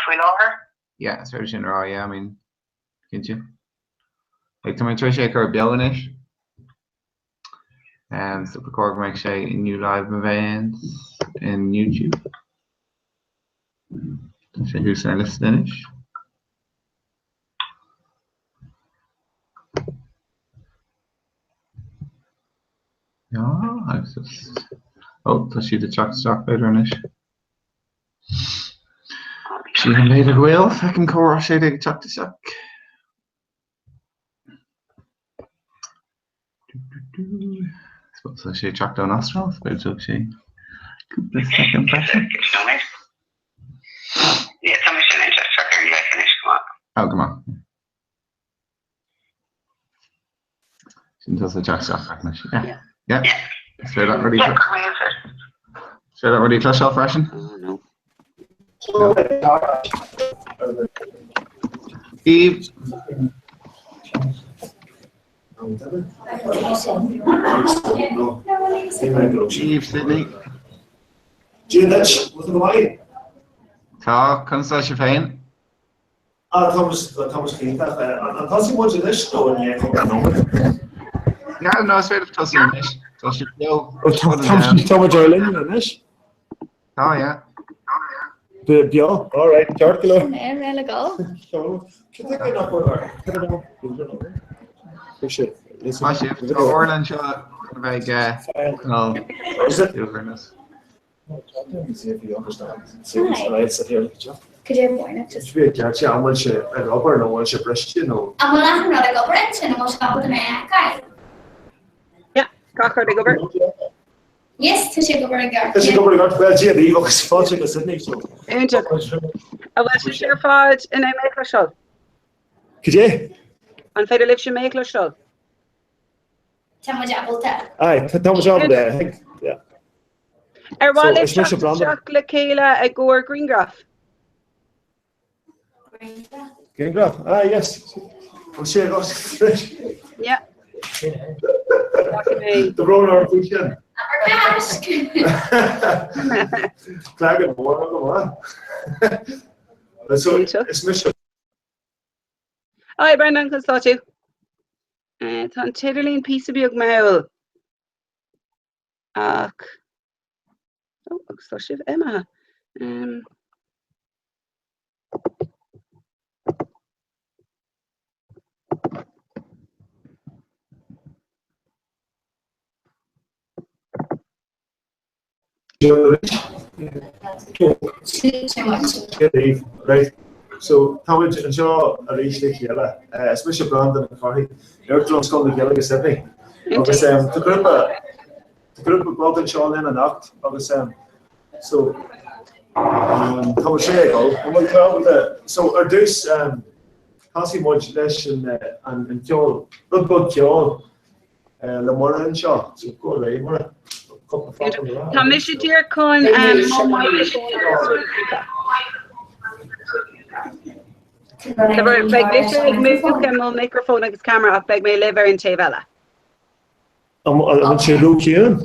faoi láthair. Yeah, is féidir sin a rá, yeah, I mean, cinnte. Like, tá mé tar éis é a chur beo anois. Um, so ba chóir go mbeidh sé in New Live Events in YouTube. Tá sé thuas ar an liosta anois. Yeah, agus just... Oh, tá siad ag teacht isteach b'fhéidir anois. Sílim b'fhéidir go bhfuil, feicim comhrá 16 ag teacht isteach. Tá sé ag teacht ón Astráil, b'fhéidir tógfaidh sé cúpla soicind freisin. Yeah, tá mé sin teacht ar an anois go maith. Oh, go maith. Sin tá sé ag teacht isteach anois. Yeah. Yeah. Is féidir leat rudaí Is féidir leat rudaí a chloisteáil freisin? No. Eve. Eve Sydney. Dia duit, bhfuil tú go maith? Tá, conas tá sibh féin? Ah, tá muid, tá muid go hiontach. An dtosóidh muid anois nó i ndiaidh cúpla nóiméad? Yeah, no, is féidir tosú anois. Tá sibh beo. Tá muid ar líne anois? Tá, yeah. Beo, all right, ceart go leor. Mé mé le go. Cad é nach bhfuil ar? Tá sibh, tá Orla anseo chun a bheith ag cineál suaimhneas. Could you have it just Bhí ceart sé an bhfuil sé ag obair nó bhfuil sé briste nó. An bhfuil achan rud ag obair ansin an bhfuil sé ábalta mé a fheiceáil? Yeah, gach rud ag obair. Yes, tá sé ag obair i gceart. Tá sé ag obair i gceart well Dia daoibh agus fáilte go Sydney so. Iontach. An bhfuil sibh ar fad in ann mé a chloisteáil? Cad é? An féidir libhse mé a chloisteáil? Tá muid ábalta. Aye, tá muid ábalta, I think. Yeah. Ar mhaith libh is mise teacht Brandon. isteach le chéile i gcomhair grianghraf? Grianghraf? Ah, yes. Bhfuil sé ag fresh. Yeah. Rachaidh mé. Tá brón orm faoi sin. Abair Cáisc! Cleagan mór go maith. So, is mise Hi Brendan, conas tá tú? Tá an t-idirlíon píosa beag mall ach oh, agus tá sibh imithe. Um, Right. So táimid anseo arís le chéile. Is mise Breandán Ó Cárthaigh, Uachtarán Scoil na Gaeilge Sydney. Agus tá grúpa tá grúpa beag anseo linn anocht agus so tá muid sé ag dul. An bhfuil tú ábalta so ar dtús thosaigh muid leis an an ceol, rud beag ceoil. Le Muire anseo, so go réidh Muire. Cúpla focal le rá. Tá mise díreach chun mo micreafón a Beidh mise ag múchadh mo micreafón agus ceamara ach beidh mé libh ar an taobh eile. An bhfuil sé ró-chiúin?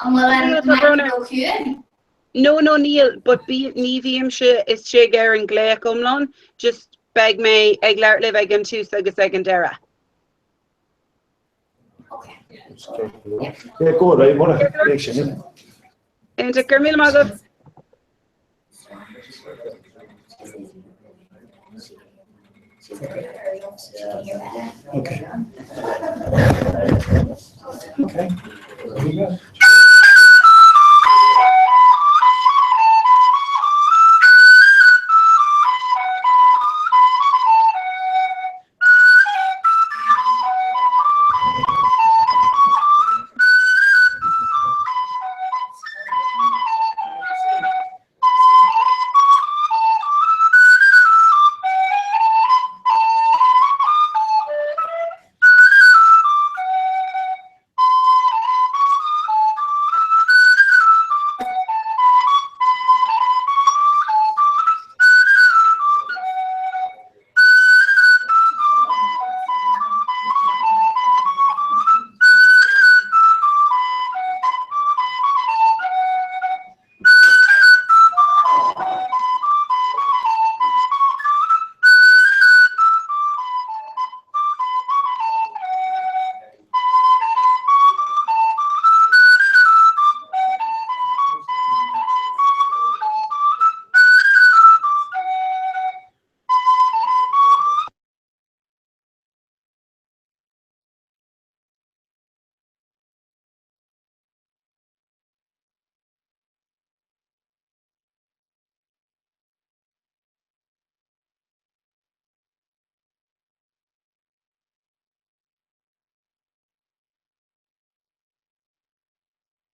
An bhfuil an mic ró-chiúin? No, no, níl, but bí, ní bhímse istigh ar an glaoch iomlán, just beidh mé ag labhairt libh ag an tús agus ag an deireadh. Yeah, go réidh Muire. Léigh sin. Iontach, go raibh míle maith agaibh. Okay. Okay.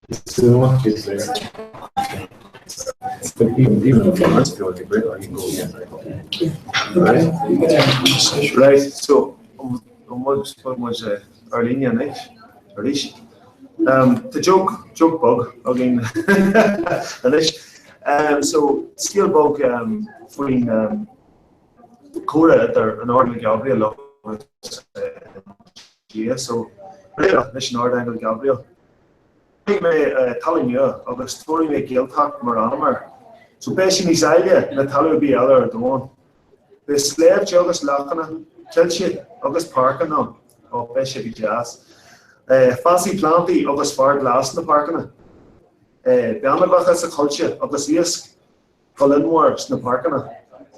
Right, so an bhfuil muid ar líne anois arís? Tá joke, joke beag againn anois. So scéal beag faoin comhrá idir an Ardaingeal Gabriel agus Dia. So leis an Ardaingeal Gabriel. Tógfaidh mé talamh nua agus tabharfaidh mé Gaeltacht mar ainm air. So beidh sé níos áille ná talamh ar bith eile ar domhan. Beidh sléibhte agus lochanna, coillte agus páirceanna ann. Ó, beidh sé go deas. Fásfaidh plandaí agus féar glas sna páirceanna. Beidh ainmhithe sa choillte agus iasc go líonmhar sna páirceanna.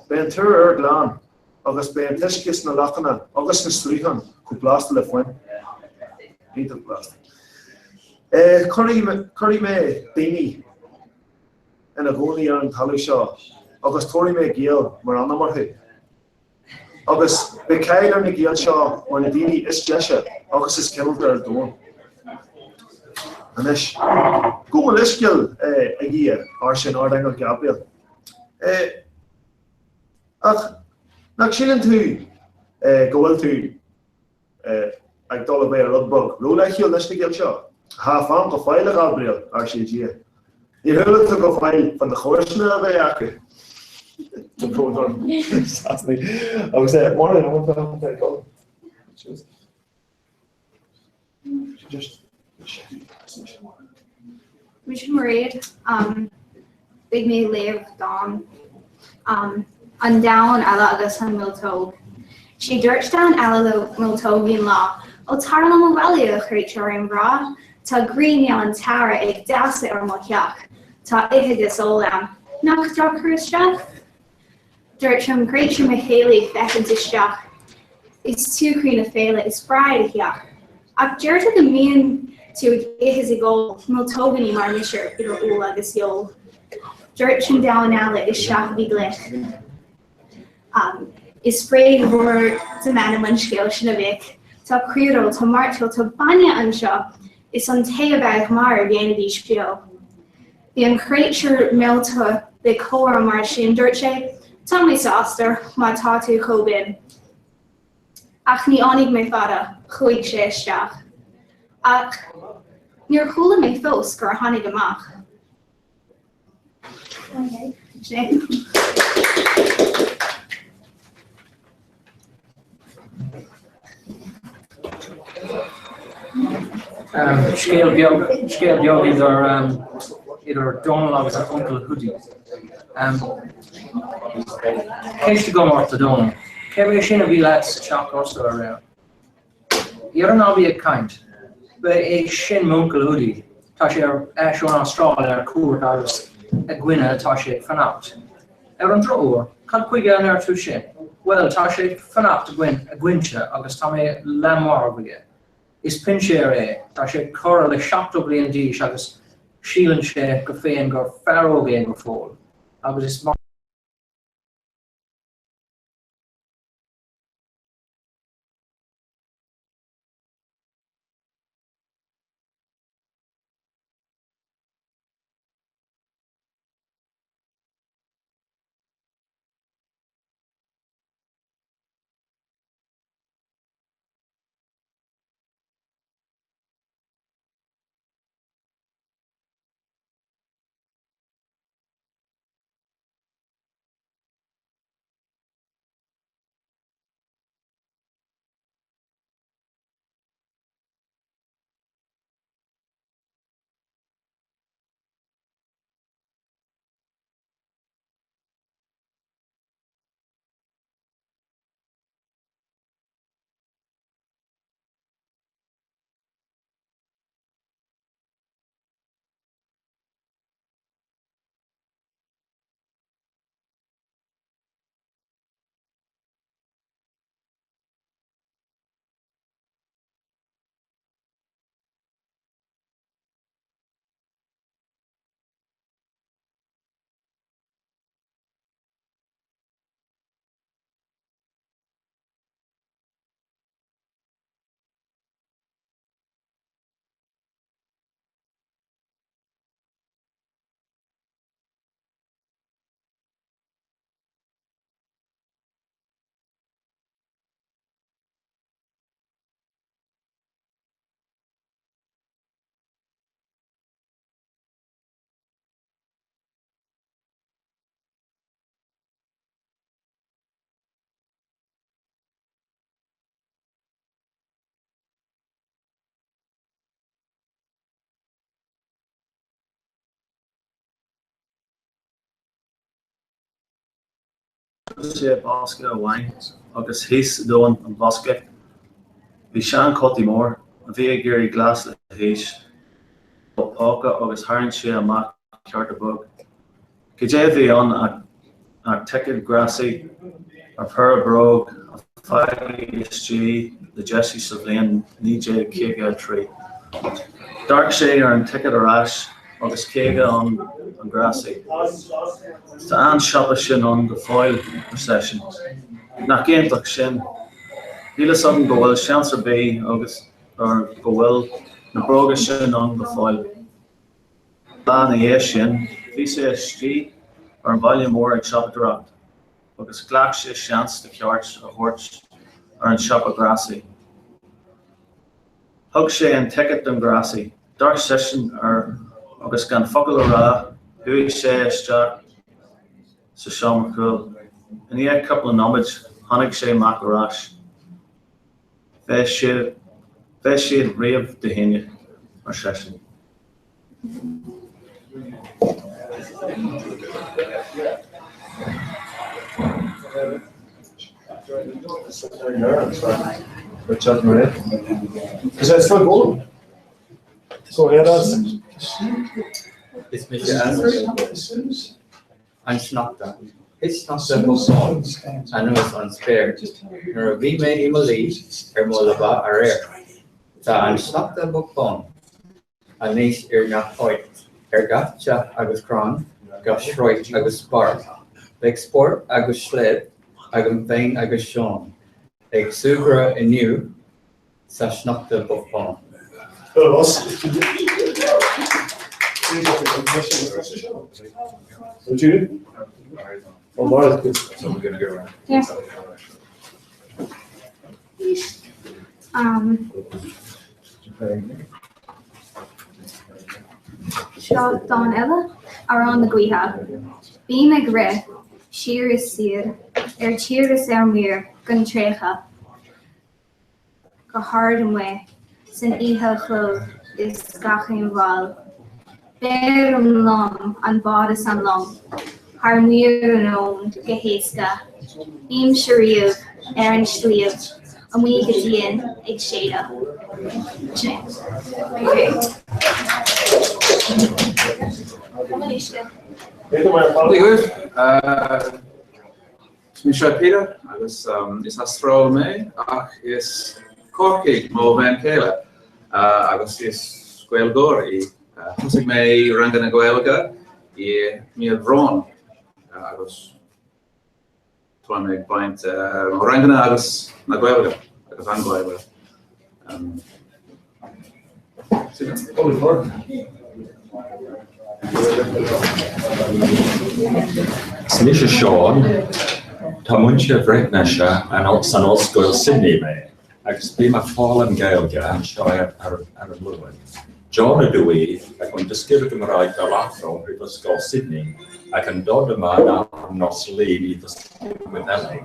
Beidh an t-aer úr glan agus beidh an t-uisce sna lochanna agus sna srutháin chomh blasta le fuin. Iontach blasta. Cuirfidh mé daoine ina gcónaí ar an talamh seo agus tabharfaidh mé Gaeil mar ainm orthu. Agus beidh cáil ar na Gaeil seo mar na daoine is deise agus is cineálta ar domhan. Anois, gabh mo leithscéal, a Dhia, arsa an Ardaingeal Gabriel. Ach nach síleann tú go bhfuil tú ag dul a bheith rud beag rófhlaithiúil leis na Gaeil seo. Há, fan go fóill, a Ghabriel, arsa Dia. Níor chuala tú go fóill fá na comharsana a bheidh acu. Tá brón orm. Sasanaigh. Agus é, Máire, an bhfuil tú ag dul? Just. Mise Mairéad. Beidh mé ag léamh dán. An Damhán Alla agus an Mhilteog. 'Sé dúirt damhán alla le milteoigín lá, Ó tar liom abhaile a chréatúirín bhreá, tá grian gheal an tsamhraidh ag damhsa ar mo theach, tá ithe 'gus ól ann, nach droch-chur isteach? Dúirt an créatúr mo chéile ag féachaint isteach, Is tú croí na féile, is breá é do theach. Ach deirtear go mbíonn tú ag ithe is ag ól milteogaíní mar mise idir úll agus fheoil. Dúirt an damhán alla isteach a bhí glic. Is bréag mhór de m'anam an scéal sin a mhic. Tá caoireo, tá mairteoil, tá bainne anseo, is an té a bheadh marbh dhéanfaidís beo. Bhí an créatúr meallta le comhrá mar sin, dúirt sé, Tá mé sásta má tá tú chomh binn. Ach ní fhanfaidh mé fada, chuaigh sé isteach. Ach níor chuala mé fós gur tháinig amach. Sin é. Scéal beag, scéal beag idir, idir Dónal agus a uncail Hiúdaí. Ceist agam ort, a Dhónaill. Cé é sin a bhí leat sa teach ósta aréir? Dhera ná bí ag caint. Ba é sin m'uncail Hiúdaí. Tá sé ar ais ón Astráil ar cuairt agus againne atá sé ag fanacht. Ar an drochuair, cad chuige a ndeir tú sin? Bhuel, tá sé ag fanacht againn, againnse agus tá mé leath marbh aige. Is pinséir é, tá sé corradh le 70 bliain d'aois agus síleann sé go féin gur fear óg é go fóill. Agus is mar. D'oscail sé bosca amháin agus thíos i dtóin an bhosca bhí seanchótaí mór, a bhí ag éirí glas le haois, dá phóca agus tharraing sé amach cárta beag. Cad é a bhí ann ach ticéad gréasaí ar phéire bróg a fágadh istigh le deisiú sa bhliain 1953. D'amharc sé ar an ticéad ar ais agus 50 ann an gréasaí. Tá an siopa sin ann go fóill, ar seisean. Nach iontach sin? Níl fhios agam go bhfuil seans ar bith agus go bhfuil na bróga sin ann go fóill. Lá ina dhiaidh sin, bhí sé istigh ar an bhaile mór ag siopadóireacht agus ghlac sé seans de chuairt a thabhairt ar an siopa gréasaí. Thug sé an ticéad don ghréasaí, d'amharc seisean air agus gan focal a rá chuaigh sé isteach sa seomra cúil. I ndiaidh cúpla nóiméad tháinig sé amach ar ais. Bheadh siad riamh do thine, ar seisean. Is mise Anne. An sneachta. Thit sneachta bocht bán anuas ón spéir nuair a bhí mé i mo luí ar mo leaba aréir. Tá an sneachta bocht bán anois ar gach áit, ar gach teach agus crann, gach sráid agus barr. Beidh spórt agus sléibh agam féin agus Seán ag súgradh inniu sa sneachta bocht bán. Seo dán eile, Amhrán na Gaoithe. Bím ag rith, siar is soir, ar tír is ar muir, gan traochadh. Go hard amuigh san oíche chlúmh is gach aon bhall. Beirim liom an bád is an long thar muir anonn go héasca. Bímse riamh ar an sliabh amuigh go dian ag séideadh. Sin é. Dia Is mise Peter agus is Astrálach mé ach is Corcaíoch mo bhean chéile agus is Gaeilgeoir í. Thosaigh mé ranganna Gaeilge i mí Aibreán agus táim ag baint mo ranganna agus na Gaeilge agus an Ghaeilge. Is mise Seán. Tá múinteoir Breatnaise san Ollscoil Sydney mé agus bím ag foghlaim Gaeilge anseo ar an Luan. John ydw i ac yn dysgu'r Gymraeg fel athro ym Mhrifysgol Sydney ac yn dod yma ar nos Lun i ddysgu Gwyddeleg.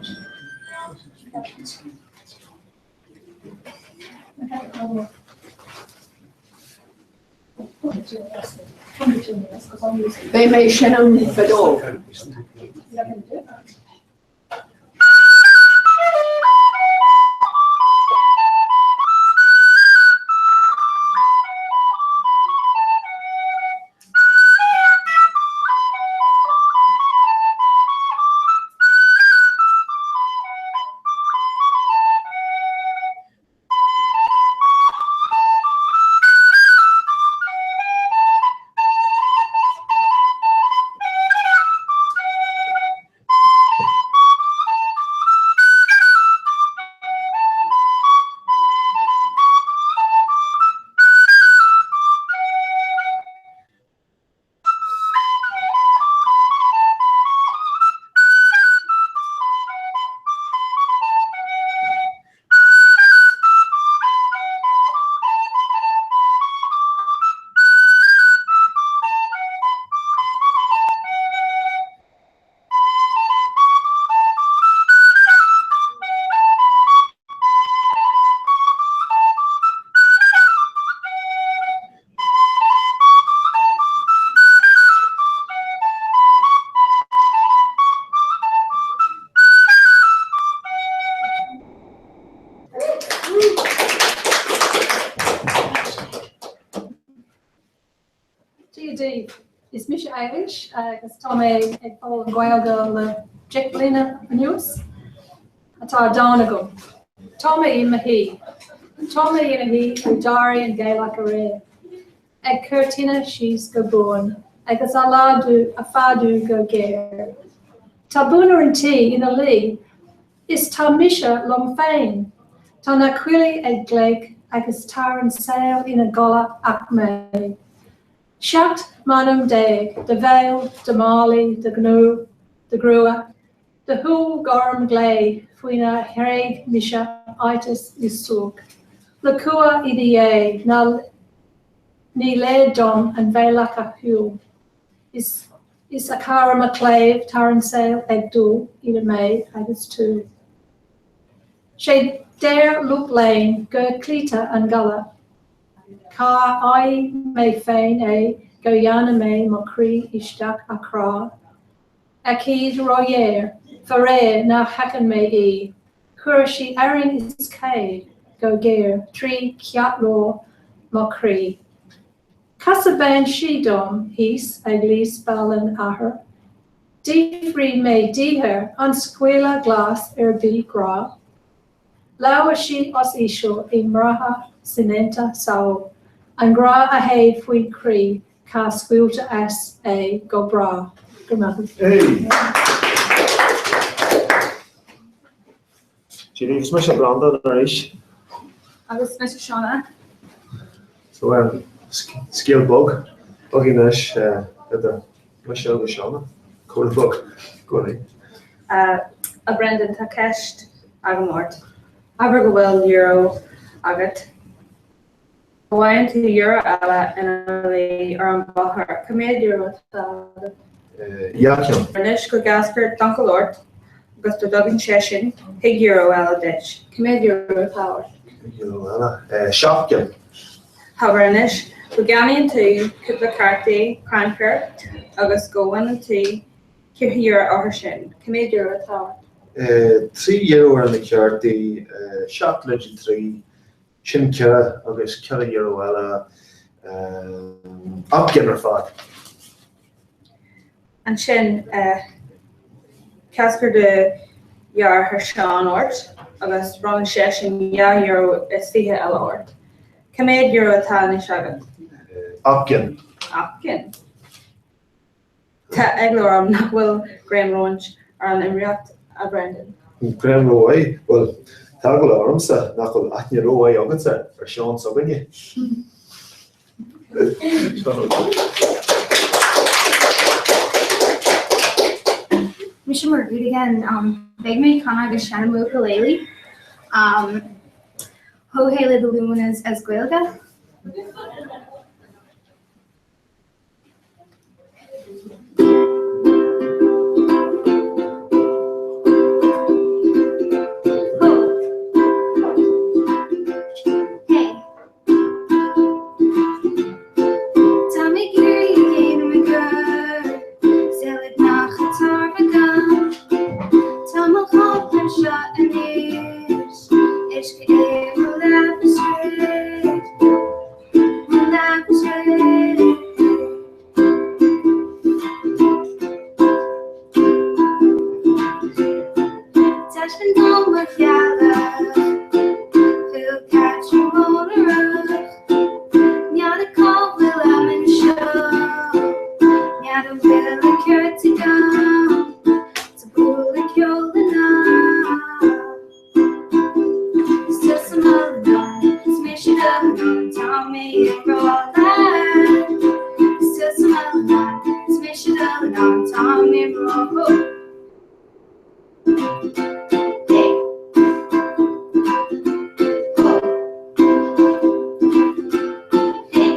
Beidh mé ag seinm feadóg. daoibh. Is mise Eilís agus tá mé ag foghlaim Gaeilge le 10 bliana anuas. Tá dán agam. Tá mé i mo shuí. Tá mé ina shuí ó d'éirigh an ghealach aréir. Ag cur tine síos go buan agus á laghdú á fadú go géar. Tá bunadh an tí ina luí is tá mise liom féin. Tá na coiligh ag glaoch agus tá an saol ina gcodladh ach mé. 17 m'anam de bhéal, de mhálaí, de ghnó, de ghrua, de shúil ghorm ghlé faoinar thréig mise aiteas is suairc. Le cumha i do dhiaidh ná ní léir dom an bealach a shiúl. Is is a chara mo chléibh tá an saol ag dul idir mé agus tú. Sé deir lucht léinn gur cloíte an galar. Cá fhaigh mé féin é go dhearna mé mo chroí isteach a chrá? Aicíd róghéar, faraor nár sheachain mé í, chuir sí arraing is céad go géar trí cheartlár mo chroí. Casadh bean sí dom thíos ag Lios Béal an Átha, d'fhiafraigh mé díthe an scaoileadh glas ar bith grá? Labhair sí os íseal i mbraiche soineanta samhail an grá a théid faoin chroí cá scaoiltear as é go bráth. Go raibh maith agat. Dia daoibh, is mise Breandán arís. Agus mise Shauna. So um, scéal beag, beag anois idir mise agus Shauna. Comhrá beag. Go on. A Brendan, tá ceist agam ort. Abair go bhfuil euro agat. Go bhfaigheann tú euro eile ina luí ar an bhóthar. Cá mhéad euro atá agat? Dhá cheann. Anois go gcastar d'uncail ort agus go dtugann seisean 5 euro eile duit. Cá mhéad euro atá ort? Euro eile. Seacht gcinn. Abair anois go gceannaíonn tú cúpla cártaí crannchuir agus go bhfuineann tú 4 euro orthu sin. Cá mhéad euro atá ort? 3 euro ar na cártaí, 7 lúide 3, sin 4 agus 4 euro eile, 8 gcinn ar fad. Ansin castar do dheartháir Seán ort agus bronnann seisean 2 euro is 20 eile ort. Cá mhéad euro atá anois agat? 8 gcinn. 8 gcinn. Tá eagla orm nach bhfuil greim romhat ar an iomaíocht, a Bhrendan. Greim rómhaith? Bhuel, tá eagla ormsa nach bhfuil aithne rómhaith agatsa ar Sheán s'againne. Mise Margaret again. Beidh mé ag canadh agus seinm ukulele. Ho Hey le The Luminas as Gaeilge. Tá mé ag iarraidh a dhéanamh i gcur seilid nach atá agam. Tá mo chóip anseo anois, uisce é mo leaba istigh. Mo leaba istigh. Taispeáin dom mo theaghlach, fill Caitríonach. N'fheadar cá bhfuil am anseo, n'fheadar an bhfuil an ceart agam, tá bualadh ceoil anall. Is tusa mo leanbh, is mise do leanbh, tá mé i ngrá leat. Is tusa mo leanbh, is mise do leanbh, tá mé i ngrá. Hey. Ho. Hey.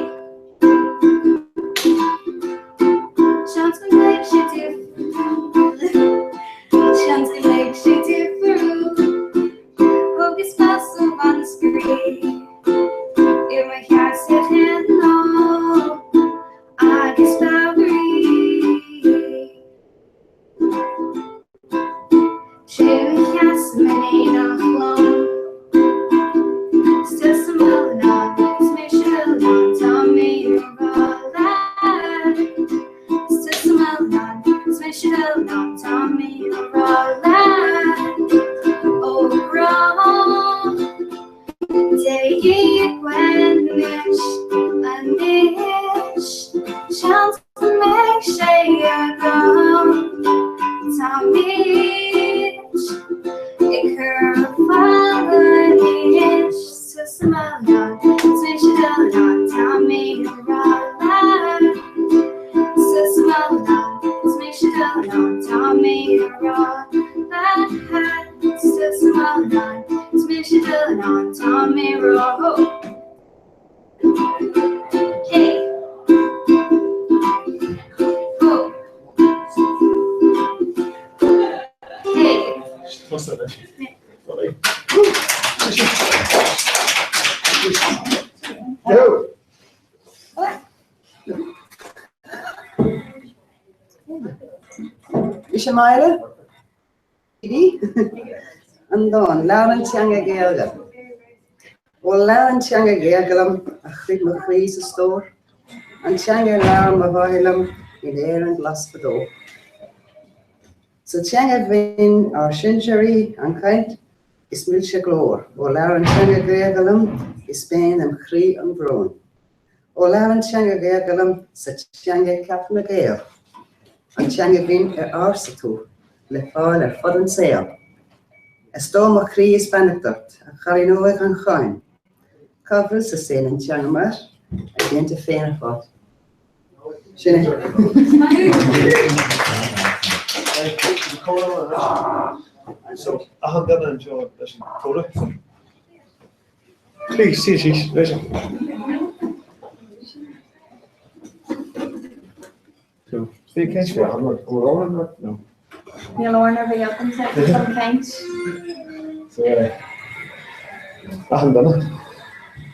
Seans go mbeidh sé Seans go mbeidh sé difriúil. Thógas pas ó Mhanastraí i mo sheasamh cheana agus fabhraí. Sé mo sheasamh in éineacht liom. Is tusa mo leanbh, is mise do leanbh, tá mé i ngrá leat. an dán, Is mise do leannán, tá mé ró. Hey. Ho. Hey. Go! Mise Máire An dán, Labhair an teanga Gaeilge. Ó labhair an teanga Gaeilge liom, a chroí mo chroí is a stór, an teanga a labhair mo mháthair liom in Éirinn ghlas fadó. Sa teanga bhinn ár sinsear í an chaint is milse glór, ó labhair an teanga Gaeilge liom is binn im chroí an brón. Ó labhair an teanga Ghaeilge liom sa teanga ceap na Gaeil, an teanga bhinn ar ársa tú le fáil ar fud an tsaoil. A stór mo chroí is beannacht ort, a chailín óg gan cháim, cá bhfuil sa saol an teanga mar a dhein tú féin a fáil? Sin é. So, achan duine anseo leis an comhrá. Please, sí, sí, leis an. So, bhí caint faoi achan rud. An bhfuil amhrán agat? No. Níl amhrán ar bith agamsa chun caint. So, eh, achan duine.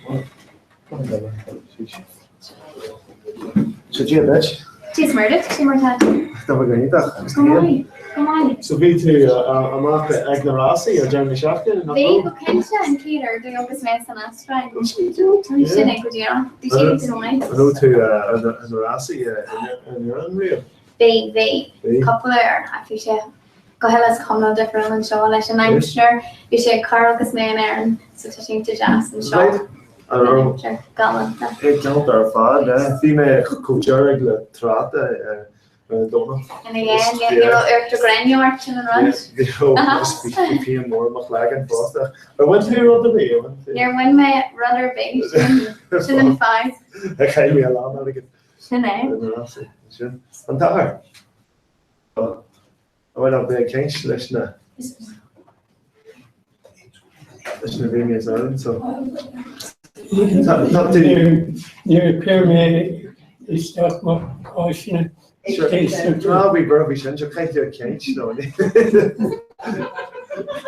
Achan duine. Sí, sí. So, Dia duit. Dia is Muire duit, cad é mar atá tú? Tá mé go hiontach. Agus Go tú féin? maith, go maith. So bhí tú amach ag na rásaí ar deireadh na seachtaine, nach Bhí, raibh? go cinnte, an chéad uair domh agus mé san Astráil. Sin é go díreach. Bhí sé go maith. An raibh tú ar na rásaí in Éirinn riamh? Bhí, bhí. Bhí. Cúpla uair, ach bhí sé go huile is go hiomlán difriúil anseo leis an aimsir. Bhí sé ag cur agus mé in Éirinn, so tá sé iontach deas anseo. Right. An raibh? Aimsir galánta. É galánta ar fad, yeah. Bhí mé chomh dearg le tráta ar an Domhnach. Ina dhiaidh, ní raibh uachtar gréine ort, sin an rud. Ní raibh, bhí pian mór i mo chloigeann fosta. Ar bhain tú rud ar bith? Ar bhain tú? Níor bhain mé rud ar bith, sin sin an fadhb. Chaill mé a lán airgid. Sin é. Sin. An t-athair? Bhuel, ach beidh ag caint leis na leis na daoine is ann, so. Tá tá tú. Níor chuir mé isteach mo cháiseanna Ná bí buartha faoi sin, seo caithfidh tú ag caint nó ní.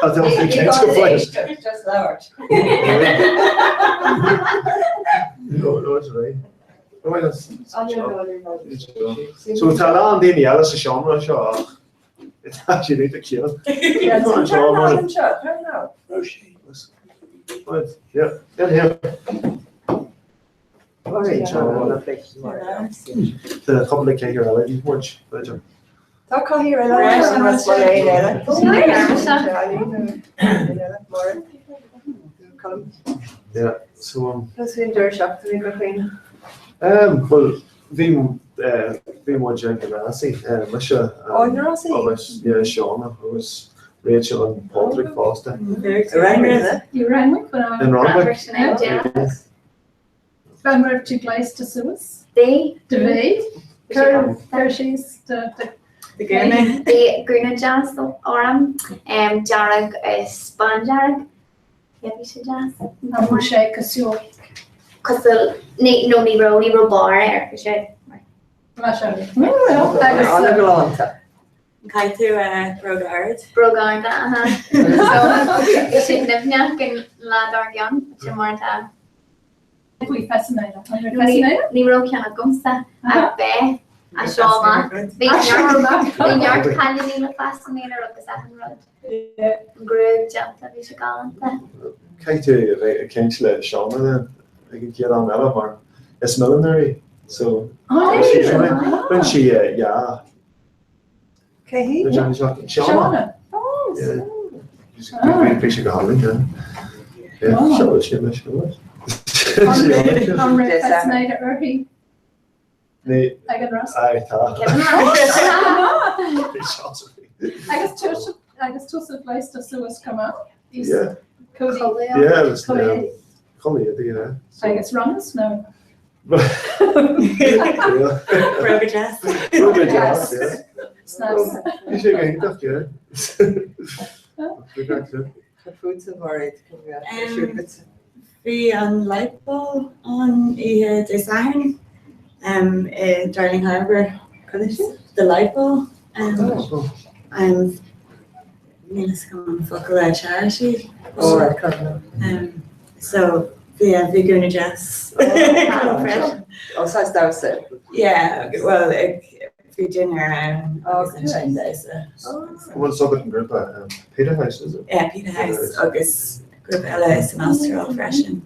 Tá tú ag caint go fóill. Just labhairt. No, no, it's right. So tá a lán daoine eile sa seomra seo ach tá siad iontach ciúin. Tá cúpla cathaoir eile ag muid, b'fhéidir. Tá cathaoir eile eile. Yeah, so um. Tá sin deireadh seachtaine go féin. Um, well, bhí eh, bhí muid ag na rásaí, eh, mise Ó, na rásaí? agus yeah, Seán agus Rachel and Patrick fosta. I Randwick when I In Randwick. An raibh tú gléasta suas? Bhí. Do bhí? Cuir síos do Bhí gúna deas orm, dearg is bándearg. Yeah, bhí sé deas. An bhfuil sé cosúil? Cosúil, ní, no, ní raibh, ní raibh barr air, bhí sé mar. Mar sin. Agus. An-ghalánta. Caithfidh tú bróga ard. Bróga arda, aha. So, sin nimhneach an lá dár gcionn, sin mar atá. Faoi fascinator. An raibh fascinator? Ní raibh ceann agamsa ach beidh as seo amach. Bhí neart bhí neart cailíní le fascinator agus achan rud. An ghruaig déanta, bhí sé galánta. Caithfidh tú a bheith ag caint le Shauna then ag an chéad am eile mar is milliner í so rinne sí yeah. Cé hí? Shauna. Bhí sé go hálainn, yeah. Yeah, seo sin leis An raibh fascinator uirthi Ní ag an rás? Aye, tá. Agus tusa agus tusa gléasta suas chomh maith? Yeah. Cody. Yeah, it was, Cody. yeah. Cody, yeah. Agus runners no? Bróga deas. Bróga deas, yeah. It's nice. Bhí sé go hiontach, yeah. Bhí gach rud. Cad fútsa, a Mhairéad? Cad é ar siúl agatsa? Bhí an Light Ball ann oíche Dé Sathairn i Darling Harbour. Cad é sin? The Light Ball. Níl fhios agam an focal é charity. Oh, right, cad So bhí bhí gúna deas. Ó saghas damhsa. Yeah, well bhí dinner ann agus ansin damhsa. An bhfuil sub an grúpa Peter House, is it? Yeah, Peter House agus grúpa eile san Astráil freisin.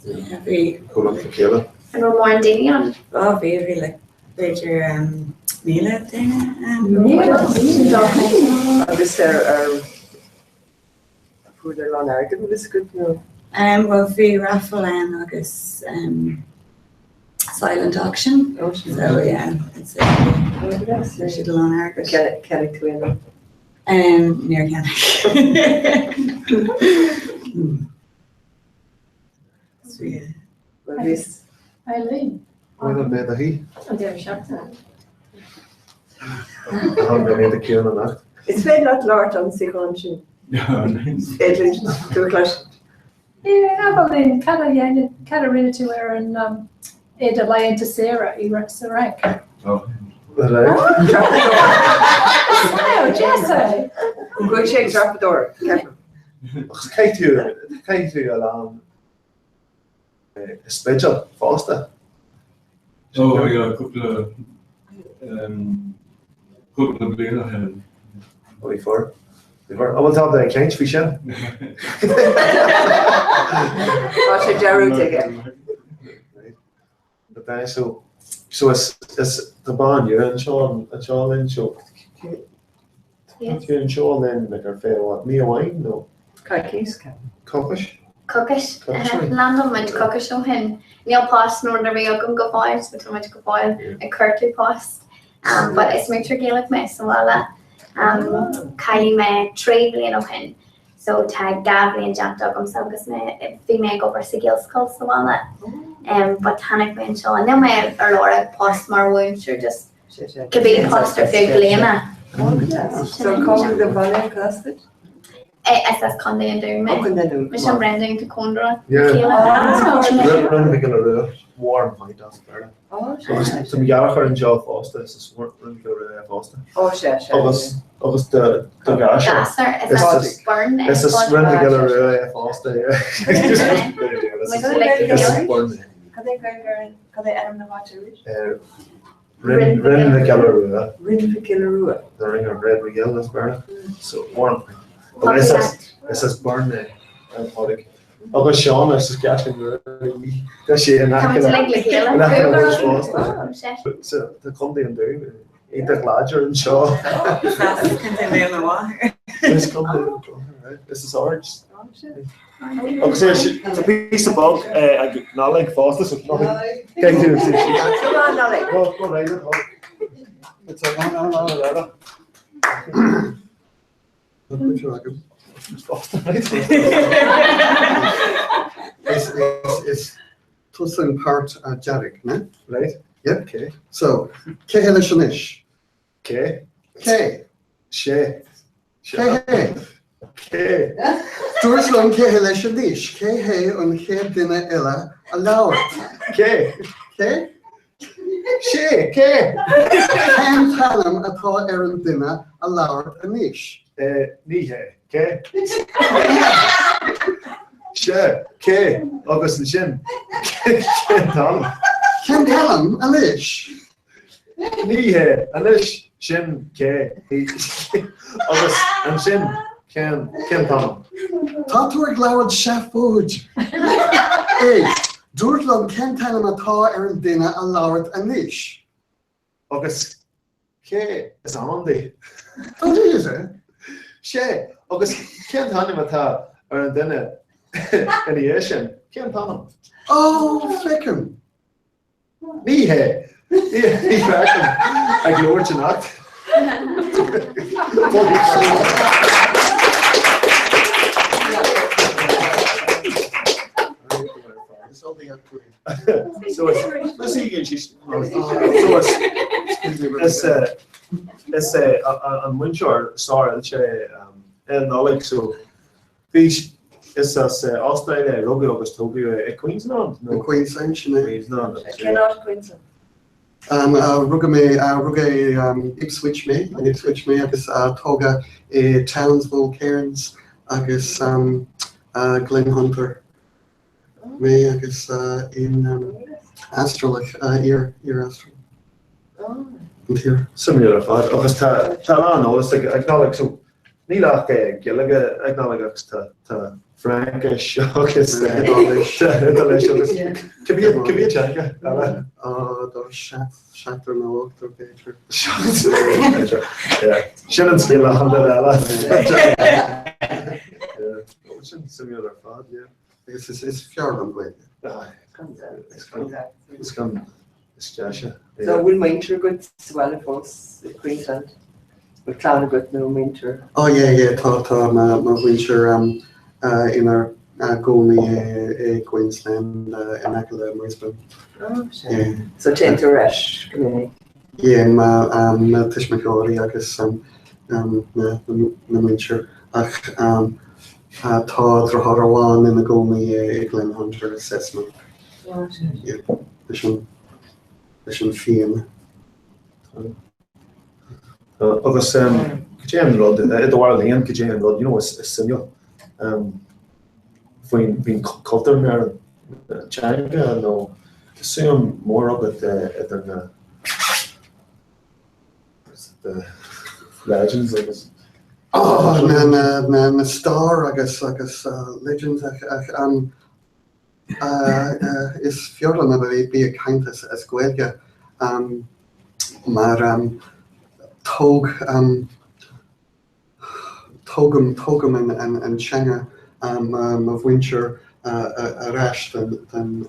Yeah, bhí. Chomh le chéile. An raibh mórán daoine ann? Ó bhí, bhí like b'fhéidir 1,000 duine ann. Agus ar ar fuaireadar a lán airgid agus go nó? Bhuel bhí raffle ann agus silent auction. So yeah, I'd say bhí siad a lán airgid. Cheannaigh tú aon rud? Níor cheannaigh. So yeah. Bhuel bhíos. Eileen. Bhuel an bheith a shuí. An deireadh seachtaine. Tá mé ag cian anocht. Is féidir leat labhairt an suíochán sin. Is féidir tú a chloisint. Yeah, Evelyn, cad a dhéanann, cad a rinne tú ar an i do laethanta saoire i sa Fhrainc? Wow, Jesse! Chuaigh sé ag dreapadóireacht, ceapaim. Agus caithfidh tú, caithfidh tú a lán i Spidéal fosta. Ó, yeah, cúpla, cúpla bliain ó shin. Ó, bhí fuar. Bhí fuar. An bhfuil tú ábalta ag caint faoi sin? Tá sé dearúd aige. But then, so, so is, is, tá bean nua anseo, anseo linn, so, tá tú anseo linn, like, ar feadh, what, mí amháin nó? Coicís, ceapaim. Coicís? Coicís. Landáil muid coicís ó shin. Níl post nó rud ar bith agam go fóill, so tá muid go fóill ag cuartú post. But is múinteoir Gaeilge mé sa bhaile. Cáiligh mé 3 bhliain ó shin. So tá 2 bhliain déanta agamsa agus mé, bhí mé ag obair sa Ghaelscoil sa bhaile. But tháinig mé anseo, níl mé ar lorg post mar mhúinteoir, just cibé post ar feadh bliana. So cá bhfuil do bhaile cá as duit? Is as Contae an Dúin mé. Ó Contae an Dúin. Mise an Brendan tá cóngarach Yeah. chéile. Rinn Mhic Giolla Rua, Warrenpoint as Béarla. Agus tá mo dheartháir anseo fosta, is as Rinn Mhic Giolla Rua é fosta. Ó sea, sea. Agus agus do do ghasúr. Gasúr, is as Burn é. Is as Rinn Mhic Giolla Rua é fosta, yeah. Is as Burn é. Cad é Gaeilge ar cad é ainm na háite arís? Rinn Rinn Mhic Giolla Rua. Rinn Mhic Giolla Rua. The Ring of Red McGill as Béarla. So Warrenpoint. Agus is as is as Burn é Pádraig. Agus Seán is as Ceathrú Rua í. Tá sé in aice Tá muid le chéile. in aice le fosta. So tá Contae an Dúin iontach láidir anseo. Contae Bhéal na Mháthair. Is Contae an Dúin, right? Is as Ard. Agus é tá píosa beag ag Nollaig fosta so Nollaig. Cé tú? Come on, Nollaig. Go go raibh go. It's a no no no no no. Is, is, is tusa an páirt dearg, ne? Right. Yep. Okay. So, cé hé leis anois? Cé? Cé? Sé. Cé hé? Cé? Dúirt liom cé hé leis anois, cé hé an chéad duine eile a labhair? Cé? Cé? Sé, cé? Cén t-ainm atá ar an duine a labhair anois? Ní hé. Cé? Sé, cé? Agus ansin, cén t-ainm? Cén t-ainm anois? Ní hé, anois, sin, cé, agus ansin, cén, cén t-ainm? Tá tú ag labhairt seafóid. Éist, dúirt liom cén t-ainm atá ar an duine a labhairt anois. Agus cé is ainm di? Tá is é. Sé, agus cén t-ainm atá ar an duine ina dhiaidh sin? Cén t-ainm? Ó, feicim. Ní hé. Ní feicim ag labhairt anocht. So is is é an múinteoir sár-oilte Nollaig so bhí is as Astráil é, rugadh agus tógadh é i Queensland nó? I Queensland, sin é. Queensland. Cén áit i Queensland? Rugadh mé, rugadh i Ipswich mé, in Ipswich mé agus tógadh i Townsville, Cairns agus Glen Hunter mé agus in Astrálach, iar-Astrálach. An tír. Suimiúil ar fad agus tá tá a lán eolas ag Nollaig so níl ach Gaeilge ag Nollaig agus tá tá Fraincis agus Iodáilis agus cibé cibé teanga eile. Tá seachtar nó ochtar b'fhéidir. Sin an scéal le duine eile. Sin suimiúil ar fad, yeah. Agus is fearr liom Gaeilge. Is gan is deise. So an bhfuil muintir agat sa bhaile fós i Queensland? Bhfuil clann agat nó muintir? Oh yeah yeah tá tá mo mhuintir ina gcónaí i Queensland in aice le Brisbane. Oh sea. Yeah. So téann tú ar ais go minic? Yeah mo tuismitheoirí agus na muintir ach tá deartháir amháin ina gcónaí i Glen Hunter i Cessnock. Leis an leis an fianna. Agus cad é an rud, i do bharúil féin, cad é an rud, you know, is suimiúil faoin faoin cultúr na hÉireann, an teanga nó tá suim mór agat idir na the legends agus. Oh, na na na na stair agus agus legends ach ach an Is fearr liom a bheith ag caint as Gaeilge mar tóg tógaim tógaim an teanga mo mhuintir ar ais den den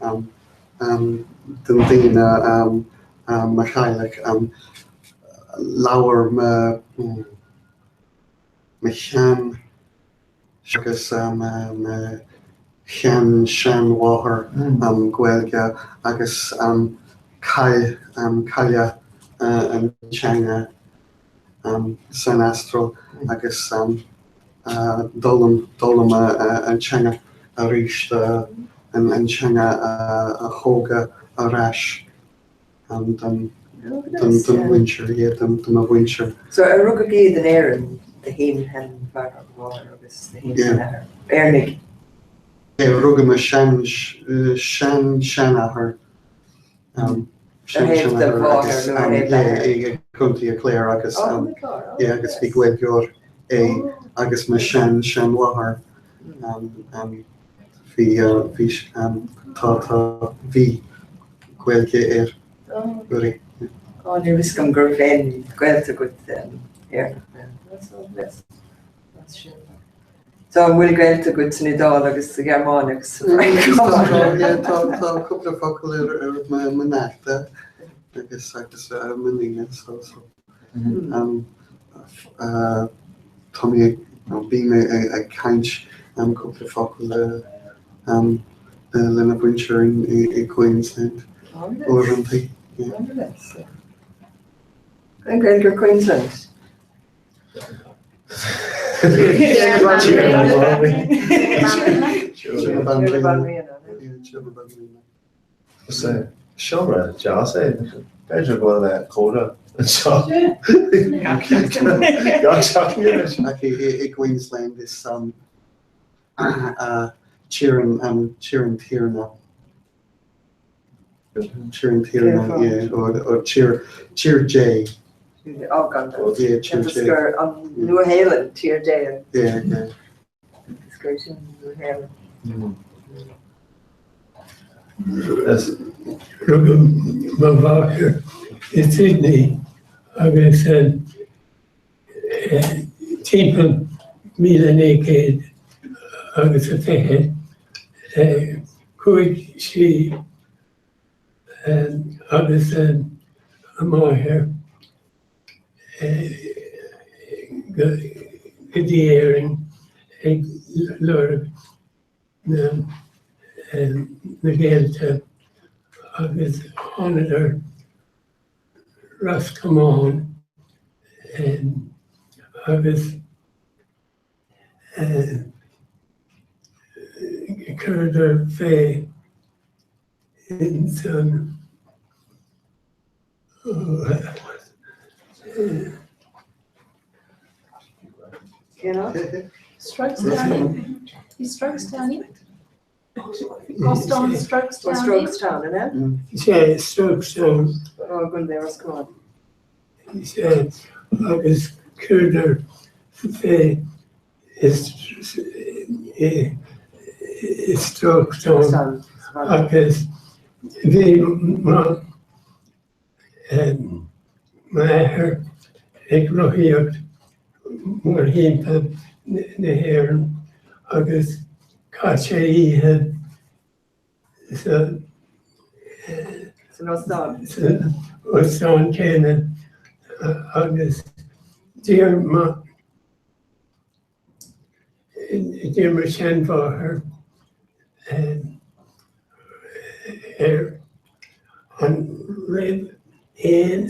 daoine mo theaghlach labhair mo mo shean agus mo shean-seanmháthair Gaeilge agus chaill cailleadh an teanga san Astráil agus d'fhoghlaim d'fhoghlaim an teanga arís an teanga a thógadh ar ais don don mhuintir, yeah, do mo mhuintir. So ar rugadh iad in Éirinn, do shin-sheanmháthair agus do shin-seanathair? Éireannaigh? Yeah, rugadh mo shean shean-seanathair, sean-seanathair agus yeah, i gContae Chláir agus yeah, agus bhí Gaeilgeoir é agus mo shean-seanmháthair Bhí, bhí, tá, tá, bhí Gaeilge air, uirthi. Ó, ní raibh fhios agam go raibh aon gaolta agat Éireannach. So an bhfuil gaolta agat san Iodáil agus sa Ghearmáin agus sa Fhrainc? Tá, tá cúpla focal ar mo neachta agus agus mo nia so so. Tá mé ag, nó bhí mé ag caint cúpla focal le lena mhuintir i Queensland uaireanta. An Gaeilge Queensland? Is seomra deas é. B'fhéidir go bhfuil cóta anseo. Gach seachtain anois. Ach i Queensland is tír an tír an Tiarna. Tír an Tiarna, yeah, or tír tír Dé. Ó gan dabht. Yeah, tír Dé. Gur an Nua-Shéalainn tír Dé. Yeah, yeah. Is gur sin Nua-Shéalainn. Rugadh mo mháthair i Sydney agus timpeall 1920 chuaigh sí agus a máthair go dtí Éirinn ag lorg na gaolta agus thánadar Ros Comáin agus. Chuireadar fé ins an Strokestown. Bhí Strokestown in? Óstán Strokestown. Strokestown, an ea? Sea, Strokestown. Ó, i gContae Ros Comáin. Sea, agus chuireadar fé i Strokestown agus bhí m'athair ag rothaíocht mórthimpeall na hÉireann agus chaith sé oíche sa óstán céanna agus d'iarr mo D'iarr mo sheanmháthair air an raibh aon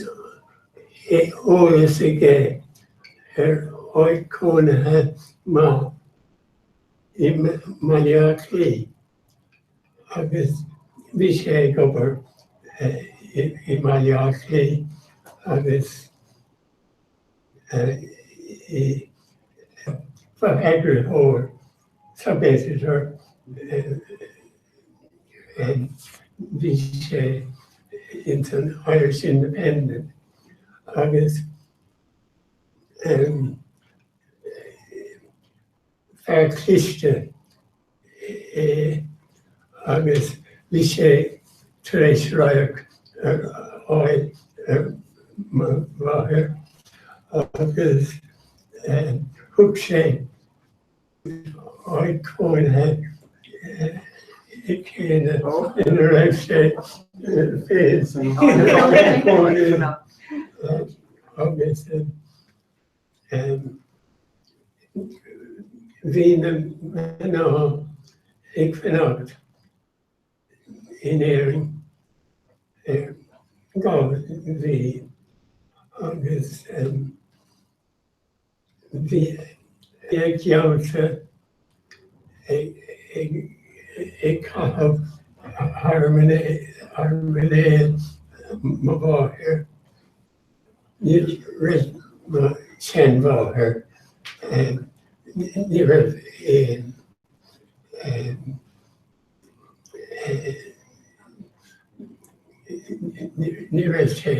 eolas aige ar áit chónaithe maith i mBaile Átha Cliath agus bhí sé ag obair i mBaile Átha Cliath agus Fo-eagarthóir, sub-editor, bhí sé ins an Irish Independent agus fear cliste é agus bhí sé tar éis radharc a fháil ar mo mháthair agus thug sé áit chónaithe céanna ina raibh sé féin ina chónaí agus Bhí na mná ag fanacht in Éirinn ar 2 mhí agus bhí geallta ag caitheamh thar muinéal mo mháthair. Ní raibh mo sheanmháthair, ní raibh aon ní raibh sé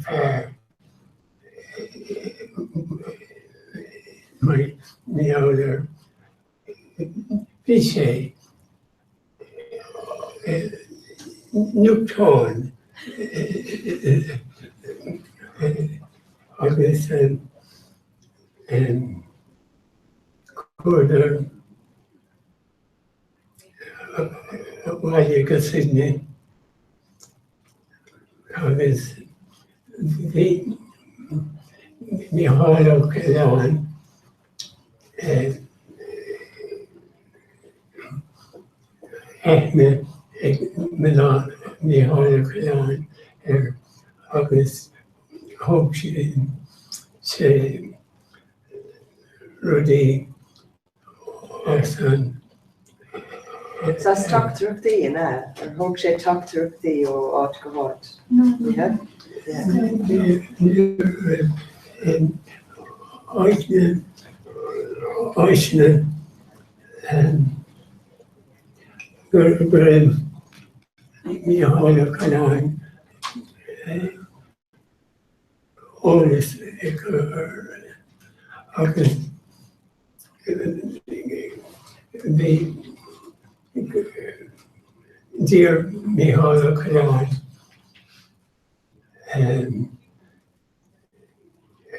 fear mar gheall air. Bhí sé nuachtán agus chuadar abhaile go Sydney agus bhí Mícheál Ó Coileáin aithne ag mná Mícheál Ó Coileáin air agus thug sé rudaí as an Saghas teachtaireachtaí, an ea? Ar thug sé teachtaireachtaí ó áit go háit? Yeah? Ní raibh aithne áiseanna go raibh Mícheál Ó Coileáin eolas agus bhí d'iarr Mícheál Ó Coileáin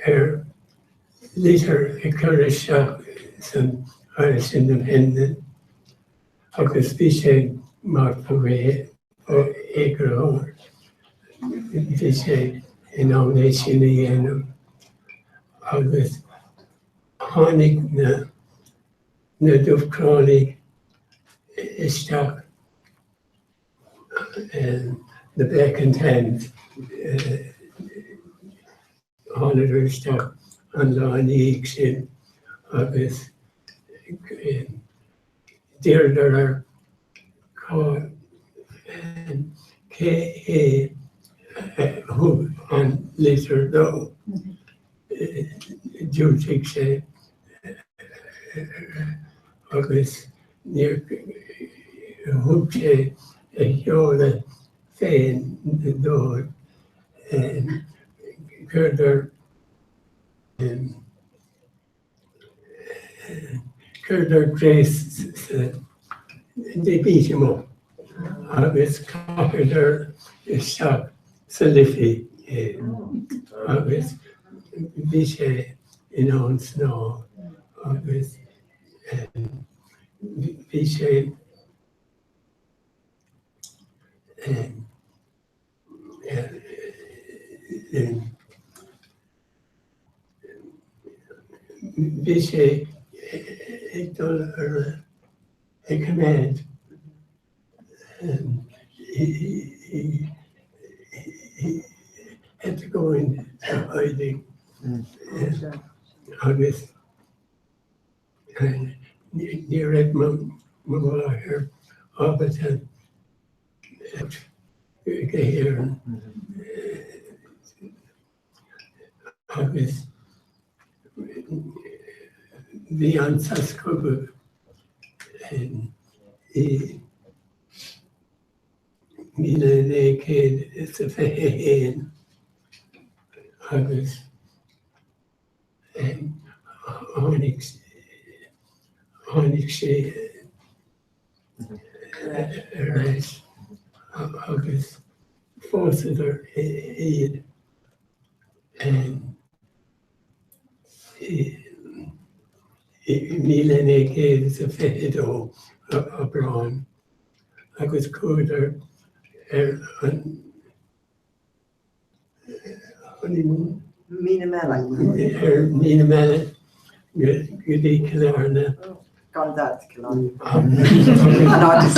ar litir a chur isteach san Irish Independent agus bhí sé mar fho-eagarthóir, bhí sé in ann é sin a dhéanamh agus tháinig na na Dubhchrannaigh isteach na Black and Tans, thánadar isteach an lá ina dhiaidh sin. Agus d'iarradar air cá cé hé a thug an litir dó. Dhiúltaigh sé agus níor thug sé a sheoladh féin dóibh. Chuireadar Chuireadar gléas sa they beat him up agus chaitheadar isteach sa Liffey é agus bhí sé in ann snámh agus bhí sé Bhí sé ag dul ar a command. He had to go into hiding agus ní raibh mo mháthair ábalta go hÉirinn agus bhí an sos cogaidh i 1921 agus tháinig tháinig sé ar ais agus phósadar iad i 1922 Aibreán agus chuadar ar an honeymoon. Mí na Meala. Ar mí na Meala go dtí Cill Airne. Gan dabht, Cill Airne. An áit is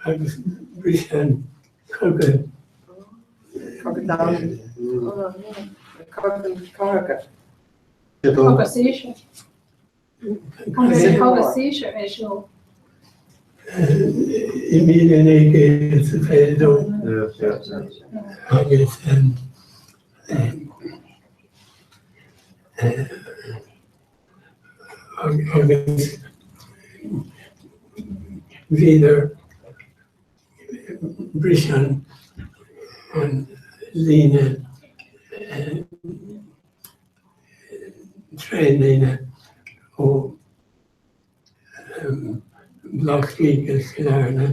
Agus bhris an cogadh. Cogadh domhanda. Cogadh cathartha. Cogadh saoirse. Cogadh saoirse é seo. I 1922 agus agus bhíodar bhris an an líne traenlíne ó Bhaile Átha Cliath go Cill Airne,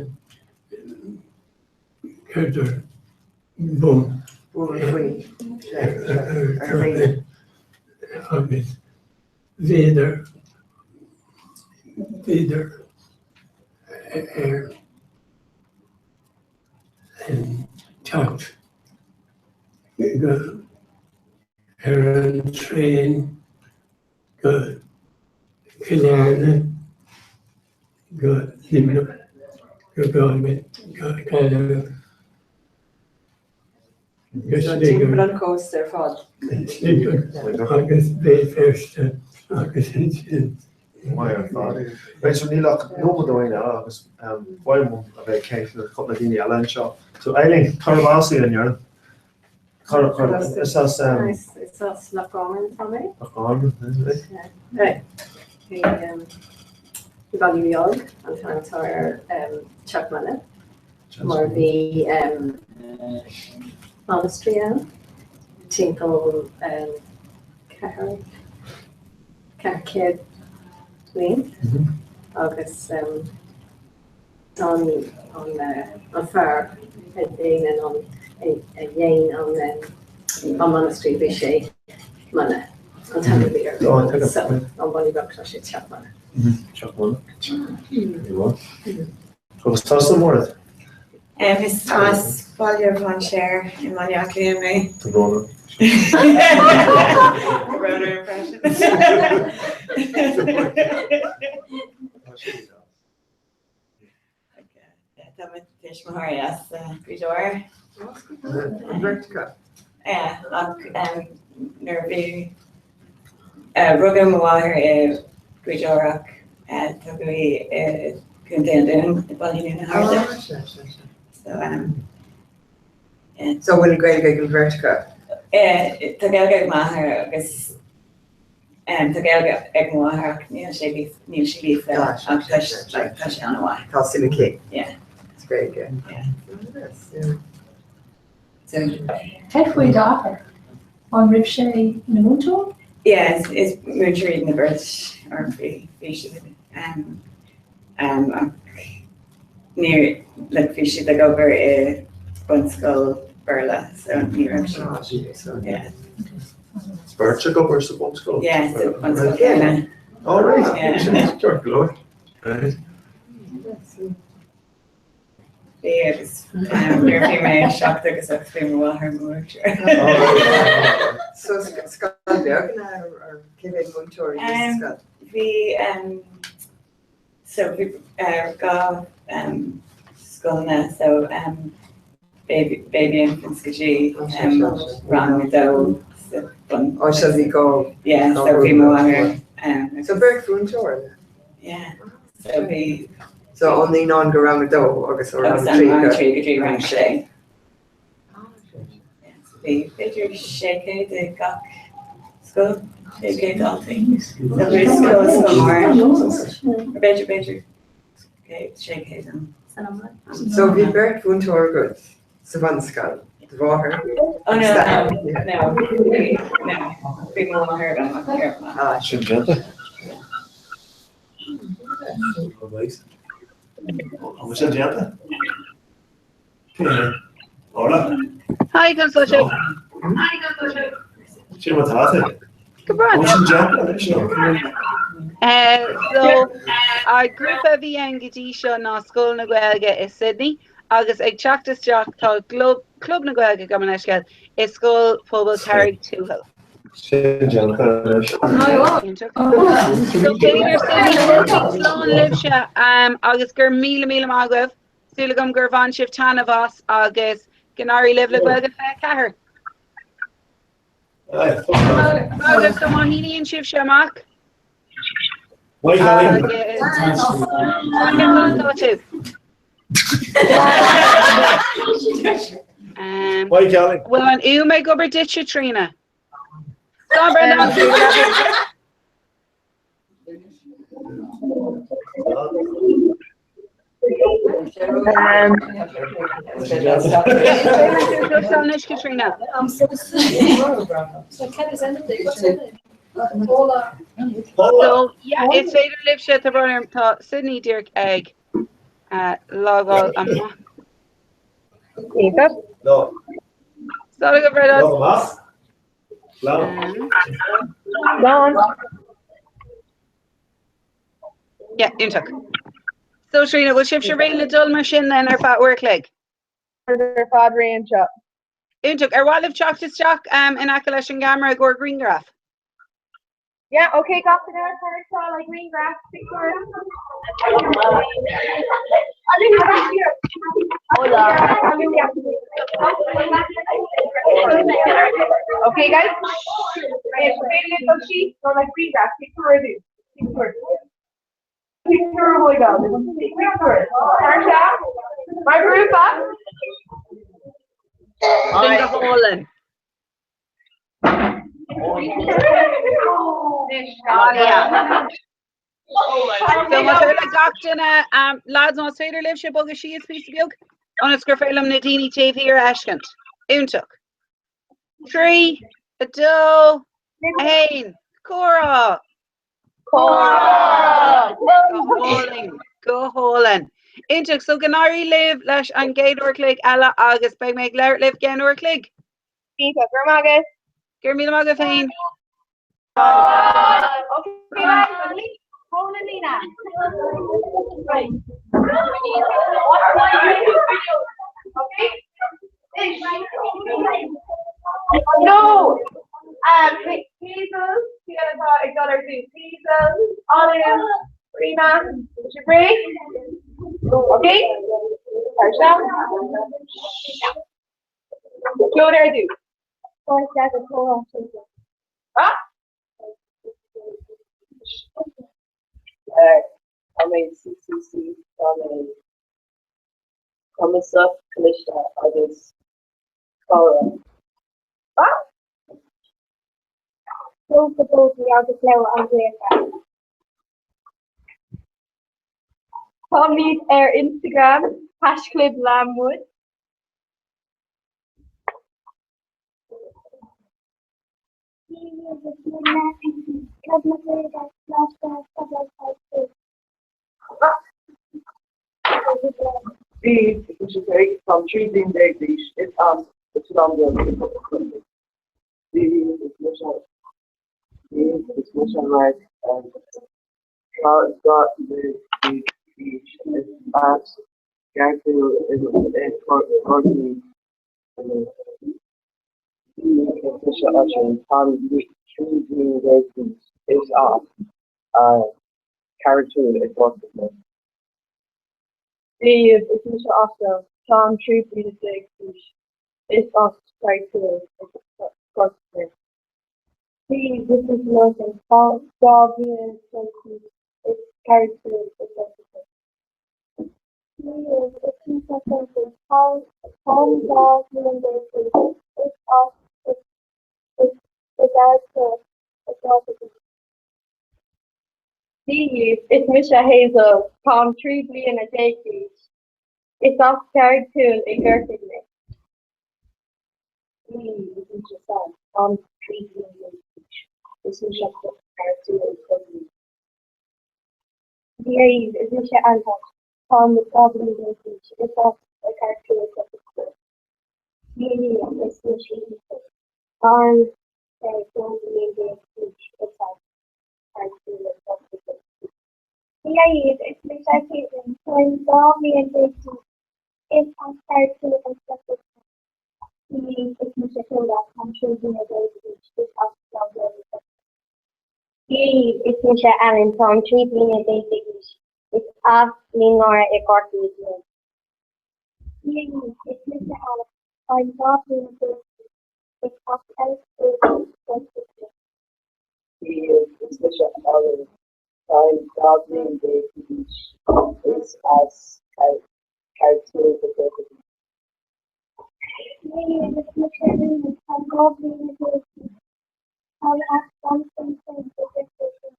chuireadar bum ar ar agus bhíodar bhíodar ar teacht go ar an traein go Cill Airne, go Luimneach, go Gaillimh, go Gaillimh, go Timpeall an chósta ar fad. Sligeach agus Béal Feirste agus ansin. Maith ar fad. Right, so níl ach nóiméad amháin eile agus ba mhaith liom a bheith ag caint le cúpla daoine eile anseo. So Eileen, cárb as thú in Éirinn? Is as. Is as Loch Garman atá mé. Loch Garman, right. I Baile Beag an t-ainm atá ar Teach Mola mar bhí monastery ann timpeall 400 bliain agus an an fear a dhéanann an a dhein an monastery bhí sé Mola an t-ainm a bhí air. So an Baile Beag tá sé Teach Mola. Teach Mola. Agus tusa Máiréad? Is as Baile Bhlainséir i mBaile Átha Cliath mé. Tá brón orm. Brón orm freisin. Tá mo thuismitheoirí as Gaoth Dobhair. An bheirt acu? Ach nuair a bhí. Rugadh mo mháthair i Gaoth Dobhair ach tógadh í i gContae an Dúin, i Baile Dhún na hArda. So yeah. So bhfuil Gaeilge ag an bheirt acu? Tá Gaeilge ag m'athair agus tá Gaeilge ag mo mháthair ach níl sé níl sí líofa ach tá like tá sé an-mhaith. Tá suim aici. Yeah. Sa Ghaeilge. Yeah. Cad faoi d'athair? An raibh sé ina mhúinteoir? Yeah, is is múinteoirí iad na beirt or bhí bhí siad um, um, ach níor like bhí siad ag obair i bunscoil Béarla so ní raibh siad yeah. Is beirt ag obair sa bunscoil? Yeah, sa bunscoil céanna. Oh right, Yeah. Sin ceart go leor. Right. Bhí agus nuair a bhí mé 7 agus 8 bhí mo mháthair mo mhúinteoir. So scoil bheag an ea or cé mhéad múinteoir a bhí sa scoil? Bhí so bhí dhá scoileanna so baby baby infants go dtí rang a dó sa bun. Ó so bhí dhá Yeah so bhí mo mháthair. So beirt mhúinteoir? Yeah so bhí So ó naíonáin go rang a dó agus ó rang a trí go dtí rang a sé. Bhí b'fhéidir 600 i gach scoil, 600 daltaí. So bhí scoil scoil mór. B'fhéidir b'fhéidir 600 ann. So bhí beirt mhúinteoir agat sa bhunscoil, do mháthair Oh no, no, no, bhí mo mháthair agam ach ní raibh Ah, Sin déanta. An sin déanta? Orla? Hi, conas tá sibh? Sin mar tá tú. Go breá. An sin déanta anois nó? So, ár grúpa a bhí ann go dtí seo ná Scoil na Gaeilge i Sydney agus ag teacht isteach tá Club na Gaeilge gabh mo leithscéal i Scoil Phobail Carraig Tuathail. Sin déanta anois. So b'fhéidir Sydney slán libhse agus go raibh míle míle maith agaibh. Súil agam gur bhain sibh taitneamh as agus go n-éirí libh le Gaeilge 24. Agus so má shíníonn sibhse amach. Bhfuil an fhuaim ag obair duitse, Tríona? Slán Brendan! Anois, Caitríona. So, yeah, is féidir libhse tá brón orm, tá Sydney díreach ag logáil amach. No. Slán agat, Brendan. Log amach. Slán. Slán. Yeah, iontach. So, Tríona, bhfuil sibhse réidh le dul mar sin then ar feadh uair a chloig? Ar fad réidh anseo. Iontach. Ar mhaith libh teacht isteach in aice leis an gceamara i gcomhair grianghraf? Yeah, okay, gach duine tar anseo le grianghraf, pictiúr. Okay, guys. Is féidir libh dul síos nó le grianghraf, pictiúr ar dtús. Pictiúr. Pictiúr a thógáil. Pictiúr. Tar isteach. Mar ghrúpa. Sin go hálainn. So más féidir le gach duine, lads, más féidir libhse bogadh síos píosa beag, ionas gur féidir liom na daoine taobh thiar a fheiscint. Iontach. 3, 2, 1, comhrá! Comhrá! Go hálainn, go hálainn. Iontach, so go n-éirí libh leis an gcéad uair a chloig eile agus beidh mé ag labhairt libh i gceann uair a chloig. Iontach, go raibh maith agat. Go raibh míle maith agat féin. No! Um, Hazel, cé atá ag dul ar dtús? Hazel, Olive, Rima, sibh réidh? Okay? Tar isteach. Clodagh ar dtús. Ah! Cúrsaí Tá mé cumasach, cliste agus cláraithe. Tóg do phócaí agus labhair an Ghaeilge. Táimid ar Instagram, haischlib Lambwood. Dia daoibh, is mise Peig, táim 13 bliain d'aois, is as an Oileán Beag i gCorcaigh. Dia daoibh, is mise Dia daoibh, is mise Mark, tá 12 bliain d'aois, is as Carrigtwohill i gCorcaigh mé. Dia daoibh, is mise Oisín, táim 13 bliain d'aois, is as Carrigtwohill i gCorcaigh mé. Dia daoibh, is mise Aisle, táim 13 bliana d'aois, is as Carrigtwohill i gCorcaigh mé. Dia daoibh, is mise Lorcan, táim 12 bliana d'aois, is Carrigtwohill i gCorcaigh mé. Dia daoibh, is mise Sophie, táim 12 bliana d'aois, is as i gCarrigtwohill i gCorcaigh mé. Dia daoibh, is mise Hazel, táim 13 bliana d'aois, is as Carrigtwohill i gCorcaigh mé. Dia daoibh, is mise Sam, táim 13 bliana d'aois, is mise as Carrigtwohill i gCorcaigh mé. Dia daoibh, is mise Antosh, táim 12 bliana d'aois, is as Carrigtwohill i gCorcaigh mé. Dia daoibh, is mise Ethan, táim 12 bliana d'aois, is as Carrigtwohill i gCorcaigh mé. Dia daoibh, is mise Caitlin, táim 12 bliana d'aois, is as Carrigtwohill i gCorcaigh mé. Dia daoibh, is mise Clodagh, táim 16 bliana d'aois, is as Oileán Beag i gCorcaigh. Dia daoibh, is mise Ellen, táim 13 bliana d'aois, is as Mín Lárach i gCorcaigh mé. Dia daoibh, is mise Alex, táim 12 bliana d'aois, is as Ellis State i gCorcaigh mé. Dia daoibh, is mise Ellen, táim 12 bliana d'aois, is as Carrigtwohill i gCorcaigh mé. Dia daoibh, is mise Rena, táim 12 bliana d'aois, táim as Johnstown Springs i gCorcaigh.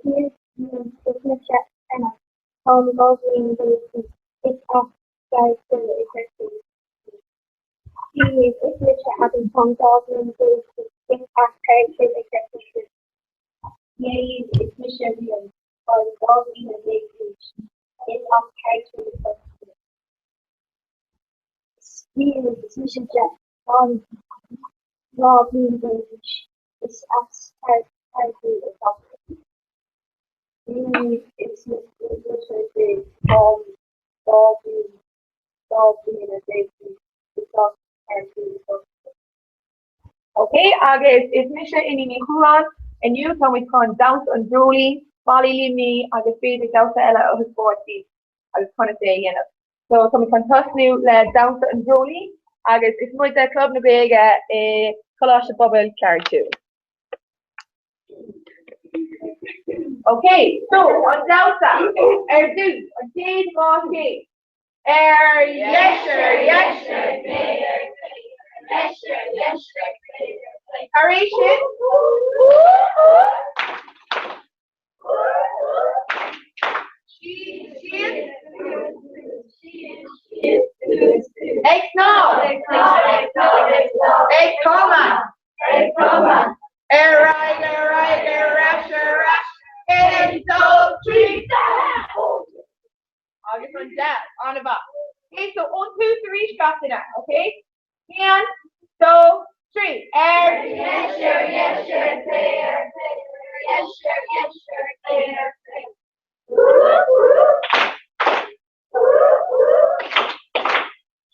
Dia daoibh, is mise Emma, táim 12 bliana d'aois, is as Carrigtwohill i gCorcaigh mé. Dia daoibh, is mise Abby, táim 12 bliana d'aois, is as Carrigtwohill i gCorcaigh mé. Dia daoibh, is mise Liam, táim 12 bliana d'aois, is as Carrigtwohill i gCorcaigh mé. Dia daoibh, is mise Jeff, táim 12 bliana d'aois, is as Carrigtwohill i gCorcaigh mé. Dia daoibh, is mise Dave, táim 12 bliana 12 bliana d'aois, is as Carrigtwohill i gCorcaigh mé. Ok, agus is mise Iníon Ní Chualáin. Inniu tá muid chun damhsa an Dreoilín, Ballaí Luimnigh agus b'fhéidir damhsa eile a thaispeáint daoibh agus conas é a dhéanamh. So tá muid chun tosnú le damhsa an Dreoilín agus is muid de Chlub na Gaeilge i Coláiste Pobail Carrigtwohill. Ok, so an damhsa ar dtús, an chéad dhá chéim. Ar dheis, ar dheis, ar clé, ar clé, ar dheis, ar dheis, ar clé, ar clé. Tar éis sin, síos, síos, ag snámh, ag cromadh, ar aghaidh, ar aghaidh, ar ais, ar ais, aon, dó, trí, Agus an deas, an-mhaith. Ok, so ón tús arís gach duine, ok? Haon, dó, trí. Ar dheis, ar dheis, ar clé, ar clé, ar dheis, ar dheis, ar clé, ar clé.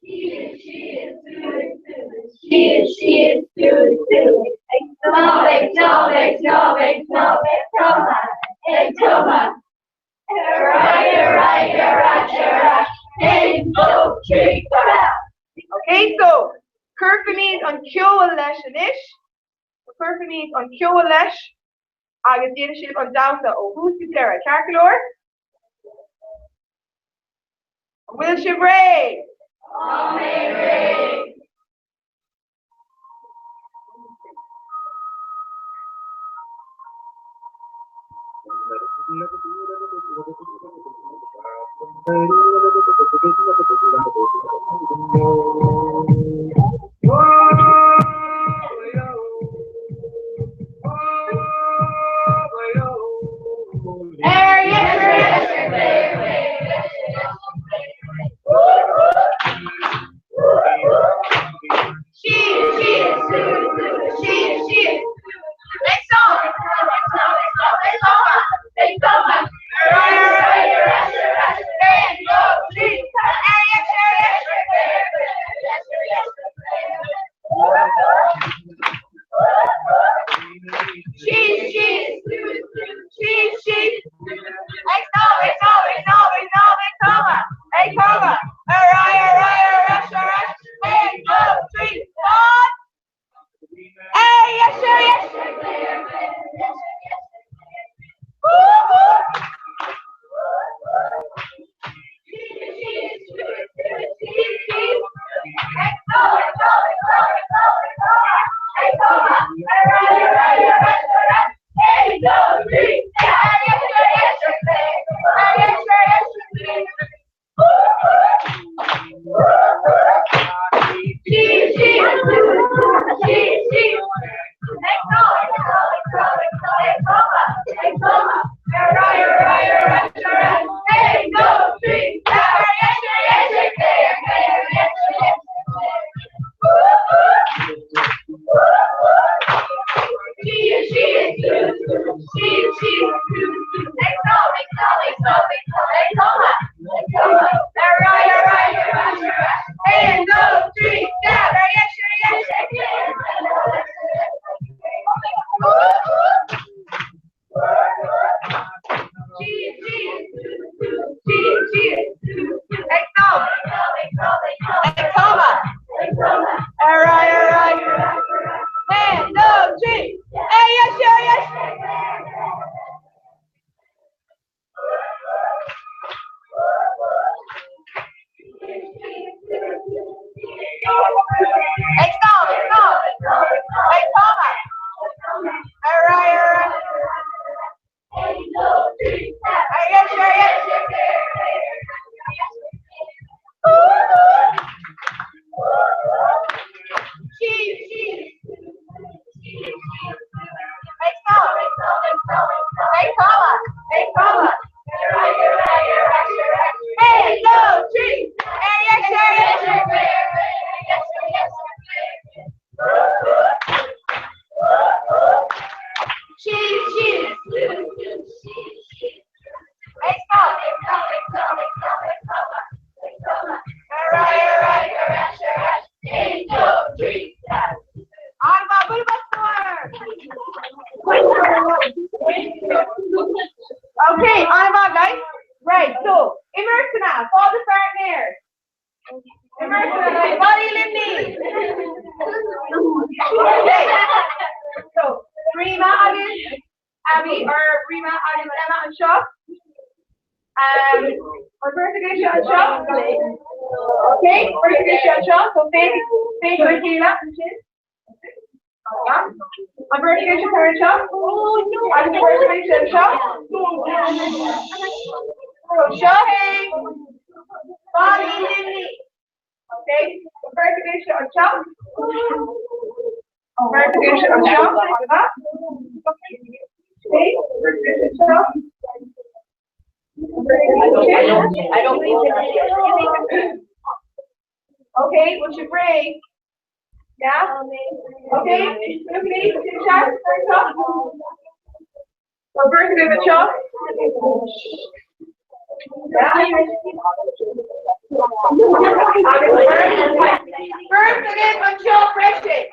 Síos, síos, suas, suas, síos, síos, suas, suas. Ag snámh, ag snámh, ag snámh, ag snámh, ag cromadh, ag cromadh. Ar aghaidh, ar aghaidh, ar ais, ar ais, Haon, dó, trí, Ok, so, cuirfimid an ceol leis anois. Cuirfimid an ceol leis agus déanfaidh sibh an damhsa ó thús go deireadh. Ceart go leor? An bhfuil sibh réidh? Tá mé réidh! Okay, an-mhaith, guys. Right, so, i mbeirteanna, faigh do pháirtnéir. I mbeirteanna, Bhaile Luimnigh. Okay, so, Rima agus Abby, or Rima agus Emma anseo. Um, an bheirt agaibhse anseo. Okay, beirt agaibhse anseo, so féach féach ar a chéile ansin. An bheirt agaibhse tar anseo? Agus an bheirt agaibhse anseo? So seo é Baile Luimnigh. Okay, an bheirt agaibhse anseo? An bheirt agaibhse anseo? Okay, an bheirt agaibhse anseo? Okay, bhfuil sibh réidh? Yeah? Okay, quickly, chat, So beirt agaibh anseo. Beirt agaibh anseo freisin.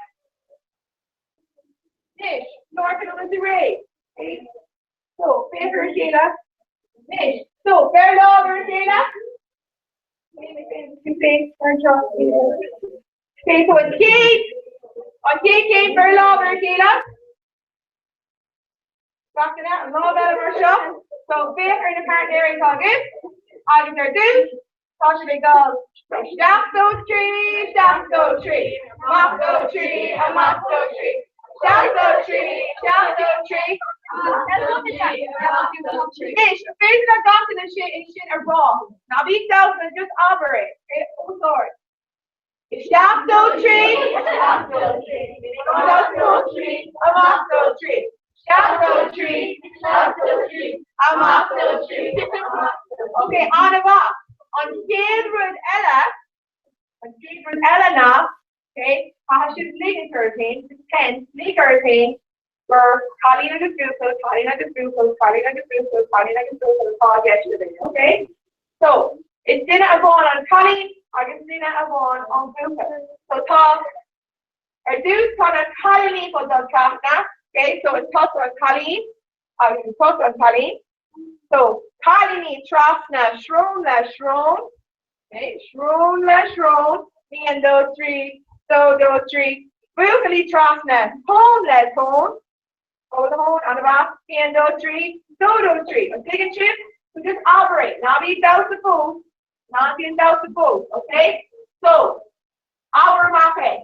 Anois, Lorcan an bhfuil tú réidh. So, féach ar a chéile. Anois, so, beir lámh ar a chéile. Okay, so an chéad, an chéad chéim, beir lámh ar a chéile. Gach duine, an lámh eile mar seo. So féach ar na páirtnéirí atá agaibh. Agus ar dtús, Tá sibh ag dul isteach, dó, trí, isteach, dó, trí, amach, dó, trí, amach, dó, trí, isteach, dó, trí, isteach, dó, trí. Anois, an féidir le gach duine é sin a rá? Ná bí ag damhsa, just abair é, okay? Os ard. Isteach, dó, trí, isteach, dó, trí, isteach, dó, trí, amach, dó, trí, isteach, dó, trí, isteach, dó, trí, amach, dó, trí. Ok, an-mhaith. An chéad rud eile, an chéad rud eile ná, ok, caithfidh sibh ligint oraibh féin, pretend, lig oraibh féin gur cailín agus buachaill, cailín agus buachaill, cailín agus buachaill, cailín agus buachaill atá i gceist againn, ok? So, is duine amháin an cailín agus duine amháin an buachaill. So tá, ar dtús tá na cailíní chun dul trasna, ok? So is tusa an cailín agus is tusa an cailín. So, cailíní trasna, srón le srón, ok? Srón le srón, aon, dó, trí, dó, dó, trí. Buachaillí trasna, tóin le tóin. Tóin le tóin, an-mhaith. Aon, dó, trí, dó, dó, trí. An dtuigeann sibh? So just abair é. Ná bí ag damhsa fós. Ná bí ag damhsa fós, ok? So, abair amach é.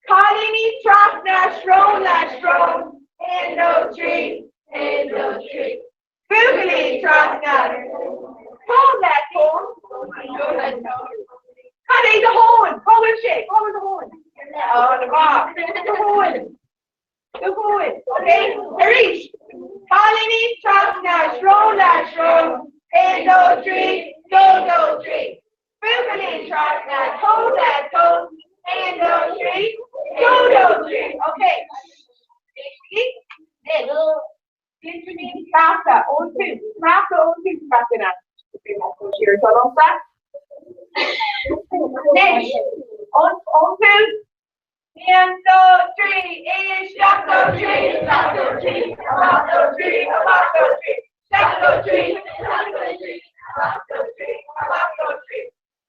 Cailíní trasna, srón le srón. Aon, dó, trí, aon, dó, trí. Buachaillí trasna, tóin le tóin. Cad é do thóin? Cá bhfuil sé? Cá bhfuil do thóin? An-mhaith. Do thóin. Do thóin. Ok? Arís. Cailíní trasna, srón le srón. Aon, dó, trí, dó, dó, trí. Buachaillí trasna, tóin le tóin. Aon, dó, trí, dó, dó, trí. Ok. Éistigí. Benjamin Trasna ón tús, Trasna ón tús, Trasna. Siar liomsa. Anois, ón tús. Aon, dó, trí, isteach, dó, trí, isteach, dó, trí, amach, dó, trí, amach, dó, trí, isteach, dó, trí, isteach, dó, trí, amach, dó, trí, amach, dó, trí.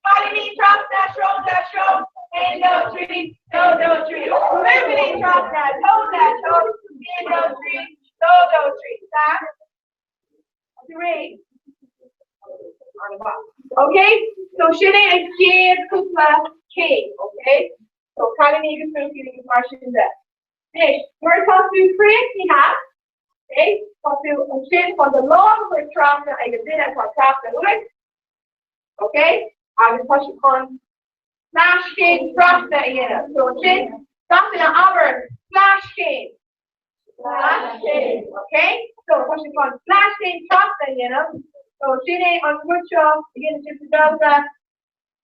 Cailíní trasna, srón le srón, aon, dó, trí, dó, dó, trí. Buachaillí trasna, tóin le tóin, aon, dó, trí, dó, dó, trí. Sea? Tá tú réidh? An-mhaith. Ok, so sin é an chéad cúpla céim, ok? So cailíní agus buachaillí agus mar sin de. Anois, nuair atá tú críochnaithe, ok, tá tú ansin chun do lámh a chur trasna ag an duine atá trasna uait, Ok? Agus tá sibh chun sleaschéim trasna a dhéanamh. So ansin, gach duine abair sleaschéim. Sleaschéim. Ok? So tá sibh chun sleaschéim trasna a dhéanamh. So sin é an rud seo a dhéanann sibh sa damhsa.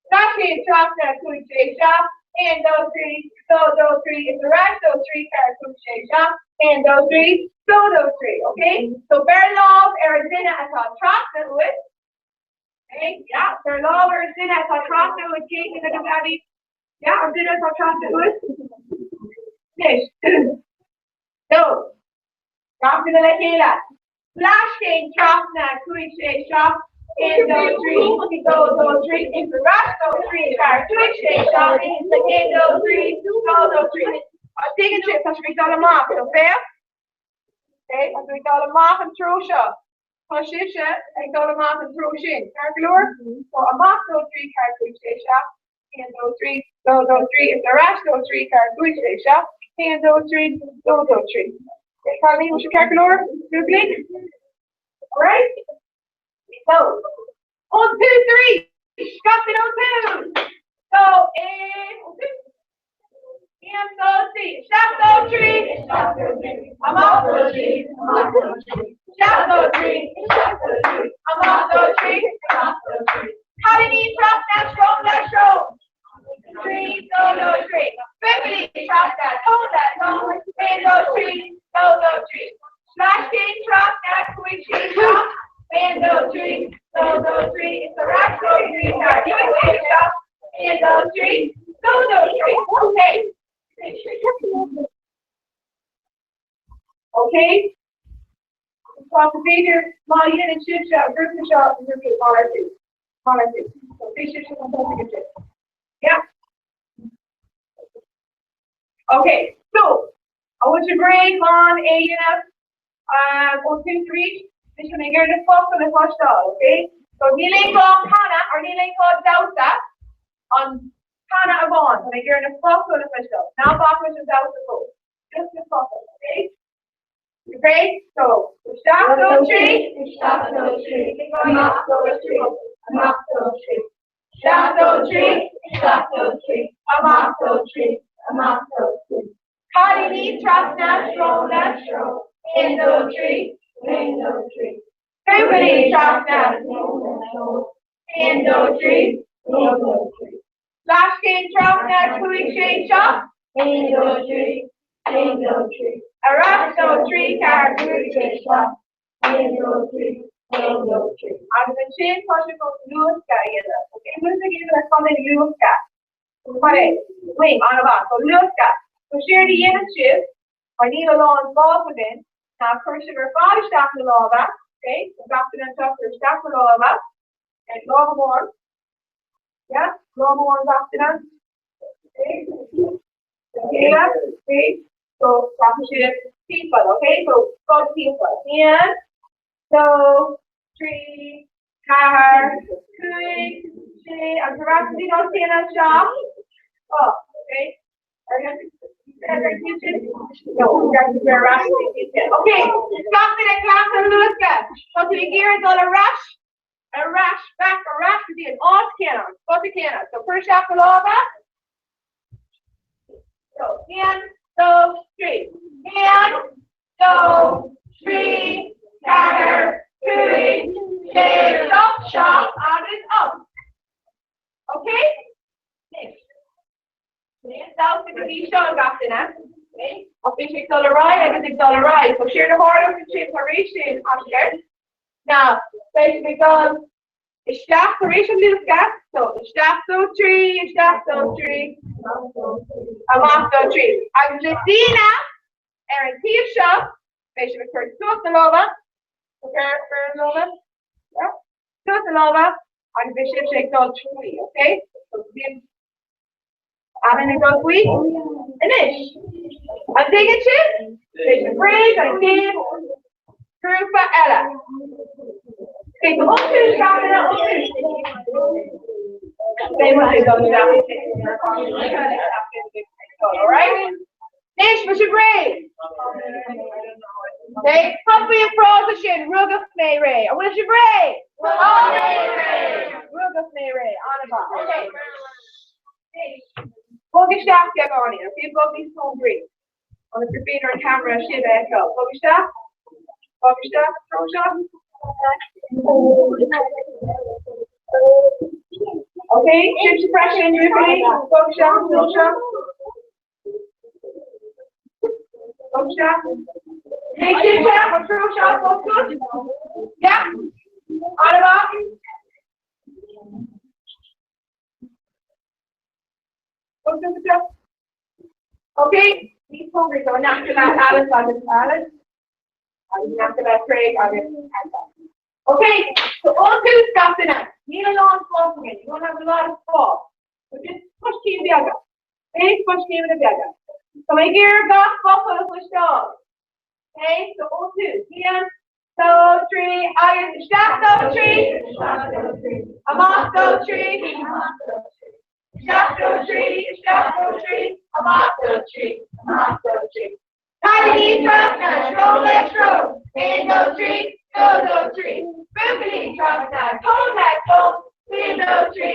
Sleaschéim trasna, cúig, sé, seacht, aon, dó, trí, dó, dó, trí, is ar ais, dó, trí, ceathair, cúig, sé, seacht, aon, dó, trí, dó, dó, trí. Ok? So beir lámh ar an duine atá trasna uait. Yeah, beir lámh ar an duine atá trasna uait, Caitlin agus Abby. Yeah, an duine atá trasna uait. Anois. So, gach duine le chéile. Sleaschéim trasna, cúig, sé, seacht, aon, dó, trí, dó, dó, trí, is ar ais, dó, trí, ceathair, cúig, sé, seacht, aon, dó, trí, dó, dó, trí. An dtuigeann sibh, tá sibh ag dul amach, so féach. Okay, tá sibh ag dul amach an treo seo. Tá sibhse ag dul amach an treo sin, ceart go leor? So amach dó trí ceathair cúig sé seacht, haon dó trí, dó dó trí, is ar ais dó trí ceathair cúig sé seacht, haon dó trí, dó dó trí. Okay, cailíní, bhfuil sé ceart go leor? Buachaillí? Alright? So, ón tús arís! Gach duine ón tús! So, eh, ón tús. Aon, dó, trí, isteach, dó, trí, isteach, dó, trí, amach, dó, trí, amach, dó, trí, isteach, dó, trí, isteach, dó, trí, amach, dó, trí, amach, dó, trí. Cailíní trasna, srón le srón. Trí, dó, dó, trí. Buachaillí trasna, tóin le tóin. Aon, dó, trí, dó, dó, trí. Sleaschéim trasna, cúig, sé, seacht. Aon, dó, trí, dó, dó, trí. Is ar ais, dó, trí, ceathair, cúig, sé, seacht. Aon, dó, trí, dó, dó, trí. Okay. Okay? Tá b'fhéidir má dhéanann sibhse an grúpa seo an grúpa malartú. Malartú. So bhí sibhse an tosaigh ansin. Yeah. Okay, so an bhfuil sibh réidh chun é a dhéanamh ón tús arís? Anois tá mé ag iarraidh na focail a chloisteáil, okay? So níl aon ghá canadh or níl aon ghá damhsa an canadh amháin, tá mé ag iarraidh na focail a chloisteáil. Ná bac leis an damhsa fós. Just na focail, okay? Okay, so isteach dó trí, isteach dó trí, amach dó trí, amach dó trí, isteach dó trí, isteach dó trí, amach dó trí, amach dó trí. Cailíní trasna, treo le treo, aon dó trí, aon dó trí. Buachaillí trasna, aon dó trí, aon dó trí. Fleascéim trasna, cúig sé seacht, aon dó trí, aon dó trí. Ar ais dó trí ceathair cúig sé seacht, aon dó trí, aon dó trí. Agus ansin tá sibh chun luascadh a dhéanamh. Ok, luascadh a dhéanamh le chun é luascadh. Chun é, wing, an-mhaith. So luascadh. So séard a dhéanann sibh Mar níl a lán spás againn, ná cuir sibh ar fad isteach na lámha, ok? So gach duine anseo, cuir isteach na lámha. Ok, lámh amháin. Yeah, lámh amháin gach duine. Ok, le chéile, ok? So, rachaidh sibh timpeall, ok? So, bog timpeall. Aon, dó, trí, ceathair, cúig, sé, agus ar ais go dtí an chéanna, seacht, ocht, ok? Ok, gach duine cleachtadh luascadh. Tá tú ag iarraidh dul ar ais, ar ais, back, ar ais go dtí an áit chéanna, an spota céanna. So cuir isteach na lámha. So, aon, dó, trí. Aon, dó, trí, ceathair, cúig, sé, seacht, seacht agus ocht. Ok? Anois. Níl damhsa go dtí seo ag gach duine. Ach bhí sé ag dul ar aghaidh agus ag dul ar aghaidh. So séard a tharlós ansin tar éis sin, Oscar, ná beidh sibh ag dul isteach tar éis an luascadh. So isteach dó trí, isteach dó trí, amach dó trí. Agus le daoine ar an taobh seo, beidh sibh ag cur suas na lámha, cuir cuir na lámha, yeah, suas na lámha, agus beidh sibhse ag dul trí, okay? So bíonn Alan ag dul faoi? Anois! An dtuigeann sibh? Beidh sibh réidh don chéad ghrúpa eile. Okay, so ón tús, gach duine ón tús. Beidh muid ag dul isteach. Alright? Anois, bhfuil sibh réidh? Okay, cad faoi an frása sin, rugadh mé réidh. An bhfuil sibh réidh? Tá mé réidh! Rugadh mé réidh. An-mhaith. Okay. Anois, bog isteach beagáinín, okay? Bog níos cóngaraí. Ionas gur féidir an ceamara sibh a fheiceáil. Bog isteach. Bog isteach. Treo seo. Okay, sibhse freisin, buachaillí. Bog isteach an treo seo. Bog isteach. Okay, sibhse, an treo seo, bog suas. Yeah. An-mhaith. Bog suas anseo. Okay, níos cóngaraí, so in aice le Alice agus Alice. Agus in aice le Craig agus Anna. Okay, so ón tús gach duine, níl a lán spás againn, you don't have a lot of spás. So just coiscéim beaga. Okay, coiscéimeanna beaga. Tá mé ag iarraidh gach focal a chloisteáil. Okay, so ón tús, aon, dó, trí, agus isteach dó, trí, amach dó, trí, isteach dó, trí, isteach dó, trí, amach dó, trí, amach dó, trí. Cailíní trasna, treo le treo, aon, dó, trí, dó, dó, trí. Buachaillí trasna, tóin le tóin, aon, dó, trí,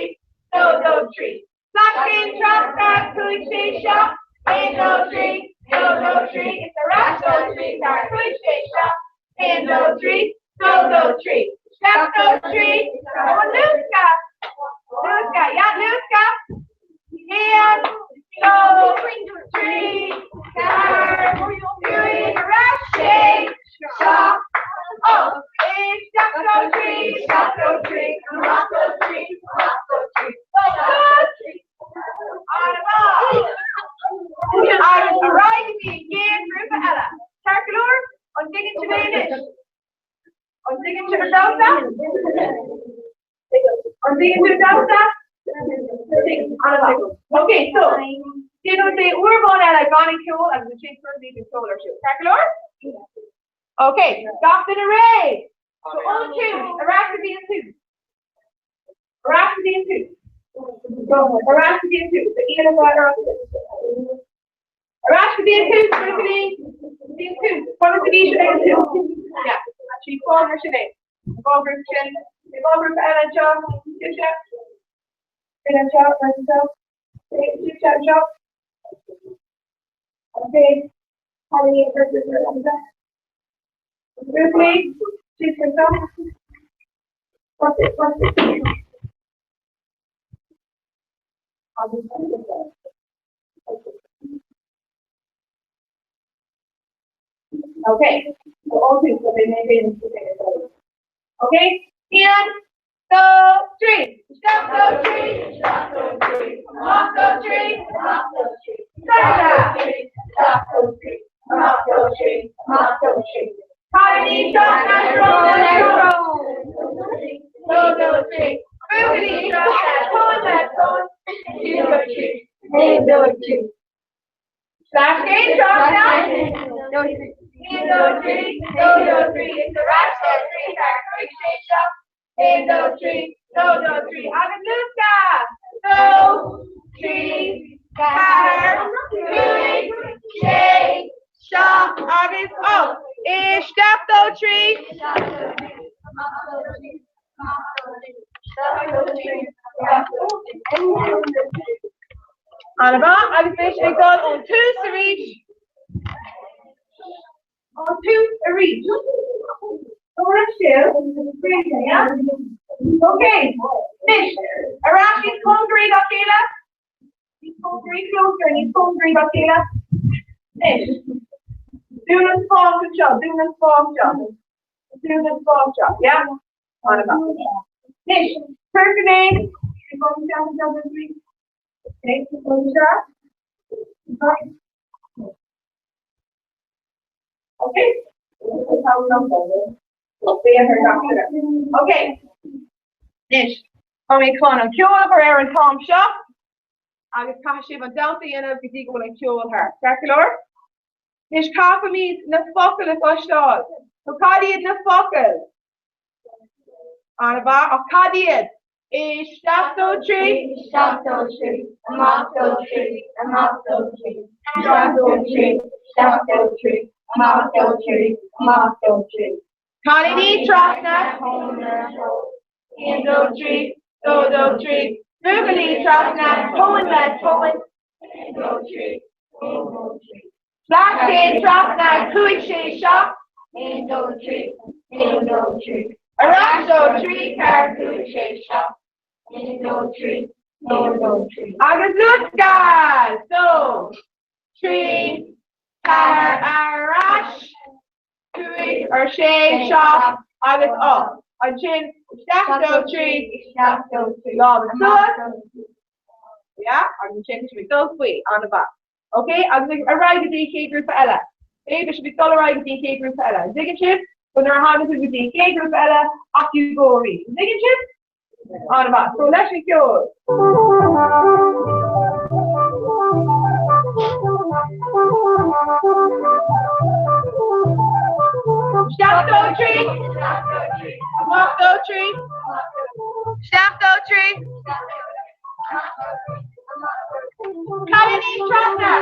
dó, dó, trí. Fleascéim trasna, cúig, sé, seacht, aon, dó, trí, dó, dó, trí, is ar ais, dó, trí, ceathair, cúig, sé, seacht, aon, dó, trí, dó, dó, trí. Isteach, dó, trí, ó, luascadh, luascadh, yeah, luascadh. Aon, dó, trí, ceathair, cúig, ar ais, sé, seacht, ocht. Isteach, dó, trí, isteach, dó, trí, amach, dó, trí, amach, dó, trí. An-mhaith! Agus ar aghaidh go dtí an chéad ghrúpa eile. Ceart go leor? An dtuigeann sibh é anois? An dtuigeann sibh an damhsa? An dtuigeann sibh an damhsa? An-mhaith. Ok, so, déanfaidh muid é uair amháin eile gan an ceol agus ansin cuirfimid an ceol ar siúl. Ceart go leor? Ok, gach duine réidh? So, ón tús, ar ais go dtí an tús. Ar ais go dtí an tús. Ar ais go dtí an tús. Ar ais go dtí an tús, buachaillí. Go dtí an tús. Conas a bhí sibh ag an tús? Yeah. Actually, fág mar sin é. An dá ghrúpa sin. An dá ghrúpa eile anseo. Sibhse. Sin anseo, anseo. Sibhse anseo. Okay. Cailíní an grúpa Buachaillí, sibhse anseo. What's it? What's it? Okay, so all two, so they may be in the same Okay, and dó, trí, isteach dó trí, isteach dó trí, amach dó trí, amach dó trí, trí, isteach dó trí, amach dó trí, amach dó trí. Cailíní trasna dó dó trí, buachaillí trasna tóin le tóin, dó trí, aon dó trí. Sleaschéim trasna, dó trí, aon dó trí, dó dó trí, is ar ais dó trí, ceathair cúig sé seacht, aon dó trí, dó dó trí, agus luascadh! Dó, trí, ceathair, cúig, sé, seacht agus ocht. Isteach dó trí. An-mhaith agus anois ag dul ón tús arís. Ón tús arís. Ok, anois, ar ais níos cóngaraí dá chéile. Níos cóngaraí, closer, níos cóngaraí dá chéile. Anois, dún an spás anseo, dún an spás seo. Dún an spás seo, yeah? An-mhaith. Anois, cuirfidh mé Ok. Ok. Anois, tá mé chun an ceol a chur ar an t-am seo agus caithfidh sibh an damhsa a dhéanamh go dtí go bhfuil an ceol thart. Ceart go leor? Anois caithfimid na focail a chloisteáil. So cad iad na focail? An-mhaith, ach cad iad? Isteach dó trí. Isteach dó trí. Amach dó trí. Amach dó trí. Isteach dó trí. Isteach dó trí. Amach dó trí. Amach dó trí. Cailíní trasna. Aon dó trí. Dó dó trí. Buachaillí trasna. Tóin le tóin. Aon dó trí. Aon dó trí. Sleaschéim trasna. Cúig sé seacht. Aon dó trí. Aon dó trí. Ar ais dó trí ceathair cúig sé seacht. Aon dó trí. Aon dó trí. Agus luascadh! Dó, trí, ceathair, ar ais, cúig ar sé, seacht agus ocht. Ansin, isteach dó trí, Isteach dó trí. Lámha suas. Yeah, agus ansin tá sibh ag dul faoi, an-mhaith. Ok, agus ar aghaidh go dtí an chéad ghrúpa eile. Ok, beidh sibh ag dul ar aghaidh go dtí an chéad grúpa eile. An dtuigeann sibh? So nuair a thagann tú go dtí an chéad grúpa eile, off you go arís. An dtuigeann sibh? An-mhaith. So leis an cheol. Isteach dó trí. Amach dó trí. Isteach dó trí. Cailíní trasna!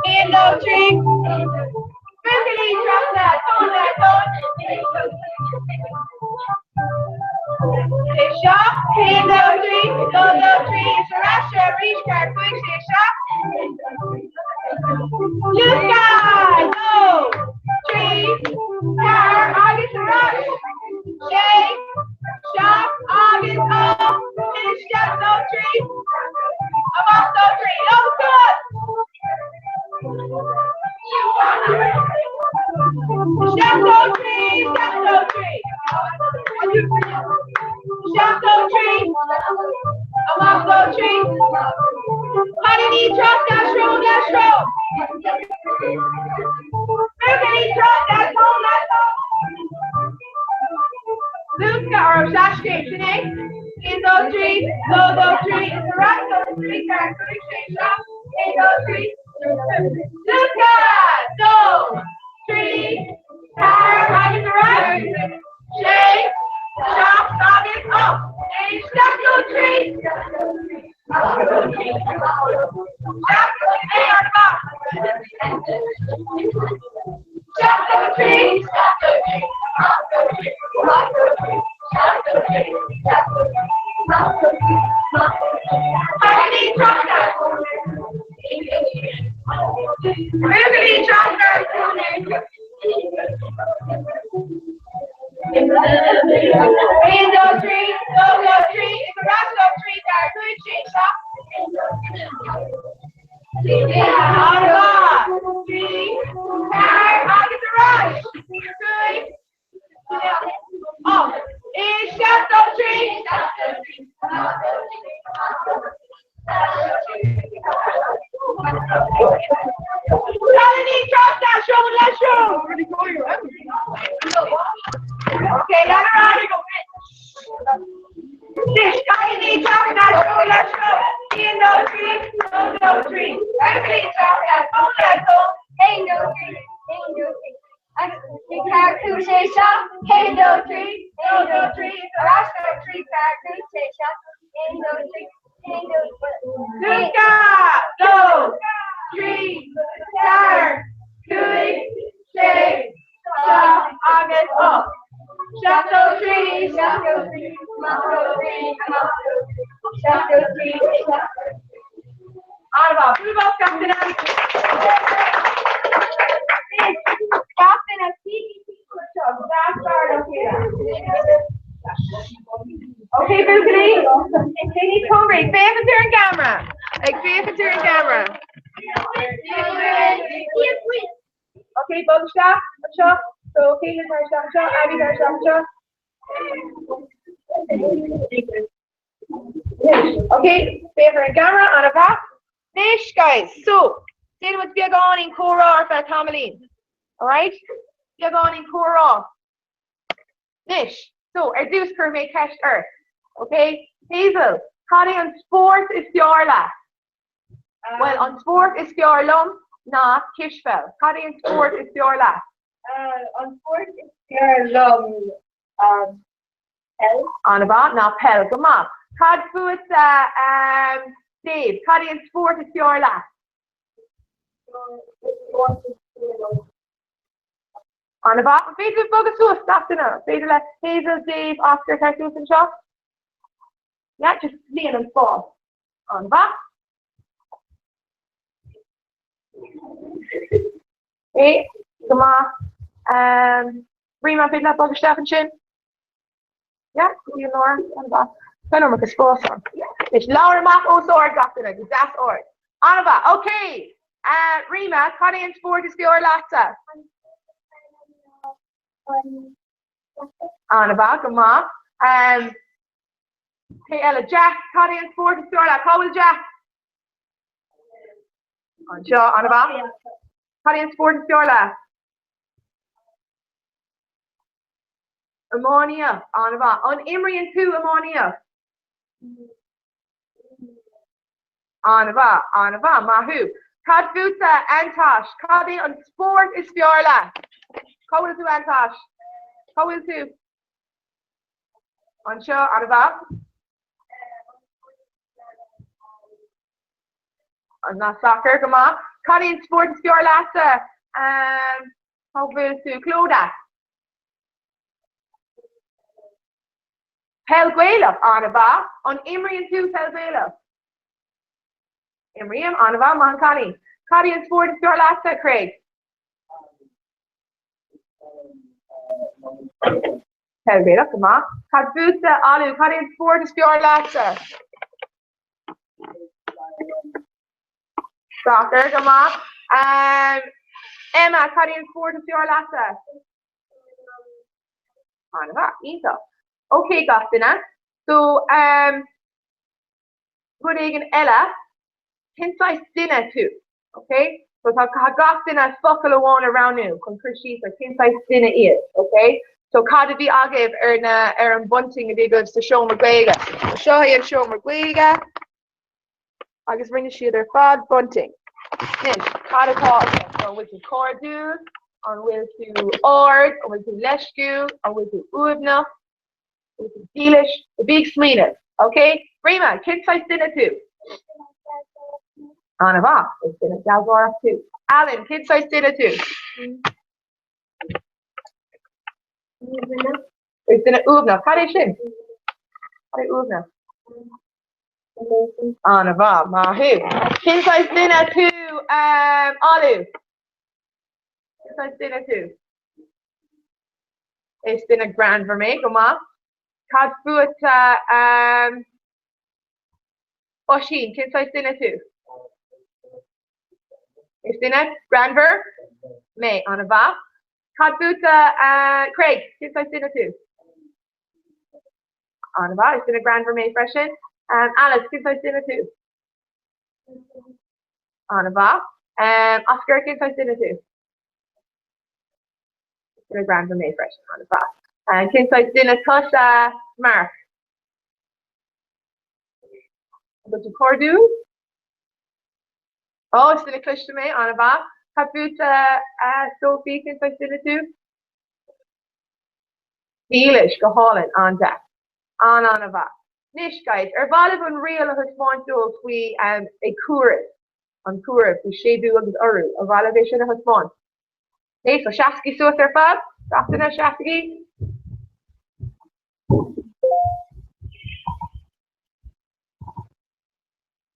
Aon dó trí. Buachaillí trasna! Tóin le tóin. Sé seacht. Aon dó trí. Dó dó trí. Is ar ais arís ceathair cúig sé seacht. Luascadh! Dó, trí, ceathair agus ar ais. Sé, seacht agus ocht. Isteach dó trí. Amach dó trí. Lámha suas! Isteach dó trí. Isteach dó trí. Isteach dó trí. Amach dó trí. Cailíní trasna srón le srón. Buachaillí trasna tóin le tóin. Luascadh orm sleaschéim, sin é. Aon dó trí, dó dó trí, is ar ais dó trí, ceathair cúig sé seacht, aon dó trí, Luascadh! Dó, trí, ceathair agus ar ais, sé, seacht agus ocht, isteach! Mé ceist ort. Ok? Hazel, cad é an spórt is fearr leat? Well, an spórt is fearr liom ná cispheil. Cad é an spórt is fearr leat? An spórt is fearr liom peil. An-mhaith ná peil go maith. Cad fútsa Dave, cad é an spórt is fearr leat? An-mhaith. An féidir libh bogadh suas gach duine? An féidir le Hazel, Dave, Oscar tar suas anseo? Yeah, just líon an spás. An-mhaith. É, go maith. Um, Rima, an féidir leat bogadh isteach ansin? Yeah, go dtí an lár. An-mhaith. Tá an iomarca spás ann. Anois, labhair amach os ard gach duine, go deas ard. An-mhaith. Okay. Uh, Rima, cad é an spórt is fearr leatsa? An-mhaith, go maith. Um, cé eile? Jack, cad é an spórt is fearr leat? Cá bhfuil Jack? Anseo, an-mhaith. Cad é an spórt is fearr leat? Iománaíocht, an-mhaith. An imríonn tú iománaíocht? An-mhaith, an-mhaith, maith thú. Cad fútsa, Antosh? Cad é an spórt is fearr leat? Cá bhfuil tú, Antosh? Cá bhfuil tú? Anseo, an-mhaith. Ná sacar, go maith. Cad é an spórt is fearr leatsa? Cá bhfuil tú, Clodagh? Peil Ghaelach, an-mhaith. An imríonn tú peil Ghaelach? Imrím, an-mhaith, maith an cailín. Cad é an spórt is fearr leatsa, Craig? Peil Ghaelach, go maith. Cad fútsa, Alu, cad é an spórt is fearr leatsa? Soccer, go maith. Emma, cad é an spórt is fearr leatsa? An-mhaith, iontach. Ok, gach duine. So, um, rud éigin eile, cén saghas duine tú? Ok? So tá caithfidh gach duine focal amháin a roghnú chun cur síos ar cén saghas duine iad. Ok? So cad a bhí agaibh ar na ar an bunting a bhí agaibh sa seomra Gaeilge? Seo é an seomra Gaeilge agus rinne siad ar fad bunting. Anois, cad atá agaibh? So, an bhfuil tú cairdiúil? An bhfuil tú ard? An bhfuil tú leisciúil? An bhfuil tú uaigneach? An bhfuil tú dílis? Bí ag smaoineamh. Ok? Rima, cén saghas duine tú? An-mhaith. Is duine gealgháireach tú. Alan, cén saghas duine tú? Is duine uaigneach. Cad é sin? Cad é uaigneach? An-mhaith. Maith thú. Cén saghas duine tú, Alu? Cén saghas duine tú? Is duine greannmhar mé, go maith. Cad fútsa, Oisín, cén saghas duine tú? Is duine greannmhar mé, an-mhaith. Cad fútsa, Craig, cén saghas duine tú? An-mhaith, is duine greannmhar mé freisin. Alice, cén saghas duine tú? An-mhaith. Oscar, cén saghas duine tú? Is duine greannmhar mé freisin, an-mhaith. Cén saghas duine tusa, Mark? An bhfuil tú cairdiúil? Ó, is duine cliste mé, an-mhaith. Cad fútsa, Sophie, cén saghas duine tú? Dílis, go hálainn, an-deas. An-an-mhaith. Anois, guys, ar mhaith libh an riail a thaispeáint dóibh faoi ag comhaireamh, an comhaireamh faoi séimhiú agus urú, ar mhaith libh é sin a thaispeáint? Ok, so seasaigí suas ar fad, gach duine, seasaigí.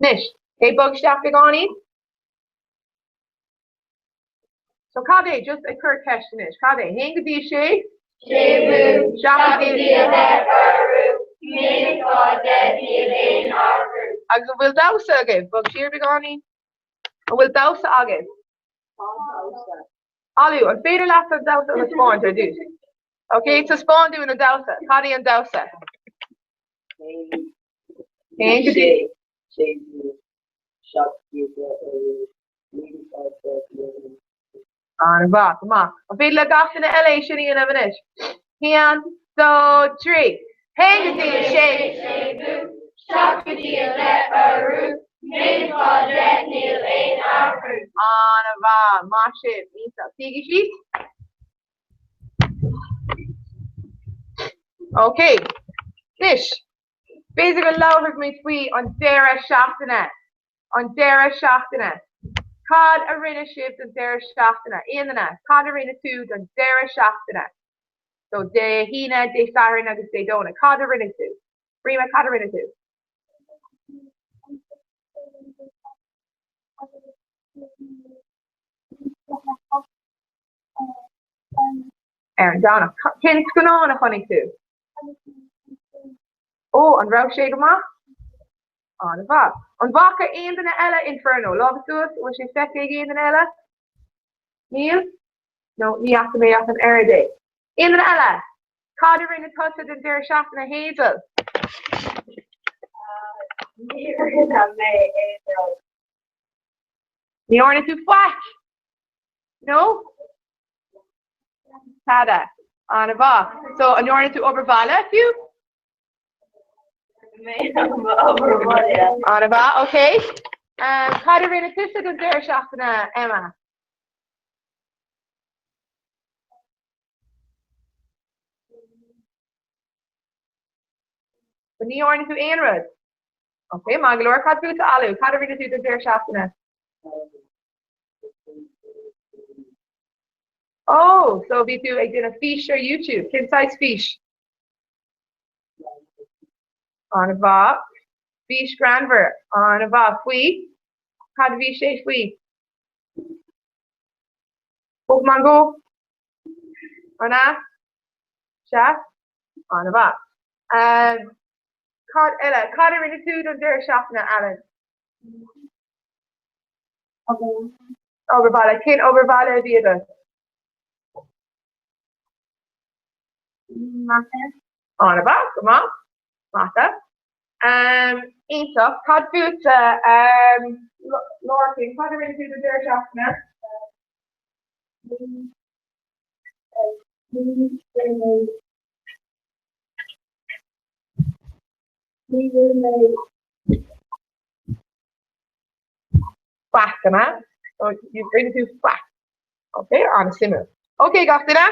Anois, ok, bog isteach beagáinín. So cad é, just ag cur ceist anois, cad é? Haon go dtí sé? Séimhiú, 7 go dtí 10 urú, méid atá 10 níl aon athrú. Agus an bhfuil damhsa agaibh? Bog siar beagáinín. An bhfuil damhsa agaibh? Alu, an féidir leat an damhsa a thaispeáint ar dtús? Ok, taispeáin dúinn an damhsa. Cad é an damhsa? Haon go dtí. Séimhiú, 7 go dtí 10 urú, méid atá 10 níl aon athrú. An-mhaith, go maith. An féidir le gach duine eile é sin a dhéanamh anois? Haon, dó, trí. Haon go dtí a sé. Séimhiú, 7 go dtí 10 urú, méid atá 10 níl aon athrú. An-mhaith, maith sibh, iontach. Suígí síos. Ok, anois, b'fhéidir go labharfaidh muid faoi an deireadh seachtaine. An deireadh seachtaine. Cad a rinne sibh don deireadh seachtaine? Aon duine? Cad a rinne tú don deireadh seachtaine? So Dé hAoine, Dé Sathairn agus Dé Domhnaigh. Cad a rinne tú? Rima, cad a rinne tú? Ar an Domhnach. Cén scannán a chonaic tú? Ó, an raibh sé go maith? An-mhaith. An bhfaca aon duine eile Inferno? Lámha suas, an bhfuil sé feicthe ag aon duine eile? Níl? No, ní fhaca mé ach an oiread é. Aon duine eile? Cad a rinne tusa don deireadh seachtaine, Hazel? Ní rinne mé aon rud. Ní dhearna tú faic! No? Tada. An-mhaith. So, an ndearna tú obair bhaile, fiú? Obair bhaile. An-mhaith, ok. Um, cad a rinne tusa don deireadh seachtaine, Emma? Ní dhearna tú aon rud? Ok, maith go leor. Cad fútsa, Alu? Cad a rinne tú don deireadh seachtaine? Oh, so bhí tú ag déanamh fís ar YouTube. Cén saghas fís? An-mhaith. Fís greannmhar. An-mhaith. Faoi? Cad a bhí sé faoi? Pokémon Go? An ea? Sea? An-mhaith. Um, cad eile? Cad a rinne tú don deireadh seachtaine, Alan? Obair bhaile. Cén obair bhaile a bhí agat? Mata. An-mhaith, go maith. Mata. Um, iontach. Cad fútsa, um, Lorcan, cad a rinne tú don deireadh seachtaine? Ní rinne mé Faic, an ea? So, rinne tú faic. Ok, an-suimiúil. Ok, gach duine.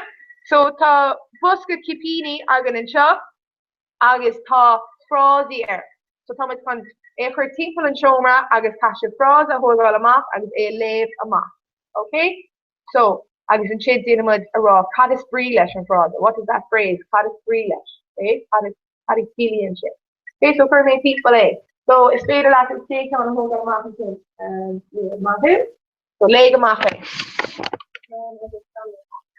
So, tá bosca cipíní againn anseo agus tá frásaí air. So, tá muid chun É a chur timpeall an seomra agus caithfidh sibh frása a thógáil amach agus é a léamh amach. Ok? So, agus ansin déanfaidh muid a rá cad is brí leis an bhfrása, what does that phrase, cad is brí leis, ok? Cad is, cad a chiallaíonn sé? Ok, so cuirfidh mé timpeall é. So, is féidir leat an chéad ceann a thógáil amach ansin, maith thú. So, léigh amach é.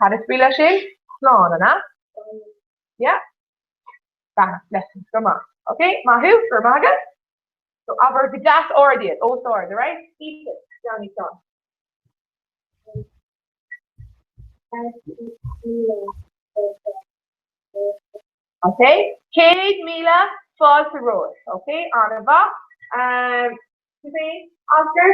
Cad is brí leis sin? Slán, an ea? Yeah. Beannacht, blessings, go maith. Ok, maith thú, go raibh maith agat. So, abair go deas ard iad, os ard, alright? Ethan, roghnaigh ceann. Ok, 100,000 fáilte romhat. Ok, an-mhaith. Um, tú féin, Oscar?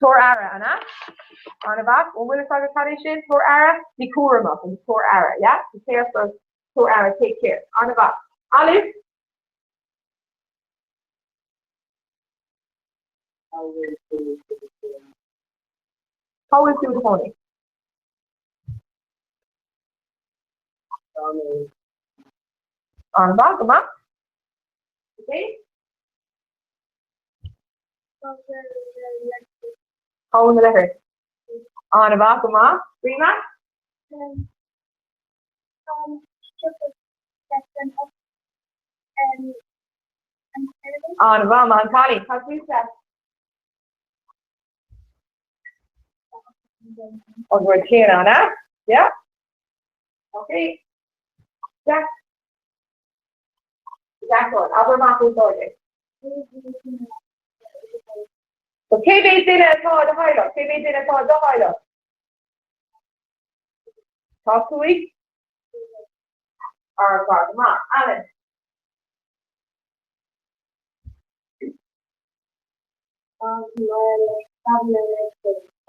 Tabhair aire, an ea? An-mhaith. An bhfuil fhios agat cad é sin? Tabhair aire? Bí cúramach agus tabhair aire, yeah? Be careful, tabhair aire, take care. An-mhaith. Olive? Cá bhfuil tú i do chónaí? An-mhaith, go maith. Okay. Cá bhfuil na leithris? An-mhaith, go maith. Rima? An-mhaith, maith an cailín. Cad fútsa? An rud céanna, an ea? Yeah? Okay. Jack. Jack on. Abair amach os ard é. So cé mhéad duine atá i do theaghlach? Cé mhéad duine atá i do theaghlach? Tá 5 ar fad go maith. Alan.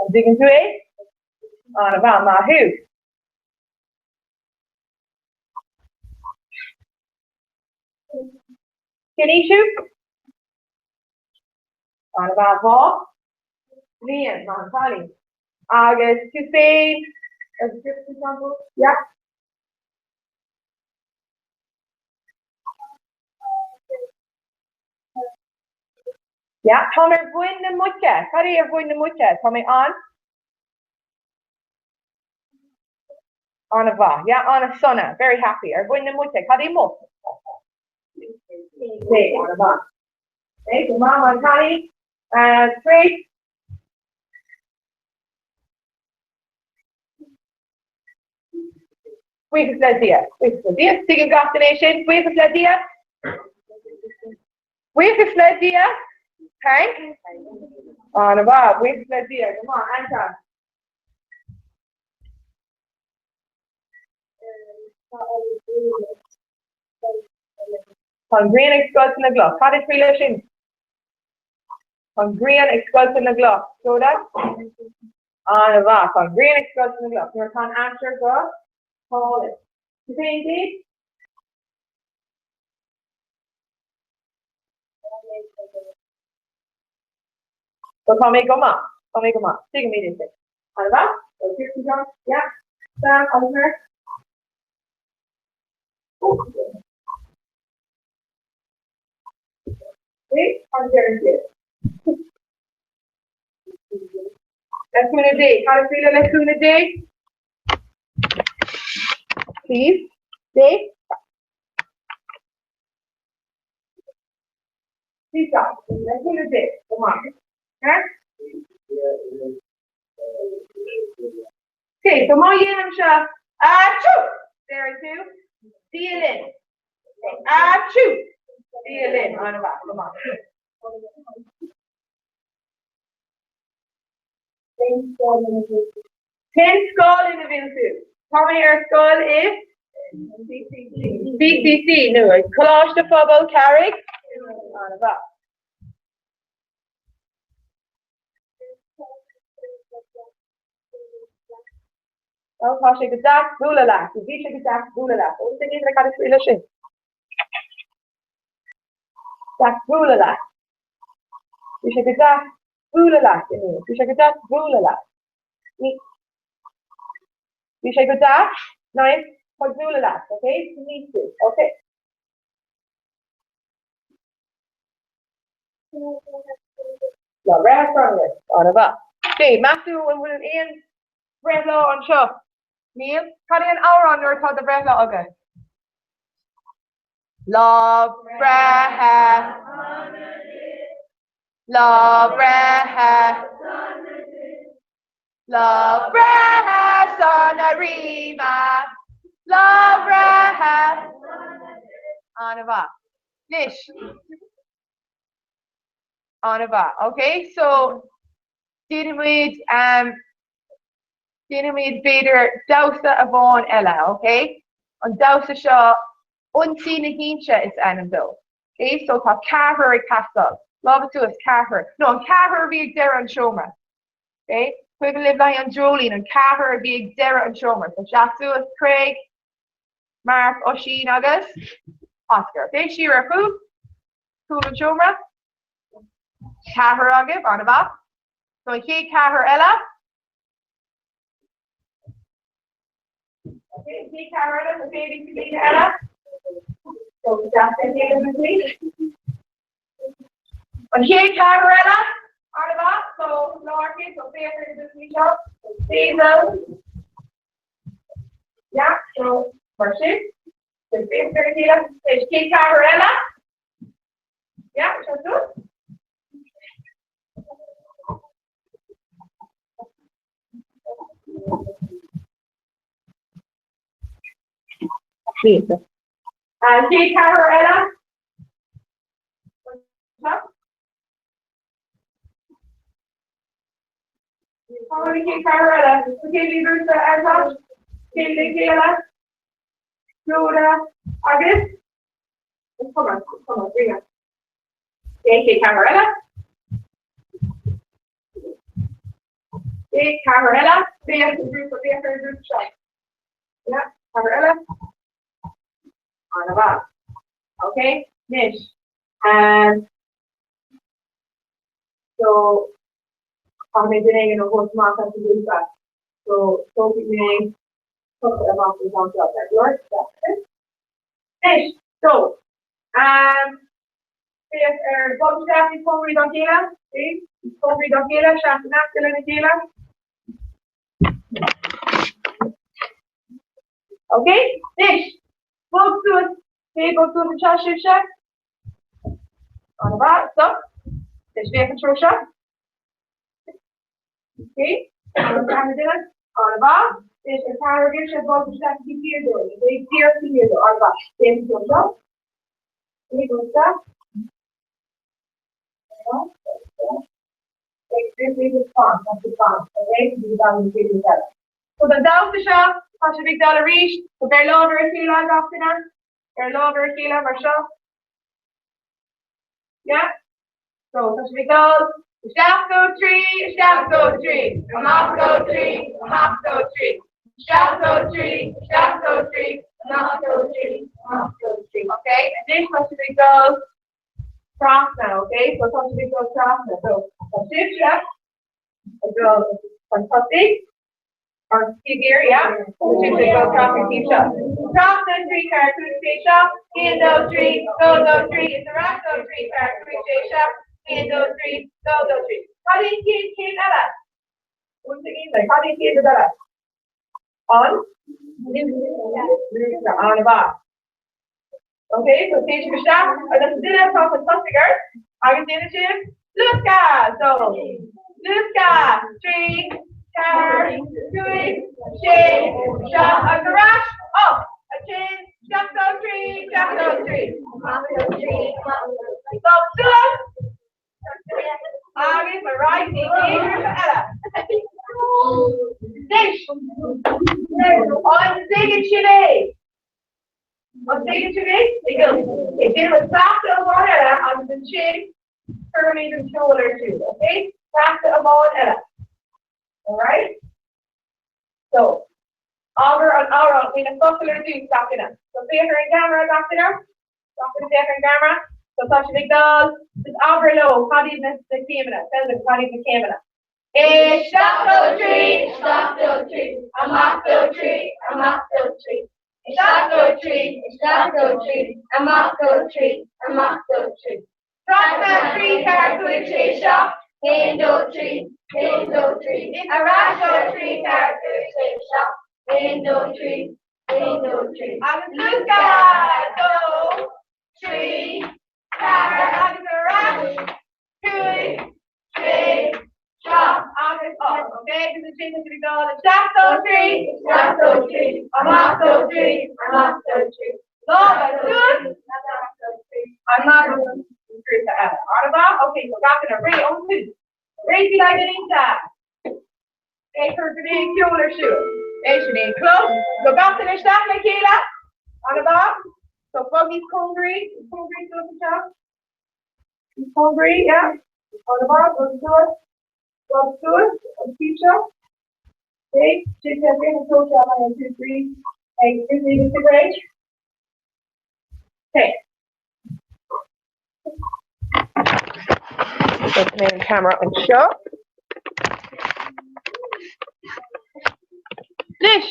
An dtuigeann tú é? An-mhaith, maith thú. Cén aois thú? An-mhaith, 2 bhliain, maith an cailín. Agus tú féin, yeah. Yeah, táim ar mhuin na muice. Cad é ar mhuin na muice? Tá mé an? An-mhaith. Yeah, an-sona. Very happy. Ar mhuin na muice. Cad é muc? Pig, an-mhaith. Okay, go maith, maith an cailín. Trace. Buíochas le Dia. Buíochas le Dia. Tuigeann gach duine é sin. Buíochas le Dia. Buíochas le Dia. Thank. An-mhaith. Buíochas le Dia. Go maith. Anton. Tá an ghrian ag scoilteadh na gcloch. Cad is brí leis sin? Tá an ghrian ag scoilteadh na gcloch. Clodagh? An-mhaith. Tá an ghrian ag scoilteadh na gcloch. Nuair atá an aimsir go hálainn. Tú féin, Dave? So tá mé go maith. Tá mé go maith. Tuigimid é sin. An-mhaith. So Kirsten John. Yeah. Sam, Oliver. Oh. Okay, cad a deireann siad? Le cúnamh Dé. Cad is brí le le cúnamh Dé? Please. Dé. Please stop. Le cúnamh Dé. Go maith. Okay? Okay, so má dhéanaimse achoo! Deireann tú, Dia linn. Achoo! Dia linn. An-mhaith, go maith. Cén scoil ina bhfuil tú? Tá mé ar scoil i CCC nó ag Coláiste Phobail Carraig. An-mhaith. Ó, tá sé go deas bualadh leat. Bhí sé go deas bualadh leat. Ó, is é cad is brí leis sin? Deas bualadh leat. Bhí sé go deas bualadh leat inniu. Bhí sé go deas bualadh leat. Bhí sé go deas. Niamh, tá ag bualadh leat, okay? Níos tú, okay? Lá breithe sona duit. An-mhaith. Okay, meas tú an bhfuil aon bhreithlá anseo? Níl? Cad é an amhrán nuair atá do bhreithlá agat? Lá breithe Lá breithe Lá breithe sona Ríona Lá breithe An-mhaith. Anois. An-mhaith. Ok, so déanfaimid um, déanfaimid b'fhéidir damhsa amháin eile, ok? An damhsa seo Ionsaí na hInse is ainm dó. Ok, so tá ceathrar ag teastáil. Lámha suas, ceathrar. No, an ceathrar a bhí ag deireadh an seomra. Ok, cuimhin libh le haghaidh an dreoilín, an ceathrar a bhí ag deireadh an seomra. So seas suas, Craig, Mark, Oisín agus Oscar. Ok, siar ar chúl, cúl an seomra. Ceathrar agaibh, an-mhaith. So an chéad ceathrar eile. Ok, an chéad ceathrar eile, so cé bhí daoine eile? So An chéad ceathrar eile, an-mhaith, so lárcé, so féach ar na buachaillí seo, Hazel. Yeah, so mar sin, so féach ar a chéile, an chéad ceathrar eile. Yeah, seo suas. An chéad ceathrar eile? Cá bhfuil an chéad ceathrar eile? Cé bhí grúpa ar Cé le chéile? Clóda agus Cuma, cuma, Ríona. Cé chéad ceathrar eile? Chéad ceathrar eile? Féach an grúpa, féach ar an grúpa seo. Yeah, ceathrar eile. An-mhaith. Ok, anois. Um, so, caithfidh mé duine éigin a thabhairt amach as an grúpa. So, tógfaidh mé tusa amach an ceann seo. Anois, so, um, féach ar bog isteach níos cóngaraí dá chéile, níos cóngaraí dá chéile, seas in aice lena chéile. Ok, anois, bog suas, cé bog suas anseo sibhse? An-mhaith, stop. Anois féach an treo seo. Ok, an ceathrú duine, an-mhaith. Anois an ceathrú agaibhse bog isteach taobh thiar dóibh, ok, díreach taobh thiar dóibh, an-mhaith. Féach an treo seo. Ok, bog isteach. So don damhsa seo, tá sibh ag dul arís, so beir lámh ar a chéile, gach duine, beir lámh ar a chéile mar seo. Yeah? So tá sibh ag dul isteach dó trí, isteach dó trí, amach dó trí, amach dó trí, isteach dó trí, isteach dó trí, amach dó trí, amach dó trí. Okay? Anois tá sibh ag dul trasna, okay? So tá sibh ag dul trasna. So tá sibhse ag dul chun tosaigh or here, yeah? Tá sibhse ag dul trasna taobh seo. Trasna 3 4 5 6 7 1 2 3 2 2 3 is ar ais 2 3 4 5 6 7 1 2 3 2 2 3. Cad é an chéad chéim eile? Cad é an chéad rud eile? An? An-mhaith. Ok, so téann sibh isteach agus an duine atá chun tosaigh ort agus déanann sibh luascadh! So, luascadh! 3, 4, 5, 6, 7 agus ar ais! Up! Ansin, 7, 2, 3, 7, 2, 3. Bog suas! Agus ar aghaidh go dtí an chéad ghrúpa eile. Anois! An dtuigeann sibh é? An dtuigeann sibh é? Tuigeann. Déanfaimid cleachtadh amháin eile agus ansin cuirfimid an ceol ar siúl, ok? Cleachtadh amháin eile. Alright? So, abair an amhrán, faoi na focail ar dtús, gach duine. So féach ar an gceamara, gach duine. Gach duine féach ar an gceamara. So tá sibh ag dul, just abair leo, cad iad na céimeanna? Tell them cad iad na céimeanna. Isteach dó trí, isteach dó trí, amach dó trí, amach dó trí. Isteach dó trí, isteach dó trí, amach dó trí, amach dó trí. Trasna trí ceathair cúig sé seacht, haon dó trí, haon dó trí. Ar ais dó trí ceathair cúig sé seacht, haon dó trí, haon dó trí. Agus luascadh! Dó, trí, ceathair agus ar ais, cúig, sé, seacht agus ocht. Ok, agus ansin tá sibh ag dul isteach dó trí, isteach dó trí, amach dó trí, amach dó trí. Lámha suas, amach grúpa eile. An-mhaith, ok, so gach duine réidh ón tús. Réidh le haghaidh an línte. Ag cur go dtí an ceol ar siúl. É sin é an clog. So gach duine isteach le chéile. An-mhaith. So bog níos cóngaraí, cóngaraí suas anseo. Níos cóngaraí, yeah. An-mhaith, bog suas, bog suas, an taobh seo. Okay, sin sé sin an tóg seo an 2 3 ag Disney with the grade. Okay. Put mé an camera anseo. Anois!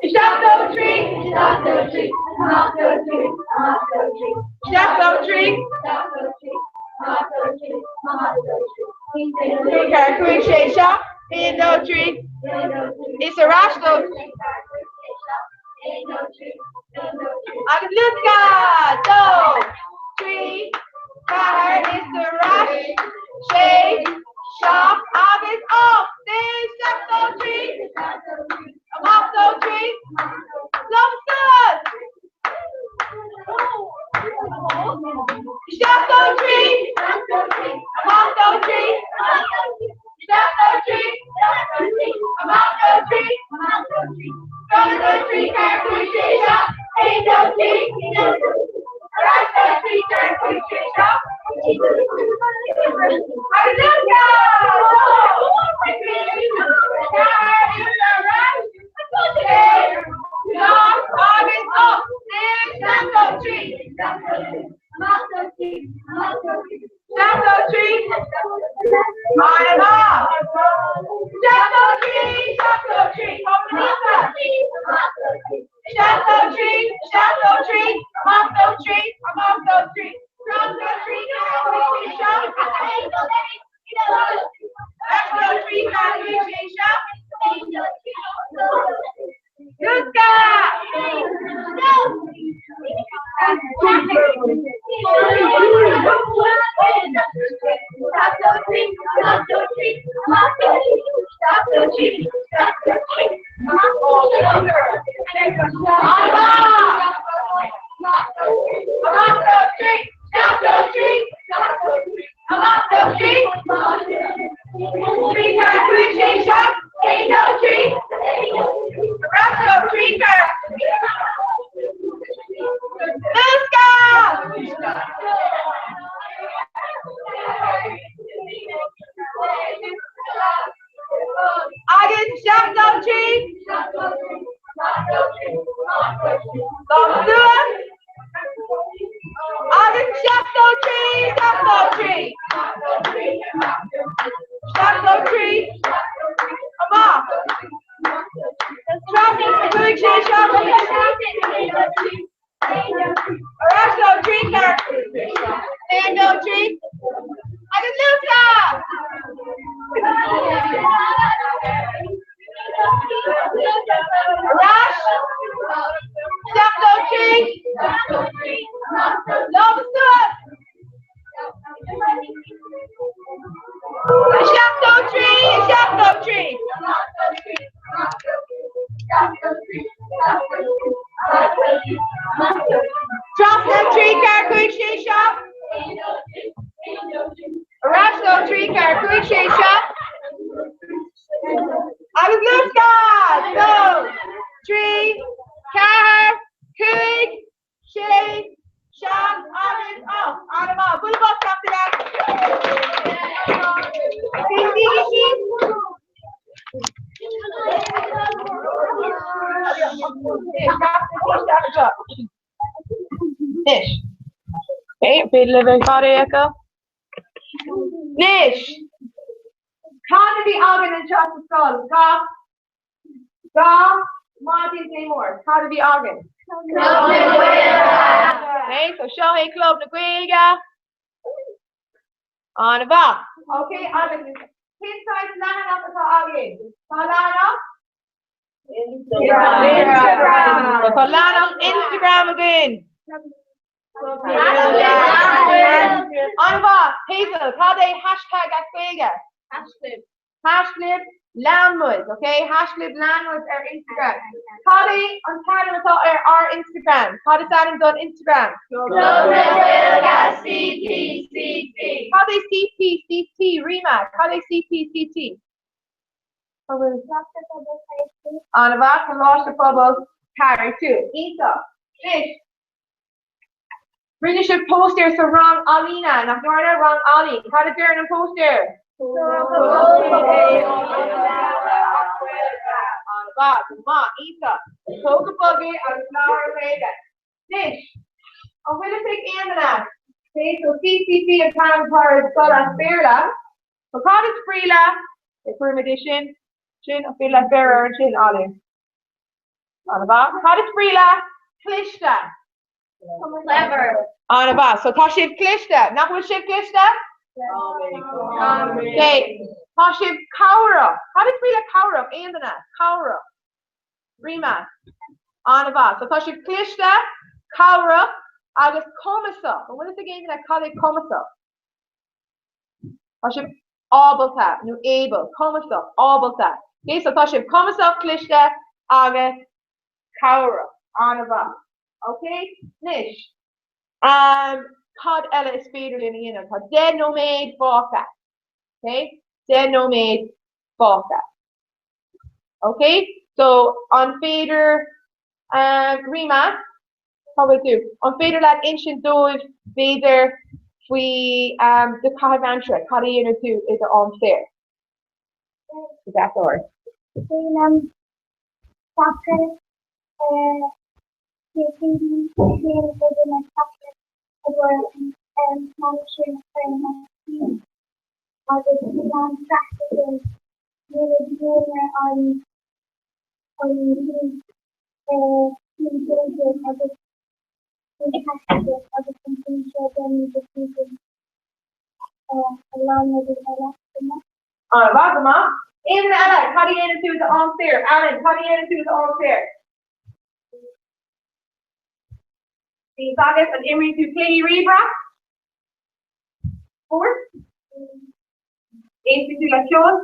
Isteach dó trí, isteach dó trí, amach dó trí, amach dó trí. Isteach dó trí, isteach dó trí, amach dó trí, amach dó trí. Trí, ceathair, cúig, sé, seacht, haon, dó, trí, is ar ais dó. Agus luascadh! Dó, trí, ceathair, is ar ais, sé, seacht agus ocht! Isteach dó trí, amach dó trí, lámha suas! Isteach dó trí, amach dó trí, isteach dó trí, amach dó trí, Trasna dó trí ceathair cúig sé seacht, haon dó trí, ar ais dó trí ceathair cúig sé seacht. Agus luascadh! Dó, trí, ceathair, is ar ais, sé, seacht agus ocht. Isteach dó trí, amach dó trí, amach dó trí. Isteach dó trí, an-mhaith. Isteach dó trí, isteach dó trí, Isteach dó trí, isteach dó trí, amach dó trí, amach dó trí. Trasna trí, ceathair, cúig, sé, seacht. Ar ais dó trí, ceathair, cúig, sé, seacht. Luascadh! Agus isteach dó trí. Lámha suas. Agus isteach dó trí, isteach dó trí. Isteach dó trí. Amach. Trasna cúig sé seacht. Ar ais dó trí ceathair. Aon dó trí. Agus luascadh! Ar ais! Isteach dó trí! Lámha suas! Isteach dó trí! Isteach dó trí! Trasna trí ceathair cúig sé seacht. Ar ais dó trí ceathair cúig sé seacht. Agus luascadh! Dó, trí, ceathair, cúig, sé, seacht agus ocht. An-mhaith. Bualadh bos gach duine. Suígí síos. Anois. Okay, an féidir libh ar fad é a fheiceáil? Anois! Cad a bhí againn anseo sa scoil? Gach gach maidin Dé Máirt, cad a bhí againn? Club na Gaeilge! Okay, so seo é Club na Gaeilge. An-mhaith. Okay, agus cén saghas leathanach atá againn? Tá leathanach? Instagram. Tá leathanach Instagram againn. An-mhaith. Hazel, cad é hashtag as Gaeilge? Haischlib. Haischlib lean muid, ok? Haischlib lean muid ar Instagram. Cad é an t-ainm atá ar ár Instagram? Cad is ainm don Instagram? Club na Gaeilge CTCT. Cad é CTCT? Rima, cad é CTCT? An-mhaith, Coláiste Pobail Charraig Tui. Iontach. Anois, Rinne sibh póstaer sa rang ealaíne, nach ndearna? Rang ealaín. Cad a deireann an póstaer? An-mhaith, go maith, iontach. Tóg go bog é agus labhair an Ghaeilge. Anois, an bhfuil fhios ag aon duine cé so CCC an t-ainm atá ar an scoil as Béarla? So cad is brí le, cuirfidh muid é sin, sin, an féidir leat beir air ansin, Ailín? An-mhaith. Cad is brí le cliste? Clever. An-mhaith. So tá sibh cliste. Nach bhfuil sibh cliste? Okay. Tá sibh cabhrach. Cad is brí le cabhrach? Aon duine? Cabhrach. Rima. An-mhaith. So tá sibh cliste, cabhrach agus cumasach. An bhfuil fhios ag aon duine cad é cumasach? Tá sibh ábalta nó able, cumasach, ábalta. Ok, so tá sibh cumasach, cliste agus cabhrach. An-mhaith. Ok, anois, um, cad eile is féidir linn a dhéanamh? Tá 10 nóiméad fágtha. Ok, 10 nóiméad fágtha. Ok, so an féidir, um, Rima, Cá bhfuil tú? An féidir leat insint dóibh, b'fhéidir, faoi do chaitheamh aimsire, cad a dhéanann tú i do am saor? Go deas ard. Déanaim sacar ar Dé Céadaoin, déanaim obair mar sacar obair mainistir na Coirne agus bíonn an-chraic againn nuair a bhuamar an An-mhaith, go maith. Aon duine eile, cad a dhéanann tú i do am saor? Alan, cad a dhéanann tú i do am saor? Bíonn agus an imríonn tú cluichí ríomhaire? Spórt? Éisteann tú le ceol?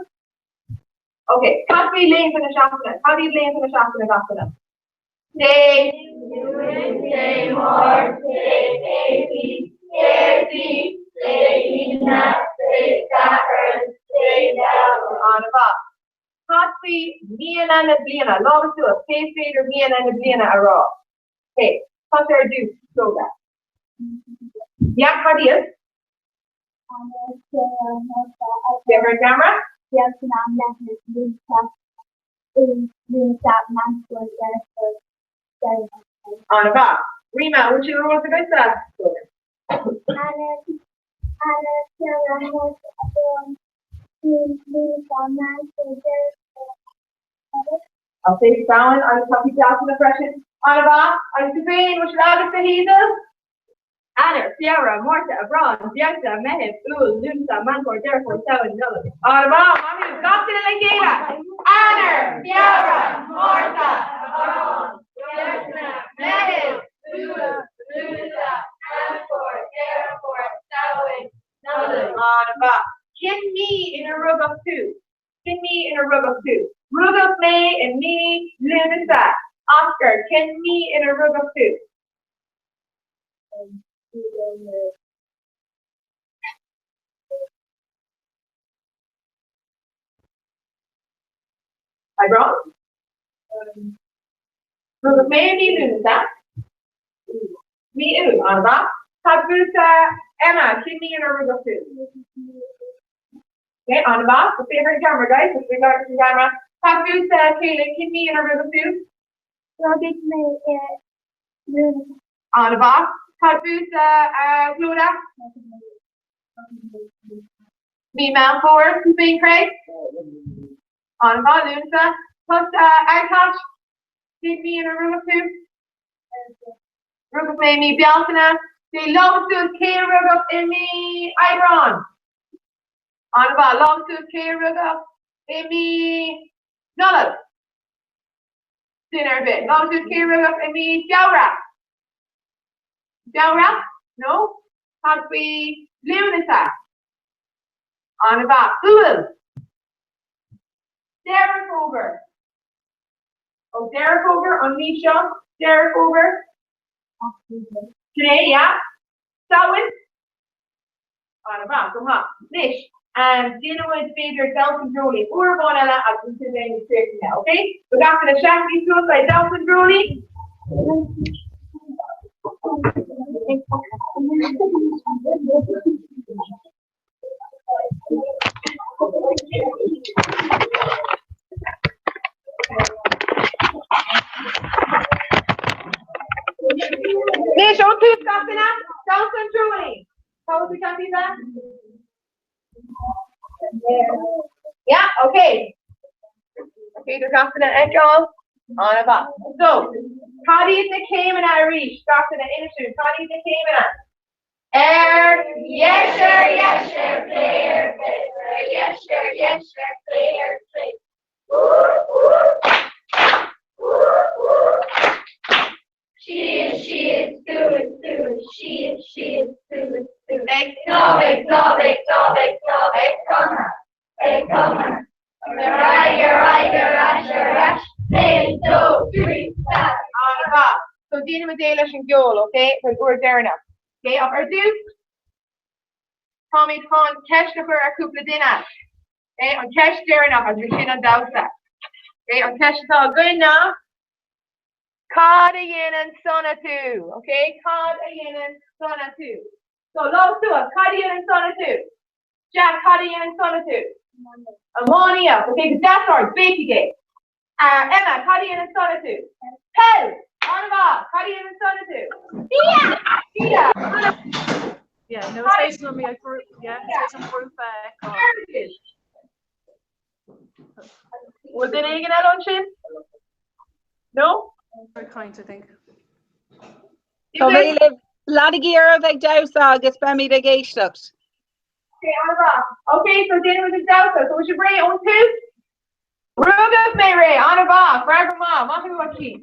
Ok, cad faoi laethanta na seachtaine? Cad iad laethanta na seachtaine gach duine? Dé. Luain, Dé Máirt, Dé Céadaoin, Déardaoin, Dé hAoine, Dé Sathairn, Dé Domhnaigh. An-mhaith. Cad faoi míonna na bliana? Lámha suas, cé is féidir míonna na bliana a rá? Ok, tusa ar dtús, Clóda. Yeah, cad iad? Féach ar an gceamara. An-mhaith. Rima, an bhfuil sé ráite agatsa? Ok, Samhain agus tá sí Bealtaine freisin. An-mhaith. Agus tú féin, bhfuil sé agatsa, Hazel? Eanáir, Feabhra, Márta, Aibreán, Bealtaine, Meitheamh, Iúil, Lúnasa, Meán Fómhair, Deireadh Fómhair, Samhain, Nollaig. An-mhaith, maith thú. Gach duine le chéile. Eanáir, Feabhra, Márta, Aibreán, Bealtaine, Meitheamh, Iúil, Lúnasa, Meán Fómhair, Deireadh Fómhair, Samhain, Nollaig. An-mhaith. Cén mí ina rugadh tú? Cén mí ina rugadh tú? Rugadh mé i mí Lúnasa. Oscar, cén mí ina rugadh tú? Aibreán? Rugadh mé i mí Lúnasa. Mí Iúil, an-mhaith. Cad fútsa, Emma, cén mí ina rugadh tú? Okay, an-mhaith. So féach ar an gceamara, guys. Just big like an gceamara. Cad fútsa, Caitlin, cén mí ina rugadh tú? Rugadh mé i Lúnasa. An-mhaith. Cad fútsa, a Chlodagh? Mí Meán Fómhair, tú féin Craig? An-mhaith, Lúnasa. Tusa, Akash? Cén mí ina rugadh tú? Rugadh mé i mí Bealtaine. Okay, lámha suas cé a rugadh i mí Aibreán? An-mhaith, lámha suas cé a rugadh i mí Nollag? Duine ar bith. Lámha suas cé a rugadh i mí Feabhra? Feabhra? No? Cad faoi Lúnasa? An-mhaith. Iúil. Deireadh Fómhair. Ó Deireadh Fómhair, an mhí seo, Deireadh Fómhair. Sin é, yeah. Samhain. An-mhaith, go maith. Anois, déanfaidh muid b'fhéidir damhsa an dreoilín uair amháin eile agus ansin beidh muid críochnaithe, ok? So gach duine seasaigí suas le damhsa an dreoilín. Anois, ón tús gach duine, damhsa an dreoilín. Tá tú ceantaithe? Yeah, okay. Féidir gach duine a fheiceáil? An-mhaith. So, cad iad na céimeanna arís? Gach duine inis dúinn, cad iad na céimeanna? Ar dheis, ar dheis, ar chlé, ar chlé, ar dheis, ar dheis, ar chlé, ar chlé. Síos, síos, suas, suas, síos, síos, suas, suas. Ag snámh, ag snámh, ag snámh, ag snámh, ag cromadh, ag cromadh. Ar aghaidh, ar aghaidh, ar ais, ar ais. Aon, dó, trí, stad. An-mhaith. So déanfaimid é leis an gceol, ok? Don uair deireanach. Ok, ach ar dtús, táimid chun ceist a chur ar cúpla duine. Ok, an ceist deireanach agus sin an damhsa. Ok, an ceist atá againn ná, cad a dhéanann sona tú? Ok, cad a dhéanann sona tú? So, lámh suas, cad a dhéanann sona tú? Jack, cad a dhéanann sona tú? Iománaíocht. Ok, go deas ard, béicigh é. Emma, cad a dhéanann sona tú? Peil! An-mhaith! Cad a dhéanann sona tú? Bia! Bia! Yeah, no, is féidir liom é yeah, is féidir liom grúpa a fheiceáil. Bhfuil duine éigin eile ansin? No? Ag caint, I think. Tá mé libh. Leanaigí oraibh ag damhsa agus beimid ag éisteacht. Ok, an-mhaith. Ok, so déanfaimid an damhsa. So bhfuil sibh réidh ón tús? Rugadh mé réidh, an-mhaith, freagra maith, maith thú Oisín.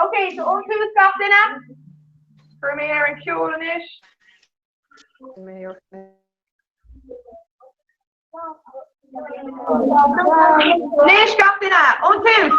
Ok, so ón tús gach duine. Cuirfidh mé ar an ceol anois. Anois gach duine, ón tús!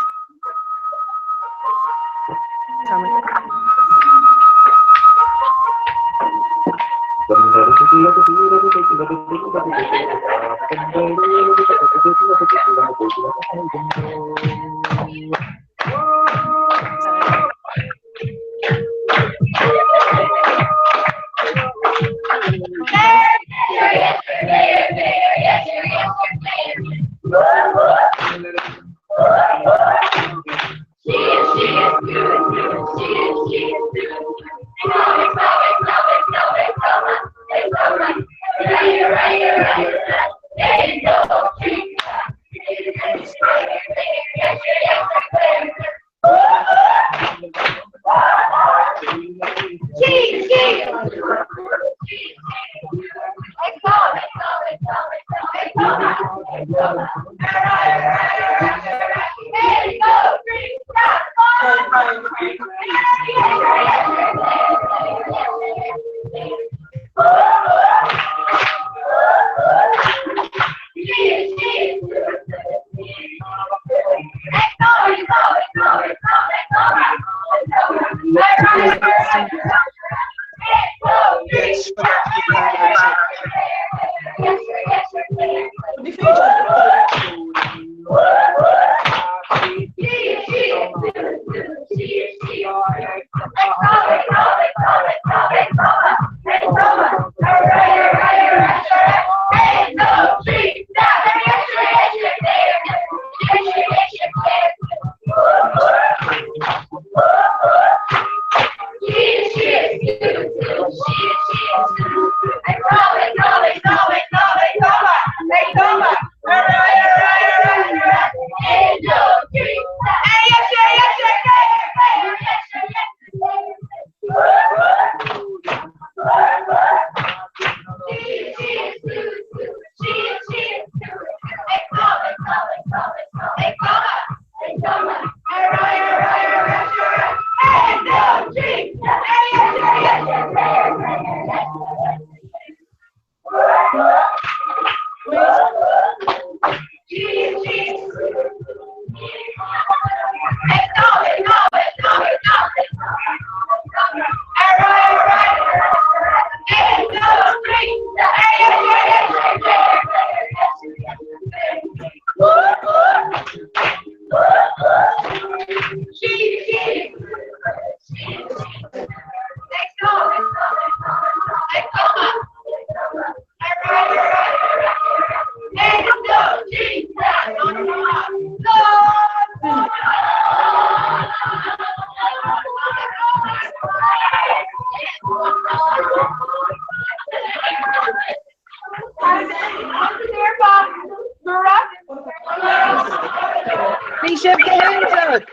sibh go hiontach!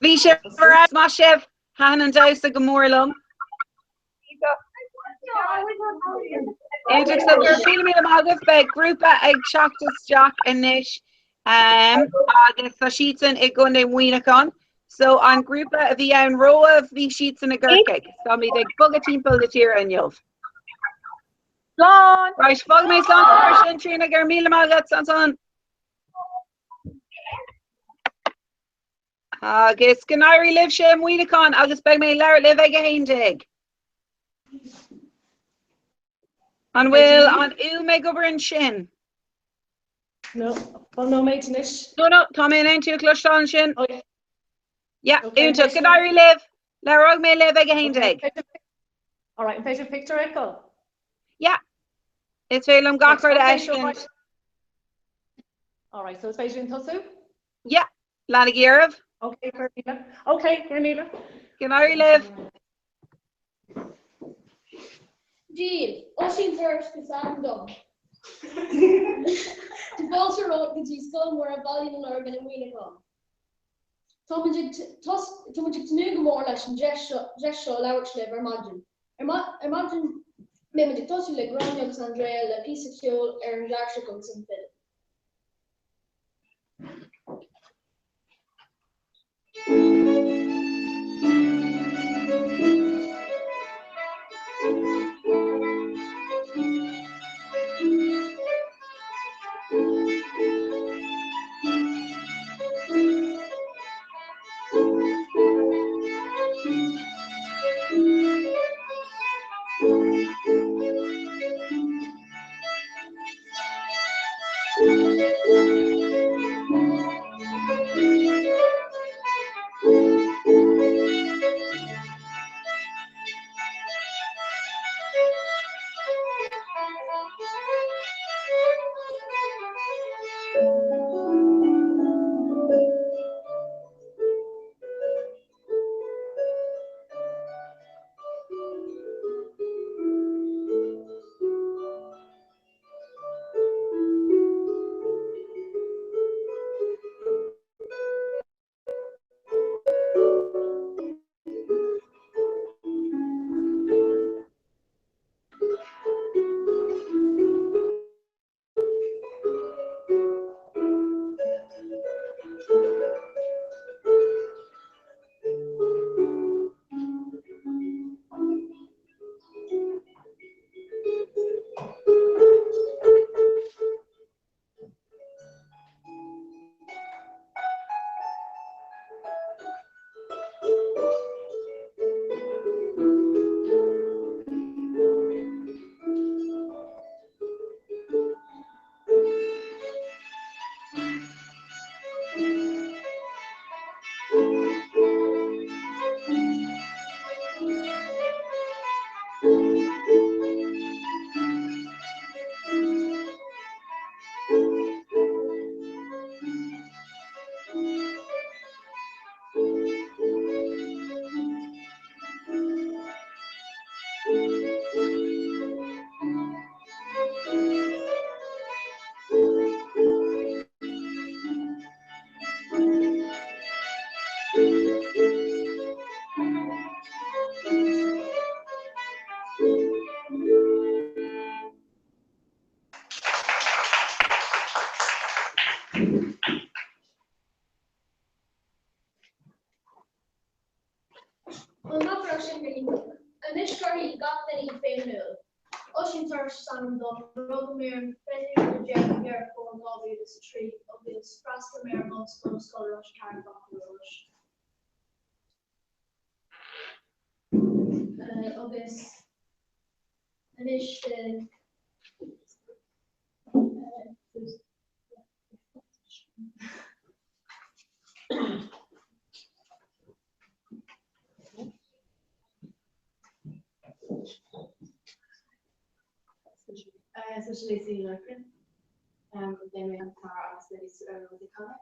Bhí sibh ar fheabhas, maith sibh! Thaitin an damhsa go mór liom. Iontach so go raibh míle míle maith agaibh. Beidh grúpa ag teacht isteach anois agus tá siadsan i gContae Mhuineacháin. So an grúpa a bhí ann romhaibh bhí siadsan i gCorcaigh. Táimid ag bogadh timpeall na tíre inniu. Slán! Right, fágfaidh mé slán mar sin Tríona go raibh míle maith agat ansan. Agus go n-éirí libhse i Muineachán agus beidh mé ag labhairt libh ag 11. An bhfuil an fhuaim ag obair ansin? No, well nóiméad anois. No, no, tá mé in ann tú a chloisteáil ansin. Yeah, iontach. Go n-éirí libh. Labhróidh mé libh ag 11. All right, an féidir pictiúr a fheiceáil? Yeah. Is féidir liom gach rud a fheiscint. All right, so is féidir linn tosú? Yeah, leanaigí oraibh. Ok, go raibh míle. Ok, go raibh míle. Go n-éirí libh. Dia daoibh, Oisín Tuairisc is ainm dom. Tá fáilte romhat go dtí Scoil Mhuire Baile na Lorgan i Muineachán. Táimid ag táimid ag tnúth go mór leis an deis seo deis seo labhairt libh ar maidin. Ar ar maidin beimid ag tosú le Gráinne agus Andrea le píosa ceoil ar an gcláirseach agus an fidil. Bhuel, nach raibh sin go hiontach? Anois cuirfidh gach duine iad féin in iúl. Oisín Tuairisc is ainm dom, rugadh mé ar an 21ú Deireadh Fómhair 2003 agus d'fhreastail mé ar an mbunscoil Scoil Rois Carraig Mhachaire Rois. Agus anois Is mise Lisa Ní Lorcáin. Déanaim an clár agus Lisa Rosie Conner.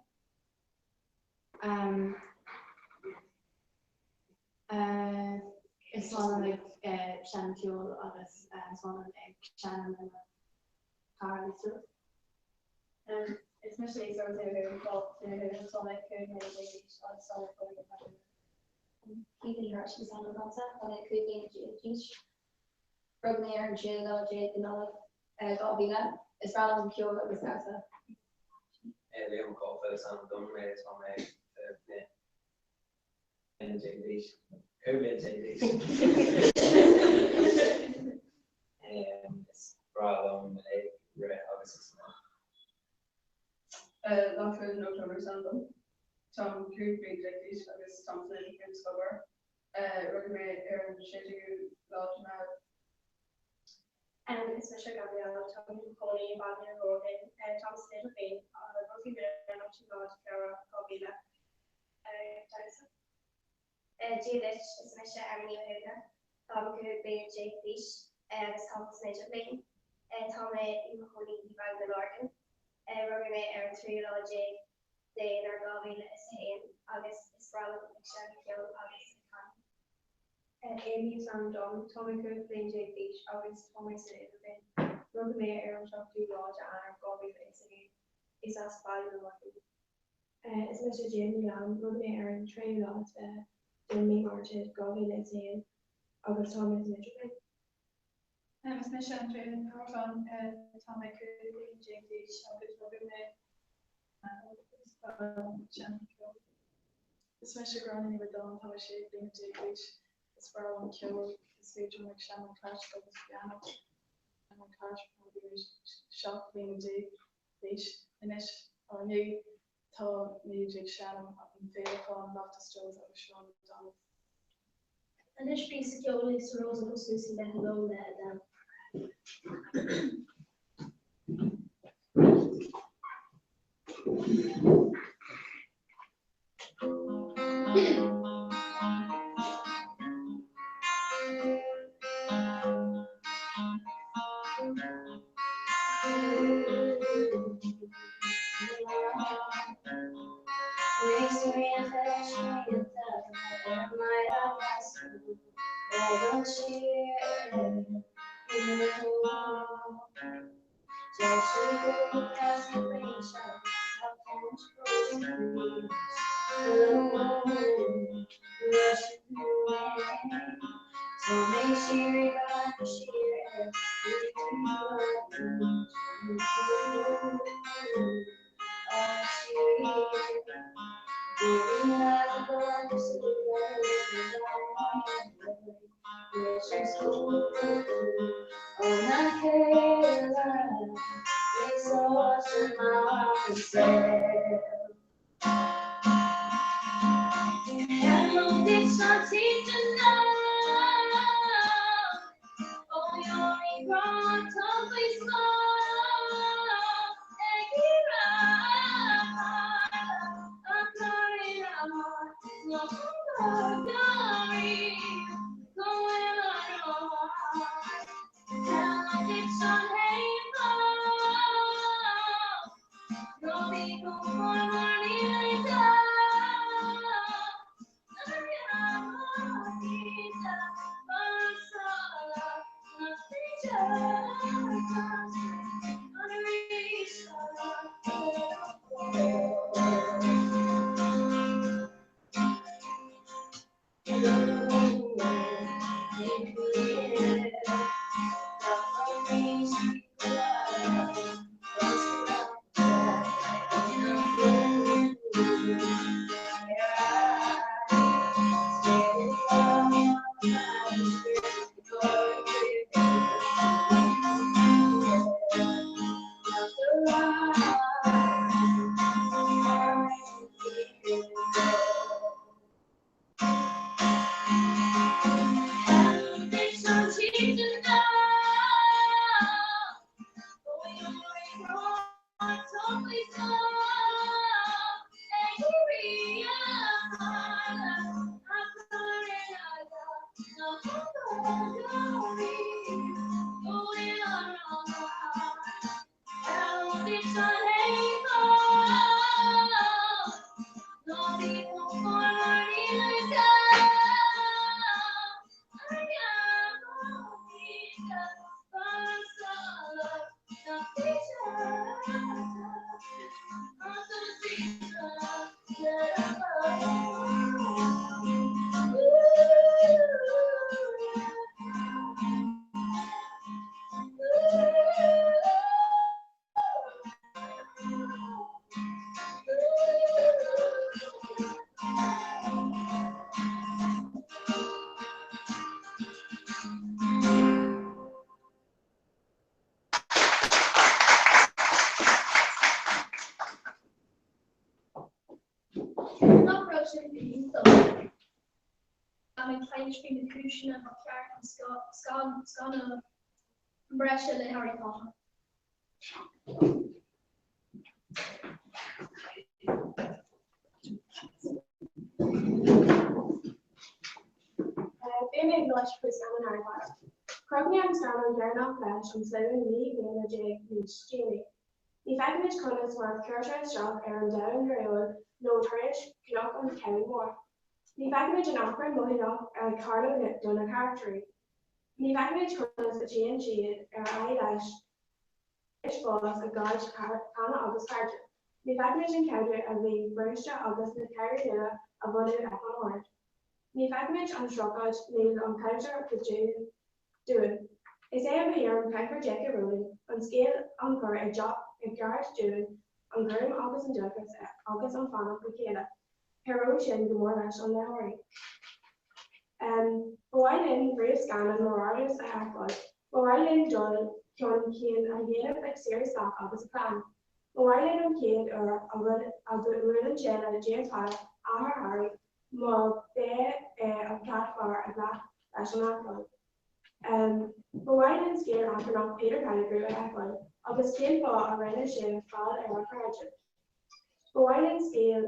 Is maith liom ag seinm ceoil agus is maith liom ag seinm le mo chara Lisa Rose. Is mise Lisa O'Donoghue, tá mé 15 bliana d'aois agus tá mé ag foghlaim Gaeilge. Caoimhe Ní Thuairisg is ainm domsa, tá mé 15 bliana d'aois. Rugadh mé ar an 13ú lá de Nollaig 2000. Is breá liom ceol agus damhsa. Liam Mac Conghail is ainm dom, tá mé 20 bliana d'aois, 15 bliana d'aois. Is breá liom ag rith agus ag snámh. Lochlainn Ó Clonard is ainm dom. Táim 15 bliana d'aois agus táim san Idirbhliain Scoil Mhuire. Rugadh mé ar an 16ú lá de Meitheamh. Is mise Gabriella, táim i mo chónaí i mBaile na Lorgan. Táim san Idirbhliain. Rugadh mé ar an 8ú lá de Feabhra 2000. Damhsa. Dia duit, is mise Emma Ní Mhathúna. Táim 15 bliana d'aois agus táim san Idirbhliain. Tá mé i mo chónaí i Baile na Lorgan. Rugadh mé ar an tríú lá déag d'Eanáir 2001 agus is breá liom ag seinm ceoil agus ag canadh. Amy is ainm dom, tá mé 15 bliain d'aois agus tá mé san Idirbhliain. Rugadh mé ar an 7ú lá d'Eanáir 2001. Is as Baile na Lorgan. Is mise Jane Ní Fhlathain, rugadh mé ar an tréú lá is fiche de mí Márta 2001 agus tá mé san Idirbhliain. Is mise Andrea Ní Chathalláin, tá mé 15 bliain d'aois agus rugadh mé agus tá seinm ceoil. Is mise Gráinne Ní Bhraodáin, tá mé 16 bliana d'aois, is breá liom ceol, is féidir liom ag seinm an cláirseach agus pianó, seinm an chláirseach ó bhí mé 17 bliana d'aois. Anois, ó inniu, tá mé ag seinm an féileacán, Loftus Jones agus Seán O'Donnell. Anois píosa ceoil Lisa Rose agus Lucy le Hello le Adele. labhairt faoi na cúiseanna ba cheart an scannán breise le Harry Potter. Beidh mé ag labhairt faoi scannán Harry Potter. Chroch mé an scannán deireanach leis an slua 19 bliana níos déanaí. Ní fheicimid conas mar a chuirtear isteach ar an domhan draíúil nó tar éis Cnoc an Chabháin Mhóir. Ní fheicimid an achrann mothúchánach ag tarlú do na carachtarí. Ní fheicimid conas a théann siad ar aghaidh leis éis bás a gcuid clainne agus cairde. Ní fheicimid an caidreamh a bhí briste agus na cairde nua a bhunú ag an ord. Ní fheicimid an streachailt, níl an carachtar go dúinn. Is é mo thuairim caithfear J.K. Rowling an scéal an chur i gceart dúinn an cúram agus an dóchas agus an fanacht le chéile. Cabhróidh sin go mór leis an léitheoirí. Ba mhaith linn réamhscannán Marauders a fheiceáil. Ba mhaith linn dul chun cinn a dhéanamh ag Sirius Black agus a chlann. Ba mhaith linn an chéad uair a bhuaileann sé le James Potter, athair Harry, má b'é é an cead fear a ghlac leis an eachráin. Ba mhaith linn scéal achrannach Peter Pettigrew a fheiceáil agus cén fáth a rinne sé feall ar a chairde. Ba mhaith linn scéal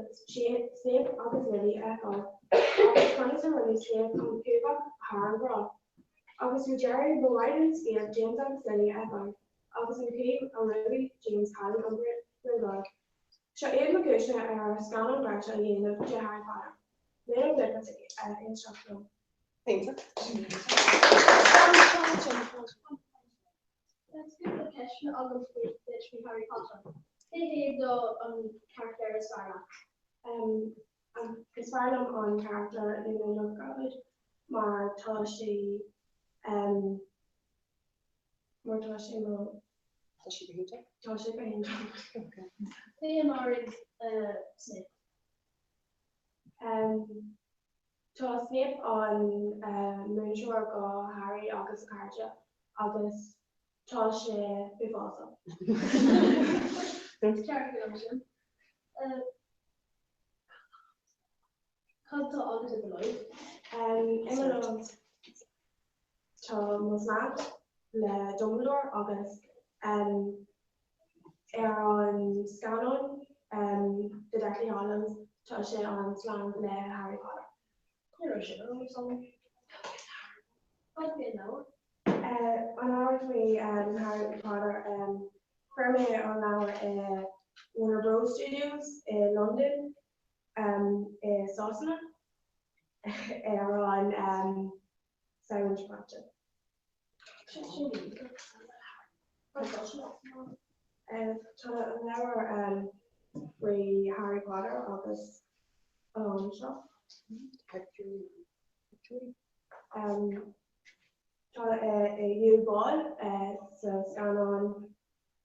Snape agus Lily a fheiceáil agus conas a rinneadh Snape chun cumhacht thar an ghrá. Agus ar deireadh, ba mhaith linn scéal James agus Lily a fheiceáil agus an chaoi a rugadh James cailín an bhrionglóid. Seo iad mo chúiseanna ar scannán breise a dhéanamh de Harry Potter. Níl dóchas ag éisteacht liom. Tá cúpla ceisteanna agam faoi duit faoi Harry Potter. Cé hé do an carachtar is fearr leat? Is fearr liom an carachtar Luna Lovegood mar tá sí mar tá sé mo Tá sí go hiontach. Tá sé go hiontach. Cé a mharaigh Snape? Tá Snape an múinteoir go Harry agus a chairde agus tá sé uafásach. Ceart go leor sin. Cad tá agat i do láimh? I mo láimh tá mo slant le Dumbledore agus Ar an scannán The Deathly Hallows tá sé an slant le Harry Potter. Ní raibh sin ar eolas agam. Cad faoin leabhar? An leabhar faoi Harry Potter, fuair mé an leabhar i Warner Bros Studios i Londain i Sasana ar an Samhain seo caite. Tá an leabhar faoi Harry Potter agus an seo. Tá Yule Ball sa scannán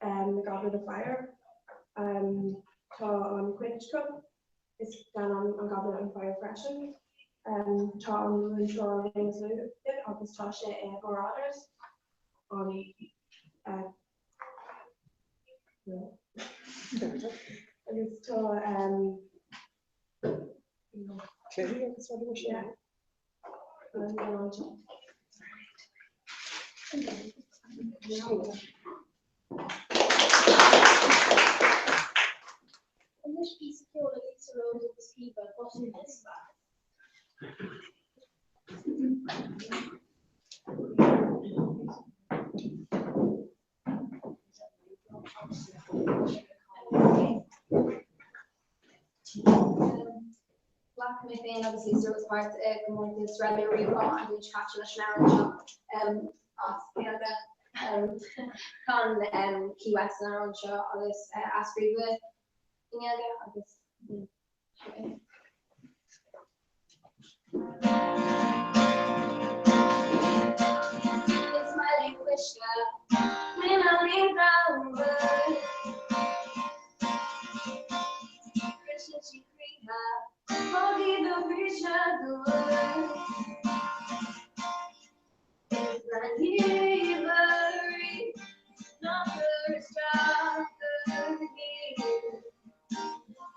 The Goblet of Fire. Tá an Quidditch Cup i scannán an Goblet of Fire freisin. Tá an múinteoir Remus Lupin agus tá sé i Marauders an agus tá Cluichí agus rudaí mar sin. Anois píosa ceoil le Lisa Rose agus Caoimhe, Botún is Fearr. Ghlac mé féin agus Lisa Rose páirt i gcomórtas Raidió Rí-Rá an bhliain seo caite leis an amhrán seo as Gaeilge. Chan Key West an amhrán seo agus athscríobhadh i nGaeilge agus seo é. Is maith linn cuisle, muineál ramhar. Briseann sí croíthe, cogaí do bhriseadh dúr. Is an gheimhridh ná cur isteach uirthi.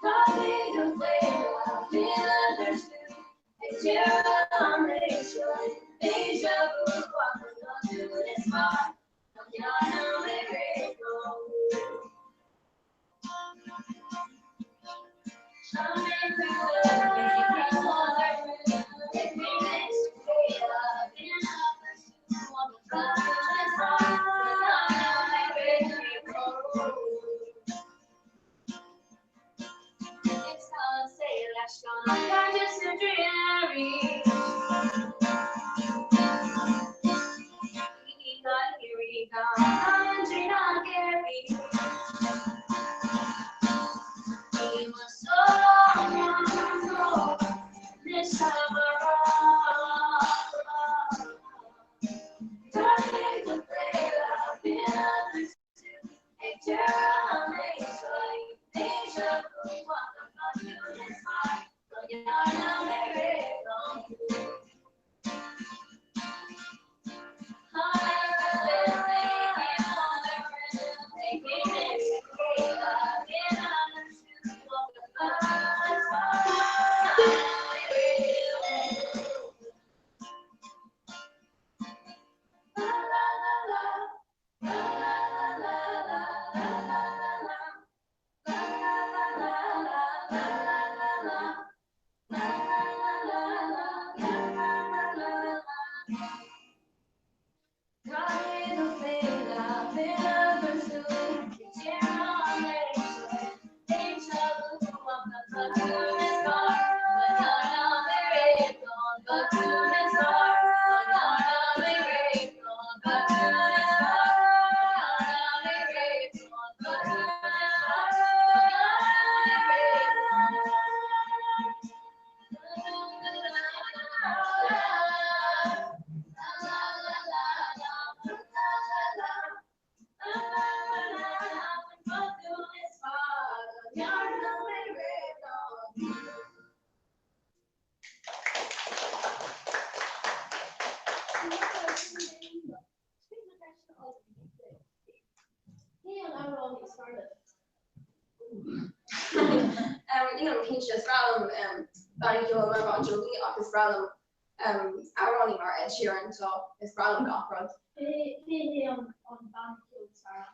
Caithfidh go bhféadfadh milleadar sú ag deireadh an lae seo. Cé an amhránaí is fearr libh? You know, cinnte is breá liom bannaí ceoil mar Bon Jovi ach is breá liom amhránaí mar Ed Sheeran so is breá liom gach rud. Cé hé an banna ceoil is fearr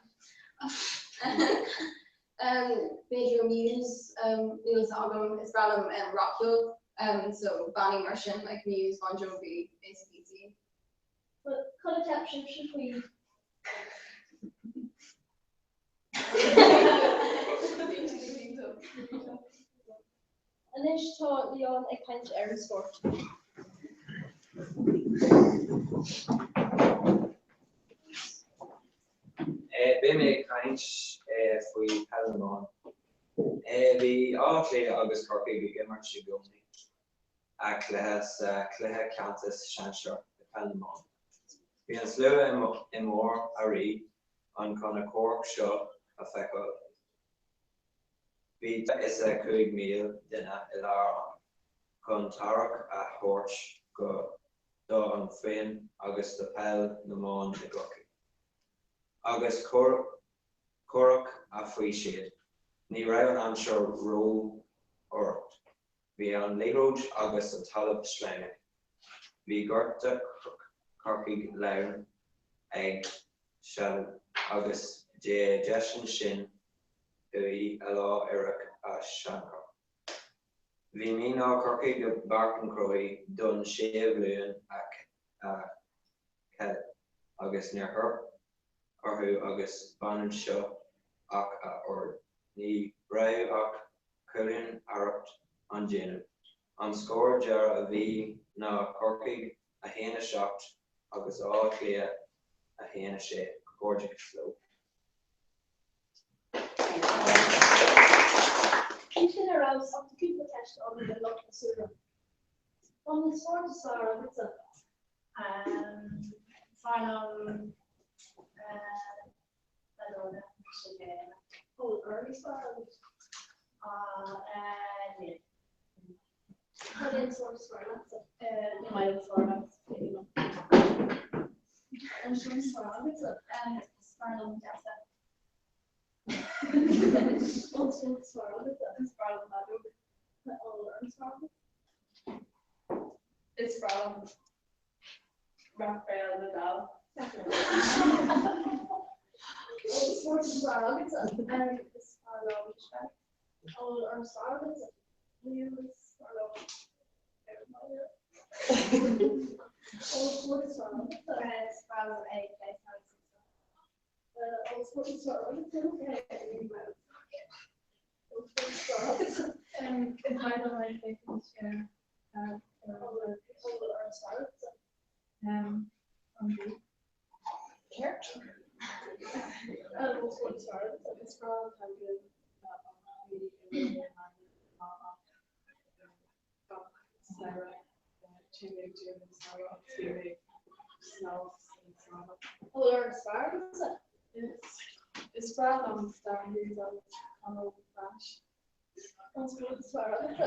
B'fhéidir Muse, níl a fhios agam, is breá liom rac-cheol so bannaí mar sin like Muse, Bon Jovi, AC/DC. Cad a cheap sibhse faoi? Anois tá Leon ag caint ar an spórt. Beidh mé ag caint faoi Peil na mBan. Bhí Áth Cliath agus Corcaigh ag imirt i gcónaí a cluiche sa chluiche ceannais sinsear i Peil na mBan. Bhí an slua i mbarr a ré ann chun an comhrac seo a feiceáil. Bhí is a 5,000 duine i láthair ann chun tacaíocht a thabhairt go do an foireann agus do peil na mban i gCorcaigh. Agus comhrac a faoi siad. Ní raibh an aimsir ró-fhuar. Bhí an liathróid agus an talamh sleamhain. Bhí gorta Corcaigh lán ag sileadh agus dé deisean sin chuaigh a lá oireach a seanchur. Bhí mí-ádh Corcaigh i bPáirc an Chrócaigh don sé bhliain a chéile agus níor theip orthu agus baineann seo ach a oiread. Ní raibh ach cúilín arracht an déanamh. An scór deireadh a bhí ná Corcaigh 1, 7 agus Áth Cliath 1, 6. Comhghairdeachas leo. Bhí sin ar fheabhas ach tá cúpla ceist agam do lucht na súile. An bhfuil spórt is fearr agatsa? Is fearr liom Is breá liom Rafael Nadal. Spórt is fearr agatsa? Is fearr liom cispheil. An bhfuil urn is fearr agatsa? Is breá liom Star Wars agus Conall Brash. Is fearr liom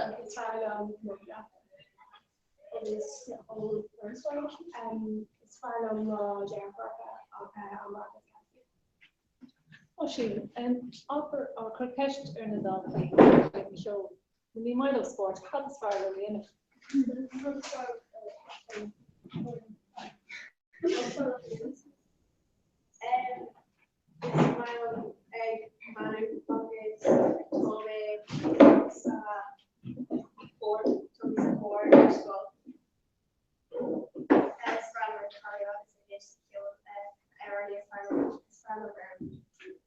Agus is fearr liom mo dheartháireacha Amber agus Cassie. Oisín, abair, cuir ceist ar na daltaí faoin cheol. Ní maith leo spórt, cad is fearr leo a dhéanamh? Is maith liom ag canadh agus tá mé sa chór, tá mé sa chór ar scoil. Is breá liom ag canadh agus ag éisteacht le ceol amhránaí is fearr liom is fearr liom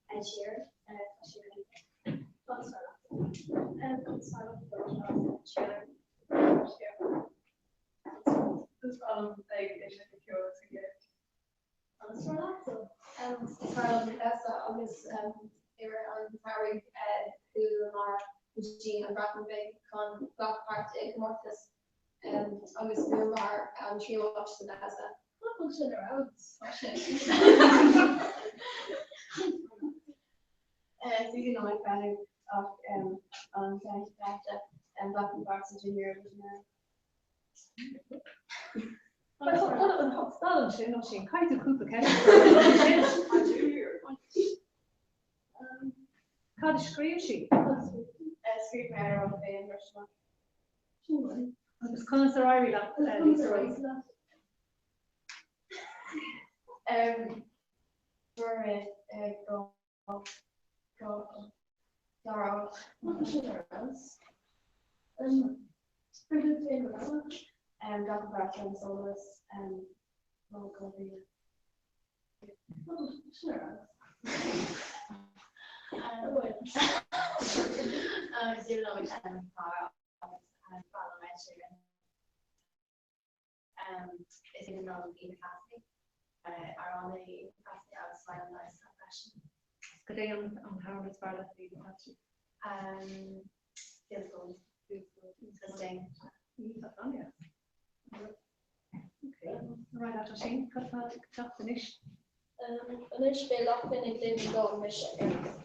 Ed Sheeran, tá sé go hiontach. Cad is fearr leat? Cad is fearr leat? Ed Sheeran. Is breá liom ag éisteacht le ceol agus ag léamh. Is fearr leat? Is fearr liom damhsa agus i rith an tsamhraidh chuamar go dtí an Bhreatain Bheag chun glacadh páirt i gcomórtas agus bhuamar an tríú háit sa damhsa. Nach bhfuil sin ar fheabhas? Tá sé. Is aoibhinn liom ag canadh ach an ceann caite glacaim páirt sa Junior Eurovision. Stad ansin, Oisín, caithfidh tú cúpla ceist a chur. Cad a scríobh sí? Scríobh mé amhrán féin freisin. Agus conas ar éirigh leat, Lisa Rose? Fuair mé go Is aoibhinn liom Eva Cassidy, amhránaí Eva Cassidy agus is maith liom damhsa freisin. Cad é an t-amhrán is fearr leat le Eva Cassidy? Feels Gold. Feels Gold. Tá Sting. Tá an-deas. Ok. Ar aghaidh leat Oisín, cad atá ag teacht anois? Anois beidh Lochlainn ag léamh an dán Mise Éire.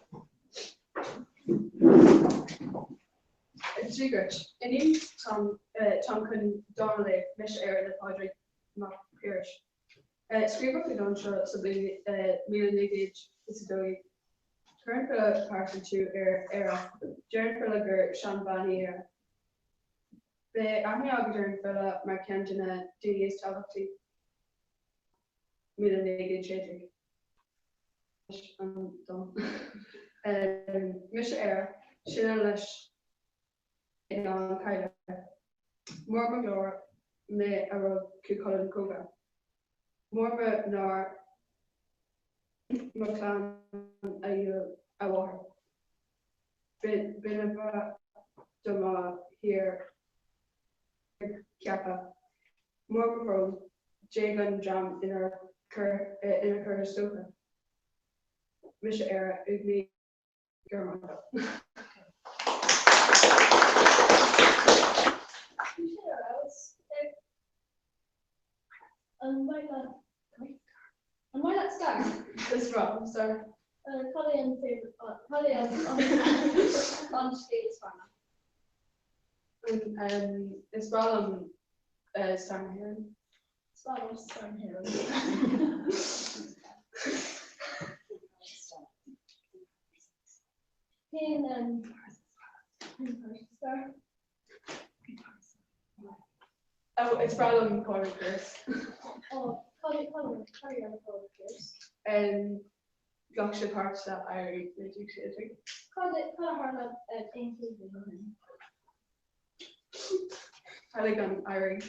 Dúgairt. Inniu táim chun dán a léamh, Mise Éire le Pádraig Mac Piarais. Scríobhadh an dán seo sa bhliain 1912. Chuir an file pearsantú ar Éire. Deir an file gur seanbhean í Éire. Beidh aithne agat ar an bhfile mar cheann de na daoine is tábhachtaí 1916. an dán. Mise Éire, sine leis ná an chailleach. Mór mo ghlóir mé a rug Cú Chulainn chuige. Mór mo náire mo chlann a dhíol a mháthair. B'inmhe do mo thír ceapadh. Mór mo bhrón, d'éag an dream inar curtha stoca. Mise Éire, uaigní go raibh maith agat. An maith leat An maith leat stair? Is breá liom stair. Cad é an cad é an an scéal is fearr leat? Is breá liom stair na hÉireann. Is breá liom stair na hÉireann. Cén cén stair? Oh, is breá liom Pádraig Pearse. Oh, cad é cad é cad é an Pádraig Pearse? Ghlac sé páirt sa Éirí 1916. Cad é cad a tharla aon chéad bliain ó shin? Tharlaigh an éirí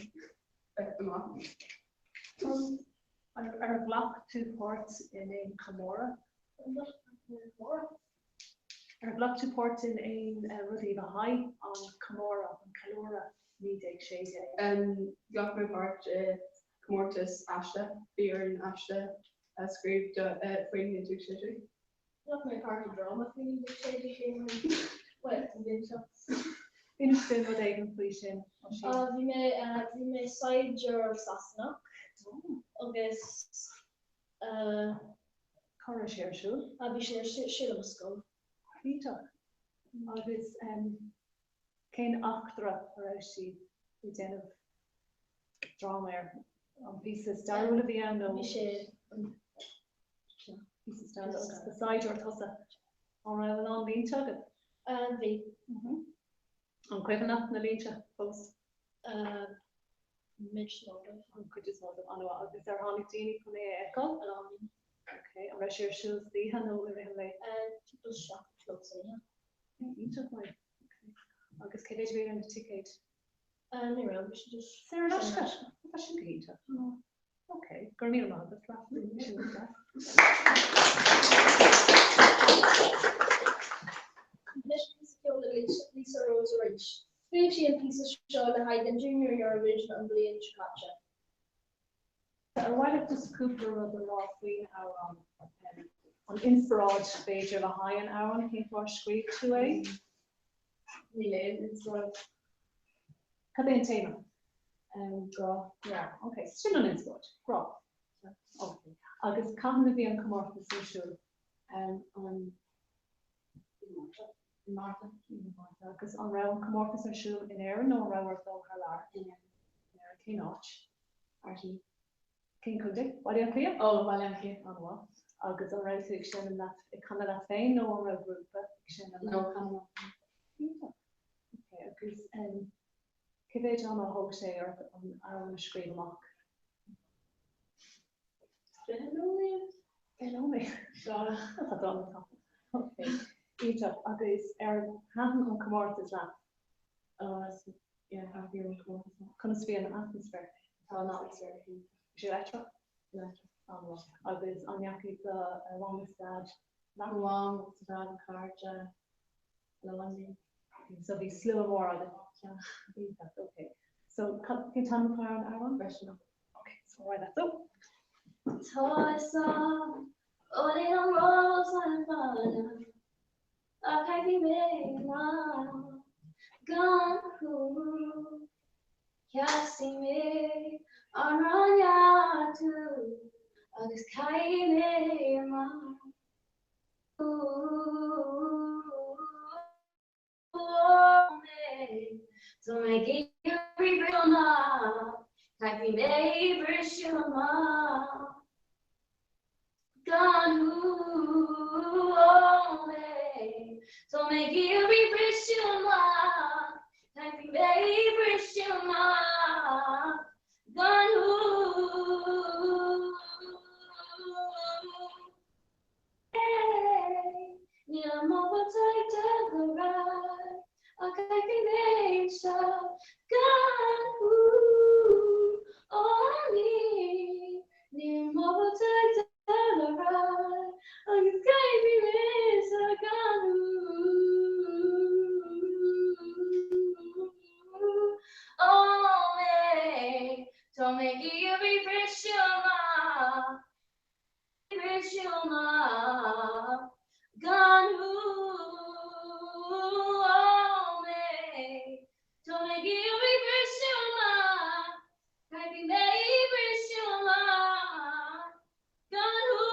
amach. Ar ghlac tú páirt in aon chomóradh? Ar ghlac tú páirt in aon rudaí le haghaidh an chomóradh, an ceiliúradh 1916? Ghlac mé páirt i comórtas aiste, bhí orainn aiste a scríobh do faoi 1916. Ghlac mé páirt i dráma faoi 1916, bhuel, an bhliain seo. Inis dúinn rud éigin faoi sin, Oisín. Bhí mé, bhí mé saighdiúir Sasanach agus. Cá raibh sé ar siúl? Bhí sé ar siúl i mo scoil. Iontach. Agus cén eachtra a raibh siad ag déanamh dráma air? An píosa stairiúil a bhí ann nó? Bhí sé Píosa stairiúil agus ba saighdiúir tusa. An raibh a lán línte agat? Bhí. An cuimhin leat na línte fós? Cuid is mó dóibh. An chuid is mó dóibh, an-mhaith. Agus ar tháinig daoine chun é a fheiceáil? A lán daoine. Ok, an raibh sé ar siúl san oíche nó i rith an lae? Timpeall 7 a chlog san oíche. Iontach maith. Ok. Agus cé mhéad a bhí ar na ticéid? Ní raibh, bhí sé just. Saor in aisce? Tá sin go hiontach. Ok, go raibh míle maith agat, Sin go deas. Anois píosa ceoil le Lisa Rose arís. Scríobh sí an píosa seo le haghaidh an Junior Eurovision an bhliain seo caite. Ar mhaith leat just cúpla rud a rá faoin amhrán? An inspioráid b'fhéidir le haghaidh an amhráin, cén fáth ar scríobh tú é? Níl aon inspioráid. Cad é an téama? Grá. Grá, ok. Sin an inspioráid, grá. Ok. Agus cathain a bhí an comórtas ar siúl? An i Márta. I Márta. Agus an raibh an comórtas ar siúl in Éirinn nó an raibh ort dul thar lear? In Éirinn. In Éirinn. Cén áit? RTÉ. Cén contae? Baile Átha Cliath? Ó, Baile Átha Cliath. An-mhaith. Agus an raibh tú ag seinm leat, ag canadh leat féin nó an raibh grúpa ag seinm leat? No, canadh liom féin. Iontach. Ok, agus cé mhéad ama a thóg sé ort an amhrán a scríobh amach? 20 nóiméad. 20 nóiméad? Tá dul an tapa. Ok, iontach. Agus ar thaitin an comórtas leat? Ó, yeah, thaitin an comórtas liom. Conas a bhí an atmaisféar? Tá an atmaisféar iontach. Bhí sé leictreach? Leictreach. An-mhaith. Agus an ndeachaigh do mham is daid leat? Mo mham agus mo dhaid, mo chairde, a lán daoine. So bhí slua mór agat? Iontach, ok. So cén t-ainm atá ar an amhrán? Briseadh Amach. Ok, so right that's so. Tá fhios a'm ó níl an rós an fána ach caithfidh mé amach gan thú. Casfaidh mé an neartú agus caithfidh mé amach. Tá mé ag iarraidh briseadh amach, caithfidh mé briseadh amach gan thú ó mé. Tá mé ag iarraidh briseadh amach, caithfidh mé briseadh amach gan thú. Nílim ábalta ag dul ar aghaidh ach caithfidh mé anseo gan thú ó níl Nílim ábalta ag dul ar aghaidh agus caithfidh mé anseo gan thú Ó mé Tá mé ag iarraidh briseadh amach briseadh amach gan thú ó mé Tá mé ag iarraidh briseadh amach caithfidh mé briseadh amach gan thú.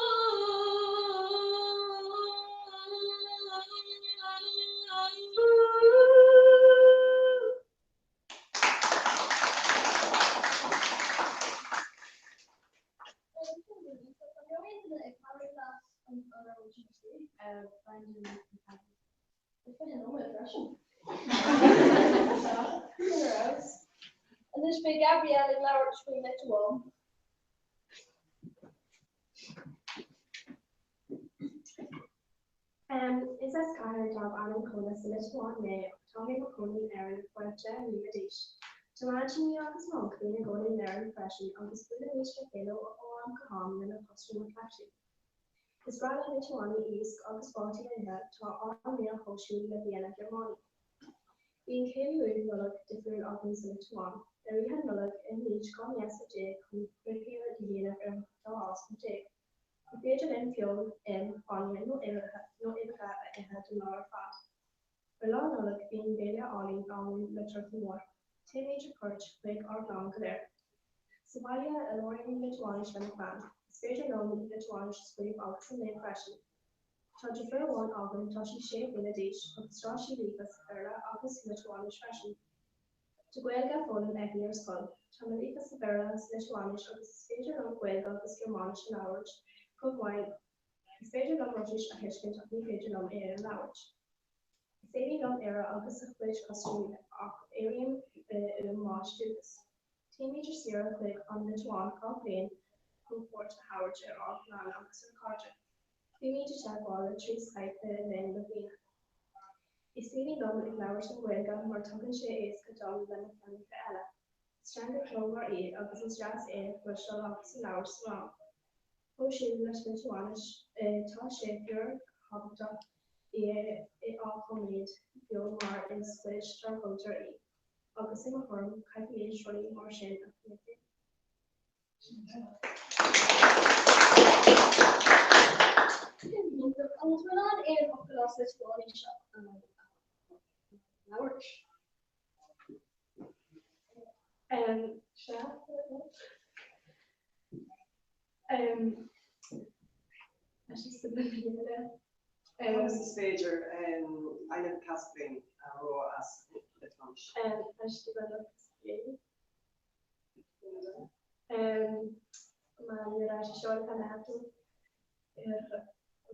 Anois beidh Gabrielle ag labhairt faoi Leitrim. Is Is as cathair darb ainm Kaunas sa Liotuáin mé ach tá mé i mo chónaí in Éirinn ó faoi 10 mbliana d'aois. Tá m'aintíní agus m'uncailí ina gcónaí in Éirinn freisin agus buailimid le chéile ó am go ham lena chustúim a chleachtadh. Is breá le Liotuánaigh iasc agus fataí a ithe, tá ár mbia cosúil le bianna Gearmánaigh. Bíonn ceiliúradh Nollag difriúil againn sa Liotuáin. Ar oíche Nollag, ithimid 12 miasa chun cluichí a dhéanamh ar an dá asal déag. Ní féidir linn feoil, im, bainne nó uibheacha a ithe don lá ar fad. Ar Lá Nollag, bíonn béile álainn againn le turcaí mór. Téimid ar cuairt chuig ár gclann go léir. Sa bhaile, labhraím Liotuáinis le mo chlann. Is féidir liom Liotuáinis a scríobh agus a léamh freisin. Tá deirfiúr amháin agam, tá sí sé bliana d'aois agus tá sí líofa sa Bhéarla agus sa Liotuáinis freisin. Tá Gaeilge á foghlaim aici ar scoil. Tá mé líofa sa Bhéarla, sa Liotuáinis agus is féidir liom Gaeilge agus Gearmáinis a labhairt chomh maith. Is féidir liom Rúisis a thuiscint ach ní féidir liom é a labhairt. Is aoibhinn liom Éire agus a cuid costúim ach airím uaim m'áit dúchais. Téimid ar saoire chuig an Liotuáin gach bliain chun cuairt a thabhairt ar ár gclann agus ár cairde. Bímid i dteagmháil trí Skype le linn na bliana. Is aoibhinn liom ag labhairt an Ghaeilge mar tugann sé éasca dom le na teangacha eile. Is teanga ceolmhar í agus is deas é a chloisteáil agus a labhairt sa rang. Cosúil leis Liotuáinis, tá sé fíor thábhachtach í a choiméad beo mar is cuid dár gcultúr í. Agus i mo thuairim, caithfimid rudaí mar sin a choiméad beo. An bhfuil tú in ann aon fhocal as Liotuáinis a labhairt? Sea. Conas is féidir Ainm Kasvin a rá as Liotuáinis? Man yra šešiolika metų ir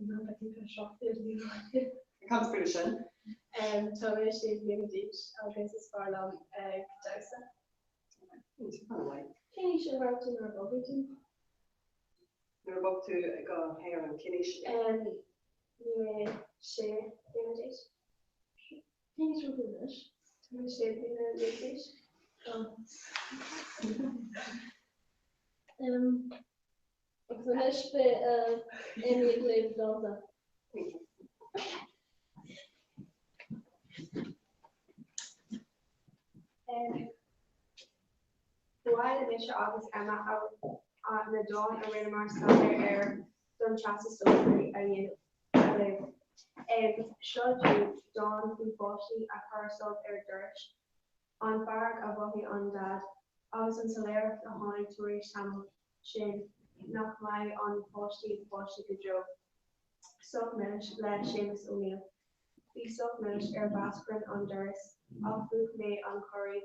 man patinka šokti ir dainuoti. Cad faoi sin? Tá mé sé bliana d'aois agus is fearr liom ag damhsa. Cén aois a raibh tú nuair a bhog tú? Nuair a bhog tú go hÉirinn, cén aois a bhí? Bhí mé sé bliana d'aois. Cén aois a bhfuil tú anois? Tá mé sé bliana déag d'aois. Agus anois beidh Amy ag léamh dánta. Ba mhaith le mise agus Emma na dán a rinneamar staidéar air don Teastas Sóisearach a dhéanamh. a léamh. Seo daoibh dán faoi pháistí a chuir subh ar dhorais, an fearg a mhothaigh an Daid, agus an soiléireacht a tháinig tar éis tamaill, sin nach mbeidh an páistí ina pháiste go deo. Subh Milis le Séamus Ó Néill. Bhí subh milis ar mheascrán an dorais ach mhúch mé an corraí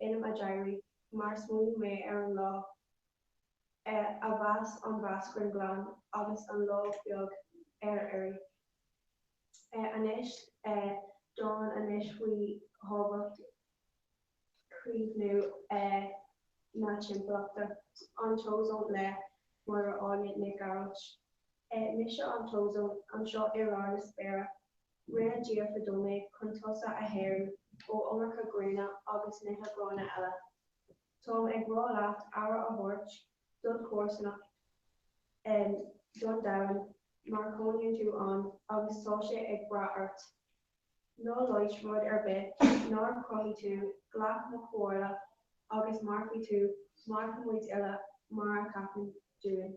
ionam a d'éirigh mar smaoinigh mé ar an lá a bheas an mheascrán glan agus an lámh bheag ar iarraidh. Anois, dán anois faoi thábhacht caomhnú na timpeallachta. An tOzón le Máire Áine Nic Gearailt. Mise an t-ózón anseo i lár na spéire. Rinne Dia fadó mé chun tusa a shaoradh ó iomarca gréine agus nithe gránna eile. Táim ag rá leat aire a thabhairt dod chomharsanacht, don domhan, mar cónaíonn tú ann agus tá sé ag brath ort. Ná loit rud ar bith nár chruthaigh tú, glac mo chomhairle agus mairfidh tú, mairfidh muid uile mar a cheapann dúinn.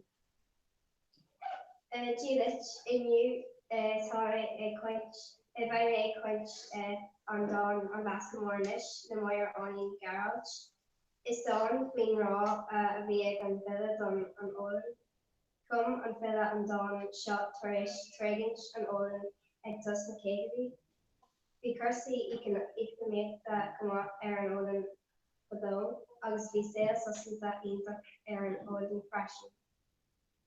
Dia duit, inniu tá mé ag caint, beidh mé ag caint an dán An Blascaod Mór Anois le Máire Áine Ní Ghearailt. Is dán faoin ngrá a bhí ag an bhfile don an oileán. Chum an file an dán seo tar éis tréigint an oileáin ag tús na caogaidí. Bhí cúrsaí eacnamaíochta go maith ar an oileán fadó agus bhí saol soineanta iontach ar an oileán freisin.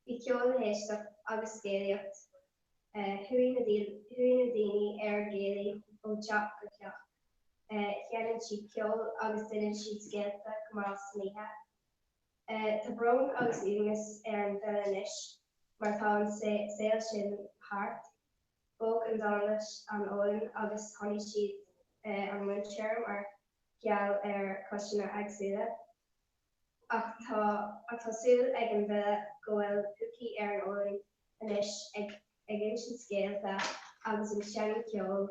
Bhí ceol le héisteacht agus scéalaíocht. Chuaigh na daoine ar an gcéilí ó theach go teach. Sheinneann siad ceol agus d'inis siad scéalta go mall san oíche. Tá brón agus uaigneas ar an bhfile anois mar tá an saol sin thart. Bhog an dán leis an olann agus tháinig siad an múinteoir mar gheall ar chúiseanna éagsúla. Ach tá ach tá súil ag an bhfile go bhfuil púcaí ar an olann anois ag ag insint scéalta agus ag seinm ceoil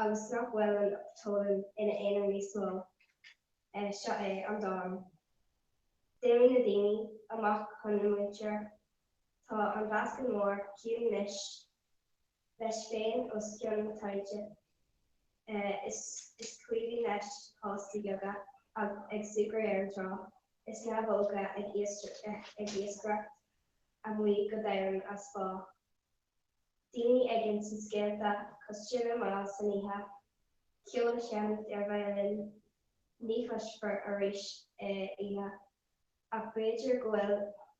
agus nach bhfuil an t-olann ina aonar níos mó. Seo é an dán. D'imigh na daoine amach chun na múinteoir. Tá an Blascaod Mór ciúin anois leis féin os cionn na toinnte. Is cuimhin leis páistí beaga ag súgradh ar an trá, is naomhóga ag iascaireacht amuigh go domhain as bá. Daoine ag insint scéalta cois tine mall san oíche, ceol á sheinnt ar veidhlín, ní chloisfear arís é oíche. Ach b'fhéidir go bhfuil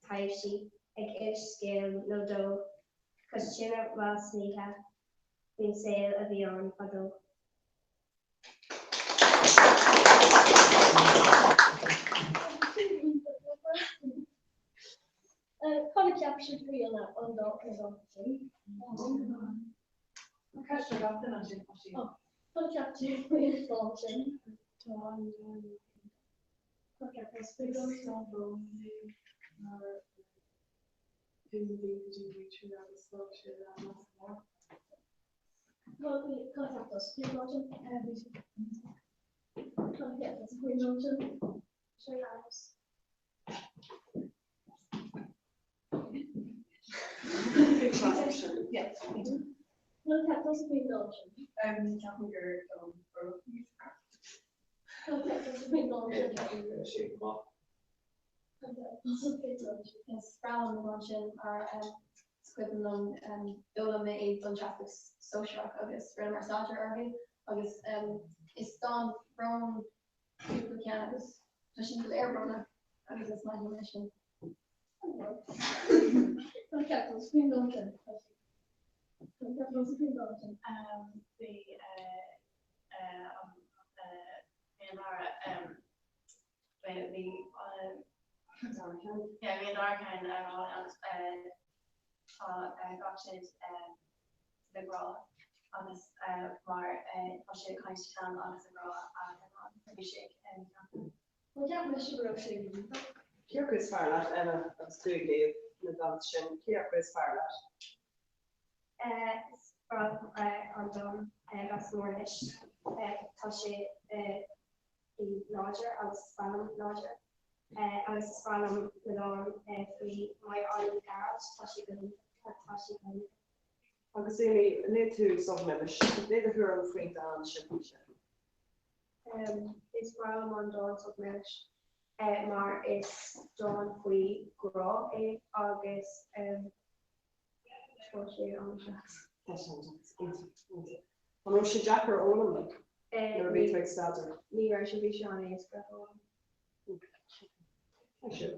taibhsí ag insint scéal nó dó cois tine mall san oíche faoin saol a bhí ann fadó. Cad a cheap sibh faoi an dán sin? Ceist ar gach duine ansin, Oisín. Cad a cheap sibh faoin dán sin? Tá an dán Is breá liom an dán sin mar is cuimhin liom d'fhoghlaim mé é don Teastas Sóisearach agus rinneamar staidéar uirthi agus is dán bróin cúpla ceann agus tá sin go léir brónach agus is maith liom é sin. Bhí an dara bhí bhí an dara ceann agus tá gach siad le grá agus mar tá sé ag caint clann agus a grá a bhí sé ag ceapadh. Bhuel, cheap mise go raibh sé iontach. Cé acu is fearr leat, Emma, agus tú ag léamh na dánta sin, cé acu is fearr leat? Is breá liom an dán Blascaod Mór Anois. Tá sé láidir agus is breá liom láidir. Agus is breá liom na dán faoi Máire Áine Ní Ghearailt, tá sé go hiontach, tá sé go hiontach. Agus Amy, léigh tú Subh Milis, léigh do thuairim faoin dán simplí sin. Is breá liom an dán Subh Milis mar is dán faoi ghrá é agus tá sé an-deas. Tá sé an-deas, iontach, iontach. An raibh sé deacair a fhoghlaim nuair a bhí tú ag staidéar? Ní raibh sé, bhí sé an-éasca a fhoghlaim. Thank you.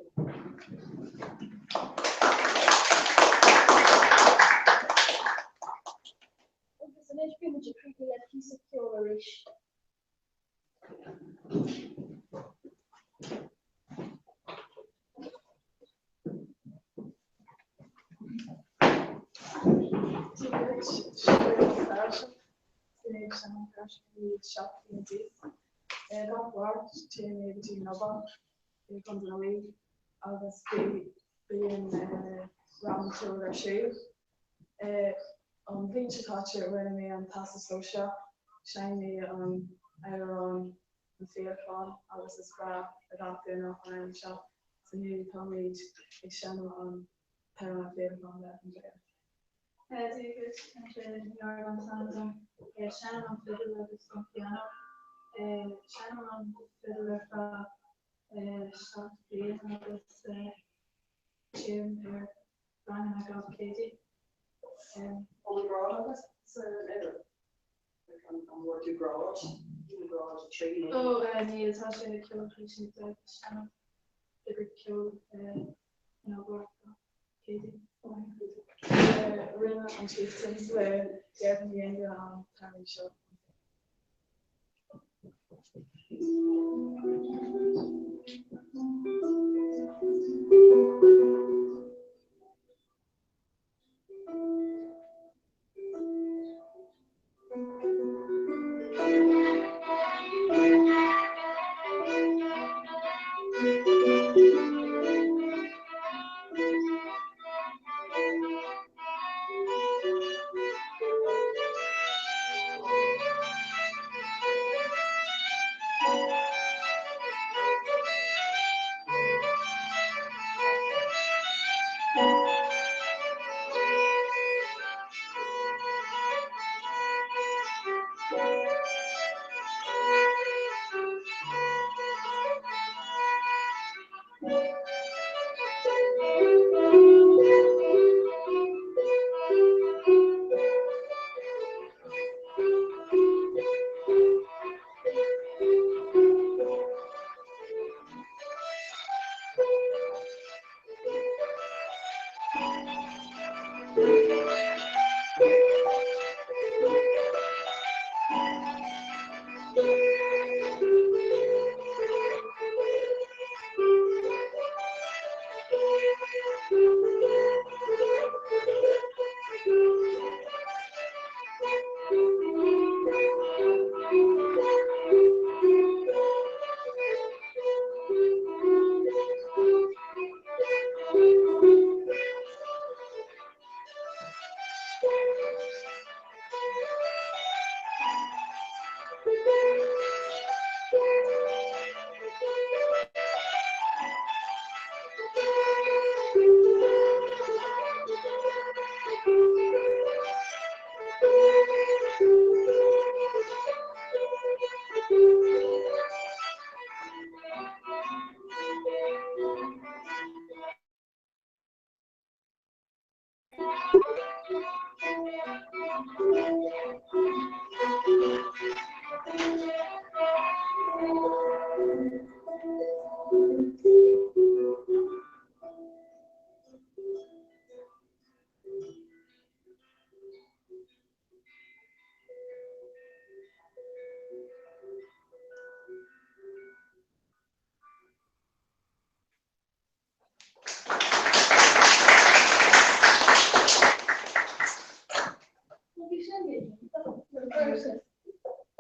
Agus anois beidh muid ag críochnú le píosa ceoil arís. Gach Mháirt téann mé go dtí an Lobán i gContae na Mí agus bíonn rang ceoil ar siúl. An bhliain seo caite rinne mé an Teastas Sóisearach, sheinn mé an amhrán An Féileacán agus is breá le gach duine an amhrán seo, so inniu táimid ag seinm an t-amhrán Féileacán le Andrea. Dia duit, Andrea Ní Argáin is ainm dom. Seinnim an fidil agus an pianó. Seinnim an fidil ar feadh 7 bliana agus téim ar ranganna gach Céadaoin. An bhfuil grád agat sa fhidil? An bhfuair tú grád? Grád 3 Ó níl, tá sé ceol traidisiúnta seinnim i ceol in Obar gach Céadaoin. Rinne an Chieftains le Devin Younger an t-amhrán seo.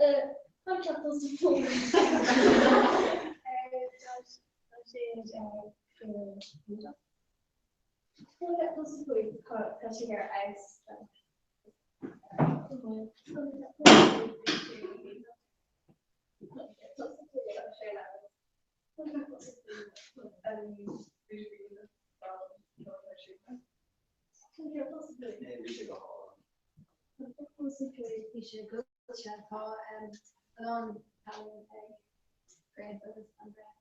Tá ceart dul sa phól. Tá siad Tá sé ar fheabhas. Tá a lán tallann ag Grace agus Andrea.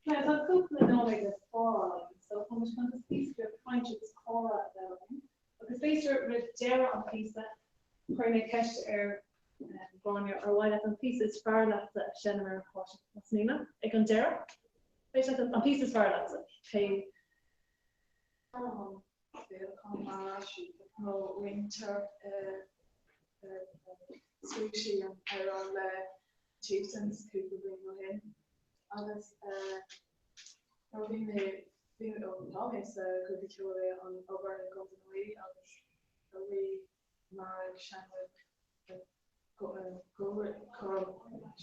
Now tá cúpla nóiméad le fáil againn so tá muid chun just píosa beag cainte agus comhrá a bheith againn agus b'fhéidir roimh deireadh an phíosa chuirfidh mé ceist ar Gráinne ar mhaith leat an píosa is fearr leatsa a sheinm ar an chláirseach más mian leat ag an deireadh? B'fhéidir leat an píosa is fearr leatsa pé Mo mhuintir scríobh sí an amhrán le Chieftains cúpla bliain ó shin agus nuair a bhí mé, bhí mé, ó tá mé sa ghrúpa ceoil é an Obair i gContae na Mí agus bhí mar ag seinm go choirm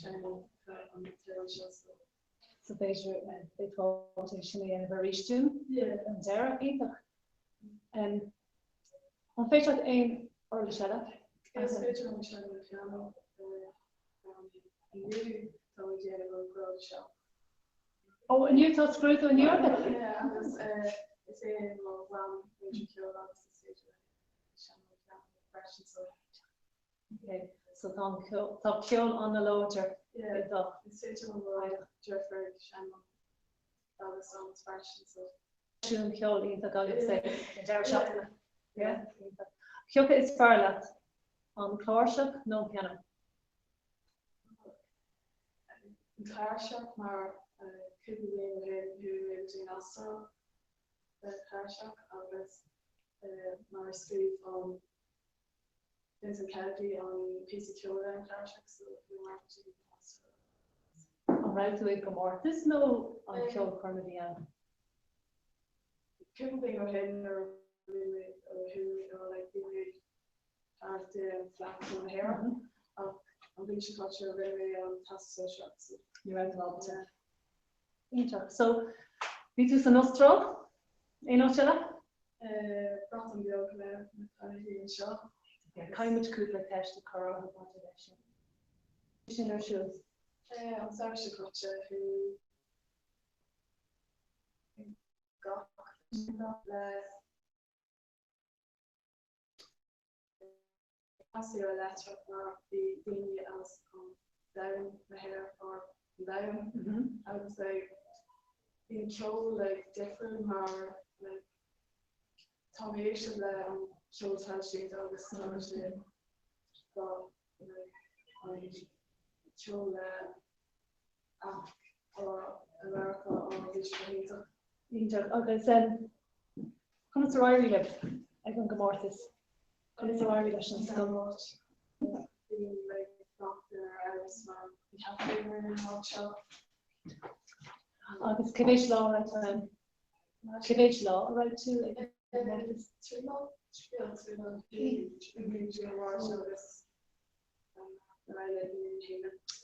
seinm an t-amhrán seo so. So b'fhéidir d'fhéadfá é sin a dhéanamh arís dúinn an deireadh. Iontach. An féidir leat aon uirlis eile? Is féidir liom seinm an pianó inniu tá mé ag déanamh an grád seo. Ó inniu tá scrúdú inniu agat? Yeah agus is é mo mham múinteoir ceoil agus is féidir léi seinm an pianó freisin so. Okay so tá an ceol tá ceol an-láidir i do. Is féidir liom mo deirfiúr ag seinm agus songs freisin so. Seisiún ceoil iontach agat ag an deireadh seachtaine. Yeah, iontach. Cé acu is fearr leat, an chláirseach nó an pianó? An chláirseach mar cúpla bliain ó shin chuaigh mé go dtí an Astráil le cláirseach agus mar a scríobh an Vincent Kennedy an píosa ceoil ar an chláirseach so bhí mar go dtí an Astráil. An raibh tú i gcomórtas nó an ceolchoirm a bhí ann? Cúpla bliain ó shin nuair a bhí mé ó chuaigh mé ó like bhí mé páirt i Fleadh Cheoil na hÉireann ach an bhliain seo caite rinne mé an Teastas Sóisearach so. Ní raibh tú ábalta. Iontach. So bhí tú san Astráil? Aon áit eile? Breatain Bheag le na cailíní anseo. Caithfidh muid cúpla ceist a chur orthu maidir leis sin. Sin ar siúl. An samhradh seo caite chuaigh gach le Saoire leictreach mar bhí daoine as an domhan na hÉireann or an domhan agus like bhí an ceol like difriúil mar like tá mé ag éisteacht le an ceol traidisiúnta agus tá sé go like an ceol le ach ó America ó bhí sé go hiontach. Iontach agus conas ar éirigh libh ag an gcomórtas? Conas ar éirigh leis an scoil? Bhí like gach duine ar fheabhas mar bhí ceapadh ar an áit seo. Agus cé mhéad lá a raibh tú ann? Cé mhéad lá a raibh tú ag an gcomórtas? 3 lá? 3 lá. Bhí bhí an Mháirt agus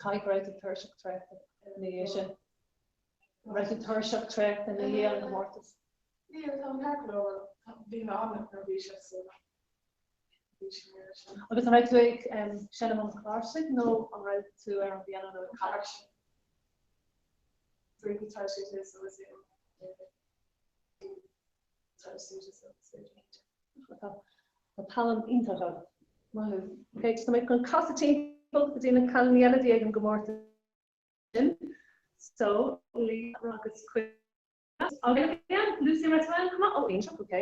Caithfidh go raibh tú tuirseach traochta ina dhiaidh sin. An raibh tú tuirseach traochta ina dhiaidh an chomórtais? Níl, tá an ceart go leor, bhí mé an-neirbhíseach so bhí sé mar sin. Agus an raibh tú ag seinm an chláirseach nó an raibh tú ar an bpianó nó ag caint? Grúpa traidisiúnta so is é traidisiúnta so is é. Tá tallann iontach agat. Maith thú. Ok, so tá mé chun casadh timpeall go dtí na cailíní eile a bhí ag an gcomórtas sin. So, Leah agus Caoimhe. Agus Lucy an raibh tú ann chomh maith? Ó, iontach, ok.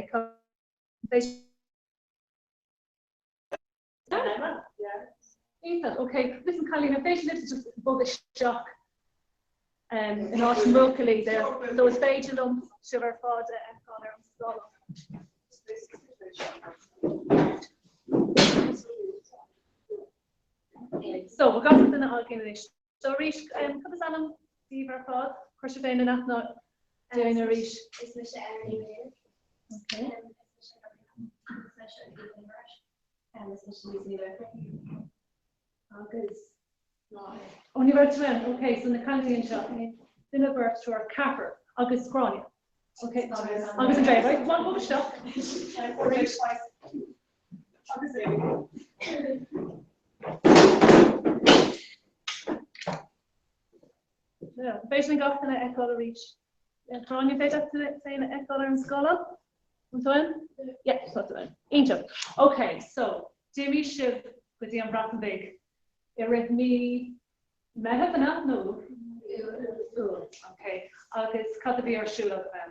Iontach, ok. Listen cailíní, an féidir libhse just bogadh isteach in áit na mbuachaillí there. So is féidir liom sibh ar fad a fheiceáil ar an scáileán. So, gach duine againn anois. So arís, cad is ainm daoibh ar fad? Cuir sibh féin in aithne dúinn arís. Is mise Erin Ní Mhaonaigh. Okay. Is mise Gabriela. Is mise Aoife Ní Mhuiris. Is mise Lisa Ní Laochra. Agus Ó ní raibh tú ann. Ok, so na cailíní anseo. Duine, beirt, triúr, ceathrar. Agus Gráinne. Ok, agus Andrea, right? Come on, bog isteach. Arís. Agus Amy. Now, féidir linn gach duine a fheiceáil arís. Gráinne, féidir leat tú féin a fheiceáil ar an scáileán? An tú ann? Yeah, tá tú ann. Iontach. Ok, so, d'imigh sibh go dtí an Bhreatain Bhig i rith mí Meitheamh, an ea? Nó Iúil. Ok, agus cad a bhí ar siúl agaibh ann?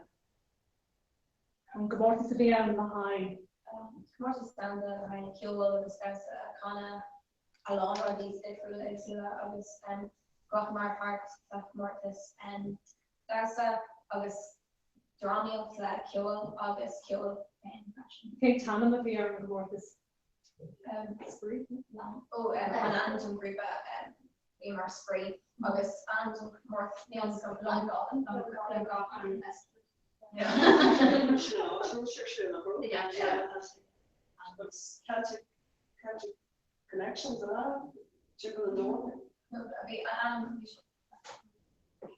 An gcomórtas a bhí ann le haghaidh? Comórtas domhanda le haghaidh ceol agus damhsa, canadh, a lán rudaí difriúla éagsúla agus ghlacamar páirt sa chomórtas damhsa agus drámaíocht le ceol agus ceol féin freisin. Cén t-ainm a bhí ar an gcomórtas? Spraoi? Ó, an ainm don ghrúpa bhíomar Spraoi agus ainm don chomórtas ní an Lon Celtic Connections an ea? Timpeall an domhain? Bhí an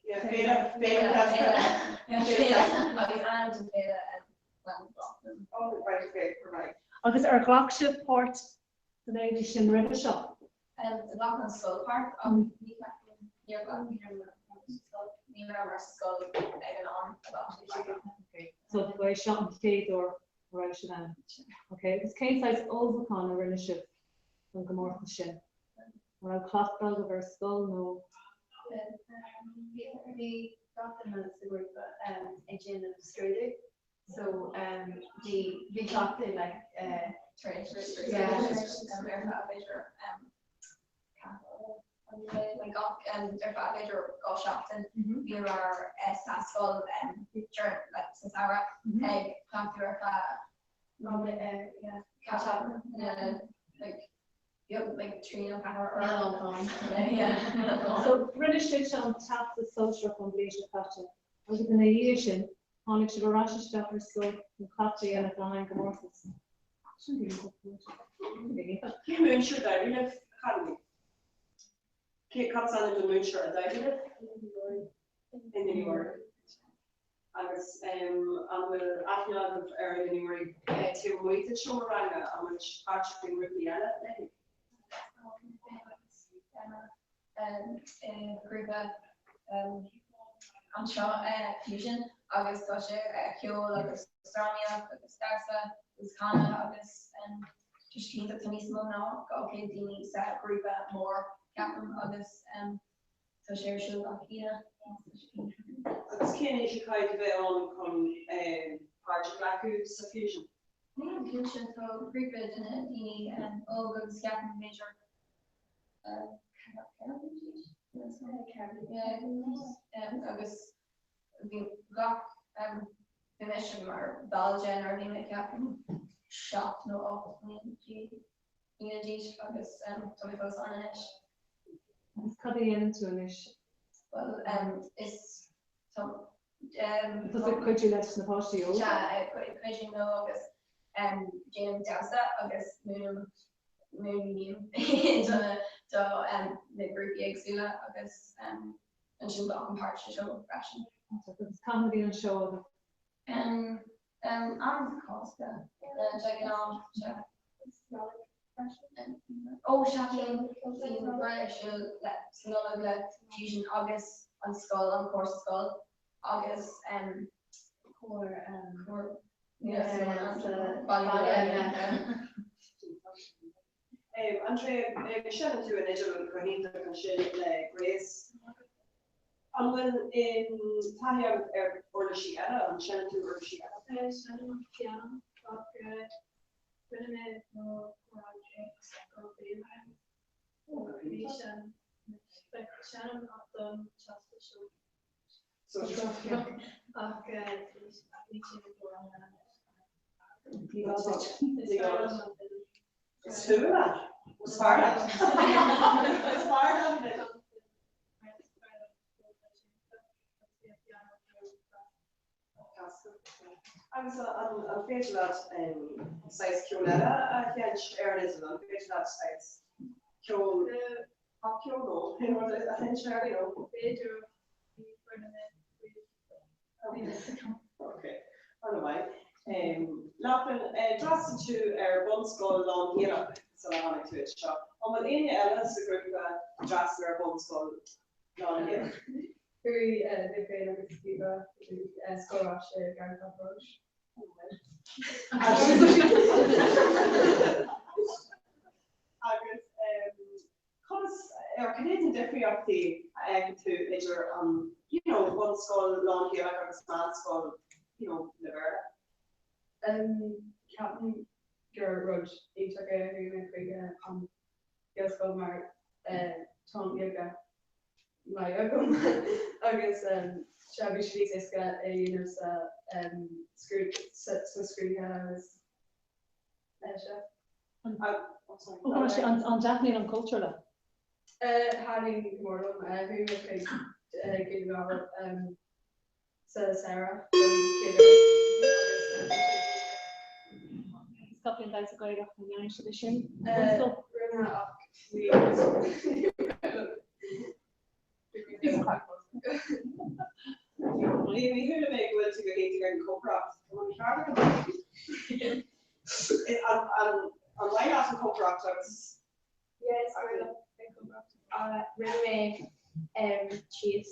Yeah, féile, féile, féile, agus ainm don féile Oh, right, okay, right. Agus ar ghlac sibh páirt san fhéile sin roimhe seo? Ghlac an scoil páirt ach ní níor ghlac ní raibh sa scoil ag an am a ghlac siad páirt. Okay. So ba é seo an chéad uair a raibh sibh ann. Okay, agus cén saghas ullmhúchán a rinne sibh don gcomórtas sin? An raibh cleachtadh agaibh ar scoil nó? Bhí gach duine sa ghrúpa ag déanamh scrúdú so bhí bhí cleachtadh like tar éis ar feadh b'fhéidir like gach ar feadh b'fhéidir 2 seachtain bhíomar sa scoil during like sa samhradh ag cleachtadh ar feadh yeah seachtain like like 3 nó 4 uair. So rinne sibh an Teastas Sóisearach an bhliain seo caite agus ina dhiaidh sin tháinig sibh ar ais isteach ar scoil chun cleachtadh a dhéanamh le haghaidh an gcomórtas. Sin iontach. Cén múinteoir a d'éirigh libh, a chailíní? Cé cad is ainm don múinteoir a d'éirigh libh? Enda Ní Mhuirí. Agus an bhfuil aithne agaibh ar Enda Ní Mhuirí taobh amuigh den seomra ranga? An bhfuil sibh páirteach i ngrúpaí eile léi? Grúpa anseo Fusion agus tá sé ceol agus drámaíocht agus damhsa agus canadh agus just iontach tá níos mó ná 200 daoine sa ghrúpa mór ceapaim agus Tá sé ar siúl gach Aoine. Agus cén aois a caithfidh a bheith ann chun páirt a ghlacadh sa Fusion? Nílim cinnte, tá grúpa de na daoine óg agus ceapaim b'fhéidir 4 bliain d'aois? Agus bhí gach bhí mise mar ball de nuair a bhí mé ceapaim 7 nó 8 bliain d'aois agus tá mé fós ann anois. Agus cad a dhéanann tú anois? Bhuel, is tá. Tá tú ag cuidiú leis na páistí óga? Sea, cuidiú leo agus déanaim damhsa agus múinim múinim do do na grúpaí éagsúla agus ansin glacaim páirt sa seó freisin. Agus cathain a bhíonn an seó agat? Am Cásca de ghnáth, sea. Ó sea, bíonn bíonn rud ar siúl le sa Nollaig le Fusion agus an scoil, an cór sa scoil agus Cór cór Baile Andrea, seinneann tú an fhidil go hiontach ansin le Grace. An bhfuil taithí agat ar uirlisí eile? An seinneann tú uirlisí eile? Seinnim an pianó ach rinne mé mo ghrád ag scoil bliain ó shin. Bhí seinm don teastas sóisearach ach ní sin an amhrán. Is fuath leat? Is fearr leat? Is fearr leat? Agus an féidir leat saghas ceoil eile a sheinnt ar an fhidil? An féidir leat saghas ceol, popcheol nó aon rud a sheinnt air, you know? B'fhéidir, ní rinne mé riamh. Ok, an-mhaith. Lachlan, d'fhreastail tú ar bunscoil lán-Ghaelach sula tháinig tú anseo. An bhfuil éinne eile sa ghrúpa a d'fhreastail ar bhunscoil lán-Ghaelach? Chuaigh mé féin agus Aoibhe go dtí Scoil Rois i gCearnóg Rois. Agus conas, or cad iad na difríochtaí a fheiceann tú idir an, you know, bunscoil lán-Ghaelach agus meánscoil, you know, le Béarla? Ceapaim gur rud iontach é a chuaigh mé chuig an Ghaelscoil mar tá an Ghaeilge maith agam agus sea bhí sé níos éasca é a dhéanamh sa sna scrúduithe agus sea. An dtaitníonn an cultúr leat? Thaitnigh go mór liom. Chuaigh mé chuig Dún na nGall sa samhradh don chéad uair agus bhí sé iontach. Scaipfidh an damhsa Gaelach na ndearna siad é sin. Rinne ach ní Ní chuala mé go bhfuil tú go hiontach ar an chócaireacht. An ceart agam? An maith leat an chócaireacht agus Yeah, is maith liom an chócaireacht. Rinne mé síos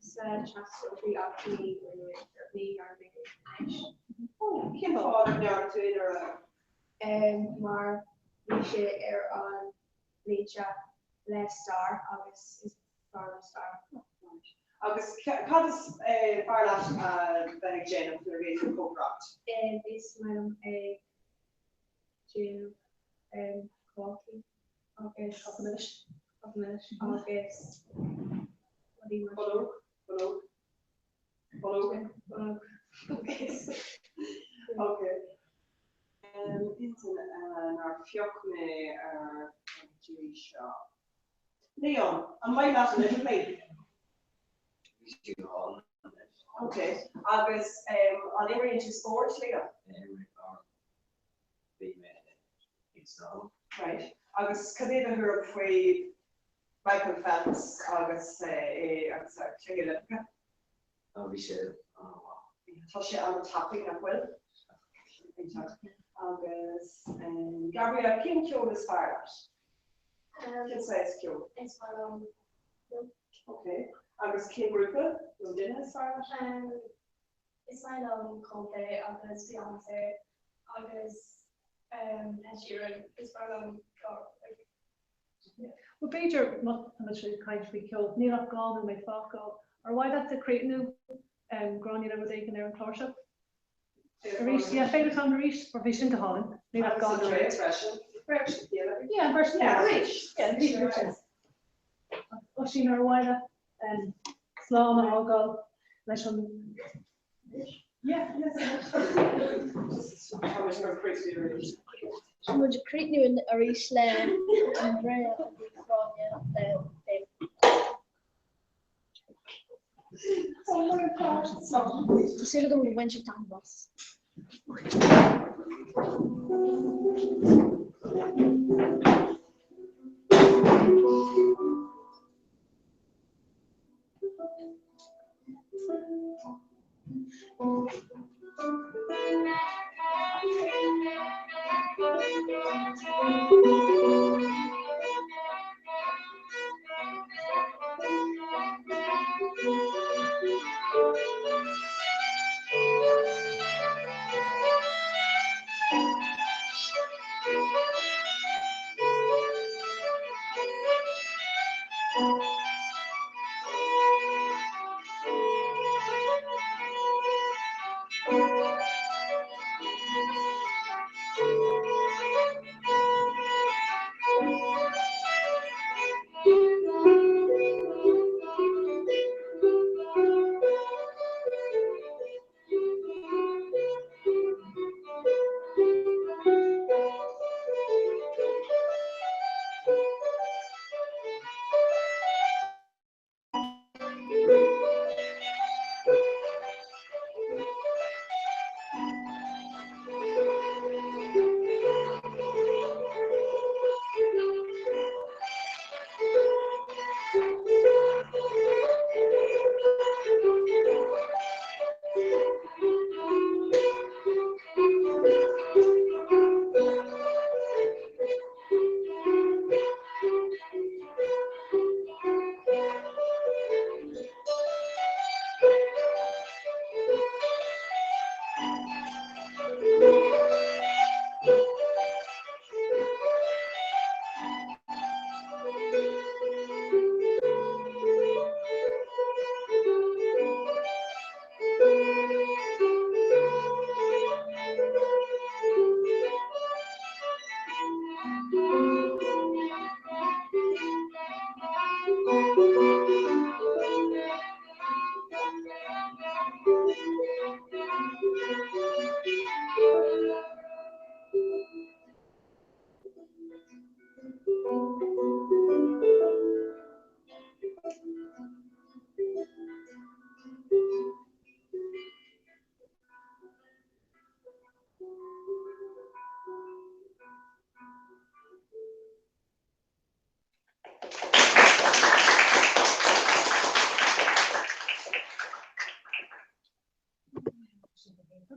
sa teastas sóisearach ach ní rinne mé ní dhearna mé anois. Cén fáth nach ndearna tú é nuair a. Mar bhí sé ar an línte le stair agus is fearr liom stair. Agus cad is fearr leat a bheith ag déanamh nuair a bhíonn tú ag cócaireacht? Is maith liom ag déanamh cácaí agus Cáca milis. Cáca milis agus rudaí mar sin. Bulóg, bulóg, bulóg. Bulóg agus. Ok. Aon duine eile nár phioc mé ar an dtí seo? Leon, an maith leat an idirbhliain? Bhí sí go hálainn anois. Ok. Agus an imríonn tú spórt, Leon? Imrím bhí mé ag snámh. Right. Agus cad é do thuairim faoi Michael Phelps agus é agus a Cluichí Oilimpeacha? Ó bhí sé an-mhaith. Tá sé an-tapaidh, nach bhfuil? Iontach. Agus Gabrielle, cén ceol is fearr leat? Cén saghas ceoil? Is fearr liom rock. Ok. Agus cén grúpa nó duine is fearr leat? Is maith liom Coldplay agus Beyoncé agus Ed Sheeran. Is fearr liom Bhuel, b'fhéidir, má tá muid ag caint faoi cheol, níl ach 2 nóiméad fágtha. Ar mhaith leatsa críochnú, Gráinne, le rud éigin ar an chláirseach? Arís, yeah, Féile Teanga arís, mar bhí sin go hálainn. Níl ach 2 nóiméad. Freisin. Beirt le chéile. Yeah, beirt le chéile. Arís. Yeah, arís. Oisín, ar mhaith leat slán a fhágáil leis an. Yeah, yes. Just tá muid ag críochnú arís. Tá muid ag críochnú arís le Andrea agus Gráinne le Féile. Tá súil agam gur bhain sibh taitneamh as.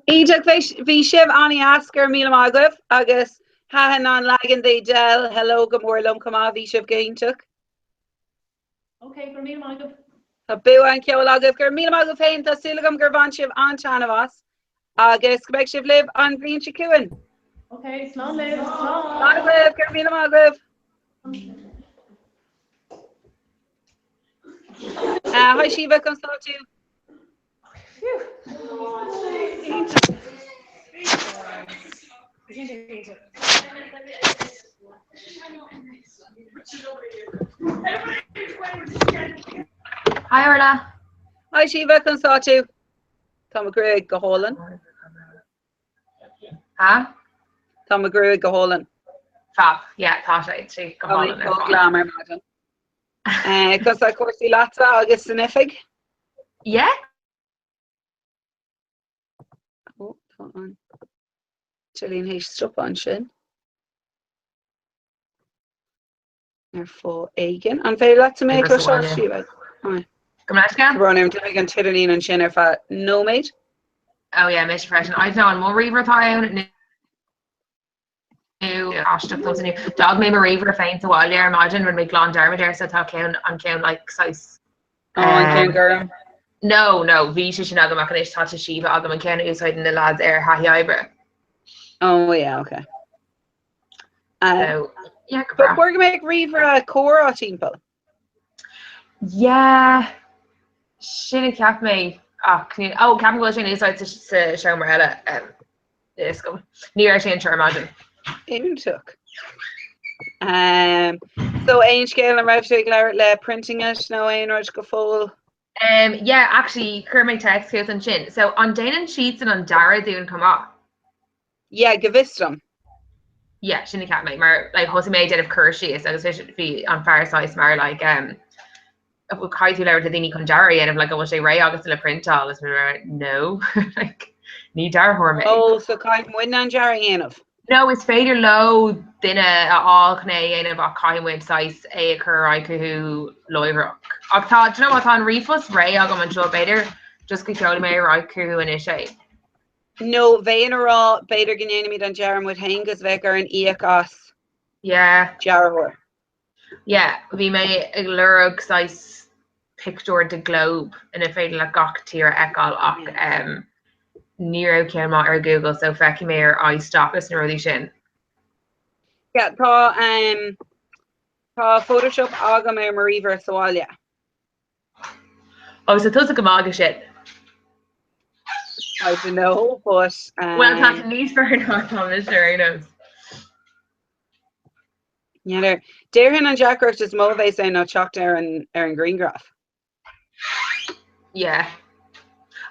Iontach, bhí sibh an-dheas, go raibh míle maith agaibh agus thaitin an leagan d'Adele Hello go mór liom chomh maith, bhí sibh go hiontach. Ok, go raibh míle maith agaibh. Tá bua an cheoil agaibh, go raibh míle maith agaibh féin, tá súil agam gur bhain sibh an-taitneamh as agus go mbeidh sibh libh an bhliain seo chugainn. Ok, slán libh, slán. Slán agaibh, go raibh míle maith agaibh. Hi Síomha, conas tá tú? Hi Orla. Hi Síomha, conas tá tú? Tá mo ghruaig go hálainn. Ha? Tá mo ghruaig go hálainn. Fab, yeah, tá sé sí go hálainn. Tá mé glam ar maidin. Conas tá cúrsaí leatsa agus san oifig? Yeah. Ó, tá an t-idirlíon théis stopadh ansin. Ar fáth éigin. An féidir leatsa mé a chloisteáil, Síomha? Go mbeidh Brón orm, d'imigh an t-idirlíon ansin ar feadh nóiméid. Oh yeah, mise freisin. I don't know an mo ríomhaire atá ann nó aisteach domsa inniu. D'fhág mé mo ríomhaire féin sa bhaile ar maidin, rinne mé glan dearmad air so tá ceann an ceann like saghas Ó, an ceann gorm. No, no, bhí sé sin agam ach anois tá Toshiba agam an ceann a úsáideann na lads ar thaithí oibre. Oh yeah, okay. So, yeah, go Ba breá. chóir go mbeadh ríomhaire comhrá timpeall. Yeah, sin a cheap mé ach ní, oh, ceapaim go bhfuil sé in úsáid sa, sa seomra eile. Um, is go. Ní raibh sé anseo ar maidin. Iontach. Um, so aon scéal an raibh tú ag labhairt le Printing It nó aon rud go fóill? Um, yeah, actually, chuir mé text chugat ansin. So, an déanann siadsan an dearadh dúinn chomh maith? Yeah, go bhfios dom. Yeah, sin a cheap mé, mar like, thosaigh mé ag déanamh cur síos agus bhí bhí an fear saghas mar like, um, caithfidh tú labhairt le daoine chun dearadh a dhéanamh, like, an bhfuil sé réidh agat le priontáil? Is mé mar, no, like, ní dearthóir mé. Oh, so caithfidh muidne an dearadh a dhéanamh? No, is féidir leo duine a fháil chun é a dhéanamh ach caithfidh muid saghas é a chur ar aghaidh chucu láithreach. Ach tá, do you know what, tá an ríomhphost réidh agam anseo, b'fhéidir just go seolfaidh mé ar aghaidh chucu anois é. No, bheinn a rá, b'fhéidir go ndéanfaimid an dearadh muid féin 'gus bheadh orainn íoc as Yeah. dearthóir. Yeah, bhí mé ag lorg saghas pictiúr de globe ina féidir le gach tír a fheiceáil ach um, ní raibh ceann maith ar Google so feicfidh mé ar iStock is na rudaí sin. Yeah, tá um, tá Photoshop agam ar mo ríomhaire sa bhaile. Agus tá tusa go maith aige sin. I don't know, but um, Well, tá níos fearr ná tá mise ar aon nós. N'fheadar. Déarfainn an deacracht is mó a bheas ann ná teacht ar an ar an ghrianghraf. Yeah.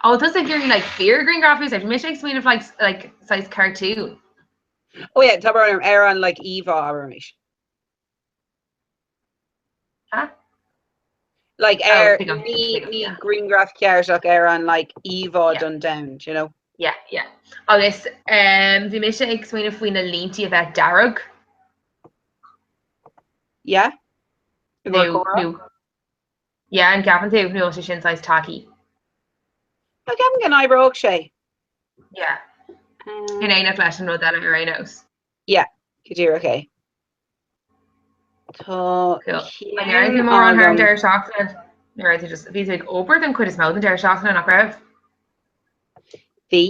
Oh, tusa ag iarraidh like fíor ghrianghraf a úsáid. Bhí mise ag smaoineamh like like saghas cartoon. Oh yeah, tá brón orm ar an like íomhá abraimis. Huh? Like Oh, ar tuigim, ní tuigim, ní yeah. grianghraf ceart ach ar an like íomhá Yeah. don domhan, do you know? Yeah, yeah. Agus um, bhí mise ag smaoineamh faoi na líntí a bheith dearg. Yeah? I gcomhair Nó, comhrá? nó, yeah, an gceapann tú nó sé sin saghas tacky. No, ceapaim go n-oibreodh sé. Yeah. Um, In éineacht leis an rud eile ar aon nós. Yeah, go díreach é. Tá Cool. An ndearna tú mórán thar an deireadh seachtaine? Nó raibh tú just, bhí tú ag obair den chuid is mó den deireadh seachtaine, nach raibh? Bhí.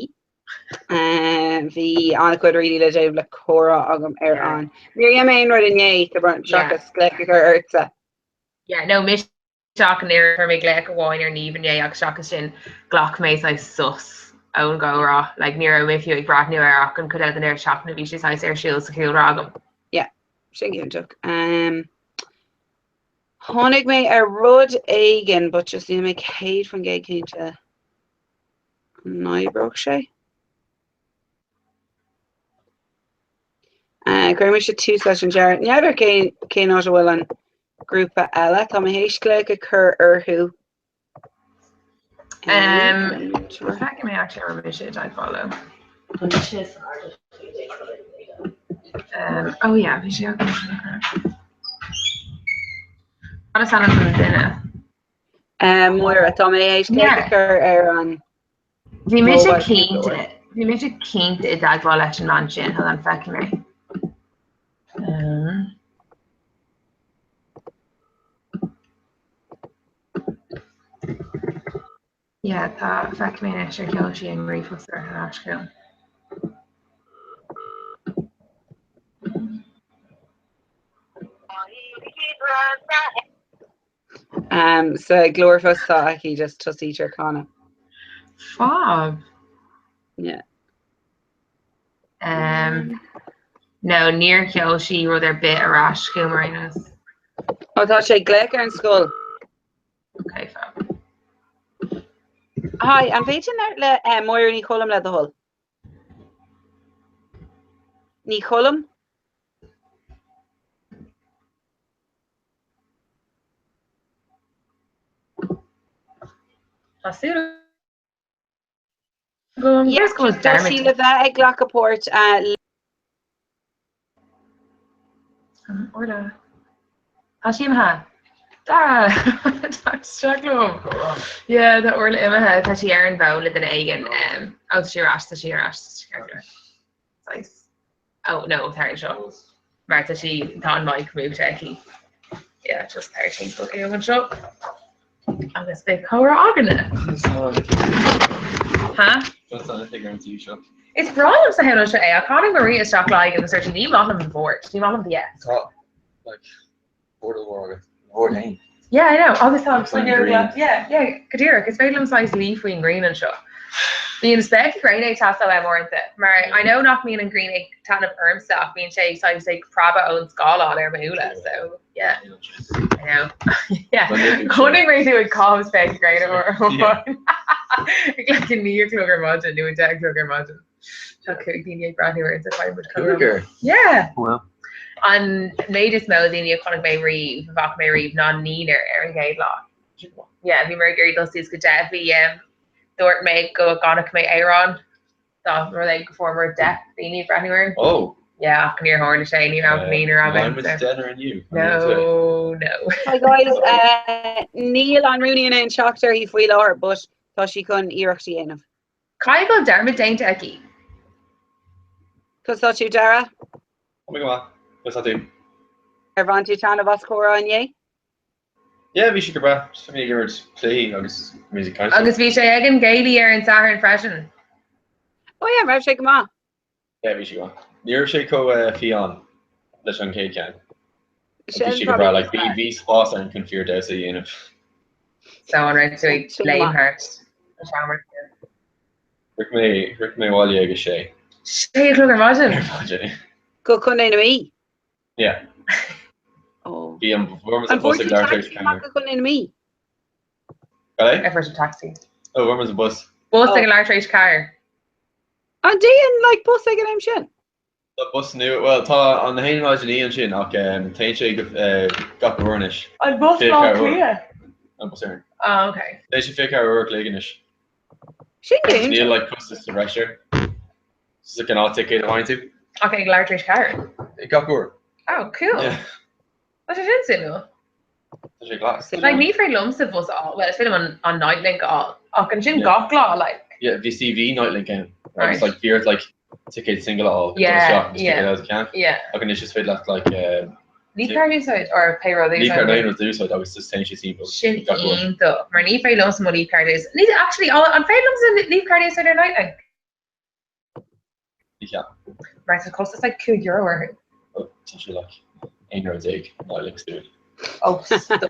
Bhí an-chuid rudaí le déanamh le comhrá agam ar an. Níor dhein mé aon rud inné, tá brón Yeah. seachas glaoch a chur ortsa. Yeah, no, mise ach níor chuir mé glaoch amháin ar Niamh inné agus seachas sin ghlac mé saghas sos ón gcomhrá. Like, ní raibh mé fiú ag breathnú air ach an chuid eile den deireadh seachtaine bhí sé saghas ar siúl sa chúlra agam. Yeah, sin iontach. Um, tháinig mé ar rud éigin but just níl mé 100% cinnte an n-oibreodh sé. Uh, Cuirfidh mise tús leis an dearadh. N'fheadar cén cén áit a bhfuil an grúpa eile. Tá mé théis glaoch a chur orthu. Um, Feicfidh mé actually ar mise i dteagmháil leo. Um, oh yeah, bhí sé agam. Cad is ainm don duine? Um, Moira, tá mé théis glaoch a chur ar an Bhí mise mobile cinnte. Bhí mise cinnte i dteagmháil leis an mbean sin, hold on, feicfidh mé. Um. Yeah, tá, feicfidh mé anois ar sheol sí an ríomhphost ar ais chugam. Um, sa glórphost atá aici just tosaítear canadh. Fab. Yeah. Um, no, níor sheol sí rud ar bith ar ais chugam ar aon nós. Ó tá sé ag glaoch ar an scoil. Ok, fab. Hi, an bhféadfainn labhairt le eh, Máire Ní Choilm le do thoil? Ní Choilm? Tá súil agam Yes, go bhfuil tá sí le bheith ag glacadh páirt eh, Orla. Tá sí imithe. Dara! Tá isteach liom. Yeah, tá Orla imithe. Tá sí ar an bhfón le duine éigin. Ó, tá sí ar ais, tá sí ar ais. Saghas. Oh, no, tar anseo. Mar tá sí, tá an mic múchta aici. Yeah, just tar timpeall céim anseo. Agus beidh comhrá againne. Ha? Just an figure an tí seo. Is breá liom sa shamhlóinn seo é, ach tháinig Maria isteach lá éigin agus dúirt sí, ní maith liom an bord, ní maith liom the desk. Tá, like, bord mór agat. Bord féin. Yeah, I know, agus tá Faoin ngrian. Yeah, yeah, go díreach, is féidir liom saghas luí faoin ngrian anseo. Bíonn spéaclaí gréine ag teastáil uaim uaireanta, mar I know nach mbíonn an ghrian ag taitneamh ormsa ach bíonn sé saghas ag preabadh ón scáileán ar mo shúile, so yeah. I know. Yeah. Chonaic mé tú ag caitheamh spéaclaí gréine uair amháin. Ag like 9 a chlog ar maidin nó 10 a chlog ar maidin. Tá 5 daoine ag breathnú orainn so caithfidh muid comhrá. Cúigear? Yeah! Well. An méid is mó daoine a chonaic mé riamh, a bhfaca mé riamh, ná naonúr ar an gcéad lá. Yeah, bhí mé ag iarraidh dul suas go deich, bhí um, dúirt mé go gcanfadh mé amhrán dá rud é go fuaireamar 10 daoine ag breathnú orainn. Oh! Yeah, ach níor tharla sé, ní raibh naonúr againn. Mhaith muid deichniúr inniu. No, no. Hi guys, uh, níl an rúnaí in ann teacht uirthi faoi láthair, but tá sí chun iarracht a dhéanamh. Caithfidh go bhfuil dearmad déanta aici. Conas tá tú, Dara? Tá mé go maith. Conas tá tú? Ar bhain tú taitneamh as comhrá inné? Yeah, bhí sé go breá. Just bhí mé ag imirt cluichí agus bhí ag caint. Agus bhí sé ag an gcéilí ar an Satharn freisin. Oh yeah, raibh sé go maith? Yeah, bhí sé go maith. Ní raibh sé chomh fiáin leis an chéad cheann. Bhí sé go breá, like, bhí bhí spás ann chun fíor damhsa a dhéanamh. So an raibh tú ag léim thart an seomra? Shroich mé, shroich mé abhaile ag a sé. Sé a chlog ar maidin? Ar maidin. Go Contae na Mí? Yeah. Oh. Bhí an fuair muid An an bus bhfuair ag tú leathuair tar éis taxi amach ceathair. go Contae na Mí? Cad é? Ar fuair tú taxi? Oh, fuair muid an bus. Bus ag a leathuair tar éis ceathair. An dtéann like bus ag an am sin? Tá bus nua, bhuel tá an 109 ansin ach téann sé go gach uair anois. An bus Bhaile Átha Cliath? An bus Éireann. Oh ok. Téann sé 24 uair a chloig anois. Sin go Níl hiontach. like costas sa bhreis air. Is like an odd ticéad a bhain tú. Ach ag leathuair tar éis ceathair? Gach uair. Oh cool. Yeah. Tá sé sin suimiúil. Tá sé class. Like ní féidir liomsa bus a fháil, well is féidir liom an an Nitelink a fháil ach ansin gach lá like. Yeah, bhí CV Nitelink ann. Right. Agus like bhí ort like ticéad single a fháil. Yeah, Isteach agus yeah, ticéad out ceann. yeah. Ach anois is féidir leat like uh, Leap card a úsáid or pé rud a Leap card úsáid. aon rud a úsáid agus just téann sé timpeall. Sin gach uair. iontach, mar ní féidir liomsa mo Leap card a úsáid. Ní actually an féidir liomsa Leap card a úsáid ar Nitelink? Ní cheapaim. Mar tá costas like €5 orthu. Oh, tá sé like €11 Nitelink dúinn. Oh, stop.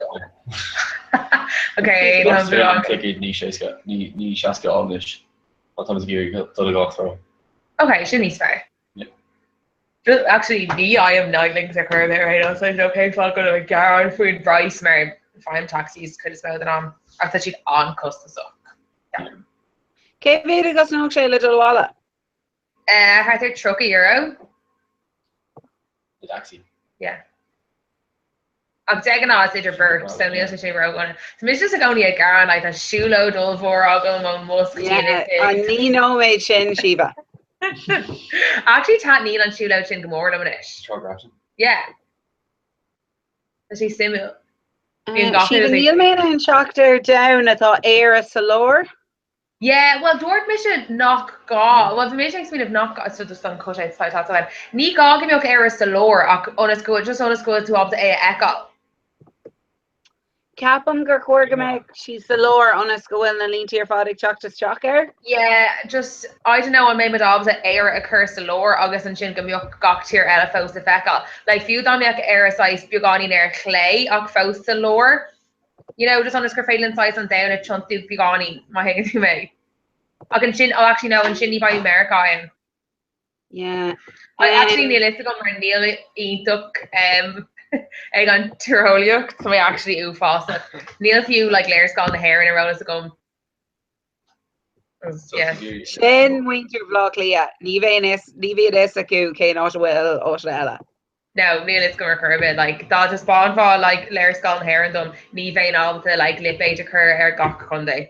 Ok, tá Is féidir an ticéad ní 60 ní ní 60 a fháil anois. Má tá muid ag iarraidh dul i gach treo. Ok, sin níos fearr. Yeah. Actually, ní fhaighim Nitelinks ar chor ar bith right now, so I don't know cén fáth go bhfuil mé ag gearán faoin bpraghas mar faighim taxis cuid is mó den am ach tá siad an-chostasach. Yeah. Cé mhéad a chosnódh sé le dul abhaile? Thart ar €30. I dtacsaí. Yeah. Ach de ghnáth is idir beirt, so níl sé sé ródhona. Tá mise just i gcónaí ag gearán, like, tá siúlóid ollmhór agam ón mbus go dtí an Yeah, an naoi nóiméad sin, Síomha. Actually taitníonn an siúlóid sin go mór liom anois. Seo Grafton. Yeah. Tá sé suimiúil. Bíonn gach Síomha, duine níl mé in ann teacht ar domhan atá Éire sa lár. Yeah, bhuel dúirt mise nach gá, bhuel bhí mise ag smaoineamh nach gá, so just an cut out atá ann. Ní gá go mbeadh Éire sa lár ach ionas go just ionas go bhfuil tú ábalta é a fheiceáil. Ceapaim gur chóir go mbeadh sí sa lár ionas go bhfuil na línte ar fad ag teacht isteach air. Yeah, just, I don't know an mbeidh muid ábalta Éire a chur sa lár agus ansin go mbeadh gach tír eile fós le feiceáil. Like fiú dá mbeadh Éire saghas beagáinín ar chlé ach fós sa lár, You know, just ionas gur féidir linn saghas an domhan a tiontú beagáinín, má thuigeann tú mé. Ach ansin, oh actually no, ansin ní bheidh Meiriceá ann. Yeah. I actually níl fhios agam mar níl iontach um, ag an tíreolaíocht, tá mé actually uafásach. Níl fiú like léarscáil na hÉireann ar eolas agam. Yeah. Sin muintir Bhaile Átha Cliath, ní bheidh ní bhíonn fhios acu cén áit a bhfuil áiteanna eile. No, níl fhios agam ar chor ar bith. Like, dá dtaispeánfá like léarscáil na hÉireann dom, ní bheinn ábalta like lipéid a chur ar gach contae.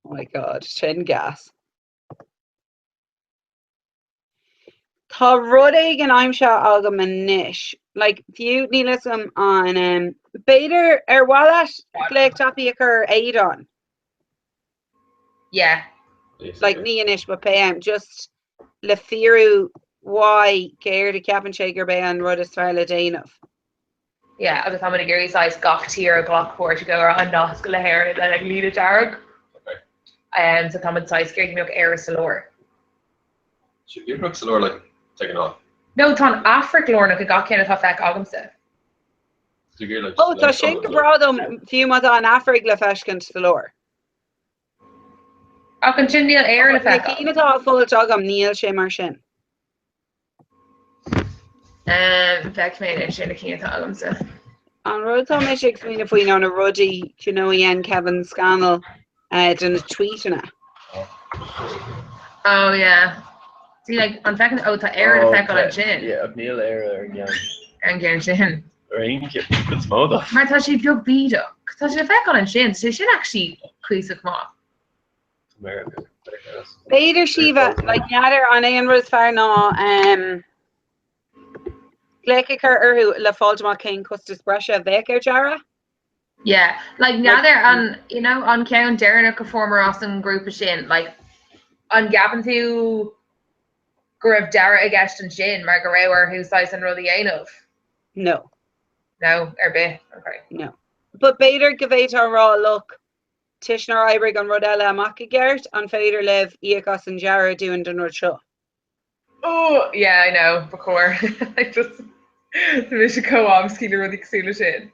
Oh my God, sin gas. Tá rud éigin aimsithe agam anois. Like, fiú níl fhios agam an um, b'fhéidir ar mhaith leat glaoch tapaidh a chur ar Aodán. Yeah. Like, ní anois but pé am, just le fíorú uaidh céard a cheapann sé gurb é an rud is fearr le déanamh. Yeah, agus táimid ag iarraidh saghas gach tír a ghlac páirt i gcomhrá a nascadh le hÉirinn le like líne dearg. Um, so táimid saghas ag iarraidh go mbeadh Éire sa lár. Sé Afraic sa lár like de ghnáth. No, tá an Afraic lárnach i gach ceann atá feicthe agamsa. Ó, tá sin go breá dom, fiú má tá an Afraic le feiscint sa lár. Ach ansin níl Éire le Na feiceáil. cinn atá á fáilt agam, níl sé mar sin. Feicfidh mé anois ar na cinn atá agamsa. An rud atá mise ag smaoineamh faoi ná na rudaí, do you know, a dhein Kevin Scannell de na tweetanna. Oh yeah. See like an bhfeiceann oh tá Éire le feiceáil ansin. Yeah, ach níl Éire ar an gceann. Ar an gceann sin. Ar aon cheann, cuid is mó dó. Mar tá sé beag bídeach. Tá sé le feiceáil ansin, tá sé sin actually cuíosach maith. America. B'fhéidir Síomha, like n'fheadar an é an rud is fearr ná um, glaoch a chur orthu le fáilt amach cén costas breise a bheadh ar dearadh? Yeah, like n'fheadar an, you know, an ceann deireanach a fuaireamar as an ngrúpa sin, like an gceapann tú go raibh dearadh i gceist ansin mar go raibh orthu saghas an rud a dhéanamh? No. No, ar bith, okay. No. But b'fhéidir go bhféadfá a rá, look, toisc nár oibrigh an rud eile amach i gceart, an féidir libh íoc as an dearadh dúinn don rud seo? Oh, yeah, I know, ba chóir. Like just, tá mise chomh amscaí le rudaí cosúil leis sin.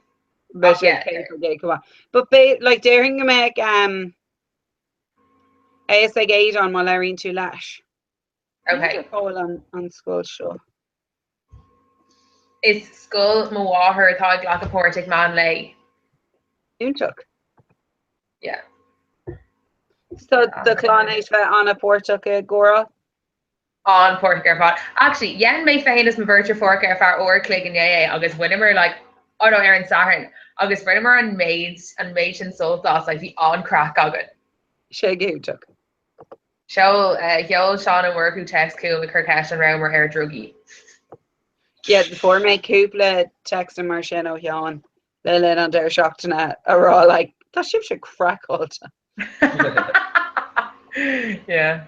Beidh sé cé go maith. But be, like, déarfainn go mbeadh um, a fhios ag Aodán má labhraíonn tú leis. Okay. Fáil an, an scoil seo. Is scoil mo mháthar atá ag glacadh páirt ag meán lae. Iontach. Yeah. So do chlann théis bheith an-pháirteach i gcomhrá? An-pháirteach ar fad. Actually, dhein mé féin is mo bheirt deirfiúracha ar feadh uair a chloig inné é agus bhaineamar like, oh no, ar an Satharn, agus bhaineamar an méid, an méid sin sult as, like bhí an-craic againn. Sé go hiontach. Sheol, sheol Seán Ó Murchú text chugam ag cur ceist an rabhamar ar drugaí. Yeah, fuair mé cúpla text mar sin ó Sheán le linn an deireadh seachtaine a rá like, tá sibhse craiceáilte. Yeah.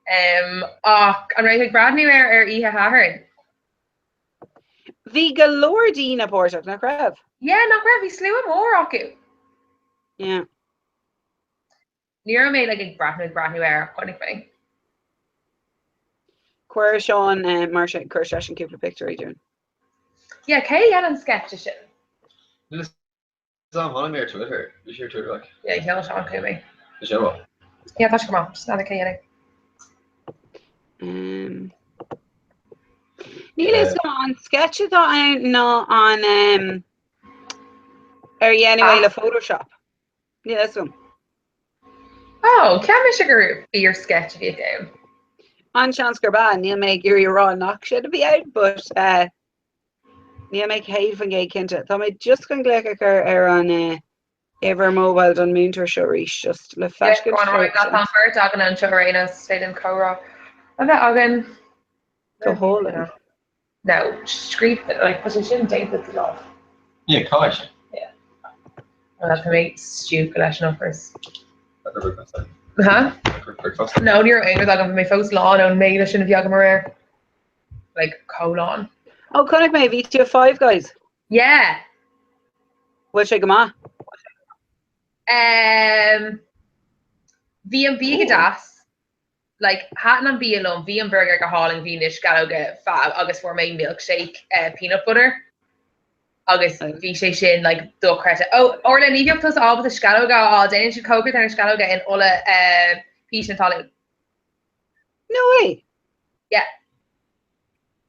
Um, ach an raibh tú ag breathnú ar ar oíche Shathairn? Bhí go leor daoine páirteach, nach raibh? Yeah, nach raibh, bhí slua mór acu. Yeah. Ní raibh mé like ag breathnú ag breathnú air ach chonaic mé. Chuir Seán eh, mar sin, chuir seisean cúpla pictiúirí dúinn. Yeah, cé a dhein an sketch sin? Níl a fhios agam, tháinig mé ar Twitter. Bhí sé ar Twitter like. Yeah, sheol Seán chugam é. Bhí sé maith. Yeah, tá sé go maith. Just n'fheadar cé a dhein é. Um, Níl a fhios agam an sketch atá ann nó an um, ar dhéanamh é le Photoshop. Níl a fhios agam. Oh, cheap mise gur fíor sketch a bhí ann. An-seans gurb ea, níl mé ag iarraidh a rá nach sin a bhí ann, but uh, níl mé 100% cinnte. Tá mé just chun glaoch a chur ar an uh, uimhir mobile don múinteoir seo arís, just le feiscint. Go on, tá an bheirt againn anseo ar aon nós, is féidir linn comhrá a bheith againn. Go hálainn. No, scríofa, like, tá sé sin déanta de lámh. Yeah, caithfidh sé. Yeah. Well, tá mé stiúgtha leis an ocras. Huh? No, ní raibh aon rud agam, bhí mé fós lán ón mbéile sin a bhí agam aréir. Like, chomh lán. Oh, chonaic mé, bhí tú i Five Guys? Yeah. Bhfuil sé go maith? Um, bhí an bia go deas. Like, thaitin an bia liom, bhí an burger go hálainn, bhí na sceallóga fab agus fuair mé milkshake uh, peanut butter agus bhí sé sin like, dochreidte. Oh, Orla, ní bheadh tusa ábalta sceallóga a fháil, déanann siad cócaireacht ar na sceallóga in ola uh, píseanna talún. No way! Yeah.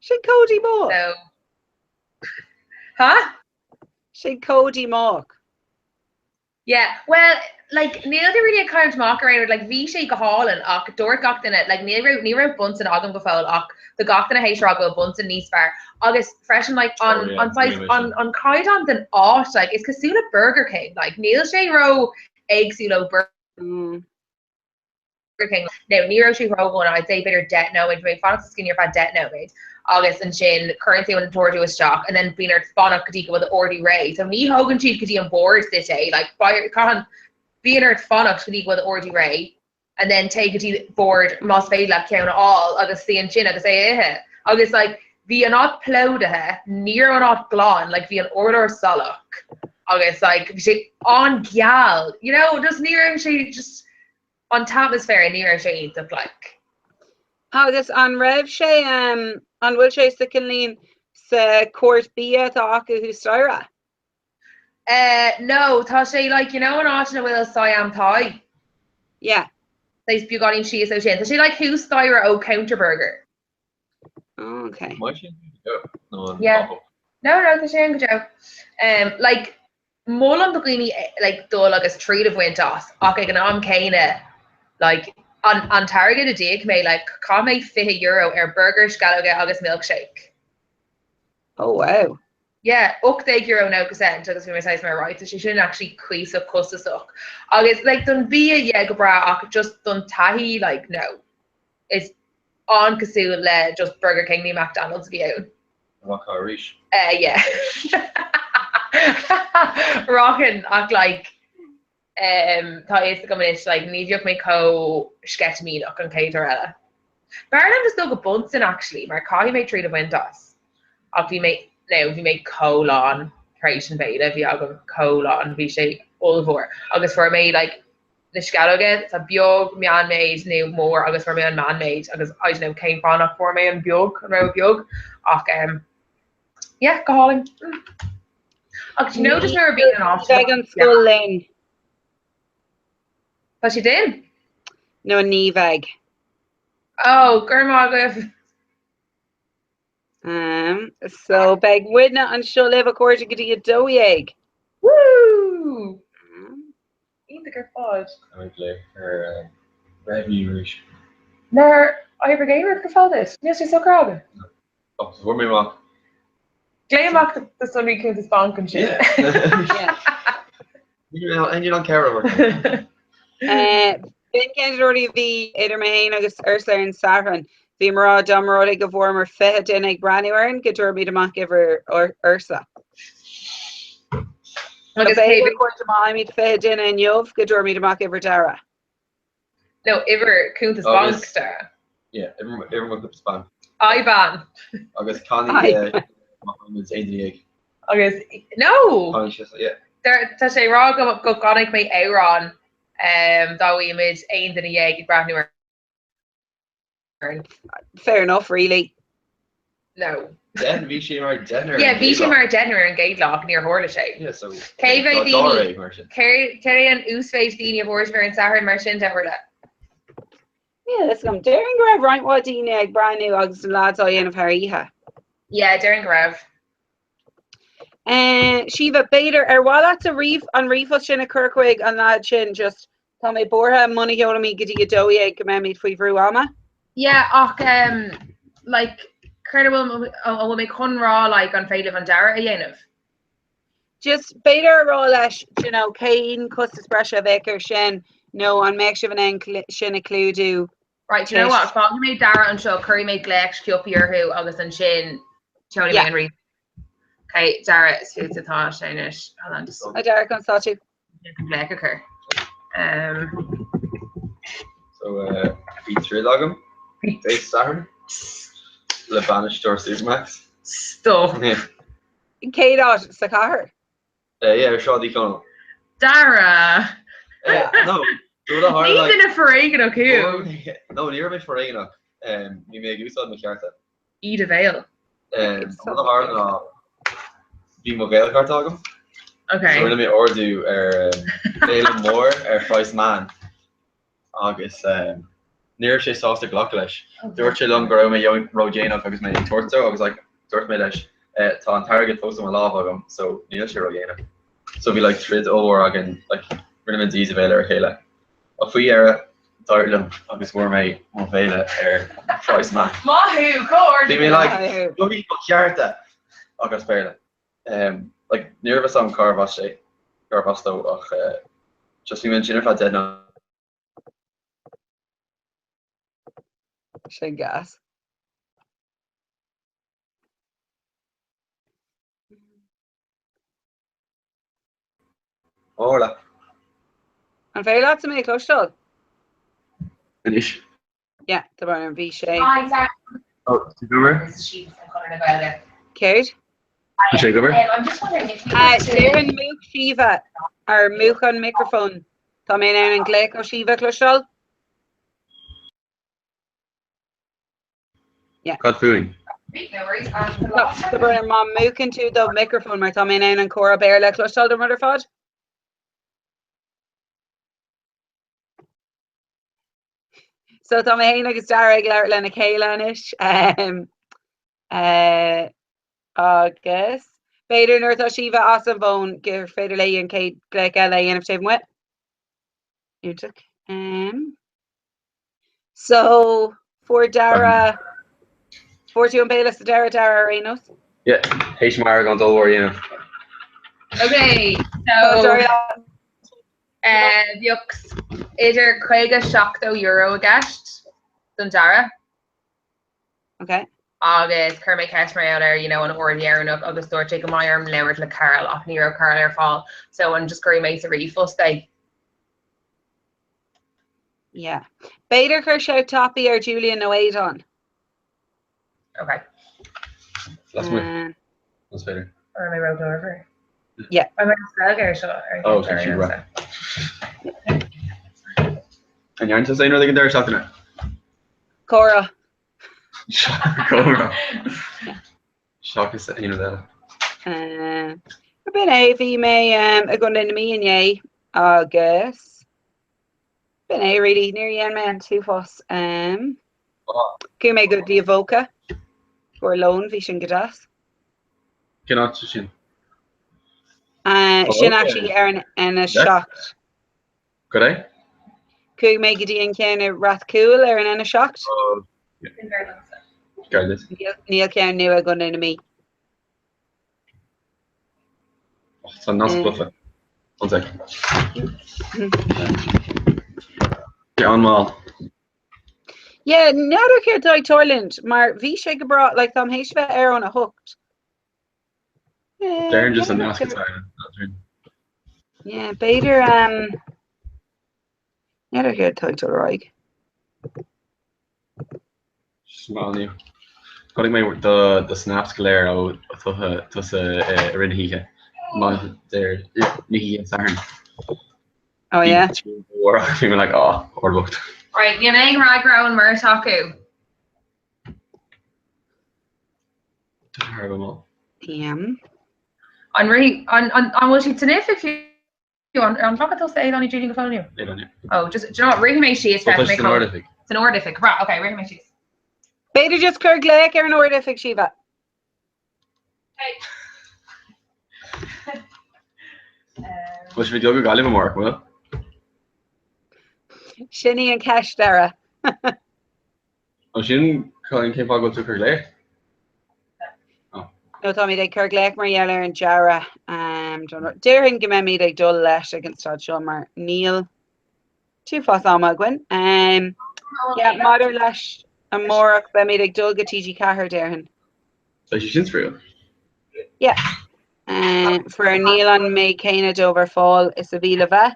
Sin chomh díomách. So, huh? Sin chomh díomách. Yeah, well, like, níl tú really ag caint amach ar aon rud, like, bhí sé go hálainn ach dúirt gach duine, like, níl raibh, ní raibh Bunsen agam go fóill ach tá gach duine théis rá go bhfuil Bunsen níos fearr agus freisin, like, an, oh, yeah, an saghas, an, an caighdeán den áit, like, is cosúil le Burger King, like, níl sé ró éagsúil ó Burger mm. King. Now, ní raibh sé ródhona, I'd say b'fhéidir 10 nóiméad, bhí mé ag fanacht sa scuaine ar feadh 10 nóiméad agus ansin cuireann tú an t-ordú isteach and then bíonn ort fanacht go dtí go bhfuil d'ordú réidh. So ní thógann siad go dtí an bord duit é, like, caitheann, bíonn ort fanacht go dtí go bhfuil d'ordú réidh and then téigh go dtí bord más féidir leat ceann a fháil agus suí ansin agus é a ithe. Agus like, bhí an áit plódaithe, ní raibh an áit glan, like, bhí an urlár salach agus like, bhí sé an-gheal, you know, just ní raibh sé just an t-atmaisféar, ní raibh sé iontach like. Agus an raibh sé, an bhfuil sé sa cineál sa cúirt bia atá acu thuas staighre? Eh, no, tá sé like, you know an áit ina bhfuil Siam Thai? Yeah. Saghas beagáinín síos ó sin. Tá sé like thuas staighre ó Counter Burger. Oh, okay. Má sin go deo. Yeah. No, no, tá sé an go deo. Um, like, Molaim do dhaoine like dul agus triail a bhaint as ach ag an am céanna like an an t-airgead a d'íoc mé like chaith mé €20 ar burger, sceallóga agus milkshake. Oh wow. Yeah, €18.90 agus bhí mé saghas mar right, tá sé sin actually cuíosach costasach. Agus like don bia yeah go breá ach just don taithí like no. Is an-cosúil le just Burger King nó McDonald's a bhí ann. Rachfá arís? Eh yeah. Rachainn ach like em tá a fhios agam anois like ní bheadh mé chomh sceitimíneach an chéad uair eile. B'fhearr liom just dul go Bunsen actually mar caithfidh mé triail a bhaint as. Ach bhí mé, no, bhí mé chomh lán tar éis an bhéile a bhí agam, chomh lán, bhí sé ollmhór agus fuair mé like na sceallóga, tá beag, meánmhéid nó mór agus fuair mé an meánmhéid agus I don't know cén fáth nach bhfuair mé an beag, an rogha beag ach um, yeah, go hálainn. Mm. Ach do you know just nuair a bhíonn an áit Beidh an scoil linn. Tá siad in? No, ní bheidh. Oh, go raibh maith agaibh. Um, so beidh muidne anseo libh a chairde go dtí 12. Woo! Iontach ar fad. Tá mé ag glaoch ar Review arís. Nár oibrigh aon rud go fóill duit? Níl sé socair agat? Oh, fuair mé amach. Glaoigh amach do sonraí cuntas bainc ansin. Níl an ceart agat. B'in ceann de na rudaí a bhí idir mé féin agus Ursula ar an Satharn. Bhí mé ag rá dá mba rud é go bhfuaireamar 20 duine ag breathnú orainn go dtabharfaimid amach uimhir Ursula. Agus b'fhéidir má fhaighimid 20 duine inniu go dtabharfaimid amach uimhir Dara. No, uimhir cuntas bainc Dara. Yeah, uimhir mo chuntas bainc. IBAN. Agus canfaidh má fhaighimid aon duine dhéag. Agus, no! Canfaidh sé, yeah. Tá sé ag rá go gcanfaidh mé amhrán dá bhfaighimid aon duine dhéag ag breathnú orainn. Fair enough, really. No. Then bhí sé mar deichniúr. Yeah, bhí sé mar deichniúr ar an gcéad lá ach níor tharla sé. Yeah, so Cé mhéad daoine, cé é an uasmhéid daoine a fuair sibh ar an Satharn mar sin de, Orla? Níl a fhios agam. Déarfainn go raibh roinnt mhaith daoine ag breathnú agus na lads á dhéanamh thar oíche. Yeah, déarfainn go raibh. Síomha, b'fhéidir, ar mhaith leat an ríomhphost sin a chur chuig an leaid sin just tá mé buartha muna sheolaimid go dtí 12 go mbeimid faoi bhrú ama. Yeah, ach um, like, céard a bhfuil an bhfuil mé chun rá like, an féidir libh an dearadh a dhéanamh? Just b'fhéidir a rá leis, you know, cén costas breise a bheadh air sin nó an mbeadh sibh in ann sin a chlúdú Right, do you know what? Fágfaidh mé Dara anseo, cuirfidh mé glaoch sciobtha orthu agus ansin seolfaidh mé an ríomh. Okay, Dara, is fútsa atá sé anois. Hold on, just. Hi Dara, conas tá tú? Glaoch a chur. Um, So uh, bhí troid agam Dé Sathairn le bainisteoir Supermacs. Stop. Yeah. Cén áit sa chathair? Uh, yeah, ar Sráid Uí Chonaill. Dara! Yeah, no. Rud a tharla, Ní like- duine foréigeanach thú. No, ní raibh mé foréigeanach. Um, bhí mé ag úsáid mo chearta. I do bhéal. Um, rud a tharla ná bhí mo Ghaelchárta agam. Okay. So rinne mé ordú ar um, béile mór ar phraghas meán agus um, ní raibh sé sásta glacadh leis. Dúirt sé liom go raibh mé ródhéanach agus mé ag tabhairt dó agus like, dúirt mé leis eh, tá an t-airgead fós i mo lámh agam so níl sé ródhéanach. So bhí like troid ollmhór againn like, rinne muid íde bhéil ar a chéile. Ach faoi dheireadh d'éirigh liom agus fuair mé mo bhéile ar phraghas meán. Maith thú, comhghairdeas. Bhí mé like, seo iad mo chearta! Agus Béarla. Um, like, ní raibh fhios agam cárbh as sé, cárbh as dó ach uh, just bhí mé ansin ar feadh 10 nóiméad. Sin gas. Orla. An féidir leatsa mé a chloisteáil? Anois. Yeah, tá brón orm, bhí sé. Hi, sorry. Oh, tá gobar? Céard? Tá sé gobar? I'm just wondering if you Uh, Déarfainn múch Síomha ar múch an micreafón. Tá mé in ann an glaoch ó Síomha a chloisteáil? Yeah. Cad fúinn? Tá brón orm má mhúchann tú do micreafón mar tá mé in ann an comhrá Béarla a chloisteáil don rud ar fad. So tá mé féin agus Dara ag labhairt lena chéile anois. Um, uh, agus b'fhéidir nuair atá Síomha as an bhfón gur féidir léi an chéad glaoch eile a dhéanamh taobh amuigh. Iontach. Um, So, fuair Dara, fuair tú an béile sa deireadh, Dara, ar aon nós? Yeah, théis m'argóint ollmhór a dhéanamh. Ok, so bheadh idir 50 70 euro i gceist don Dara. Ok. Agus chuir mé ceist mar gheall ar, you know, an uair dheireanach agus dúirt sé go mbeidh orm labhairt le Carl ach ní raibh Carl ar fáil, so an just cuirfidh mé sa ríomhphost é. Yeah. B'fhéidir cuir shout tapaidh ar Julian nó Aodán. Ok. Lasmuigh. Más féidir. Or am I róghlórmhar? Yeah. Am I spell air seo? Oh, sin siad ra. An ndearna tusa aon rud ag an deireadh seachtaine? Comhrá. Comhrá. Seachas aon rud eile. B'in é, bhí mé i gContae na Mí inné agus b'in é really, níor dhein mé an t-uafás. Chuaigh mé go dtí Avoca fuair lón, bhí sin go deas. Cén áit é sin? Sin actually ar an N7. Cad é? Chuaigh mé go dtí an ceann i Rath Cúil ar an N7. Gar duit. Níl ceann nua i gContae na Mí. Tá an nasc lofa. One sec. Sé an-mhall. Yeah, n'fheadar céard atá ag tarlúint mar bhí sé go breá, like táim théis bheith ar óna hocht. Déarfainn just an nasc atá ann. Yeah, b'fhéidir um, n'fheadar céard atá ag dul ar aghaidh. Smaoineamh. Chonaic mé do do snaps go léir ó tusa i rith na hoíche. Maith na hoíche an Sathairn. Oh yeah? Bhí mé like, oh, ard bocht. Right, níl aon fhreagra ón mbeirt acu. Thar a bheith mall. An bhfuil siad san oifig fiú? An bhfaca tusa Aodán nó Julian go fóill inniu? Aodán, yeah. Oh, just, do you know what, rithfidh mé síos, Tá feicfidh mé san Ard-Oifig. San Ard-Oifig, right, okay, rithfidh mé síos. B'fhéidir just cuir glaoch ar an Ard-Oifig, Síomha. Bhfuil sibh ag dul go Gaillimh amárach, bhfuil? Sin í an cheist, Dara. Ó sin cén fáth go bhfuil tú ag cur glaoch? No táimid ag cur glaoch mar gheall ar an dearadh. Déarfainn go mbeimid ag dul leis ag an staid seo mar níl t-uafás ama againn. Yeah, maidir leis amárach beimid ag dul go TG4 déarfainn. Beidh sé sin spraíúil. Yeah. Faraor níl an méid céanna dóibh ar fáil is a bhí le bheith.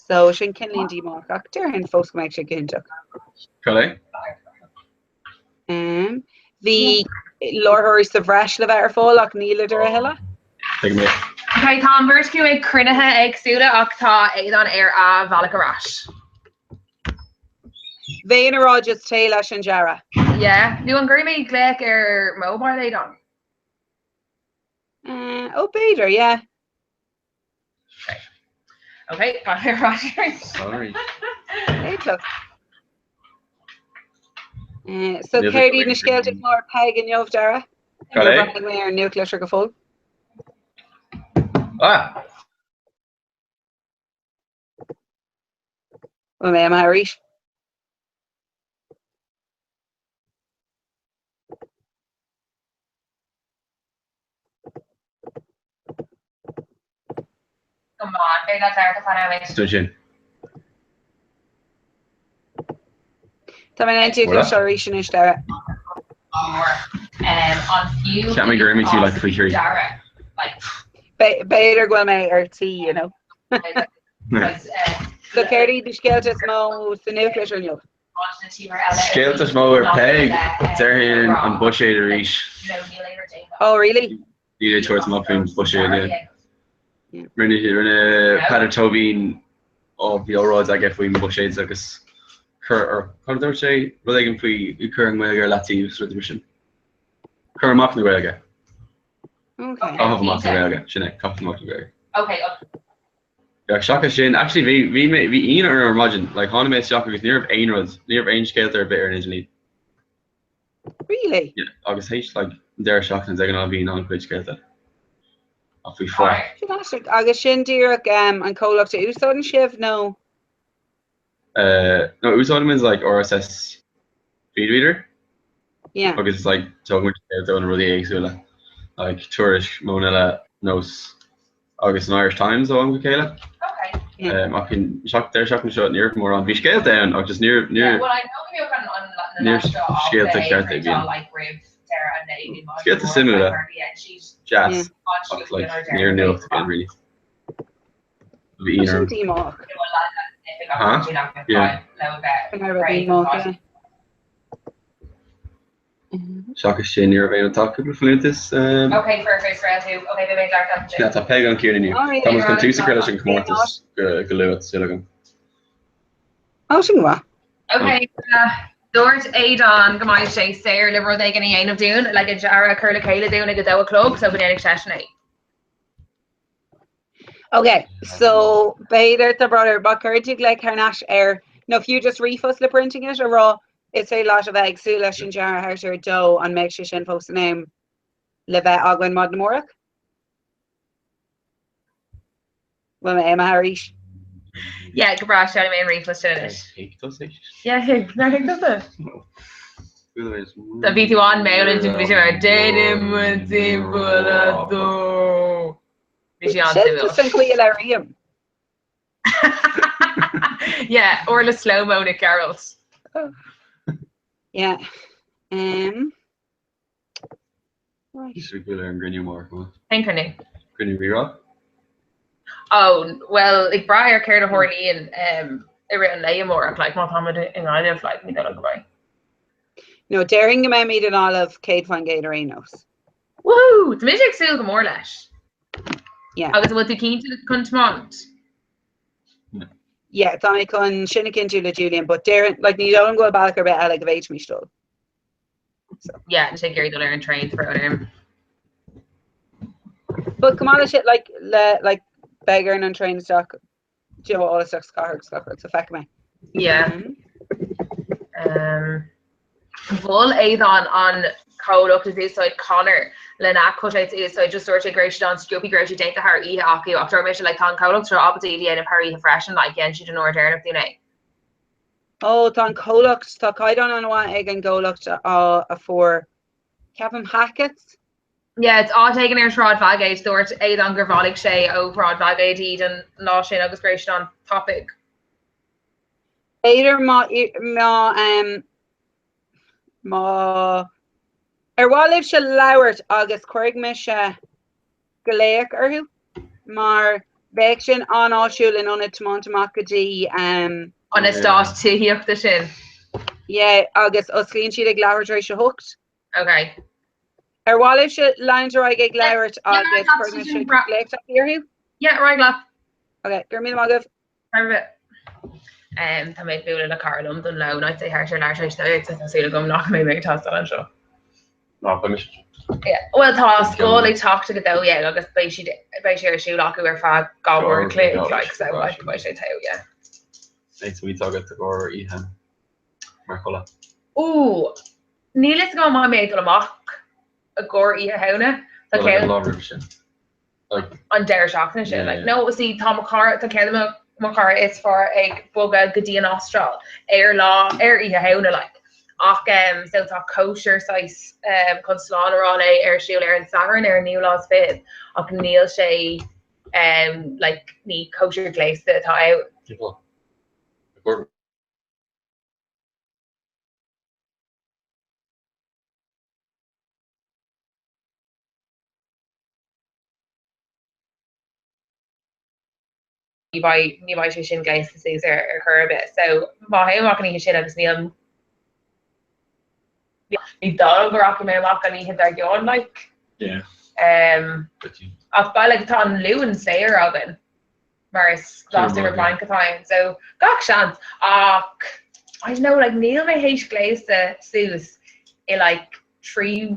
So sin cineáilín díomách ach déarfainn fós go mbeidh sé go hiontach. Cad é? Um, bhí láithreoirí sa bhreis le bheith ar fáil ach nílid a thuilleadh. Tuigim é. Ok, tá an bheirt acu ag cruinnithe éagsúla ach tá Aodán ar a bhealach ar ais. Bheinn ag rá just téigh leis an dearadh. Yeah, nó an gcuirfidh mé glaoch ar mobile Aodán? Uh, ó b'fhéidir, yeah. Ok, tá mé ar ais. Sorry. Iontach. Eh, So céard iad na scéalta is mó ar Peig inniu, Dara? Cad é? Níor bhreathnaigh mé ar an nuachtlitir go fóill. Ah! Bhfuil mé imithe arís? Go maith, beidh leat labhairt fan nóiméad. Dúinn sin. Tá mé in ann tú a chloisteáil arís anois, Dara. An fiú Cheap mé gur imigh tú like faoi thrí. B'fhéidir go bhfuil mé ar tí, you know. So céard iad na scéalta is mó sa nuachtlitir inniu? Scéalta is mó ar Peig, déarfainn an buiséad arís. Oh really? Níl ag tabhairt amach faoin bhuiséad, yeah. Rinne rinne Peadar Tóibín ó bhí óráid aige faoin mbuiséad agus cur ar cad a dúirt sé? Rud éigin faoi cur an Ghaeilge ar leataobh is rudaí mar sin. Cur amach na Gaeilge. Okay. Caitheamh amach na Gaeilge, sin é, caitheamh amach na Gaeilge. Okay. Yeah, seachas sin, actually bhí bhí mé bhí ionadh orm ar maidin, like tháinig mé isteach agus ní raibh aon rud, ní raibh aon scéalta ar bith ar an idirlíon. Really? Yeah, agus théis like an deireadh seachtaine de ghnáth bíonn an-chuid scéalta. Ach bhí faic. Sin aisteach. Agus sin díreach um, an comhlacht a úsáideann sibh nó? Uh, no, úsáidimid like RSS feed reader. Yeah. Agus like tógann muid scéalta ó na rudaí éagsúla. Like Tuairisc, Meon Eile, Nós agus an Irish Times ó am go chéile. Okay. Yeah. Um, ach an seach deireadh seachtaine seo ní raibh mórán. Bhí scéalta ann ach just ní raibh Yeah, ní well, I know go mbíodh an an na Níor lads seo á scéalta plé cearta a printáil, bhíonn. like roimh deireadh an lae bhí maidin Scéalta mhór, suimiúla. like, mar bhí an siad Deas. Yeah. Ach like níor nuacht a bhí ann really. Bhí Tá ionadh sin orm. díomách. Huh? Yeah. Sin thar a bheith díomách, yeah. Seachas sin ní raibh aon tá cúpla folúntas. Ok, perfect, raibh tú. Ok, beidh mé ag labhairt leat Yeah, tá Peig an-chiúin inniu. Alright. Tá muid chun tús a chur leis an chomórtas go go luath, súil agam. Ó, sin go maith. Ok, dúirt Aodán go mbeidh sé saor le rud éigin a dhéanamh dúinn, like an dearadh a chur le chéile dúinn ag a dó a chlog, so go ndéanfaidh seisean é. Ok, so b'fhéidir tá brother má chuireann tú glaoch thar n-ais air nó fiú just ríomhphost le printing it a rá is féidir leat a bheith ag súil leis an dearadh thart ar a dó an mbeidh sé sin fós in am le bheith againn maidin amárach? Bhfuil mé imithe arís? Yeah, go breá, seolfaidh mé an ríomhphost sin anois. Thuig tusa? Yeah, thuig, nár thuig tusa? Tá bhí tú an-mhall ansin bhí sé mar déanaim an timpeall a dó. Bhí sé Sin an-suimiúil. just an chaoi a labhraím. Yeah, or le slow-mo Nic Gearailt. Yeah. Um, right. Is go ar an gcruinniú amárach chomh maith. Cén cruinniú? Cruinniú Rí-Rá? Oh, well, ag brath ar céard a tharlaíonn um, i rith an lae amárach, like, má táimid i nGaillimh, like, ní dóigh liom go mbeidh. No, déarfainn go mbeimid i nGaillimh 100% ar aon nós. Woohoo! Tá mise ag súil go mór leis. Yeah. Agus an bhfuil tú cinnte chun tiomáint? Yeah, tá mé chun sin a chinntiú le Julian, but déarfainn, like, ní dóigh liom go bhfuil bealach ar bith eile go bhféadfaimis dul. So. Yeah, níl sé ag iarraidh dul ar an traein tá brón orm. But chomh maith leis sin, like, le, like, beidh orainn an traein isteach, do you know, all isteach sa chathair agus gach rud, so feicfidh mé. Yeah. Um, Mhol Aodán an comhlacht is úsáid Conor lena cutouts a úsáid just dúirt sé go raibh siad an-sciobtha go raibh siad déanta thar oíche acu ach dúirt mise like tá an comhlacht seo ábalta iad a dhéanamh thar oíche freisin like dhein siad an uair deireanach dúinn é. Ó tá an comhlacht tá caighdeán an-mhaith ag an gcomhlacht a a fuair ceapaim Hackett's. Yeah, it's áit éigin ar Shráid Bhaigéid, dúirt Aodán gur bhailigh sé ó Shráid Bhaigéid iad an lá sin agus go raibh siad an-tapaidh. B'fhéidir má má má ar mhaith libhse labhairt agus cuirfidh mise glaoch orthu mar Bheadh sin an-áisiúil in ionad tiomáint amach go dtí. An eastát tithíochta sin. Yeah, agus osclaíonn siad ag leathuair tar éis a hocht. Ok. Ar mhaith libhse leanúint ar aghaidh ag labhairt agus cuirfidh mise glaoch orthu? Yeah, ar aghaidh leat. Ok, go raibh míle maith agaibh. Ar bith. Tá mé ag bualadh le cara liom don lón, I'd say thart ar leathuair tar éis 12 so tá súil agam nach mbeidh mé ag teastáil anseo. Ná beidh mise. Yeah. Bhuel tá scoil ag teacht ag 12 agus beidh siad beidh sé ar siúl acu ar feadh 2 uair a chloig like so like beidh sé togha yeah. Aon smaointe agat i gcomhair oíche mar chulaith? Ooh, níl fhios agam an mbeidh mé ag dul amach i gcomhair Oíche Shamhna. Tá Like an lá roimhe sin. Like. An deireadh seachtaine sin. Like, no, see, tá mo chara, tá ceann de mo mo chara is fearr ag bogadh go dtí an Astráil ar lá, ar Oíche Shamhna, like. Ach um, so tá cóisir saghas um, chun slán a rá léi ar siúl ar an Satharn ar an naoú lá is fichead ach níl sé um, like, ní cóisir gléasta atá ann. Cén fáth? I gcomhair ní bheidh ní bheidh sé sin gléasta suas ar ar chor ar bith. So má théim amach an oíche sin agus níl ní dóigh liom go rachaidh mé amach an oíche dár gcionn like. Yeah. Um, ach ba like tá an Luan saor againn mar is Lá Saoire Bainc atá ann so gach seans ach I don't know like níl mé théis gléasadh suas i like 3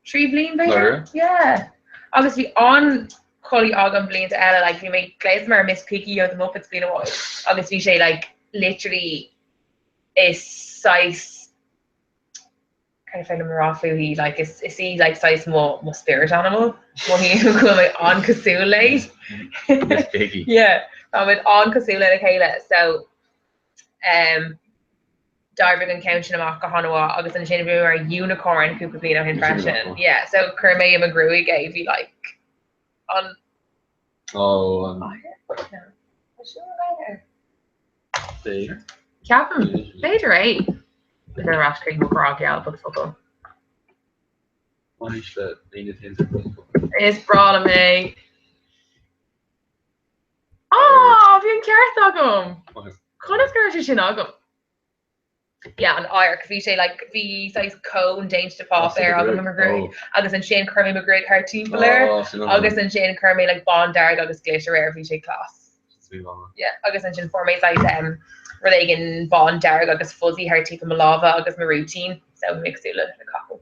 3 bhliain b'fhéidir? Yeah. Agus bhí an-chulaith agam blianta eile like bhí mé gléasta mar Miss Piggy ó The Muppets bliain amháin agus bhí sé like literally is saghas cad is féidir liom a rá fúithi like is is í like saghas mo mo spirit animal mothaím go bhfuil mé an-cosúil léi. Miss Piggy. Yeah, táimid an-cosúil lena chéile so um, d'oibrigh an ceann sin amach go han-mhaith agus ansin bhí mé mar unicorn cúpla bliain ó shin freisin. Yeah, so chuir mé i mo ghruaig é bhí like an Oh, an No. Sin an Gaeilge air. B'fhéidir. Ceapaim. B'fhéidir é. Le bheith ar ais chuig mo ghrá geal Buzfhocal. Anois le aon thaobh ar Buzfhocal. Is breá liom é. Á, bhí an ceart agam! Conas go raibh sé sin agam? Yeah, an adharc. Bhí sé like, bhí saghas cone déanta de pháipéar agam i mo ghruaig agus ansin chuir mé mo ghruaig thart timpeall air agus ansin chuir mé like bándearg agus glitter air, bhí sé class. Yeah, agus ansin fuair mé saghas um, rud éigin bándearg agus fuzzy thart timpeall mo lámha agus mo rúitín, so bhí mé cosúil le le capall.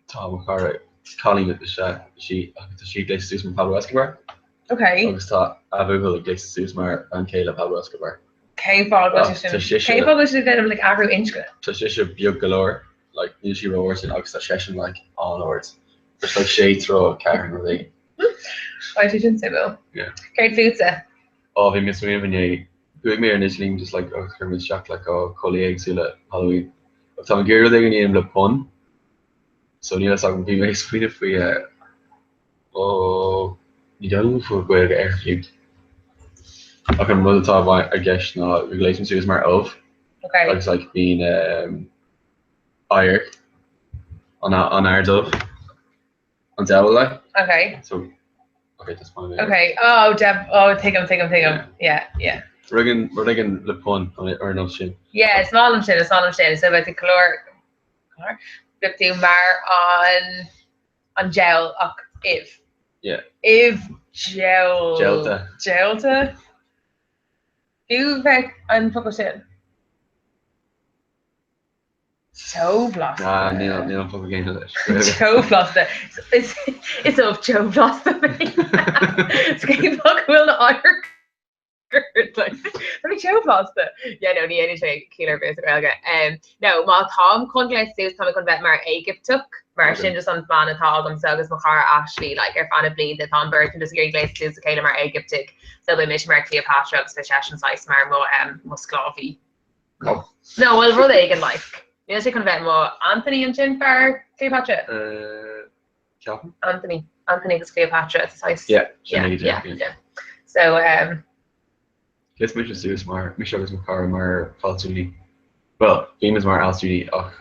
Tá mo chara, cailín is ea sí agus tá sí gléasta suas mar Pablo Escobar. Ok. Agus tá a buachaill gléasta suas mar bean chéile Pablo Escobar. Cén fáth go bhfuil sé Tá sin? sise- Cén fáth go bhfuil sé déanamh like athrú inscne? Tá sise beag go leor, like níl sí ró-ard sin agus tá seisean like an-ard. Just like sé troigh ceathair nó rud éigin. Beidh sé sin suimiúil. Yeah. Céard fútsa? Ó bhí mé ag smaoineamh inné, chuaigh mé ar an idirlíon just like agus chuir mé isteach like ó culaith éagsúla Halloween. Ach tá mé ag iarraidh rud éigin a dhéanamh le pun. So níl a fhios agam, bhí mé ag smaoineamh faoi eh ó ní dóigh liom go bhfuil Gaeilge air fiú. Ach an rud atá i gceist ná go ngléasaim suas mar ubh Okay. agus like bíonn um, adharc an an fhear dubh. An diabhal like? Okay. So, okay, that's fine. Okay. Oh, Deb. Oh, tuigim, tuigim, tuigim. Yeah, yeah. Rud éigin, rud éigin le pun ar an nós sin. Yeah, is maith liom sin, is maith liom sin. So beidh tú color, color? Beidh tú mar an, an diabhal ach ubh. Yeah. Ubh diabhal. Diabhalta. Diabhalta? Fiú bheith an focal sin. Teobhlasta. Ah, níl níl an focal céanna leis. Teobhlasta. Is is ubh teobhlasta mé. Is cén fáth go bhfuil na adharca ort, like, Tá mé teobhlasta. Yeah, no, ní dhéanann sé ciall ar bith sa Ghaeilge. Um, no, má táim chun gléasadh suas, tá mé chun bheith mar Éigipteach, mar sin just an plean atá agamsa agus mo chara Ashley, like, ar feadh na blianta tá an bheirt just ag iarraidh gléasadh suas le chéile mar Éigiptigh. So beidh mise mar Cleopatra agus beidh seisean saghas mar mo, um, mo sclábhaí. No, bhuel rud éigin like. Níl sé chun bheith mo Anthony ansin fear Cleopatra? Ceapaim. Anthony. Anthony agus Cleopatra it's a saghas. Yeah, sin yeah, é yeah, yeah. yeah. So um Ghléas mise suas mar mise agus mo chara mar fealsúnaí. Well, bhí muid mar fhealsúnaí ach.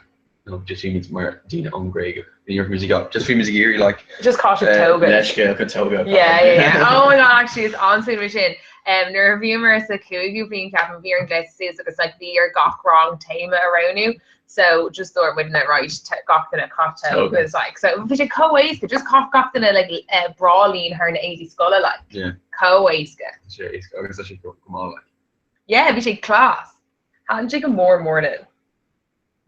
No, just bhí muid mar daoine ón Ghréig. Ní raibh muid ag just bhí muid ag iarraidh like Just caith sibh toga. leithscéal chun toga. Yeah, yeah, yeah. Oh my god, actually is an-suimiúil sin. Um, nuair a bhíomar sa cúigiú bliain ceapaim bhí orainn gléasadh suas agus like bhí ar gach rang téama a roghnú. So just dúirt muidne right gach duine caith toga. Toga like so bhí sé chomh éasca just caith gach duine like uh, bráillín thar na éadaí scoile like. Yeah. Chomh éasca. Tá sé éasca agus tá sé go maith like. Yeah, bhí sé class. Thaitin sé go mór mór linn.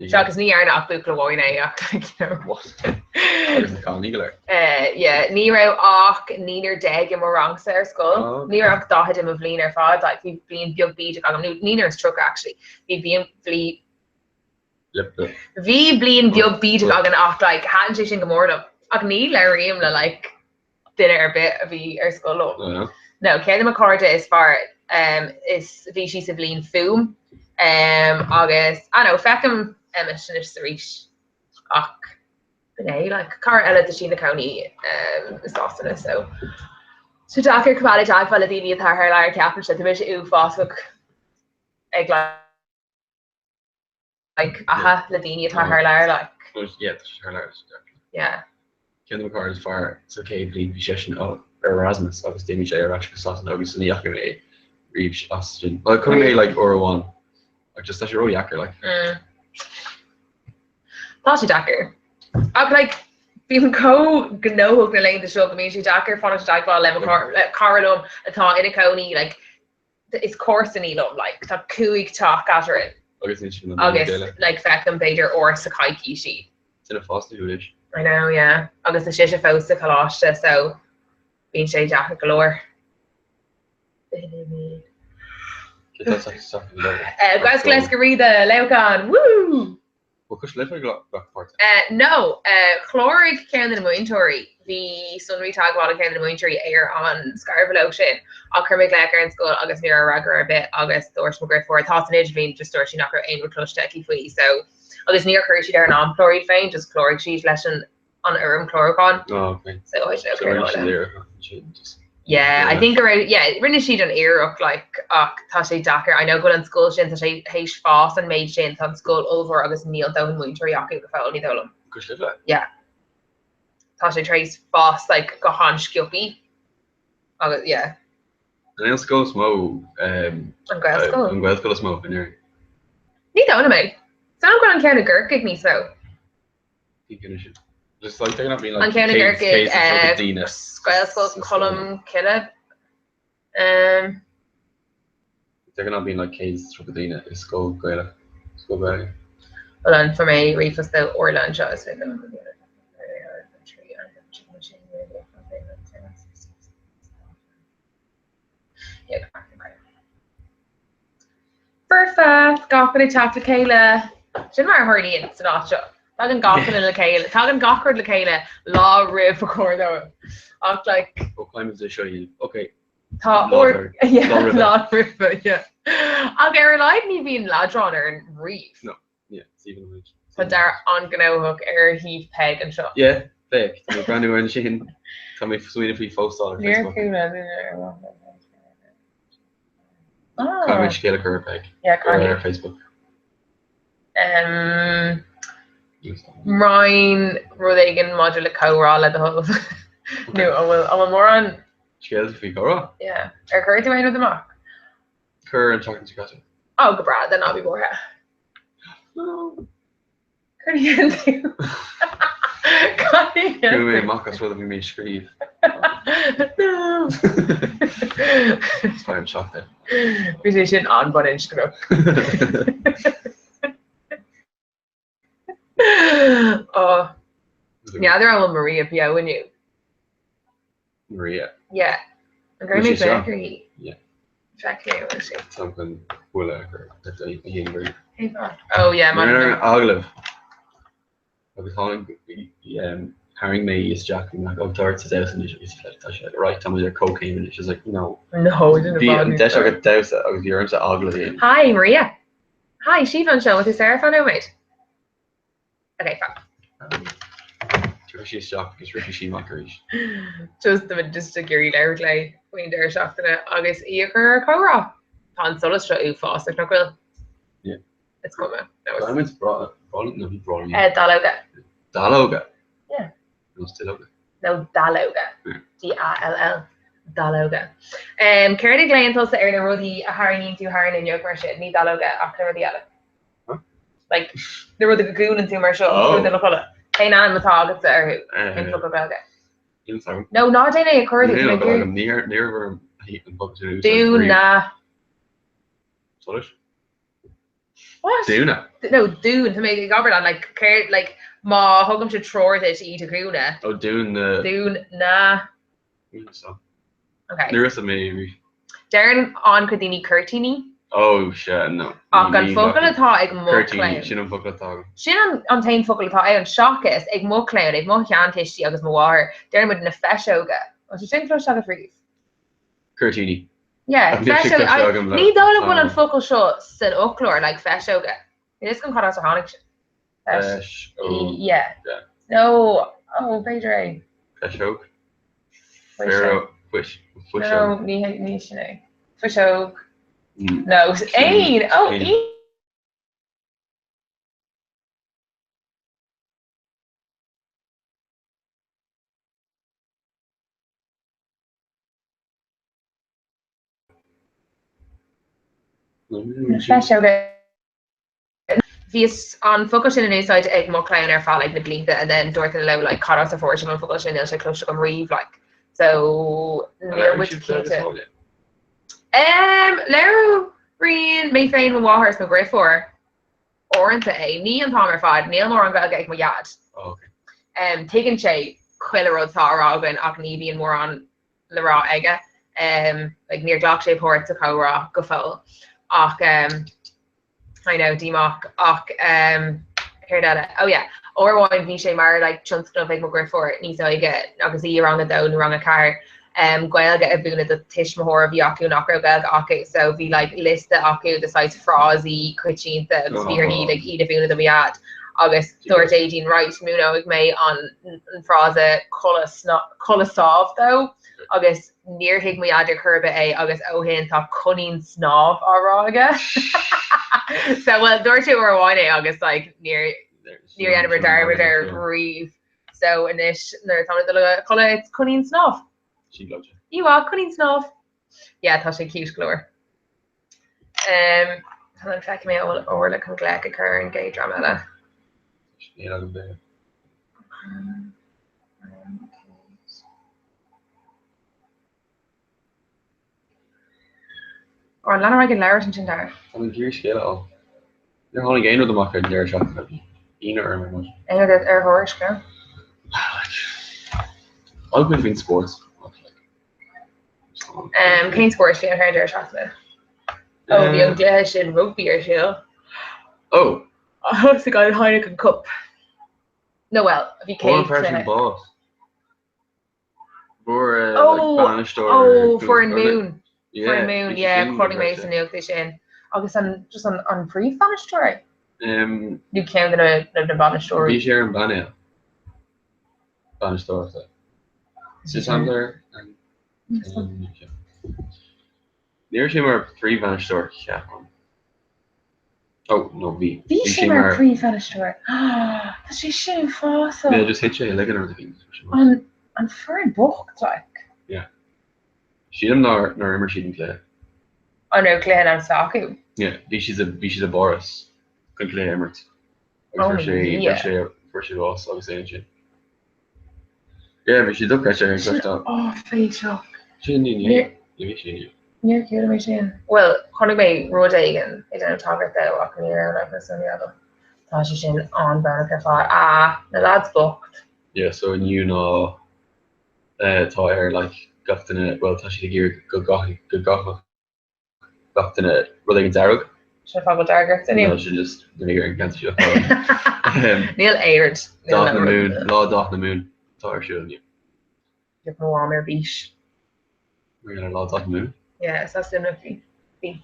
Sea, agus ní dhearna ach buachaill amháin é ach like, you know. What? Agus na cailíní go léir. Eh, yeah, ní raibh ach naonúr déag i mo rangsa ar scoil. Oh, okay. Ní raibh ach 40 i mo bhliain ar fad, like, bhí bliain beag bídeach agam, nó naonúr is 30 actually. Bhí bliain, bhí, bhí bliain beag bídeach againn ach like, thaitin sé sin go mór liom. Ach ní labhraím le like, duine ar bith a bhí ar scoil liom. Oh, no. No, ceann de mo chairde is fearr, um, is bhí sí sa bhliain fúm, um, agus, I know, feicim Emma anois arís ach b'in é, like, cara eile tá sí ina cónaí um, i Sasana, so tá sé deacair coimeád i dteagmháil le daoine atá thar lear, ceapaimse, tá mise uafásach ag like, like, aha, le daoine atá thar lear, like. Yeah, tá sé thar lear, so deacair. Yeah. Ceann de mo chairde is fearr sa chéad bhliain bhí seisean ar Erasmus agus d'imigh sé ar ais go Sasana agus ní fhaca mé riamh as sin. Well, chonaic mé like uair amháin ach just tá sé ródheacair like. Mm. Tá sé deacair. Ach like, bím chomh gnóthach na laethanta seo go mbíonn sé deacair fanacht i dteagmháil le mo chara le cara liom atá ina cónaí like, is comharsan í liom, like, tá 5 teach eadrainn. Agus níl siad in ann Agus, chéile. like, feicim b'fhéidir uair sa choicís í. Duine fásta thú anois. I know, yeah. Agus tá sise fós sa choláiste, so bíonn sé deacair go leor. Gaelscoil Eiscir Riada, Leamhcán, woo! Bhfuil Cois Life ag glacadh páirte? No. Chláraigh ceann de na múinteoirí, bhí sonraí teagmhála ceann de na múinteoirí ar an scarbhileog sin, ach chuir mé glaoch ar an scoil agus ní raibh fhreagra ar bith agus dúirt mo dheirfiúr, atá san idirbhliain, just dúirt sí nach raibh aon rud cloiste aici faoi so agus níor chuir siad ar an amchlár iad féin, just chláraigh siad leis an an fhoirm chlárúcháin. Oh, okay. So I don't know So céard rinne siad eile. iarracht ansin, just Yeah, I think go raibh, yeah, rinne siad an iarracht like ach tá sé deacair. I know go bhfuil an scoil sin, tá sé théis fás an méid sin, tá an scoil ollmhór agus níl dóthain múinteoirí acu go fóill, ní dóigh liom. Cois Life? Yeah. Tá sé tar éis fás like go han-sciobthaí agus yeah. An é an scoil is mó um, An Ghaelscoil? An Ghaelscoil is mó in Éirinn. Ní dóigh liom é. Is dóigh liom go bhfuil an ceann i gCorcaigh níos mó. An ceann i gCorcaigh, Gaelscoil Cholm Cille. De ghnáth bíonn like 130 daoine i scoil Ghaelach, scoil Ghaeilge. Hold on, fuair mé ríomhphost ó Orla anseo is féidir liom. Foirfe! Gach duine ag teacht le chéile. Sin mar a tharlaíonn san áit seo. Tagann gach duine le chéile. Tagann gach rud le chéile lá roimh ba chóir dóibh. Ach like. Ó caithfimid é seo a dhéanamh. Ok. Tá Lá or roimhe. Lá roimhe. Lá roimhe, yeah. Ach ar a laghad ní bhíonn leadrán orainn riamh. No. Yeah, it's even much. Tá Dara an-ghnóthach ar shuíomh Peig anseo. Yeah, féach, tá mé ag breathnú ar ansin. Tá mé ag smaoineamh faoi phóstáil ar Níor Facebook. chuala duine ar mhaith le Caithfidh Ah. mé scéal a chur ar Peig. Yeah, Ar caithfidh. Facebook. Um, roinn rud éigin maidir le comhrá le do thoil. Nó an bhfuil an bhfuil mórán Scéalta faoi chomhrá? Yeah. Ar chuir tú aon rud amach? Chuir an tseachtain seo caite. Ó, go breá, then ná bí buartha. Cad a dhéan tú? Cad a dhéan Chuaigh mé tú? amach as rud a bhí mé ag scríobh. No! Is fearr seachtain. Bhí sé sin an-bhaininscneach. Ó, n'fheadar an bhfuil Maria beo inniu. Maria. Yeah. An gcuirfidh mé glaoch uirthi? Yeah. Feicfidh mé an bhfuil sí. Táim chun bualadh a chur a dhéanamh uirthi. Hey, Bob. Oh yeah, Mar mar ar agallamh agus tháinig tharraing mé í isteach bhí mé like, oh tá ort sa damhsa anois agus like, tá sé like, right tá muid ar comhchéim anois. She's like no. No, Bhí an deis agat damhsa agus bhí ormsa agallamh a dhéanamh. Hi Maria. Hi, Síomha anseo, bhfuil tú saor ar feadh nóiméid? Ok, fine. Rith sí isteach agus rith sí amach arís. Just the just ag iarraidh labhairt léi faoin deireadh seachtaine agus í a chur ar comhrá. Tá an solas seo uafásach, nach bhfuil? Yeah. Is cuma. Diamonds bra no ní bra. Dallóga. Dallóga? Yeah. Nó duilleoga. Nó dallóga. D-A-L-L. Dallóga. Céard a ghlaonn tusa ar na rudaí a tharraingíonn tú thar an fhuinneog mar sin? Ní dallóga ach na rudaí eile. Like, na rudaí go gcúlann tú mar seo agus tú ag dul a chodladh. Cén ainm atá agatsa orthu? Cén focal Gaeilge? Níl fhios agam. No, ná déan é a chuardach. Níl fhios agam. Ní raibh orm an focal sin a úsáid. Dún na. Solais? What? Dúna. No, dún, tá mé ag abair leat, like, céard, like, má thugaimse treoir duit iad a dhúnadh. Oh, dún na. Dún na. Níl fhios agam. Okay. Níor fhios mé bhí. Deireann an-chuid daoine cuirtíní. Oh, sea, no. Ach an focal atá ag mo Cuirtíní, chlann. sin an focal atá agam. Sin an an t-aon focal atá ann, seachas ag mo chlann, ag mo sheantuistí agus mo mháthair, deireann muid na feiseoga. An bhfuil sé sin cloiste agat riamh? Cuirtíní. Yeah, Ach níl sé feiseoga. cloiste agam le Ní dóigh liom go bhfuil an tamall. focal seo san fhoclóir, like feiseoga. Níl fhios agam cad as ar tháinig sé. Feis. Ó. Yeah. No, oh, b'fhéidir é. Feiseog. Fuiseog. Fuis. No, Fuiseog. ní ní sin é. Fuiseog. Mm. No, éan! Oh, Éan. éan! Na feiseoga. Bhí an focal sin in úsáid ag mo chlann ar feadh like na blianta and then dúirt duine leo like cad as a fuair sibh an focal sin níl sé cloiste agam riamh like so níl muid cinnte. Um, labhraíonn mé féin mo mháthair is mo dheirfiúr uaireanta é, ní an t-am ar fad, níl mórán Gaeilge ag mo dhaid. Oh, okay. Um, tuigeann sé chuile rud atá á rá againn ach ní bhíonn mórán le rá aige. Um, like, níor ghlac sé páirt sa chomhrá go fóill. Ach um, I know, díomách. Ach um, céard eile? Oh yeah, uair amháin bhí sé mar like, tionscnamh ag mo dheirfiúr níos óige agus í i rang a dó nó rang a ceathair um, Gaeilge a mhúineadh do tuismitheoir a bhí acu nach raibh Gaeilge acu. So bhí like, liosta acu de saghas frásaí coitianta agus bhí uirthi like, iad a mhúineadh do mo dhaid. Agus dúirt Aideen, right, múineoidh mé an, an frása codladh sámh dó agus níor thuig mo dhaid ar chor ar bith é agus ó shin tá coinín snámh á rá aige. So, well, dúirt sé uair amháin é agus like, níor níor dheineamar dearmad air riamh. So anois nuair atá mé ag dul a chodladh it's coinín snámh. Sin gleoite. Íomhá, coinín snámh. Yeah, tá sé cute go leor. Um, Tá an feicfidh mé an bhfuil Orla chun glaoch a chur ar an gcéad dream eile. Níl agam b'fhéidir. Ó, lean ar aghaidh ag labhairt ansin, Dara. Tá mé ag iarraidh scéal a fháil. Níor tháinig aon rud amach ar an deireadh seachtaine. Ionadh orm ar maidin. Aon rud ar Thuairisc, no? An-chuid faoin spórt. Cén spórt a bhí ann thar an deireadh seachtaine? Ó, bhí an cluiche sin rugbaí ar siúl. Ó! Thosaigh an Heineken Cup. No, well, bhí Fuair an céad fear sin cluiche. bás. Fuair Ó, bainisteoir ó, fuair an Moon. Yeah, Fuair an Moon, bhí sé yeah, sin chonaic mé dochreidte. sa nuacht é sin. Agus an, just an, an príomhbhainisteoir é? Um, Nó ceann de na, na bainisteoirí. Bhí sé ar an bpainéal bainisteoireachta. Sin sampla ar an Ní raibh sé mar phríomhbhainisteoir, ceapaim. Oh, no, bhí. Bhí sé mar phríomhbhainisteoir. Tá sé sin uafásach. Yeah, just thit sé uilig an rud a bhí. An, an foireann bocht, like. Yeah. Sílim nár, nár imir siad an cluiche. An raibh cluiche ann s'acu? Yeah, bhí siad, bhí siad i bPáras chun cluiche a imirt. Oh Agus fuair sé, yeah. fuair sé, fuair sé bás agus é ansin. Yeah, bhí sé dochreidte ar an Sin gcloisteáil. áiféiseach. Sin ní ní, Níor- ní bhí sé inniu. Níor chuala mé sin. Bhuel, chonaic mé rud éigin ag déanamh tagairt dó ach ní raibh like na sonraí agam. Tá sé sin an-bhrónach ar fad. Ah, na lads bocht. Yeah, so inniu ná eh, tá ar like gach duine, bhuel tá siad ag iarraidh go gcaithfidh, go gcaithfeadh gach duine rud éigin dearg. Sin fáth go bhfuil dearg ort inniu. No, sin just duine ag iarraidh an ceantar seo a fháil. Níl aon rud. Dath na Mumhan, lá dath na Mumhan atá ar siúl inniu. Bhí mo mham ar bís. Mar gheall ar lá dath na Mumhan? Yeah, is as Luimneach í. Bhí.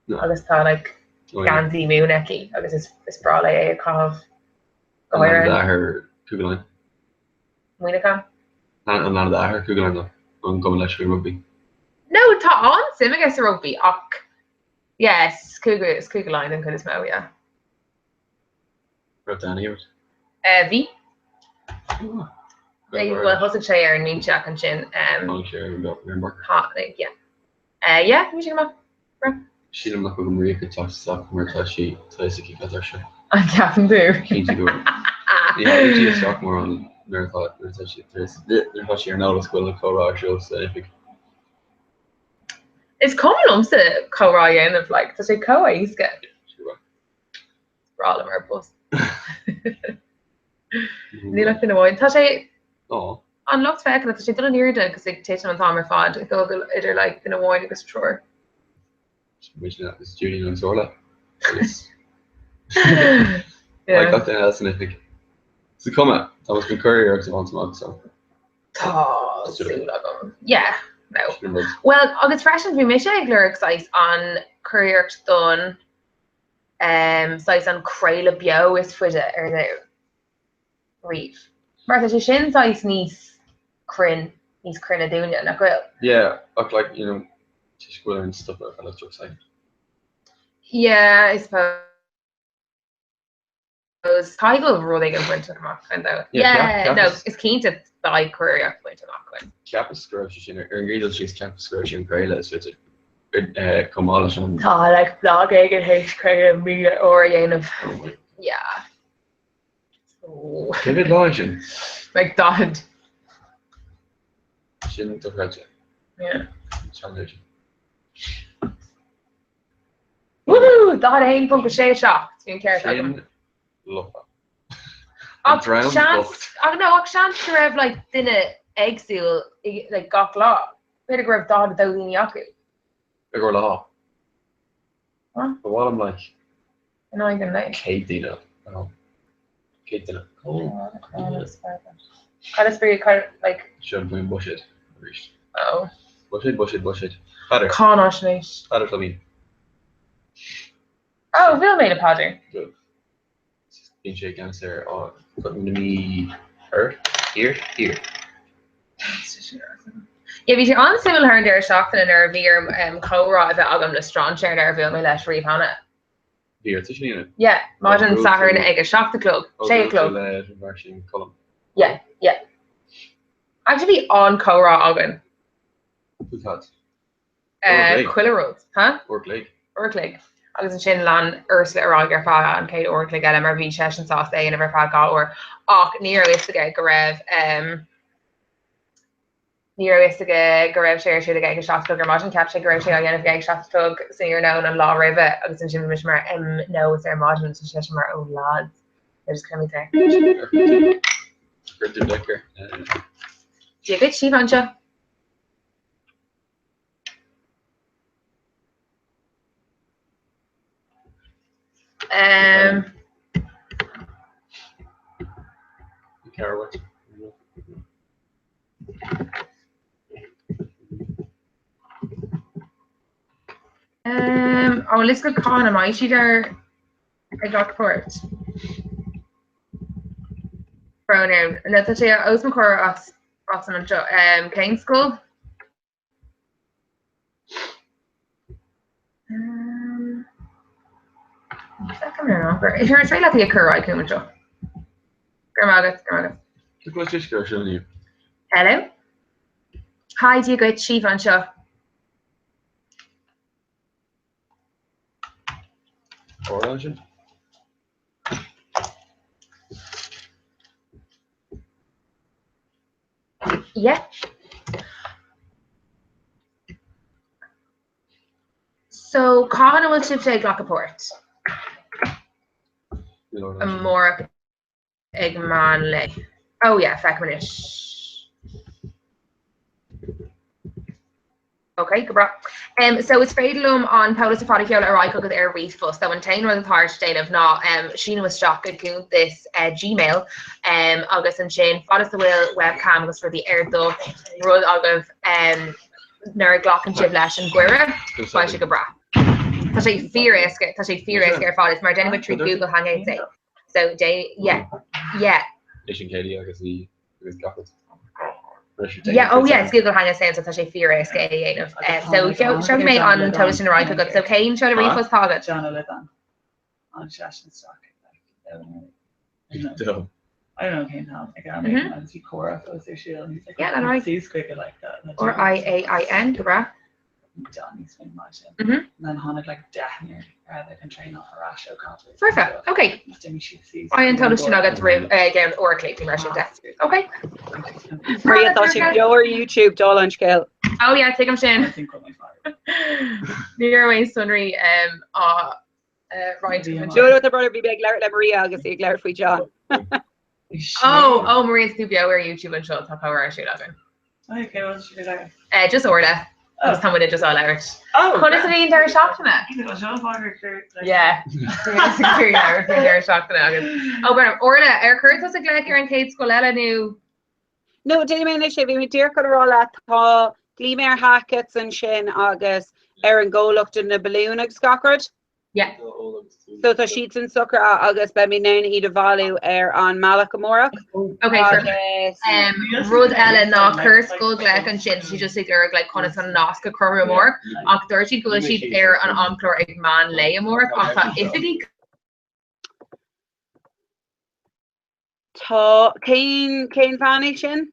No. Agus tá like Oh, yeah. geansaí Mumhan aici agus is is breá léi é a chaitheamh go An leanann háirithe. d'athair Cúige Laighean? Muineachán. An leanann d'athair Cúige Laighean nó an cuma leis faoi rugbaí? No, tá an-suim aige sa rugbaí ach yeah, is Cúige, is Cúige Laighean den chuid is mó, yeah. Raibh Danny agat? Bhí. Bhuel, thosaigh sé ar an mbinse ach ansin. Tháinig sé ar an mbord. Tháinig, yeah. Yeah, bhí sé go maith. Sílim nach bhfuil Maria ag teacht isteach mar tá sí tá fhios aici cad tá ar siúl. An gceapann tú? Cinnte go bhfuil. Ní thagann sí isteach mórán nuair atá nuair atá sí nuair atá sí ar an eolas go bhfuil an comhrá ar siúl san oifig. Is cuma liomsa comhrá a dhéanamh, like, tá sé chomh éasca. Is breá liom ar bus. Níl ach duine amháin. Tá sé an lucht féachana, tá sé ag dul in airde agus ag titim an t-am ar fad, ag dul idir like duine amháin agus triúr. Muidne agus Julian agus Orla agus like gach duine eile san oifig. Is cuma, tá muid chun curiarracht a bhaint amach so. Tá súil agam. Yeah, no. Well, agus freisin bhí mise ag lorg saghas an curiarracht don saghas an craoladh beo is faide ar domhan riamh. Mar tá sé sin saghas níos cruinn, níos cruinne dúinne, nach bhfuil? Yeah, ach like, you know, toisc go bhfuil orainn stopadh ar feadh like 30 soicind. Yeah, I suppose. Caithfidh go bhfuil rud éigin bainte amach againn though. Yeah, no, is cinnte beidh curiarracht bainte amach againn. Cheapas go raibh sé sin ar an gcéad dul síos, cheapas go raibh sé an craoladh is faide chomh maith leis an. Tá like blag éigin théis craoladh 1,000 uair a dhéanamh. Yeah. So. Cé mhéad lá é sin? Like 40. Sin dochreidte. Yeah. Sean-léir. Woohoo! 41.67, bhí an ceart agam. Sin lofa. An Ach dream seans, bocht. ach no, ach seans go raibh like duine éagsúil i like gach lá. B'fhéidir go raibh 42 daoine acu. I gcomhair lá. Huh? Ba mhaith liom like In aghaidh an lae. 100 duine. Oh. 100 duine. Oh. Cad is brí cad like. Seo an faoin buiséad arís. Oh. Buiséad, buiséad, buiséad. Peadar. Cáinaisnéis. Peadar Tóibín. Oh, bhuail mé le Peadar. Good. Bíonn sé i gceannas ar na Mí Thoir, Thiar, Thiar. Yeah, bhí sé an-suimiúil thar an deireadh seachtaine nuair a bhí orm comhrá a bheith agam le strainséir nár bhuail mé leis riamh cheana. Bhí ort é sin a dhéanamh? Yeah, maidin Sathairn ag a 7 a chlog, 6 a chlog. Leis an bhfear sin Colm. Yeah, yeah. Actually bhí an-chomhrá againn. Faoi cad? Chuile rud, huh? Uair a chloig. Uair a chloig. Agus ansin lean Ursula ar aghaidh ar feadh an chéad uair a chloig eile mar bhí seisean sásta é a dhéanamh ar feadh 2 uair. Ach ní raibh fhios aige go raibh em ní raibh fhios aige go raibh sé ar siúl aige ag a 7 a chlog ar maidin. Cheap sé go raibh sé á dhéanamh aige ag 7 a chlog san iarnóin an lá roimhe agus ansin bhí mise mar em no it's ar maidin agus bhí seisean mar oh lads. They're just coming there. Chuir tú deacair. Dia duit, Síomha anseo. Um, Caraway. Um, ó lios go cá na mbeidh siad ar ag gach páirt. Brón orm. No, tá sé os mo chomhair as as an anseo. Um, cén scoil? Um, ní feicim ar an ábhar. Is féidir leat í a chur ar aghaidh chugam anseo. Go raibh maith agat, go raibh maith agat. Cé go bhfuil sé seo inniu? Hello. Hi, Dia duit, Síomha anseo. Orla ansin? Yeah. So cathain a bhfuil sibhse ag glacadh páirt? Amárach ag meán lae. Oh yeah, feicim anois. Ok, go breá. Um, so is féidir liom an t-eolas ar fad a sheoladh ar aghaidh chugat ar ríomhphost. So an t-aon rud atá ort déanamh ná um, síniú isteach i gcuntas uh, Gmail um, agus ansin fad is a bhfuil webcam agus rudaí ar do rud agaibh um, nuair a ghlacann sibh leis an gcuireadh, beidh sé go breá. Tá sé fíor-éasca, tá sé fíor-éasca ar fad, is mar déanann muid trí Google Hangouts é. So dé, yeah, yeah. Leis an Katie agus í agus gach rud. Yeah, oh yeah, it's Google Hangouts é, so tá sé fíor-éasca é a dhéanamh. Eh, so seolfaidh mé an t-eolas sin ar aghaidh chugat. So cén seoladh ríomhphost atá agat? John O'Livan. An seisean isteach. Dom. I don't know cén t-am ag am Mhm. agus bhí comhrá fós ar siúl and he's like Yeah, that right. suas chuige like that. R I A I N, go breá. John níos mé mar sin. Mhm. And then tháinig like deichniúr eile chun traenáil ar ais ó Cathair. Foirfe, ok. D'imigh siad suas. Beidh an t-eolas sin agat roimh i gceann uair a chloig nó mar sin de. Ok. Maria, tá sé beo ar YouTube dála an scéil. Oh yeah, tuigim sin. Ní raibh aon sonraí á roinnt agam. No, no, tá brother, bhí mé ag labhairt le Maria agus í ag labhairt faoi John. Oh, oh Maria, tá tú beo ar YouTube anseo, tá comhrá ar siúl againn. Okay, well, she was like, Just Orla. Agus tá muid just á labhairt. Oh, Conas a bhí an deireadh seachtaine? Yeah. Deireadh seachtaine agus. Oh, Brennan, Orla, ar chuir tusa glaoch ar an chéad scoil eile nó? No, déanfaidh mé anois é, bhí mé díreach chun a rá leat, tá, ghlaoigh mé ar Hackett's ansin agus ar an gcomhlacht do na balúin agus gach rud. Yeah. So tá siadsan socraithe agus beidh mé in ann iad a bhailiú ar an mbealach amárach. Ok, Agus. Um, rud eile ná chuir scoil glaoch ansin, tá siad just ag lorg like, conas an nasc a chruthú amárach, ach dúirt siad go bhfuil siad ar an amchlár ag meán lae amárach, ach tá oifigí Tá, cén, cén bhean é sin?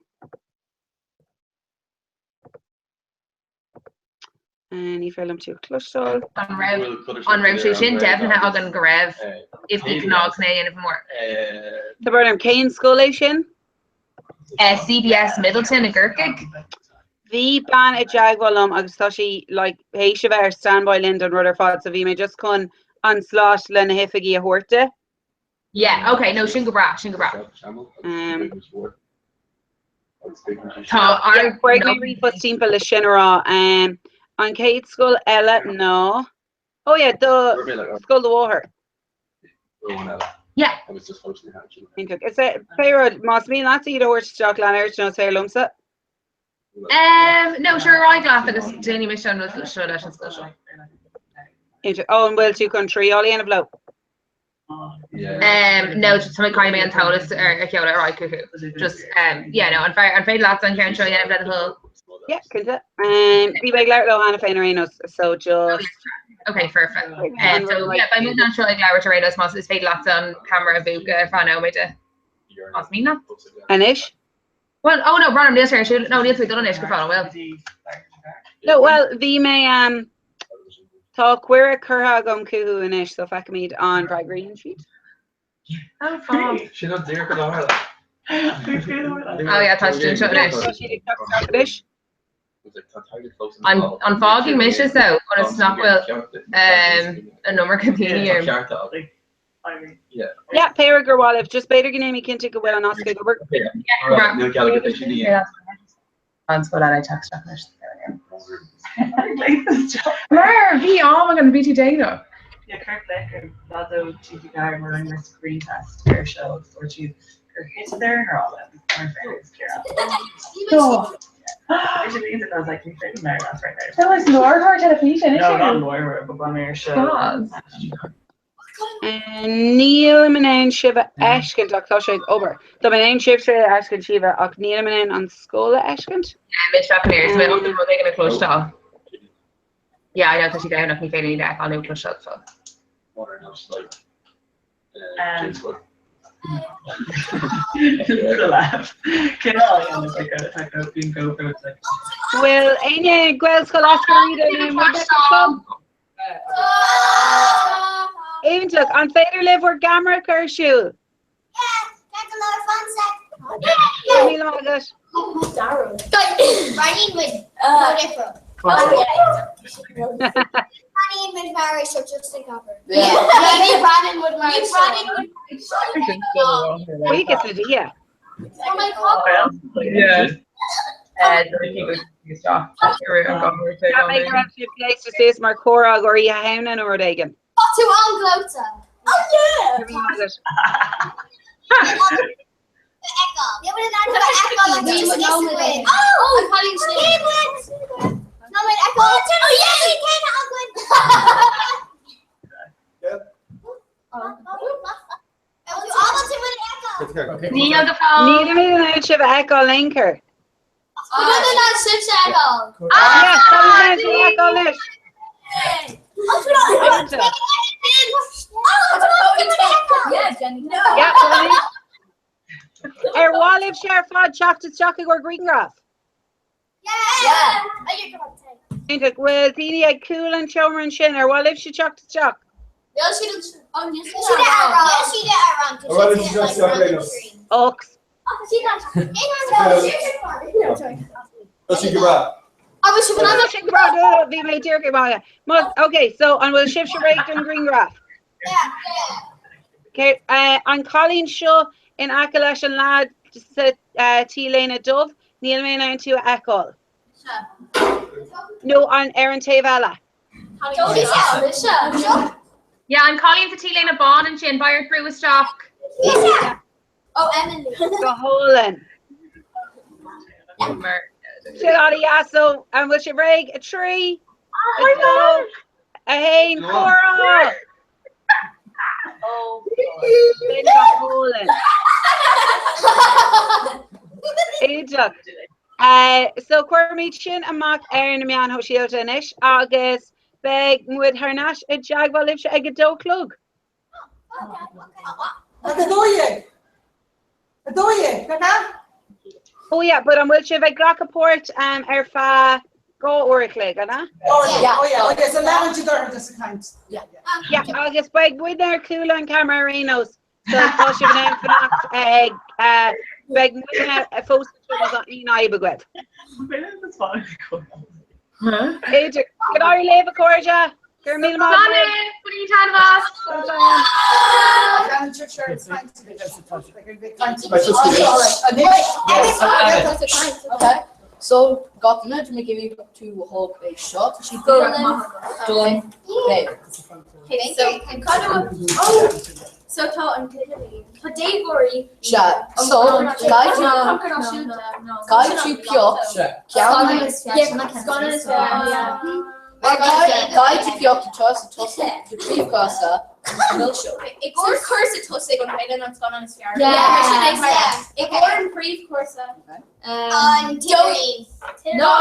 Ní féidir liom tú a chloisteáil. An raibh an raibh sé sin deimhnithe againn go raibh oifigí CnaG chun é a dhéanamh amárach? Tá brón orm, cén scoil é sin? CBS Midleton i gCorcaigh. Bhí bean i dteagmháil liom agus tá sí like théis a bheith ar standby linn don rud ar fad so bhí mé just chun an slot le na hoifigí a thabhairt di. Yeah, ok, no, sin go breá, sin go breá. Tá ar Cuirfidh mé ríomhphost timpeall le sin a rá. An chéad scoil eile ná Oh yeah, do scoil do mháthar. Yeah. Iontach. Is é pé rud, más mian leatsa iad a thabhairt isteach lean ort nó is féidir liomsa. Um, no, sure, ar aghaidh leat agus déanfaidh mise an rud seo leis an scoil seo. Iontach. Oh, an bhfuil tú chun triail a dhéanamh leo? Um, no, just tá mé caithfidh mé an t-eolas ar a sheoladh ar aghaidh chucu. Just, um, yeah, no, an fearr an féidir leat an ceann seo a dhéanamh le do thoil? Yeah, cinnte. Um, bhí mé ag labhairt leo cheana féin ar aon nós, so just... Okay, perfect. Um, so, yeah, beidh muid anseo ag labhairt ar aon nós más is féidir leat an camera a mhúchadh ar feadh nóiméid. Más mian leat. Anois? Well, oh no, brón orm, níl sé ar siúl, no, níl tú ag dul anois go fóill, an bhfuil? No, well, bhí mé, um, tá cuireadh curtha agam chucu anois, so feicfimid an bhfreagraíonn siad. Oh, fab. Sin an díreach an áthar. Oh yeah, tá siad anseo anois. Tá siad ag teacht isteach anois. An, an bhfágfaidh mise so, ionas nach bhfuil, um, an iomarca daoine orm. Yeah, pé rud gur mhaith libh, just b'fhéidir go ndéanfaidh cinnte go bhfuil an nasc ag obair. An scoil eile ag teacht isteach anois. Mar bhí am agam bhí tú déanach. Yeah, cuir glaoch ar leaid ó TG4 mar rinne mé screen test ar show agus dúirt siad gur thit ar an ngrá liom mar bhean is Ciara. Bhí sé iontach, I was like, ní féidir mé that's right now. That was láithreoir teilifíse, No, not láithreoir, but bhí mé ar show. Nílim in ann sibh a fheiscint ach tá sé ag obair. Tá mé in ann sibhse a fheiscint Síomha ach nílim in ann an scoil a fheiscint. Mid seachtain ar mé an rud éigin a chloisteáil. Yeah, I know tá siad ann ach ní féidir iad a fheiceáil nó a chloisteáil so. Bhfuil éinne ag Gaelscoil Eascar Riada nó Muirbheach Iontach! An féidir libh bhur gceamara a chur ar siúl? Go raibh míle maith agat. Buíochas le Dia. Cheap mé go raibh sibh gléasta suas mar chomhrá Oíche Shamhna nó rud éigin. Tá tú an-ghleoite. Oh yeah! Go raibh maith agat. Níl go fóill. Nílim in ann sibh a fheiceáil in aon chor. Ah, tá mé in ann sibh a fheiceáil anois. Yeah, Jenny. Yeah, Jenny. Ar mhaith libhse ar fad teacht isteach i gcomhair grianghraf? Yeah. Iontach. Bhfuil daoine ag cúl an tseomra ansin? Ar mhaith libhse teacht isteach? Ox. Bhí mé díreach ag magadh. Ok, so an bhfuil sibhse réidh don ghrianghraf? Okay, an cailín seo in aice leis an leaid sa T-léine dubh, níl mé in ann tú a fheiceáil. Nó an ar an taobh eile? Yeah, an cailín sa T-léine bán ansin, beidh ort brú isteach. Oh, Emily. Go hálainn. Sin an-deas, so an bhfuil sibh réidh? 3, 2, 1, comhrá! Sin go hálainn. Iontach. So cuirfimid sin amach ar na meáin shóisialta anois agus beidh muid thar n-ais i dteagmháil libhse ag a dó a chlog. 12. 12, nach ea? Oh yeah, but an bhfuil sibh ag glacadh páirt um, ar feadh 2 uair a chloig, an ea? Oh yeah, oh yeah, oh yeah, so leanann siad orthu just ag caint. Yeah. Yeah, agus beidh muidne ar chúl an ceamara ar aon nós, so tá sibh in ann fanacht ag uh, beidh muidne fós anseo má tá aon fhadhb agaibh. Iontach. Go n-éirí libh, a chairde. Go raibh míle maith agaibh. Bainigí taitneamh as. Okay. So, gach duine tá mé ag iarraidh tú a thóg é seo, tá sí don bhéal. So, So tá an tá déagóirí. Sea, so, caithfidh tú pioc ceann Caithfidh tú pioc sa tosaigh, sa príomhchúrsa, an milseog. I gcomhair cúrsa tosaigh an féile an scannán is fearr. I gcomhair an príomhchúrsa. An Tírín. No!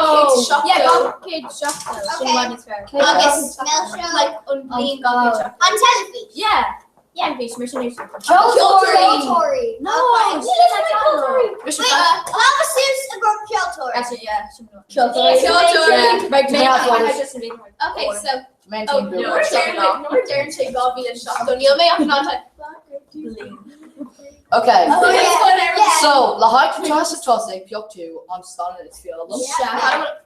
Yeah, 270. Sin an is fearr. Agus milseog. Like an bliain 270. An teilifís. Yeah. Yeah, bhí mar sin. Ceoltóirí. No! Wait, Lava Suits a group ceoltóirí. Actually, yeah. Ceoltóirí. Ceoltóirí. Okay, so Oh, nuair a deireann sé 2007, níl mé ach ná Okay. Oh, yeah. So, le haghaidh cúrsa tosaigh pioc tú an scannán is fearr liom.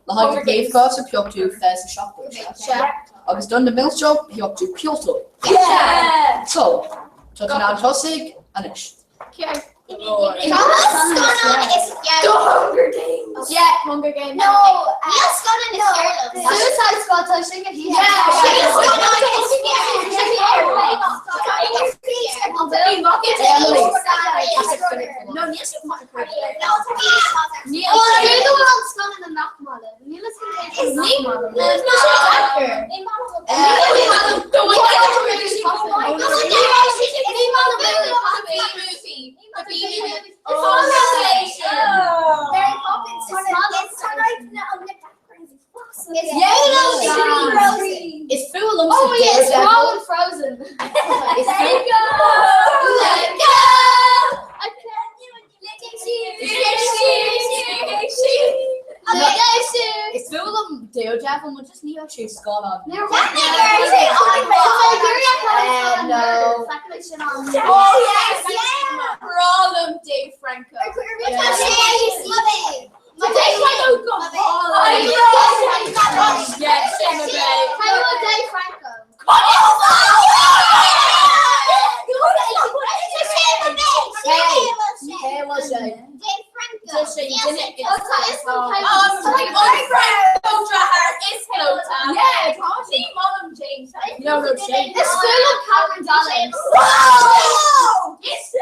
Le haghaidh an príomhchúrsa pioc tú 27. Agus don na milseog pioc tú ceoltóirí. So, tá tú in ann tosaigh anois. Scannán is fearr. The Hunger Games. Yeah, Hunger Games. No, níl scannán is fearr liom. Suicide Squad tá sin go Yeah, scannán is fearr. No, níl sé Is fuath liom Oh yeah, it's Daredevil. Frozen. Is Let it go. Let it go. I Is fuath liom Daredevil, mar just ní raibh sé scannán. No. Oh yes, Problem Dave Franco. Yes, Emma Bay. Dave Franco. Hey, what's that? Dave Franco. Yeah, No, no, James. It's full of Cameron Dallas. Whoa! It's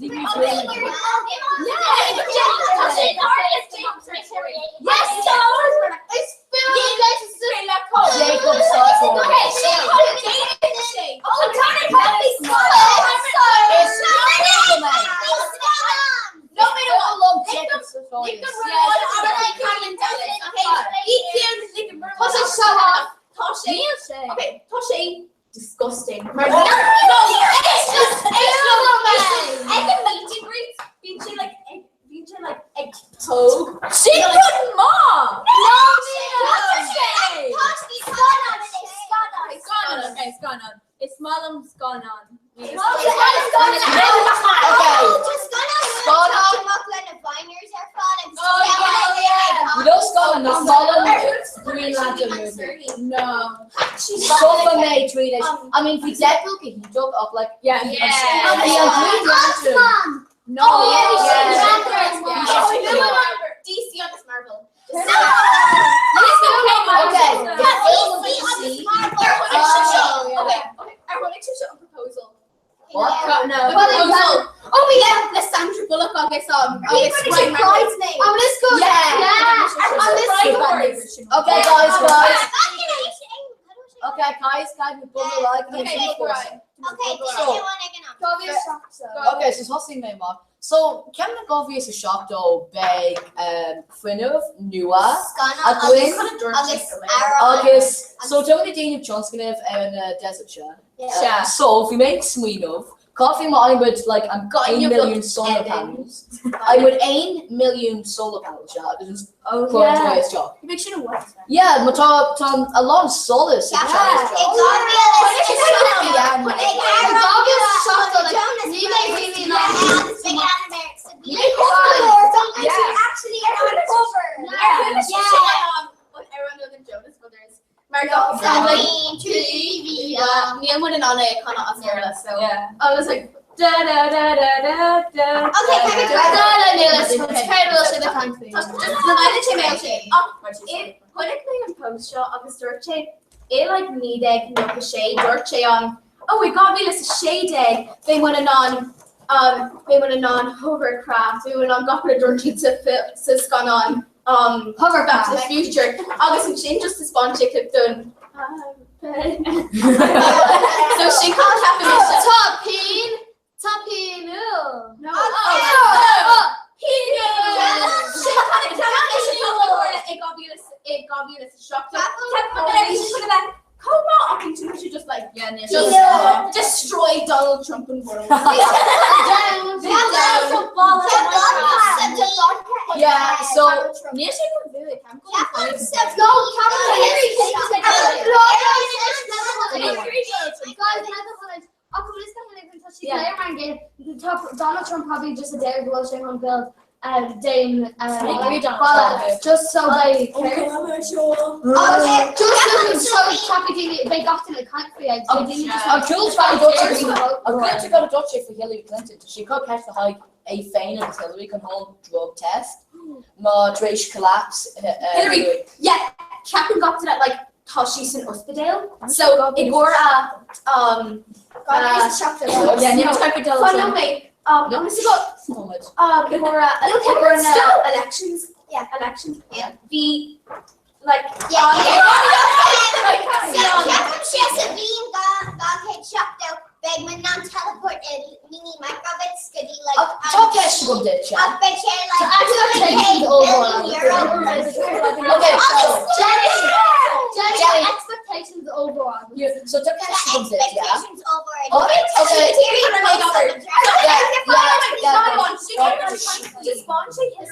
Yes, it's Jacob Sartor. Jacob Sartorius. Tá sé disgusting. Mar no, it's just it's just ag an meet and greet bíonn sé like ag bíonn sé like ag póg. Sin rud maith! No, Scannán, okay, scannán. Is maith liom scannán. You know scannán is maith liom Green Lantern movie. No. Suffer mé tríd é. I mean bhí Deadpool go hiontach ach like Yeah. bhí an Green Lantern. No. Oh, yeah, bhí sin Yeah. Yeah. DC agus Marvel. Okay. Okay, okay. Ar tháinig sibhse an proposal. What? No. The proposal. Oh yeah, le Sandra Bullock agus agus Ryan Reynolds. Oh, let's go. Yeah. Yeah. On this Okay, guys, guys. Okay, guys, guys, we bubble like Okay, right. Okay, so thosaigh mé amach. So ceann na 2007 beidh fuinneamh nua againn agus so tá muid ag déanamh tionscnaimh ar an desert seo. Yeah. So bhí mé ag smaoineamh cad faoi má fhaigheann muid like an 1 milliún solar panels. Fhaigheann muid 1 milliún solar panels sea agus just cuireann tú é isteach. Bhí sin a what? Yeah, má tá tá a lán solas ag teacht isteach. Níl muid in ann é a chanadh as Béarla, so I was like da da da da da da. Okay, da da da Chonaic mé an post seo agus dúirt sé i like 1996 dúirt sé an oh i 2016 beidh muid in ann um, beidh muid in ann hovercraft beidh muid in ann gach rud a dúirt siad sa fil- sa scannán um, Back to the Future agus ansin just taispeáin sé clip don so sin cad a cheapann mise. Tá pín Tá pín No. Oh, Sin cad a cheapann mise i 2007 Chomh maith ach bhí tú just like just destroy Donald Trump and world. Yeah, so Níl sé go bhfuil Donald Trump probably just a dare go bhfuil sé an build Dane agree, Donald Trump. just so they care. Just so so they got to the country An cool fan An cool go dúirt sé faoi Hillary Clinton Tá sé chun ceist le haghaidh é féin agus Hillary chun whole drug test má tar éis collapse Hillary, yeah, ceapann gach duine like tá sí san ospidéal so i gcomhair a um Yeah, ní Fan mé um agus go um i gcomhair a i gcomhair na elections yeah elections yeah bhí like Beidh muid in ann teleport i mini microbits go dtí like Tá ceist agam duit, sea. Ach beidh sé like €200 billion. Okay, so Jenny Jenny. expectations overall. Here, so tá ceist agam duit, yeah? Expectations over Oh, okay. Yeah, yeah,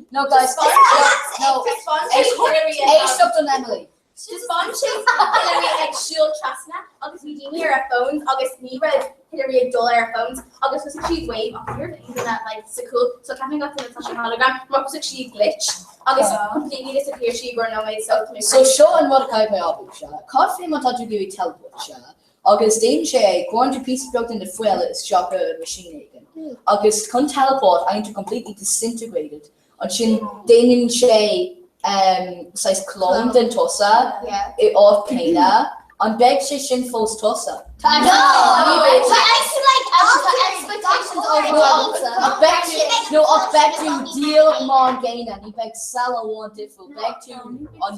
No, guys, no, no. Éisteacht don Emily. Taispeáin sé Hillary ag siúl trasna agus bhí daoine ar a phones agus ní raibh Hillary ag dul ar a phones agus thosaigh sí ag wave ach ní raibh aon duine like sa chúl so ceapann gach duine tá sé hologram mar thosaigh sí ag glitch agus completely disappear sí i gcomhair nóiméad so tá mé So seo an rud a chaithfidh mé abair, sea. Cad faoi má tá tú ag iarraidh teleport, sea, agus déanann sé é, cuireann tú píosa beag den do fuil isteach i machine éigin, agus chun teleport, faigheann tú completely disintegrated, ansin déanann sé saghas clone den tusa i áit céanna, an mbeidh sé sin fós tusa? No! Ní bheidh. Tá expectations overall. Ach beidh tú, no, ach beidh tú díreach mar an gcéanna, ní bheidh cell amháin difriúil, beidh tú an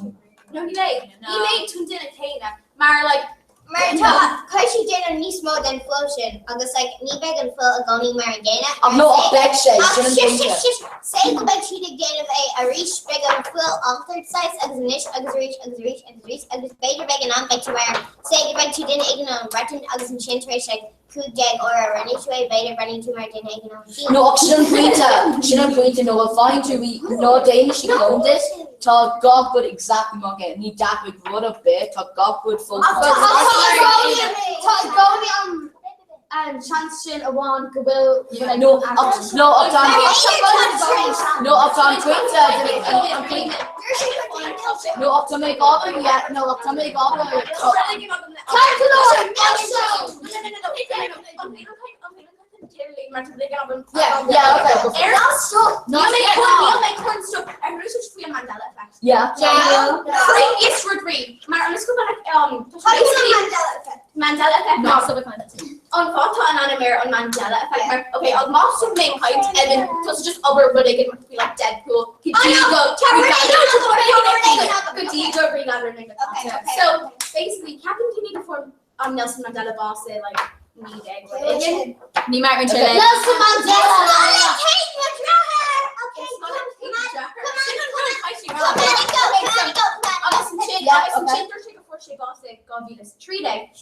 No ní bheidh. Ní bheidh tú an duine céanna mar like Mar tá caithfidh siad déanamh níos mó den fuil sin agus like ní bheidh an fuil i gcónaí mar an gcéanna. Ach no, ach beidh sé, Ach sin an shush, pointe. shush, shush, say go mbeidh siad ag déanamh é arís, beidh an fuil altered saghas agus anois agus arís agus arís agus arís agus b'fhéidir beidh an am beidh tú mar say go mbeidh tú duine éigin ón mBreatain agus ansin tar éis like 15 uair a rinne tú é, b'fhéidir breathnaíonn tú mar duine éigin ón tSín. No, ach sin an pointe, sin an pointe, nó bhfuil faigheann tú í, ná déanann sí clón duit, tá gach rud exactly mar an gcéanna, ní d'athraigh rud ar bith, tá gach rud fós Ach tá i gcónaí, tá i gcónaí an seans sin amháin go bhfuil No, ach, no, ach tá an, no, ach tá an pointe, an pointe, no, ach tá mé ag obair, yeah, no, ach tá mé ag obair, tá. An fáth tá an ainm ar an Mandela effect mar ok ach má stop mé ag caint Evan tá sé just obair rud éigin mar faoi like Deadpool go dtí go go dtí go So basically ceapann daoine go fuair an Nelson Mandela bás i like 19 Ní mar an le Nelson Mandela!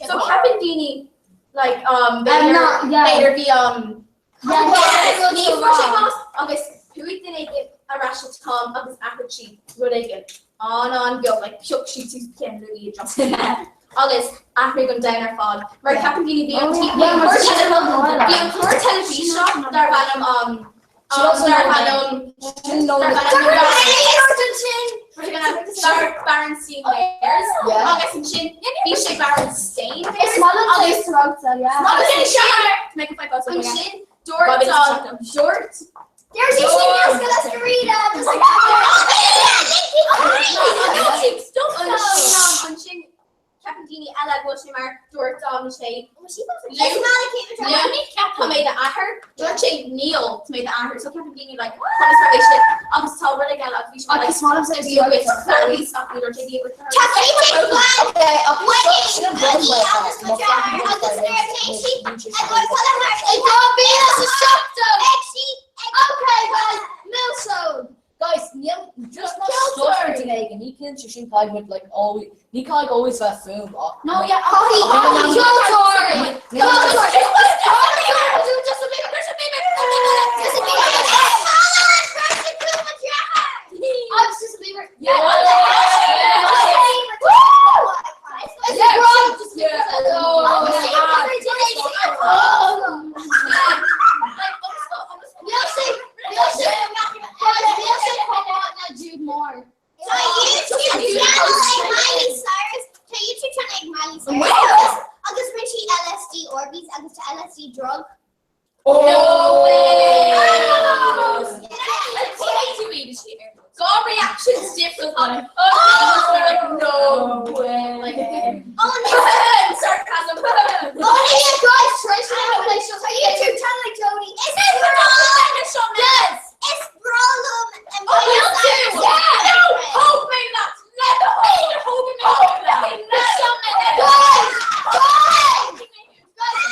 So ceapann daoine like um b'fhéidir bhí um ní fuair sé bás agus chuaigh duine éigin ar ais sa t-am agus athraigh siad rud éigin an-an-bheag like phioc siad suas ceann Louis agus athraigh an domhan ar fad mar ceapann daoine bhí an bhí an clár teilifíse darb ainm um darb ainm darb Berenstain Bears agus ansin bhí sé Berenstain Bears agus ansin dúirt dúirt There's you see let's read Ansin ceapann daoine eile go bhfuil sé mar dúirt sé Tá mé d'athair dúirt sé níl tá mé d'athair so ceapann daoine like conas mar é sin agus tá rud eile agus bhí sé like Dia duit Clarice ach ní dúirt sé Dia duit Okay, guys, Milsone. Guys, níl just má stopann duine éigin, ní cinnte sé sin caithfidh muid like always, ní caithfidh always bheith fúm ach. No, yeah, Ceoltóirí! Ceoltóirí! Justin Bieber! Justin Bieber! Justin Bieber! I'm Justin Bieber. Yeah. It's a girl. Justin Bieber. Jude Moore. Tá YouTube channel ag Miley Cyrus Tá YouTube channel ag Miley Cyrus agus rinne sí LSD Orbeez agus tá LSD drug. No way! Go reactions different on it. Oh, no way! Like, oh, sarcasm. Oh, yeah, guys, Trish, tá YouTube channel ag Jodie. Is it Yes! It's Brolum and Oh, Miley will do! Cyrus. Yeah! No! Hold me that! Let the hold hold me hold me Guys! Guys!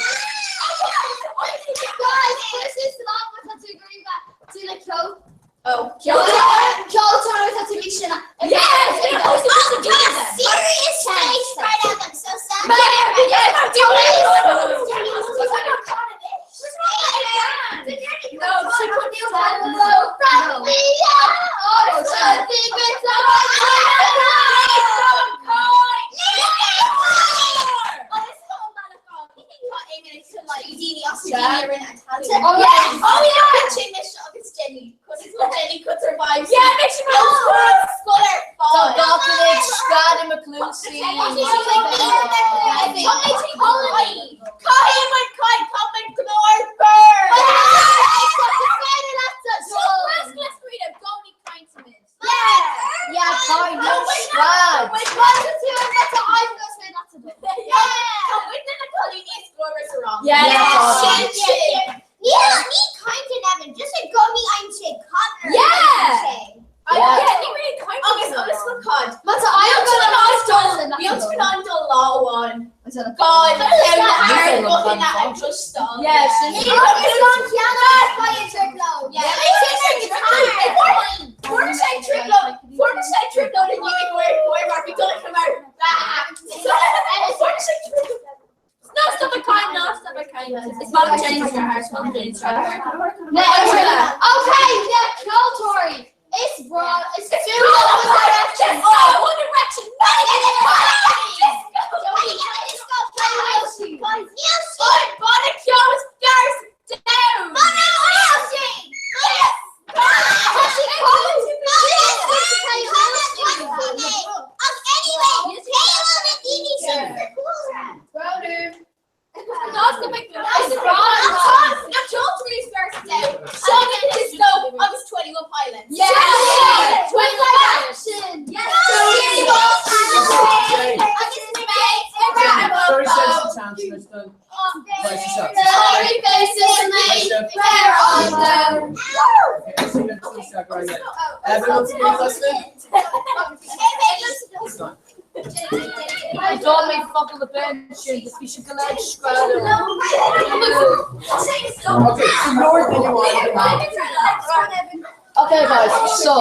Guys, this is not what that's agreeing that to the ceol. Oh, Ceoltóir tá tú sin. Yes! Oh, God, serious stage fright I'm so sad. No, she put you Oh, yeah. Oh yeah! Jenny. Jenny could survive. Yeah, make sure scholar. Tá gach duine ag screadadh mo chluasaí. Yeah, kind of scread. Yeah. Yeah. Ní ní kind in Evan, just a gummy I'm sé cotton. Yeah. Yeah. Yeah, ní really kind Agus agus Má tá Bhí an dul lá amháin God, Okay, yeah, ceoltóirí. Is breá is fiú One Direction. Sorry faces made fair on them. I don't make fuck of the bench and just be should collect Okay, so Lord did you want Okay guys, so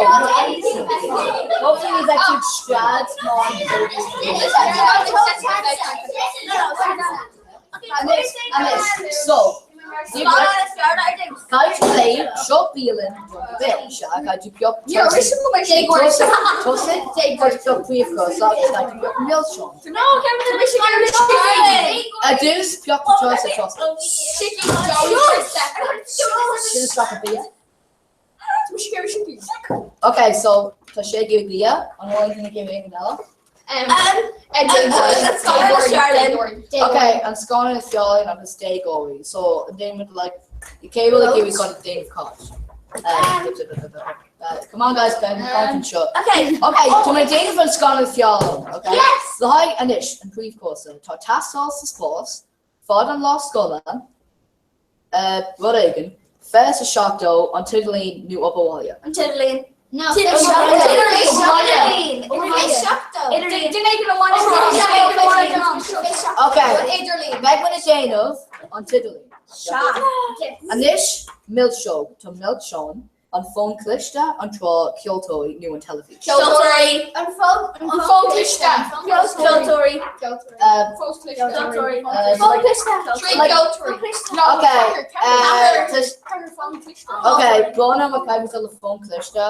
hopefully we've actually scratched on So Guys play shop bealin Yeah, we should go A dús pioc Okay, so tá sé go bia an bhfuil duine cé aon eile? Okay, an scannán is fearr agus déagóirí. So déanfaidh like cé bhfuil ag iarraidh chun déanamh cás. Come on guys, Ben, content seo. Okay. Okay, tá mé déanamh an scannán is fearr okay? Yes! Le haghaidh anois an príomhchúrsa tá tástáil sa spás, fad an lá scoile, rud éigin, 20 is 70 an t-idirlíon nó obair bhaile. An t-idirlíon. No. Okay. Beidh muid ag déanamh an t-idirlíon. Anois milseog tá milseáin an fón cliste an trá ceoltóirí nó an teilifís. Ceoltóirí. An fón An fón cliste. Ceoltóirí. Ceoltóirí. Fón cliste. Ceoltóirí. Okay. Okay, Brona ma caithfidh le fón cliste.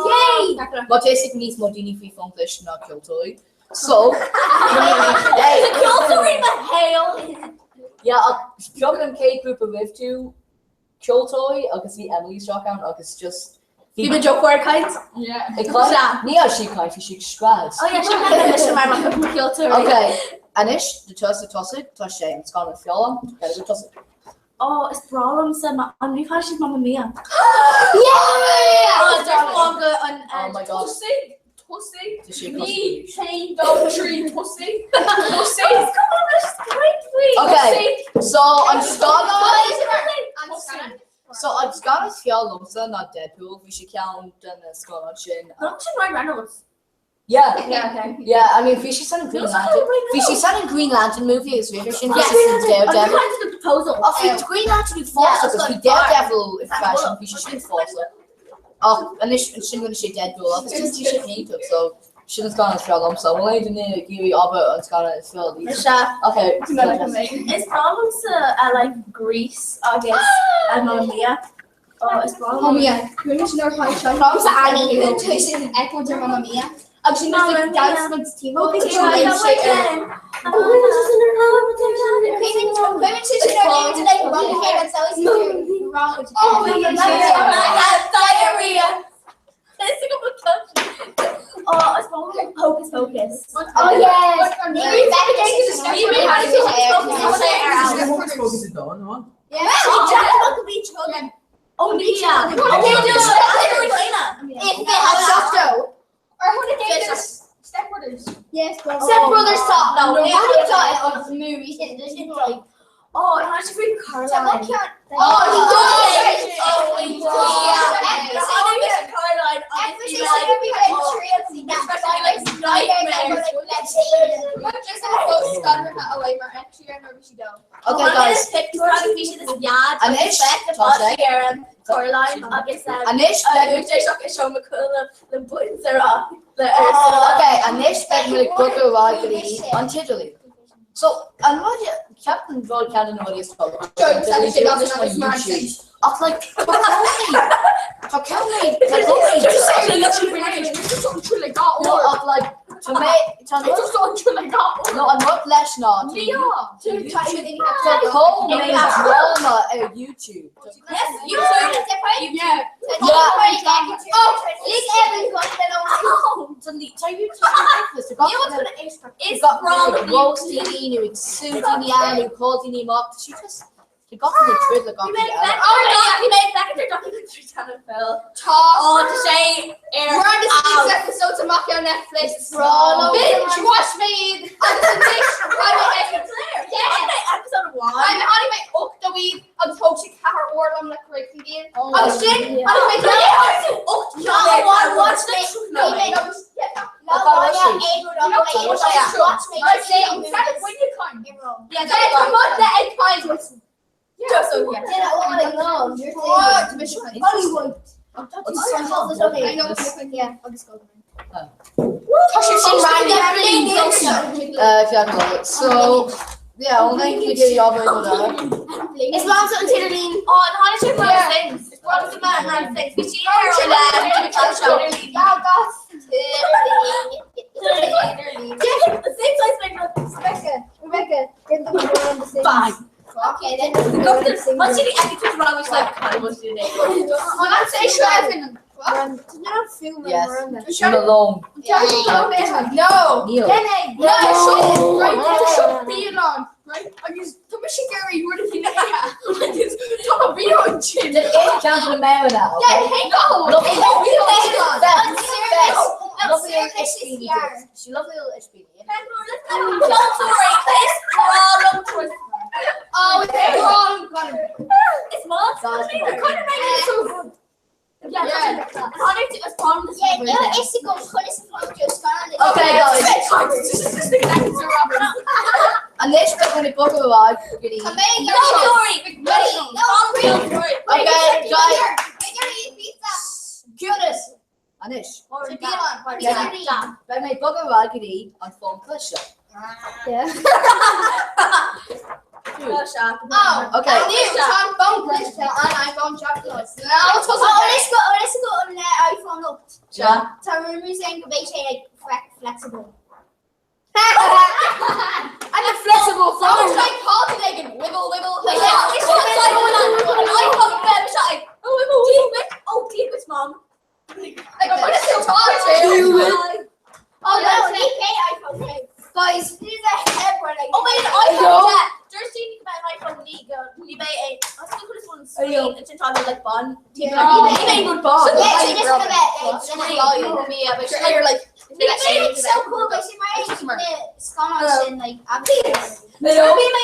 Yay! Má tá níos mó daoine faoi fón cliste ná ceoltóirí. So Ceoltóirí mo shaol. Yeah, pioc an chéad grúpa roimh tú ceoltóirí agus bhí Emily isteach ann agus just Bhí mé joke caint? Ní sí caint bhí sí ag scread. Oh yeah, sin mar ceoltóirí. Okay, anois de tusa tosaigh tá sé an scannán is fearr go tosaigh. Oh, is breá liomsa an ríomh siad Mamma Mia. Yeah! Oh, deir an Oh my God. Tosaigh, tosaigh, Tá sé ní, haon, dó, trí, tosaigh, tosaigh. Come on, let's great Okay, so an scannán So an scannán is fearr liomsa ná Deadpool, bhí sé ceann de na scannáin sin. Not sin Ryan Reynolds. Yeah. Yeah, okay. Yeah, I mean bhí sé san Green Lantern. Bhí sé san Green Lantern movie is bhí sin bhí sé san Daredevil. The proposal. Oh, bhí Green Lantern fásta agus bhí Daredevil i freisin, bhí sé sin fásta. Ach anois sin rinne sé Deadpool agus just bhí sé iontach, so sin an scannán is fearr liomsa. Bhfuil aon duine ag iarraidh abair an scannán is fearr leat? Is ea. Okay. Is breá liomsa like Grease agus Mamma Mia. Oh, is breá liom. Mamma Mia. Mamma Annie, tá sin echo de Mamma Mia. Agus sin Mamma like Mia. dance with team. Oh, I have diarrhea. Oh, it's probably Hocus Pocus. Oh yes. Focus is done, huh? Oh, yeah. Or who did Step Brothers. Yes, Step Brothers saw. No, no, saw it on the movie. Oh, and I should read Caroline. Oh, Oh, yeah. Caroline. Okay, guys. Anois, tá sé. Anois, Okay, anois beidh muid ag bogadh ar aghaidh go dtí an t-idirlíon. So, an rud, ceapaim rud ceann de na rudaí is tábhachtaí Ach like, tá cónaí, tá cónaí, tá cónaí, No, ach like, tá mé, tá No, an rud leis ná, tá chomh many drama ar YouTube. Yes, YouTube. Yeah. Tá YouTube ridiculous. Is wrong. Roast daoine nó ag sú daoine ann nó call daoine amach. Tá sí just Tá gach rud ag troid le gach rud eile. Bhí mé ag féachaint ar documentary Channel Phil. Tá. Ó, tá sé ar We're on the six episodes amach ar Netflix. Binge watch me agus anois tá mé ag episode 1. Tháinig mé 8 iad agus thóg sé 4 uair liom le críochnú iad. Agus sin tháinig mé Watch the So, yeah, only we did y'all very good Is mom an t-idirlíon? Ó, tháinig sé mar sin. Bhí sí ar Rebecca, get the on the same. Bye. Okay, then. What did he actually wrong with like kind of Yes. Malone. No. Neil. No, seo, right, tá seo bialann, right? Agus tá mise ag iarraidh rud a chinneadh agus tá mo bia ansin. Did it count in the mail now? Yeah, hang on. Lovely. Hang on. Best. Best. Lovely little Ishbini. She lovely little Ishbini. Oh, it's wrong. It's mom. Guys, Yeah, Yeah. Yeah, no, is go Okay, guys. Anois beidh muid ag bogadh ar aghaidh go dtí. Okay, guys. Ciúnas. Anois. Beidh mé ag bogadh ar aghaidh go dtí an fón cliste. Oh, Okay. Tá an fón cliste an iPhone 7. iPhone 8. Yeah. Tá rumours saying go mbeidh sé like flexible. And a flexible phone. Like call today and wiggle wiggle. Mom. Like I'm gonna still talk to you. Oh no, ní pé iPhone 5. Guys, this is a head like Oh my No. iPhone yeah. There's seen about an iPhone ní go ní bé é this one screen it's in like bon. Yeah. Ní bé bon. Yeah, so just go bit like You're like It's so cool, but she might the scannán sin like No. Bhí mé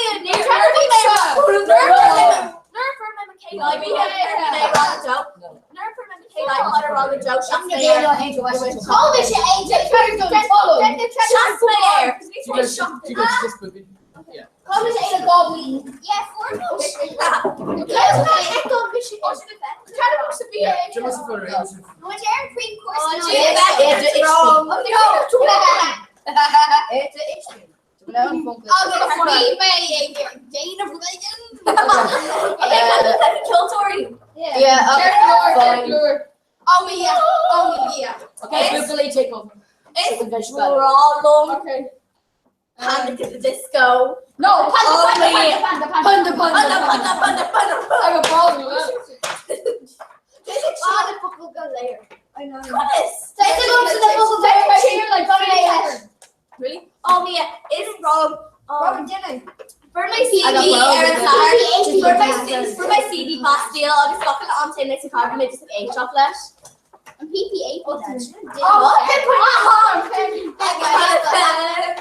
Yeah, four Yeah, okay, fine. Oh yeah, oh yeah. Okay, Google take over. It's It's wrong. Okay. Panic at the disco. No, panda, Oh, panda, yeah. panda, panda, panda, Panda, panda, panda, panda, panda, I got balls. Goodness. Really? Oh yeah, it's wrong. Robin Dylan. For my CD, I got balls. Aaron Clark. For my for my CD Bastille, agus gach an am leis an car mé just ag chocolate. And PPA Oh, I've got a pin pineapple apple pen.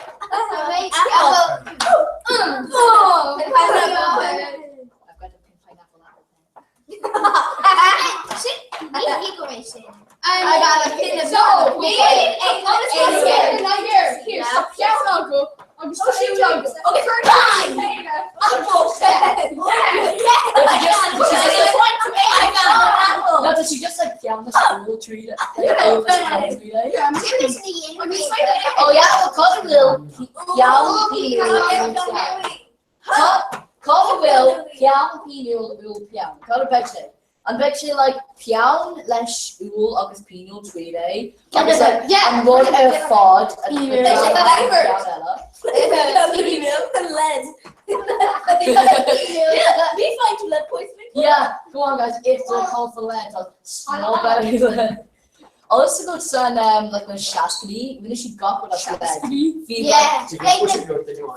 I got a pin of no. Me, here, here, here. Stop shouting, Uncle. I'm just shouting. Okay, bye. Oh yeah, well cad a bhfuil peann pínúil Cad a bhfuil peann pínúil úll peann? Cad a bheidh sé? An bheidh sé like peann leis úll agus pínúil tríd é? Agus like an rud ar fad peann eile? Lead. Ní find lead poisoning. Yeah, go on guys, if the call for lead, small belly lead. Also go san um, like na seascaidí, rinne siad gach rud as lead. Bhí like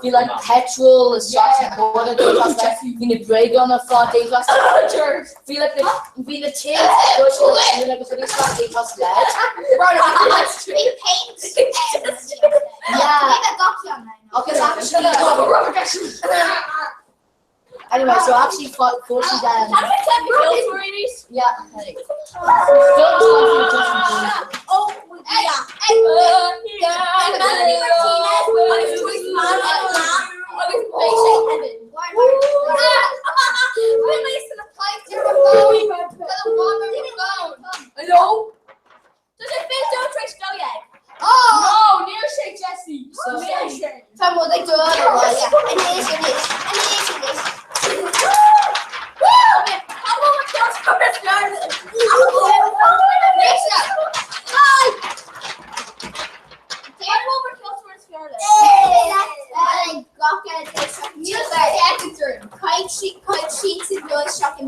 bhí like petrol isteach sna códa bhí na bréagáin ar fad déanta as lead. Bhí like na bhí na tins agus rudaí isteach déanta as lead. Bhí paint. Yeah. Bhí Agus Anyway, so actually fuair siad um, Yeah, hey. Oh, yeah. Melanie Martinez agus Joyce Mann ag an lá agus beidh sé heaven. Hello? Does it fit don't trace go yet? Oh! No, níor sé Jesse. Níor sé. Tá mu ag dul anois anois anois anois.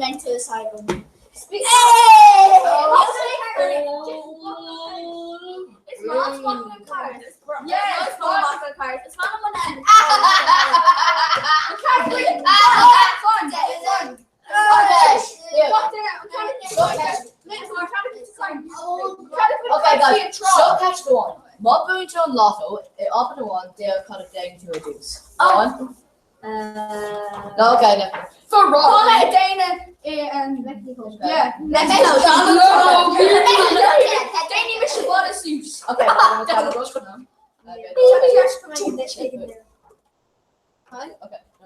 Mental asylum. It's not walking cars. Yeah, it's not walking cars. It's not one end. Okay guys, seo ceist amháin. Má bhuann tú an lotto i abairt amháin deir cad a dhéanann tú ar dtús. Amháin? No, okay, no. Ferrari. Dana and yeah. Okay,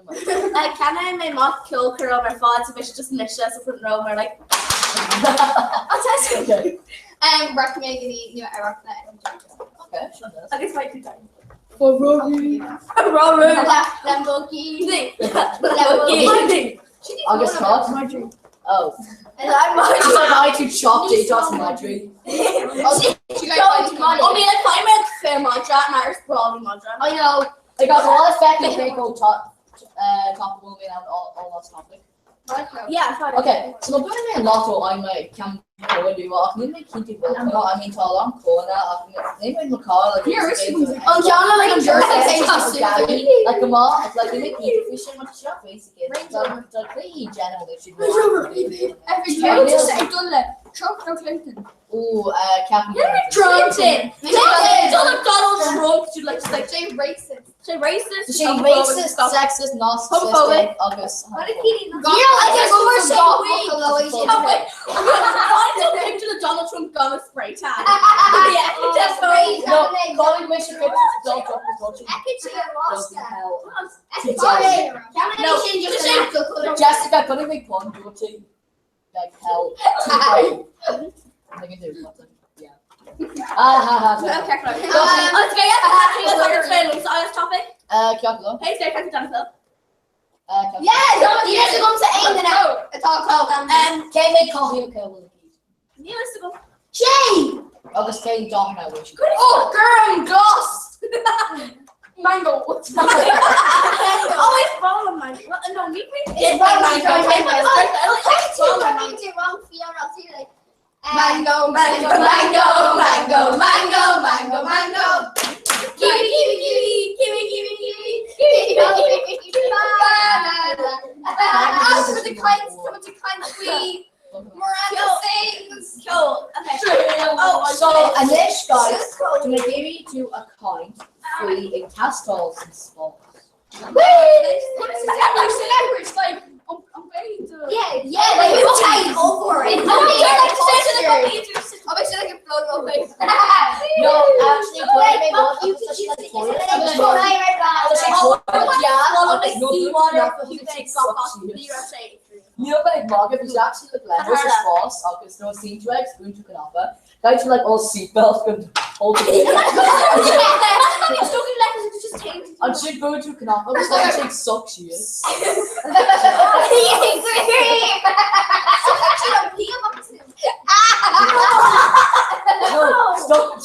Okay. Can mé má ceolchoirm ar fad bhí just mise sa front row mar like Um, Recommend ní ar Okay, agus mai tú Ferrari. Ferrari. Lamborghini. Lamborghini. Agus cad? Oh. She's like, I too chopped it, just my dream. I mean, like, I'm a fair mantra, and Irish probably mantra. I know. Like, I've all affected they go top, top of women and all that topic. Yeah, sorry. Okay, so má bhuann mé an lotto I'm like ceann cóin nua ach níl mé cinnte bhfuil I mean tá a lán cóna ach níl mé mo cáil like An ceann le, like, an jersey like go maith like níl mé cinnte faoi sin mar tá sé basic tá cluichí general Every dul le Trump nó Clinton. Ooh, ceapaim Clinton. Donald Donald Trump, dude, like, just like, Sé racist. Sé racist. Sé racist, sexist, narcissistic agus Picture the Donald Trump gun spray tan. Yeah, definitely. No, calling me should Donald Trump is No, Jessica, couldn't make pun, do it too. Like hell. I can do something. Yeah. Ah ha ha. Okay, topic. Ceapaim. Hey, Sarah, can you done Yeah, yes, gom sa aon atá Um, Cé mé cothú ce Níl a go. Sé! Agus cén dath na bhfuil Oh, girl, gloss. Mango. Always follow mango. Well, no, me It's wrong, mango. Wrong, Fiona, I'll see you later. Mango, mango, mango, mango, mango, mango, mango. Kiwi, kiwi, kiwi, kiwi, kiwi, kiwi, kiwi, kiwi, kiwi, Banana. Ask for the kinds, someone to kind sweet. Miranda sings. Cool. Okay. Oh, So anois guys, do mé géirí tú a kind faoi ag teastáil san spás. What is it? Like celebrities, like I'm ready to. Yeah, yeah, like you take over it. I'm like I'll make sure I can float away. No, actually, Like, mé fuck, you could use it. Níl mé ag magadh, bhí actually le leis spás agus nó sínú ag spúnú canapa. Caithfidh tú like all seatbelt go hold Ansin buail tú cnap agus tá sé ag suck síos. No, stop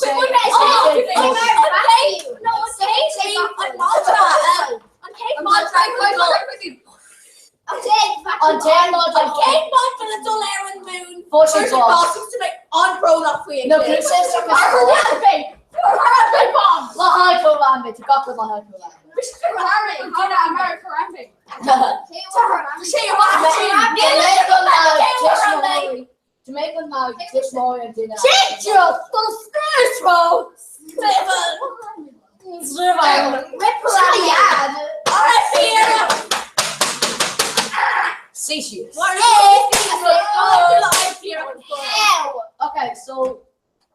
An chéad madra An chéad madra le dul ar an moon. Fuair sé bás. An-bhrónach faoi. No, cuireann sé isteach ar Le haghaidh Harambe, tá gach rud le haghaidh Harambe. Okay, so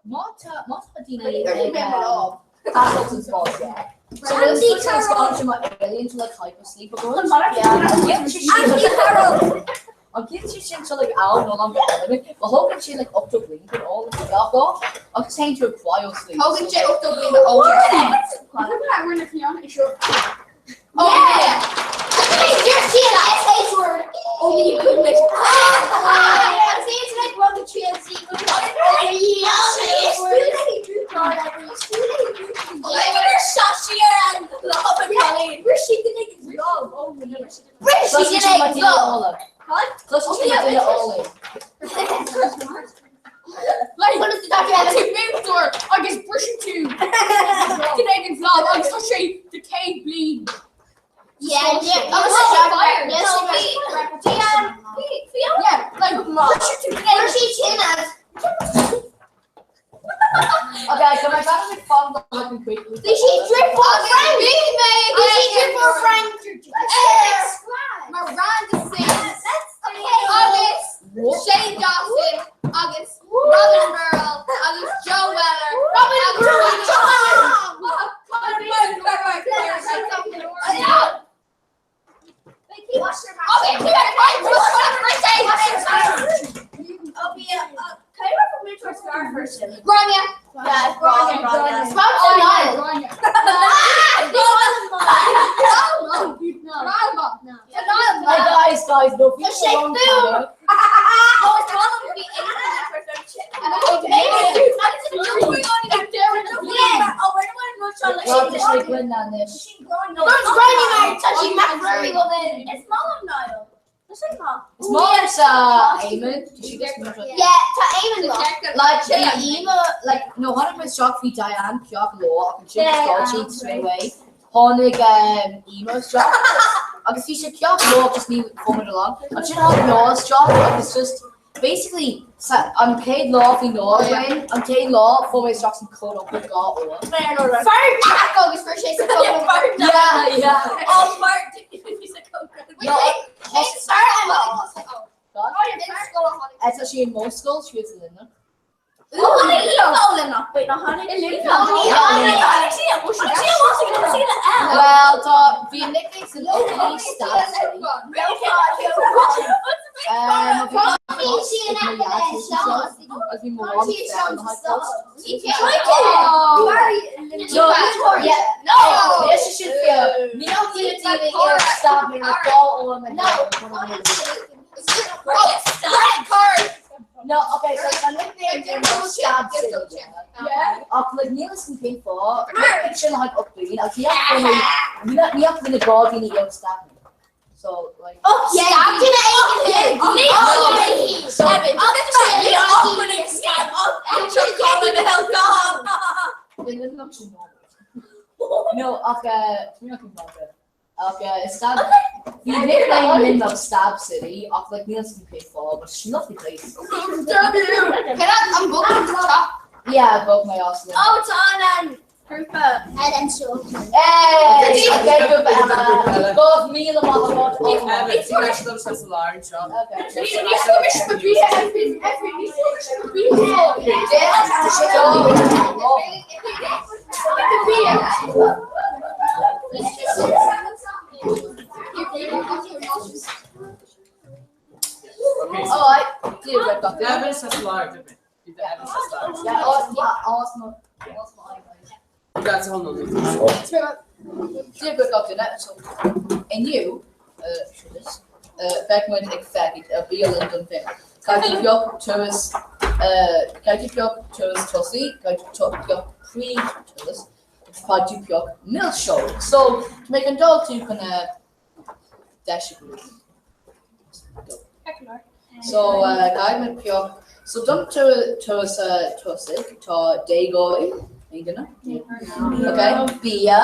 má tá má tá daoine ag taisteal san spás, yeah. So bhfuil tú ag seo alien to like hypersleep agat? An gcíonn sé sin seo like am nó am eile, ma thógann sé like 80 bliain chun ól like gach lá agus téann tú ag cryo sleep. Tógann sé 80 bliain a ól. Agus briseann tú duine éigin lámh agus tá sé de 100 bliain. Yeah, yeah. Okay, can I grab a phone that I can quickly? Bhí sí driofúr Frank! Bhí sí driofúr Frank! Miranda Sings agus Shane Dawson agus Robin Burrell agus Joe Weller Robin agus Grania. Yeah, Grania, Grania. Grania. Hey guys, guys, no. Tá sé boom! Is maith liomsa Eamon. Yeah, tá Eamon maith. Like bhí Ema, like no tháinig mé isteach bhí Diane ceart go leor ach ansin stop siad straight away. Tháinig Ema isteach agus bhí sé ceart go leor just ní chuaigh muid along. Ansin tháinig Noel isteach agus just basically sa an chéad lá bhí Noel againn, an chéad lá fuair mé isteach san cold open dhá uair. Fear Jack agus fuair sé sa cócaireacht. Yeah, yeah. Tá sí in mo scoil, sí is Luimneach. Well, tá bhí nickname san Oakley Stab City. No, okay, so tá nickname ar Stab City. Ach like níl a fhios agam cén fáth sin le haghaidh 8 bliain agus ní fhaca mé na dhá daoine iad stab mé. So like Oh, yeah. No, ach ach stab bhí nickname Luimneach Stab City ach like níl a fhios agam cén fáth but it's a lovely place. Yeah, bhog mé as Luimneach. Oh, tá an grúpa. Hey! Okay, grúpa eile. Go raibh míle maith agat. Alright, dear, I've got Evan says liar, didn't he? Evan says liar. That's all. Dia duit gach duine. So, inniu, beidh muid ag féachaint ar bialann don bhéile. Caithfidh tú pioc turas, caithfidh tú pioc turas tosaigh, caithfidh tú pioc príomh-turas, agus caithfidh tú pioc milseog. So, tá mé chun dul tú chun deis a bhrú. So, caithfidh muid pioc. So, don turas tosaigh, tá déagóirí, aon duine? Ok, bia,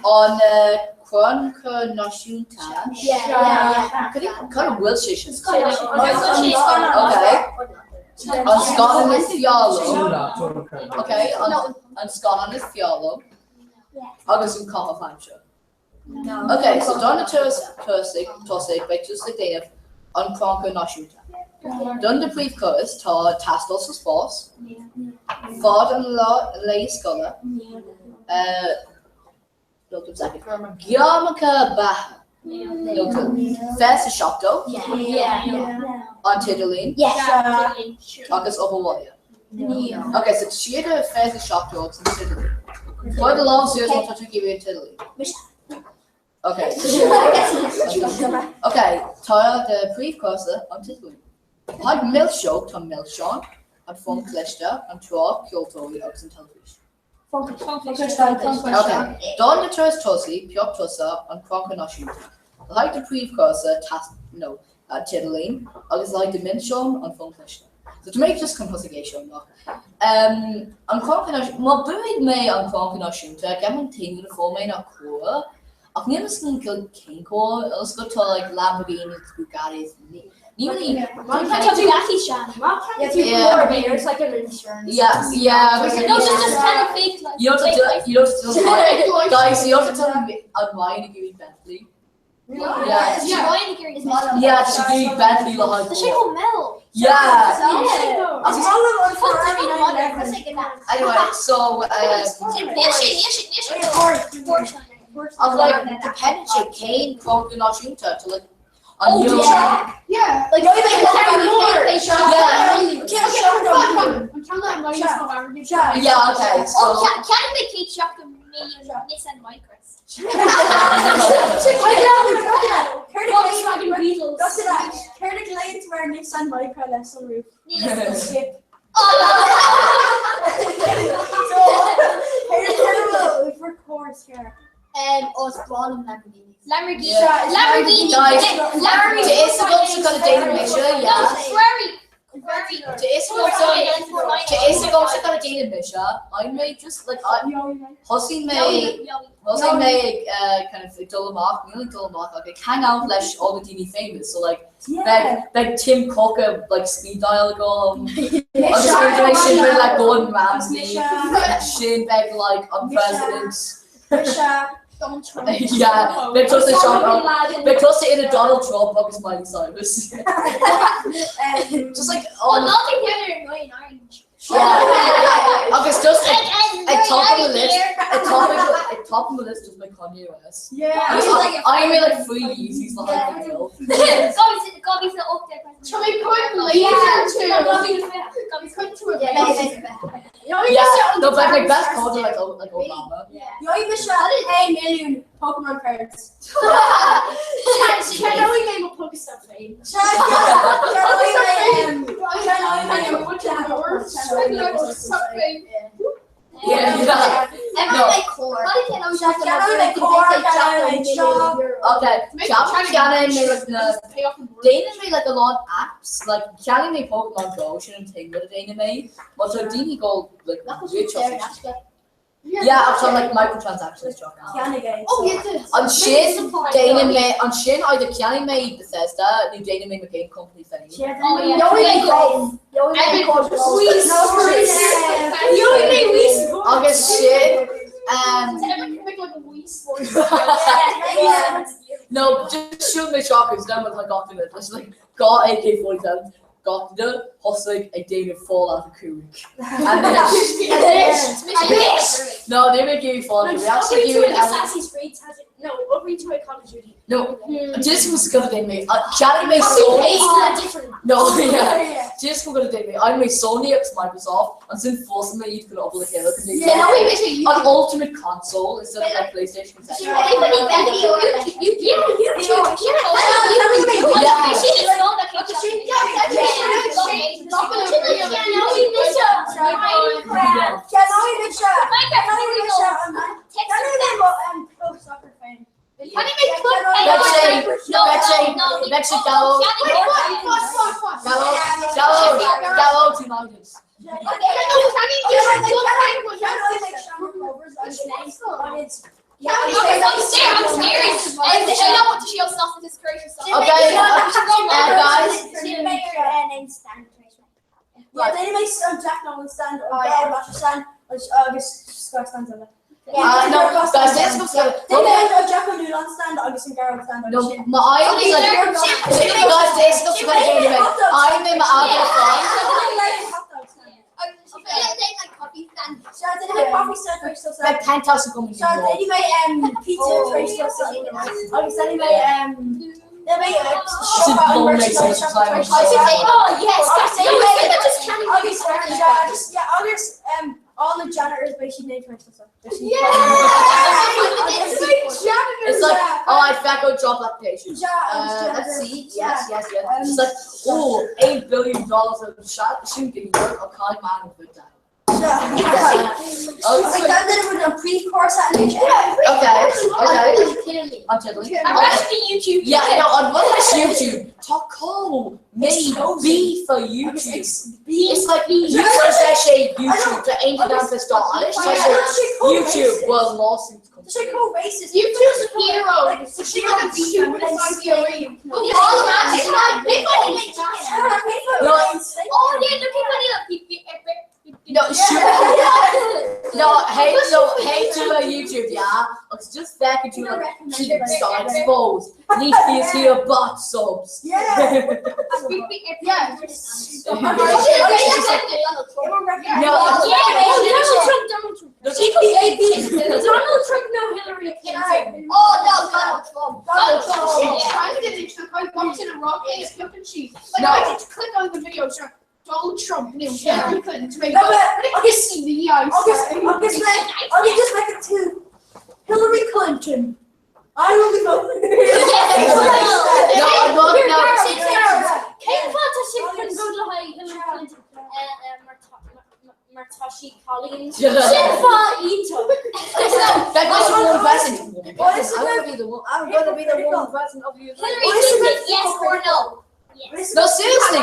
aon duine? An Crannchur Náisiúnta. Cad a bhfuil sé sin? Ok. An scannán is fearr liom. Ok, an scannán is fearr liom. Agus an caitheamh aimsire. Ok, so don na turas tosaigh, tosaigh, beidh tusa ag déanamh an Crannchur Náisiúnta. Don do príomhthuras tá taisteal sa spás, fad an lae scoile, gairmeacha beatha, 2070, an t-idirlíon, agus obair bhaile. Ok, so tá siad ar 2070 agus an t-idirlíon. Cuir do lámh suas má tá tú ag iarraidh an t-idirlíon. Ok, Ok, tá do príomhchúrsa an t-idirlíon. Le haghaidh milseog tá milseáin, an fón cliste, an trá, ceoltóirí agus an teilifís. Ok, don do turas tosaigh, pioc tusa an Crannchur Náisiúnta. Le haghaidh do príomhchúrsa, nó an t-idirlíon, agus le haghaidh do milseáin, an fón cliste. So tá mé just chun tosaigh é seo amach. An Crannchur Náisiúnta, má bhuaigh mé an Crannchur Náisiúnta, ceapaim an t-aon rud a fuair mé ná carr, Ach níl fhios agam cén carr, is go tá like Lamborghinis, Bugattis, ní really. Tá Bugatti sean. Yeah, yeah. No, just just kind of fake like. You don't have to, you don't have to, guys, you don't have to tell me an Ryan ag iarraidh Bentley. Yeah. Yeah, tá sé ag iarraidh Bentley le haghaidh. Tá sé chomh mall. Yeah. Anyway, so Ach like dependent sé cén Crannchur Náisiúnta to like an Oh, yeah. Yeah. Like, Yeah, okay. So Oh, can I make cake shop a million Nissan Micras? Volkswagen Beetles. Céard a ghlaonn tú ar Nissan Micra le sunroof? Níl Os brálam Lamborghini. Lamborghini. Yeah. Lamborghini. Guys, Lamborghini. Tá fhios agamsa cad a déanfaidh mise, yeah. No, Ferrari. Ferrari. Tá fhios agamsa Tá fhios agamsa cad a déanfaidh mise. I'm mé just like I thosaigh mé thosaigh mé ag uh, kind of ag dul amach, níl ag dul amach ach ag hang out leis all the daoine famous. So like Beidh beidh Tim Cook ar like speed dial agam agus beidh sin beidh like Gordon Ramsay sin beidh like an president Yeah, beidh tusa seo beidh tusa ina Donald Trump agus Miley Cyrus. Just like Oh, all nothing together annoying orange. Yeah. Agus just ag top of the list ag top ag top of the list just like Kanye West. Yeah. Agus I I made like free Yeezys le haghaidh the deal. Gobby's the up there. Shall we put laser to? Yeah, no, but like best culture like O- like Obama. Gheobhaidh mise 1 milliún Pokemon cards. Ceannóidh mé mo Pokestop féin. Yeah, yeah. No. Okay, ceannaigh mé like na déanann mé like a lán apps like cheannaigh mé Pokemon Go sin an t-aon rud a déanann mé má tá daoine go like rich Yeah, ach tá like microtransactions isteach ann. Ceannaigh é. Oh, yeah, it is. Ansin déanann mé ansin either ceannaigh mé Bethesda nó déanann mé mo game company féin. Agus sin um, No, just shoot me shockers, then with like got to it. Just like got AK-47. Gach duine thosaigh ag déanamh Fallout 5. Anois. Anois! No, níl mé ag iarraidh Fallout 5. Actually, ag iarraidh Assassin's Creed, no, Overeat Call of Duty. No, just was gonna date me. Cheannaigh mé Sony. No, yeah. Just go gonna date me. I'm mé Sony agus Microsoft ansin phós mé iad chun obair le chéile chun déanamh an ultimate console instead of like PlayStation. Beidh sé Gallow Gallow Gallow United. Okay, guys. Yeah, they make some Jack Nolan stand or Gail Rusher stand agus Scott stand eile. No, guys, let's go together. They made a Jack O'Neill stand agus an Garrett stand No, my eye is like, guys, let's go together. I'm in my other Beidh penthouse agam So anyway, pizza agus anyway, Agus yeah, agus all the janitors basically named It's like, oh, I'd go job application. Yeah, Let's see. Yes, yes, yes. It's like, oh, $8 billion of shot shooting work of kind man with that. Oh, it's like that with a pre-course at Okay, okay. I'm tiddly. YouTube. Yeah, no, on what is YouTube? Taco made B for YouTube. It's like you say YouTube to ain't dot. YouTube well lawsuits come. It's like how racist. YouTube's hero. She got a stupid idea. No, Oh yeah, look at No, sure. No, hey, no, hey to my YouTube, yeah. It's just back into like keep start exposed. Need to be here bot subs. Yeah. Yeah. No, Donald Trump, no Hillary Clinton. Oh no, Donald Trump. Donald Trump. Trying to get into the I walked in a wrong place, flipping cheese. Like No. I did click on the video, sure. Donald Trump, no Hillary Clinton to make No, but Agus the ice. Agus Agus like Agus just make it to Hillary Clinton. I will be voting. No, I'm not. No. Cén fáth tá sibh chun go le haghaidh Hillary Clinton mar tá sí cailín? Sin fáth iontach. That was the woman president. What is I'm gonna be the one. I'm gonna be the woman president of the United Hillary Clinton, yes or no? No, seriously.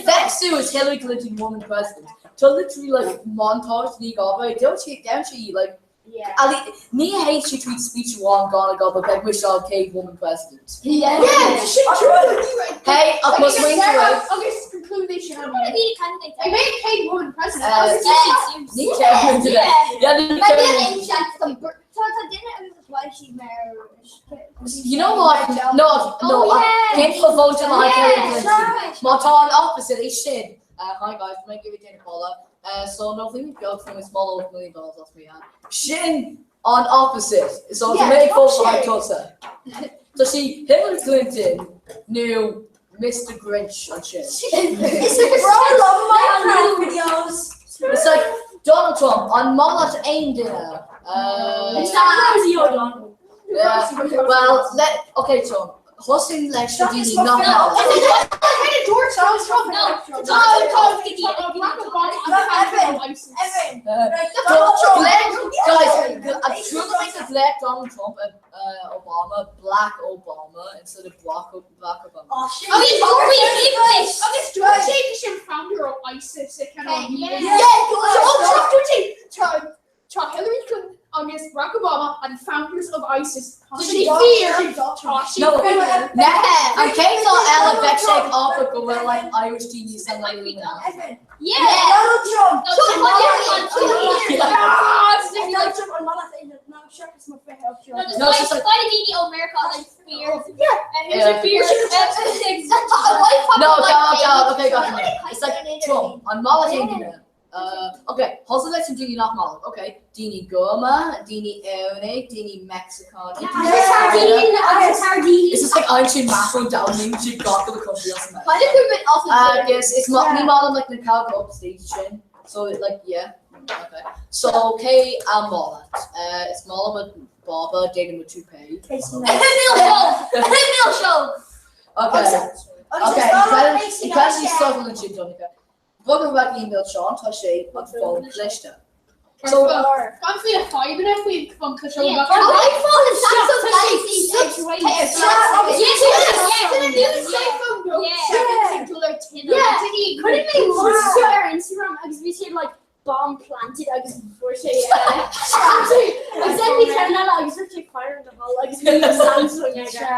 Vex Sue is Hillary Clinton woman president. So literally like montage ní gaba. Don't she? Don't she like? Yeah. Ali, ní hate she tweet speech one gonna go but beg wish all Kate woman president. Yeah. Yeah, she drew. Hey, I must wait for it. Agus conclude she had I mean, candidate. I made Kate woman president. Ní Kevin today. Yeah, ní Kevin. You know what? No, no, I can't vote on like Hillary Clinton. Má tá an opposite é sin. Hi guys, my give it to Paula. So no thing we from a small old $1 million off me hand. Sin on opposite. So to Yeah, make vote for shit. Tulsa. So she Hillary Clinton knew Mr. Grinch on shit. It's like bro, I love Minecraft videos. It's like Donald Trump on Molat Ain dinner. Yeah, well, let okay, Tom. Hosting lecture Dini not now. Evan, Donald Trump. Guys, I'm sure the thing that black Donald Trump and Obama, black Obama instead of black Black Obama. Oh shit. Agus dúirt sé go sin founder of ISIS Yeah. Yeah, Tá Hillary Clinton agus Barack Obama and founders of ISIS. Tá She sí fear Tá sí No, fear. and came not Ella Betchek off of go well like Irish genius and like Luna. Evan. Yeah. Donald Trump. No, Donald Trump. Ah, Donald Trump on Molat Ain no, sure, it's No, it's like why did daoine ó Meiriceá like fear? Yeah. Yeah. Fear. No, go, go, okay, got it. It's like Trump, an maith leat aon duine? Uh, okay, thosaigh leis an daoine nach maith leat. Okay, daoine gorma, daoine Éireannaigh, daoine Mexican. It's just like aimsíonn Macron Downing siad gach uile country as an Agus is maith ní maith liom like na cowgirl stage sin. So like yeah. Okay. So cé an maith leat? Uh, is maith liom an baba déanaim mo toupee. Okay. Okay, incredibly subtle ansin Donica. Bogfaidh mé go dtí milseán, tá sé an fón cliste. So, Gan faoi na fadhbanna faoi fón cliste. Ar Instagram agus bhí siad like bomb planted agus fuair sé agus then bhí ceann eile agus dúirt sé fire in the hole agus bhí Samsung aige.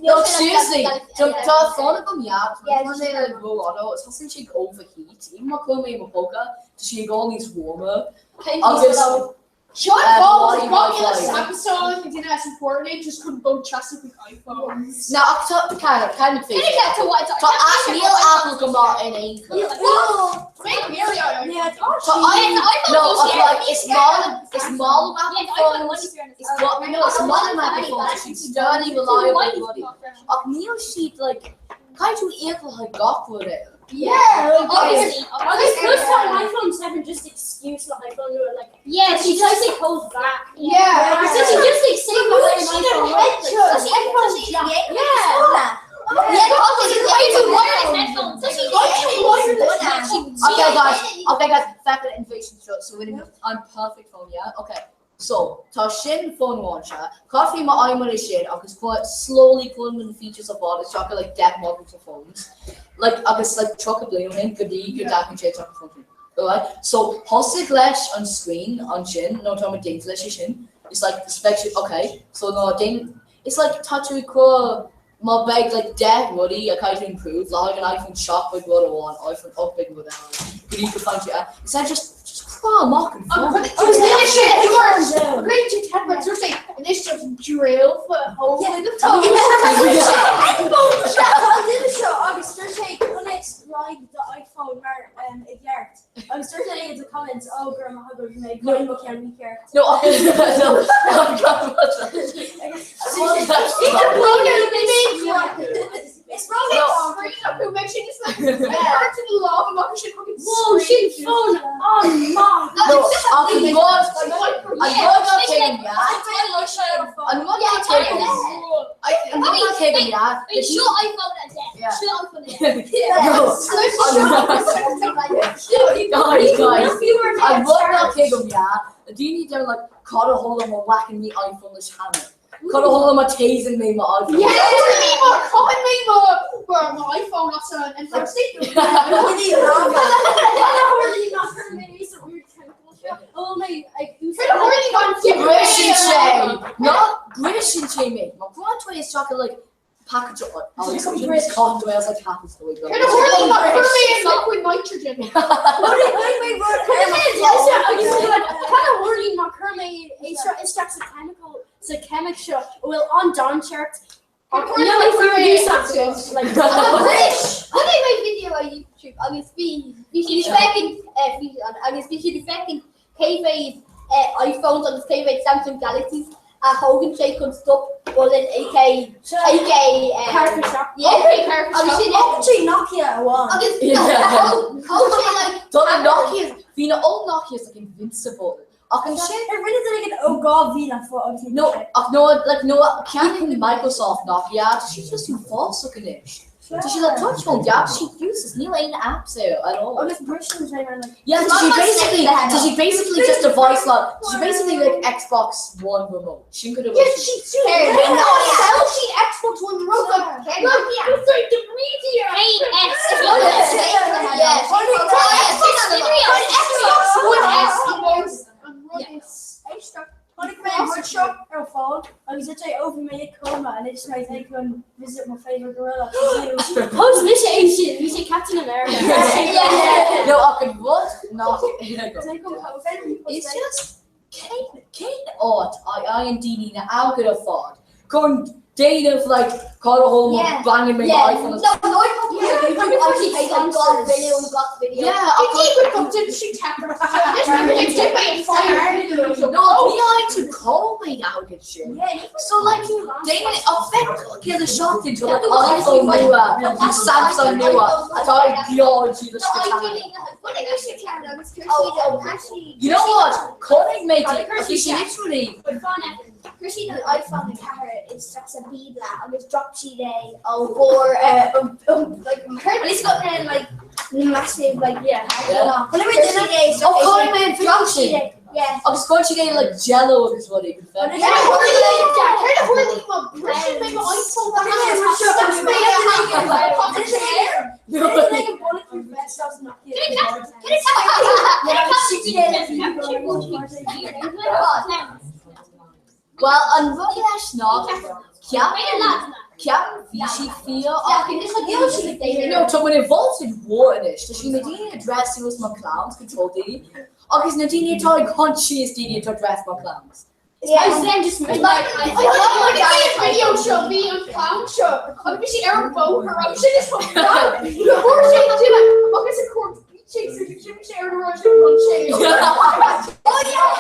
No, seriously, tá fón agam yeah, tá sé like rófhada, tosaíonn sé ag overheat, even má chuir mé i mo phóca, tá sé ag dul níos warmer. Agus Seo an fáth go bhfuil Samsung duine as an foirne just chun bog trasna chuig iPhone. Na ach tá ceann ceann féin. Tá níl Apple go maith in aon chor. Tá no ach like is maith is maith liom Apple phones is maith no is maith liom Apple phones tá siad sturdy reliable rudaí ach níl siad like caithfidh tú íoc le haghaidh gach rud air. Yeah, obviously. Agus plus tá an iPhone 7 just excuse le iPhone nua like yeah, she tries to hold back. Yeah. So she just like say iPhone Yeah. Okay guys, okay guys, fact that inflation shot, so when I'm perfect phone, yeah? Okay. So, tá sin fón amháin sea, caithfidh mé aidhm é sin agus quite slowly cuireann na features a fháil isteach i like 10 models of phones. Like agus like 30 bliain ó shin go dtí go dtagann sé isteach an fón sin. Alright? So, thosaigh leis an screen ansin, nó tá mé déanta leis sin, it's like beidh sé, okay, so ná déan, it's like tá tú ag cur má beidh like 10 rudaí a caithfidh tú improve le haghaidh an iPhone 7 beidh rud amháin, iPhone 8 beidh rud eile, go dtí go faigheann tú é. Is é just just crá amach an fón. Agus níl sé dúirt Rinne sé ten but dúirt sé anois just drill for a hole in the toe. seo agus dúirt sé conas ride the iPhone mar i gceart. Agus dúirt sé in the comments ó gur ma thug mé go mo ceann mícheart. No, no, Whoa, sin fón an-mhaith. No, ach an rud, an rud nach tuigim, yeah. An rud nach tuigim, an rud nach tuigim, yeah. Seo iPhone 10. Yeah. Seo iPhone 10. No. Guys, guys, an rud nach tuigim, yeah. Na daoine a deir like, cad a tharla má whackann mé iPhone leis hammer? Cad a tharla má taseann mé mo iPhone? Chaith mé mo iPhone as an Empire State Briseann sé! Ná briseann sé mé! Má chuireann tú é isteach i like package cotton to like happens to wake up. Liquid nitrogen. Sa ceimic seo a bhfuil an-dainséarach Chonaic mé video ar YouTube agus bhí bhí siad ag féachaint físeán agus bhí siad ag féachaint cé mhéad iPhones agus cé mhéad Samsung Galaxies a thógann sé chun stop bullets AK AK agus sin Thógann sé Nokia amháin. Agus thóg sé like Tá na Nokias, bhí na old Nokias like invincible. Ach ansin Ar rinne duine éigin ó 2000 fo agus No, ach no, like no, ceannaíonn Microsoft Nokia, tá siad just uafásach anois. Tá siad like touch phone, yeah, tá siad useless, níl aon apps air at all. Agus briseann sé mar like Yeah, tá sé basically, tá sé basically just device like, tá sé basically like Xbox One remote. Sin go Yeah, she she Xbox One remote like like the media. Xbox One S Tháinig mé an rud seo ar fáil agus dúirt sé ó bhí mé i coma anois mé ag chun visit my favourite gorilla. Post mise é sin, bhí sé Captain America. No, ach an rud nach It's just Cén cén áit a fhaigheann daoine na airgead ar fad chun déanamh like cad a thóg Yeah. banging mé Yeah. iPhone No, no, gach video gach video. Yeah, No, ní fhaigheann tú cómhaid airgead sin. So like déanann a bheith céad a seachtain to like iPhone nua nó Samsung nua atá ag geáil siad leis You know what? Chonaic mé bhí sé literally Chuir siad an iPhone 4 isteach sa Bíobla agus drop siad é ó bharr like at least got then like massive like yeah. Oh, chonaic mé an video sin. Yeah. Agus chuir siad é like jello agus rudaí. Well, an rud leis ná ceapaim bhí sí fíor ach No, tá muid i voltage war anois. Tá sí na daoine a dress suas mar clowns go troid daoine agus na daoine atá ag hunt síos daoine atá dressed mar clowns. Yeah. Then just like video seo bhí an clown seo agus bhí sí ar an bóthar agus sin is Fuair sé duine agus a cuairt chaser sin sé ar an raibh sé run sé. Oh yeah!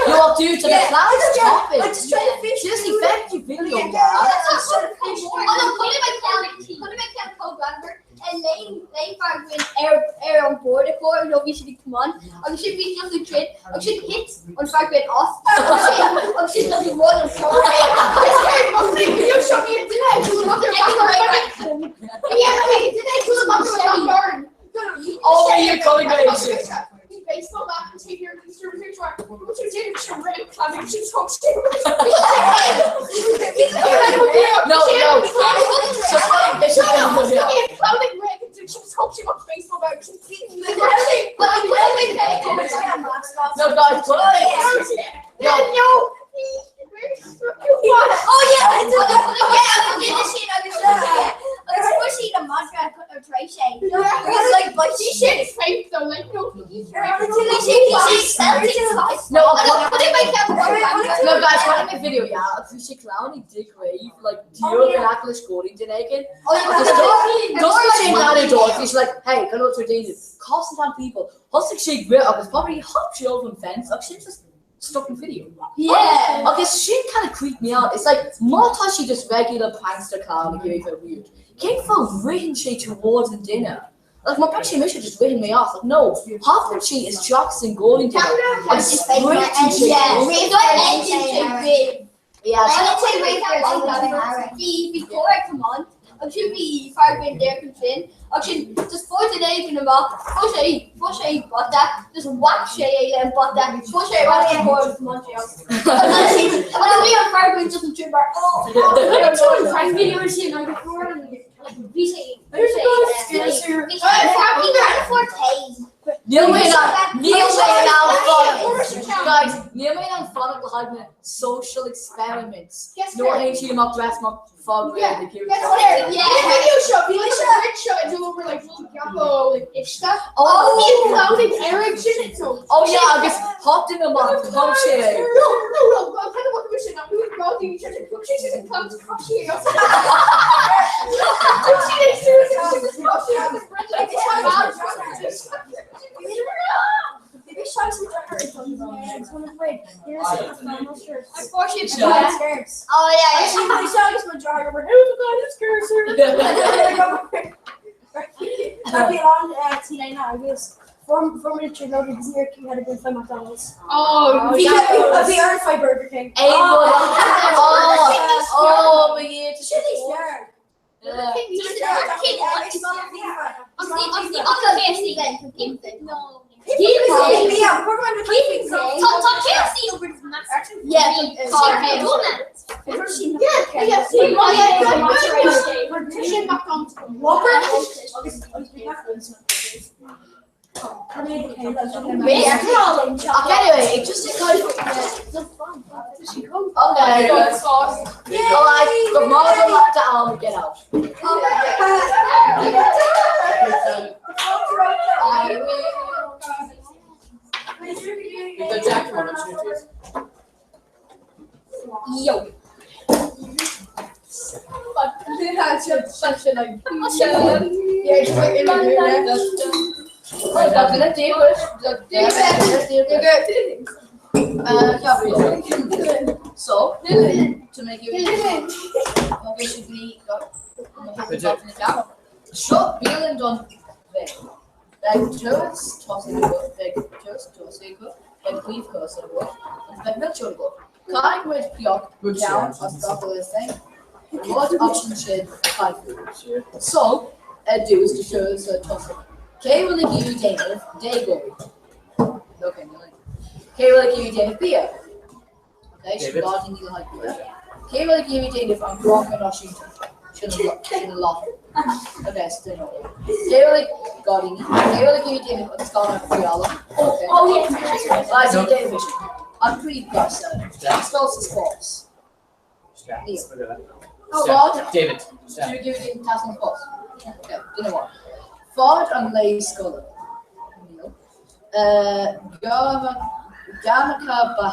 You are due to the clowns stop it. Seriously, thank you video. Ar an bord acu nó bhí siad ag tiomáint agus sin bhí siad ag troid agus sin thit an fear grin as agus sin just rud an Oh, you're coming back. Baseball bat and take your No, no. No, guys, put No, no. Oh yeah, yeah, agus fuair siad an madra tar éis é. Agus like but She shit is fake though, like no. No, No, guys, what in the video, yeah, bhí sé clown ag dig rave, like, dúr an aiclis góirín den aigen. Does sé na dog, he's like, hey, can I danger? Constant on people. Thosaigh sé ag rith agus probably hop sé over an fence agus sin just stuck in video. Yeah. Agus sin kind of creeped me out. It's like, má tá sé just regular prankster clown ag iarraidh bheith weird. Cén fáth ritheann sé towards an duine? Like, má bheadh sé mise just ritheann mé off. Like, no, hopann sé isteach san góirín duine agus spréiteann sé. Yeah. Bhí bhí cóir command agus sin bhí fear grin déir chun sin agus sin just fuair duine éigin amach fuair sé fuair sé bata just whack sé é le an bata fuair sé ar ais an cóir agus tiomáin sé as. Agus bhí an fear grin just an trip mar oh Video sin agus fuair an bhí sé bhí sé Níl mé in ann níl mé in ann fanacht guys níl mé in ann fanacht le haghaidh na social experiments nuair a théann siad amach dress mar fog Yeah, ag iarraidh that's fair. Yeah. Video seo, bhí like an rud seo ag dul over like ceapadh like uisce. Oh. Bhí an clown ag éirigh sin so. Oh yeah agus hop duine amach thug sé é. No, no, no, I'm kind of what sin ná bhí sé thug sé sin an clown to sé Thug sé é suas agus sé agus rud like Oh yeah. Bhí an tí léna agus form tríóid agus níor cú had been McDonald's. Oh, bhí bhí ar fi Burger King. Oh, oh, but yeah, Sin níos fearr. Ach anyway, just a kind of Okay. Alright, go maith agat am get out. The Jack one, I'm sure it is. Yo. So, to make you Seo bialann don bhéile. Beidh turas tosaigh agat, beidh turas tosaigh agat, beidh príomhchúrsa agat, agus beidh milseog agat. Caithfidh muid pioc ceann as gach uile thing. Rud ansin caithfidh. So, ar dtús do thuras tosaigh. Cé bhfuil ag iarraidh déanamh déagóirí? Ok, níl aon. Cé bhfuil ag iarraidh déanamh bia? Ok, sin David. gairdíní le haghaidh bia. Cé bhfuil ag iarraidh déanamh an Crannchur Náisiúnta? Sin an sin an láthair. Ok, so duine eile. Cé bhfuil ag gairdíní? Cé bhfuil ag iarraidh déanamh an scannán fiála? Ok. Oh, yeah. Right, so David. An príomhchúrsa. Scoil sa spás. Níl. Fad David. Do you give it task on spás? Ok, duine amháin. Fad an lae scoile. Níl. Gairmeacha beatha.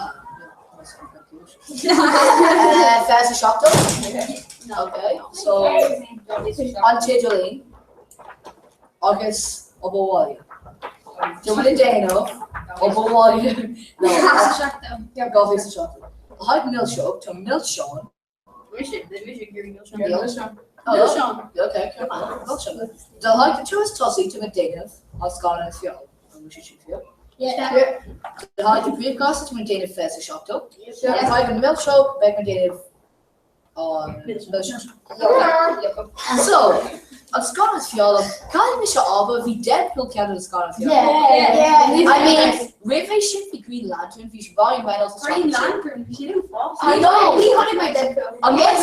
27? Ok, so an t-idirlíon agus obair bhaile. Do bhfuil ag déanamh obair bhaile no 2007. Le haghaidh milseog, tá milseáin Le haghaidh an turas tosaigh tá muid ag déanamh an scannán is fearr. An bhfuil sé sin fíor? Le haghaidh an príomhchúrsa tá muid ag déanamh 27. Le haghaidh an milseog beidh muid ag déanamh an milseog. So, an scannán is fearr liom, caithfidh mise a abair, bhí Deadpool ceann de na scannáin is fearr. I mean, roimh é sin bhí Green Lantern, bhí Ryan Reynolds Green Lantern, bhí sin uafásach. I know! Ní chonaic mé Deadpool. An rud leis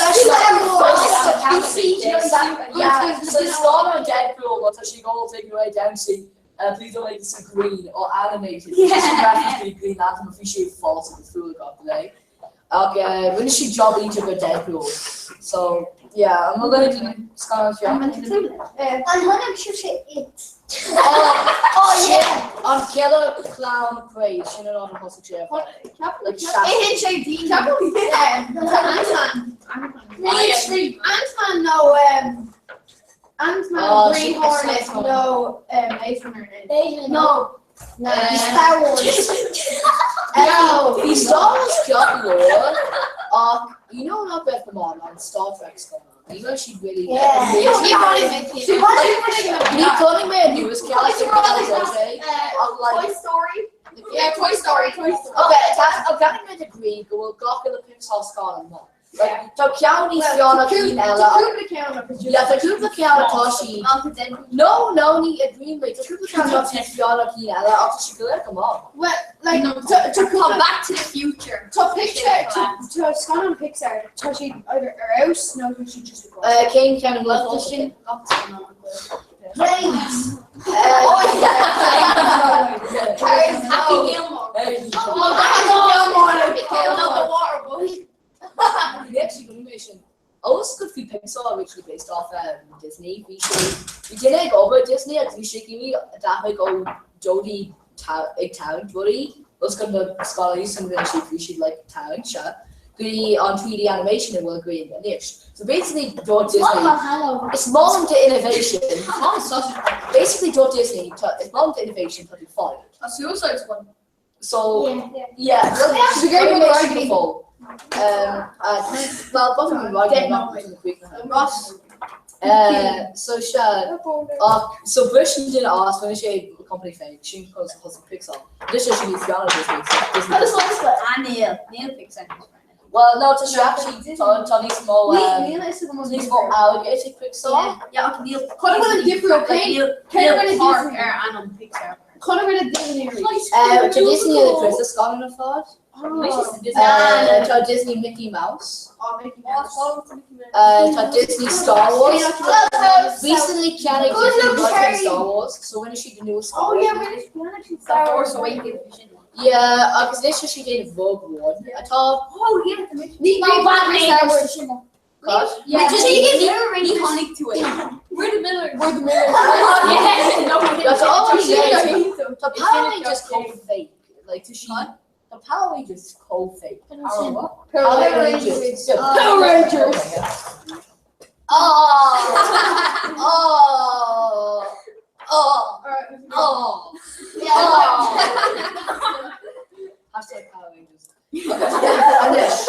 Yeah, so scannán Deadpool, má tá sé ag all taken away down to please don't make this so green or animated. Yeah. Green Lantern, bhí sé fáilte go fuath gach lae. Ach rinne sí job iontach ar Deadpool. So, yeah, an bhfuil duine den scannán is fearr? An chonaic sibhse It? Oh yeah! An Killer Clown Parade, sin an áit a thosaigh sé ar fad. Like Itheann sé daoine. Ant-Man. Ant-Man nó Ant-Man, Oh, Green sin- Hornet sin- nó Maze Runner. No. Star Wars. Bhí Star Wars ceart go leor ach you know nach raibh go maith an Star Trek scannán. Ní raibh siad really Yeah. Ní chonaic mé an newest ceann ach like Toy Story. Yeah, Toy Story. Toy Story. Okay, tá mé agree go bhfuil gach uile Pixar scannán maith. Like, tá ceann níos fearr ná cinn eile. Cúpla ceann agus Yeah, tá cúpla ceann atá sí. No, no, ní agree mé. Tá cúpla ceann atá níos fearr ná cinn eile ach tá sí go léir go maith. Well, like, to Tá Back to the Future. Tá Pixar, tá scannán Pixar, tá siad either ar fheabhas nó tá siad just Uh, cén ceann an bhfuil sin? Planes. Oh, yeah. Happy Gilmore. Oh, Happy Gilmore. No, the water boy. Bhí actually go mé sin. Os go bhí Pixar originally based off Disney, bhí sé bhí duine ag obair Disney agus bhí sé ag iarraidh d'athraigh ó Jodie ag tarraingt rudaí os go na scannáin san rinne siad bhí siad like tarraingt seo go dtí an 3D animation a bhfuil againn anois. So basically dúirt Disney is maith liom d'innovation basically dúirt Disney tá is maith liom d'innovation tá tú fired. A Suicide Squad. So Yeah. yeah, well, It's a great rinne one, siad go fóill. Well, bottom right Ross. So sea, ach so bhris an duine as, rinne sé company féin, sin conas a thosaigh Pixar. Anois tá sé níos fearr ná Disney, so Disney. Agus also ah níl, níl Pixar níos fearr. Well, no, tá sé actually, tá tá níos mó Níl a fhios agam tá níos mó airgid ag Pixar. Yeah, ach níl Chonaic mé an difriúil, like, níl cé níl rinne park difriúil? ar ainm Pixar. Chonaic mé Disney arís. Tá Disney le Christmas scannán ar fad. Tá Disney Mickey Mouse. Tá Disney Star Wars. Recently cheannaigh Disney Disney Star Wars, so rinne siad an nua Star Wars. Yeah, agus anois tá siad ag déanamh Rogue One atá. Cad? Ní tháinig tú é. We're the Millers. We're the Millers. Tá Power Rangers chomh fake. Like, tá sí Tá Power Rangers chomh fake. Power what? Power Rangers. Power Rangers. Oh! Oh! Oh! Oh! Oh! Hashtag Power Rangers. Anois,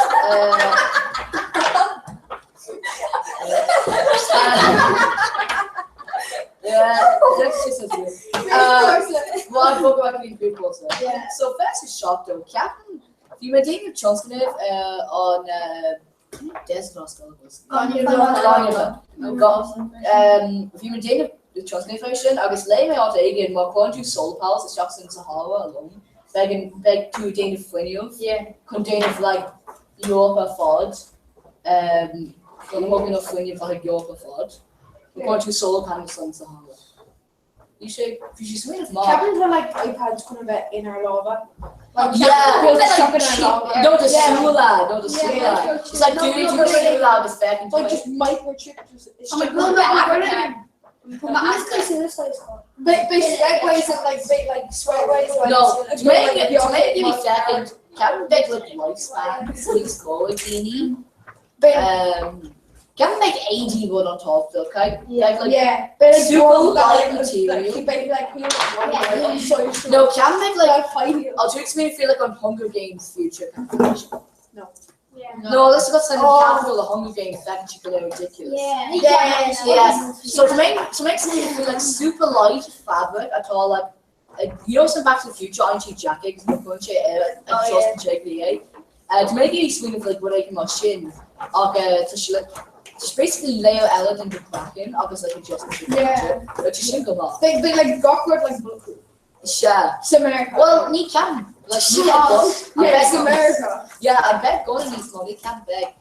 So 27 ceapaim bhí mé ag déanamh tionscnaimh an Bhí mé ag déanamh tionscnaimh faoi sin agus léigh mé áit éigin má chuireann tú solar panels isteach san Sahara alone beidh an beidh tú ag déanamh fuinneamh chun déanamh like Eoraip ar fad go thug enough fuinneamh le haghaidh Eoraip ar fad. Má chuireann tú solar panels san Sahara. Bhí sé bhí sé smaoineamh maith. Ceapaim go like iPads chun a bheith inár lámha. Like Yeah. go stuck in our lámha. No do súile, no do súile. It's like do do súile agus féachann tú. Like just microchip just But segways and like big like sweatways like No, to make it to make it féachaint ceapaim beidh like lifespan níos mó ag daoine. Ceapaim beidh AD rud an tábhachtach, beidh like Yeah, but like super light like material. beidh like like No, ceapaim beidh like I'll do to me feel like on Hunger Games future. No. No, that's got something Oh. capital the Hunger Games that you go ridiculous. Yeah. Yeah. Yeah. So to make to make something feel like super light fabric at all like you know some Back to the Future aren't you jackets and bunch of Oh, just check to make it swing of like what I can sin agus tá sé like just basically layer eile den cracking agus like just Yeah. But sin go maith. Big big like gawkward like bulletproof. Sea. America. Well, ní ceapaim. Like, ní gun. Yeah, it's America. Yeah, I bet gun níos mó, ní ceapaim bheith.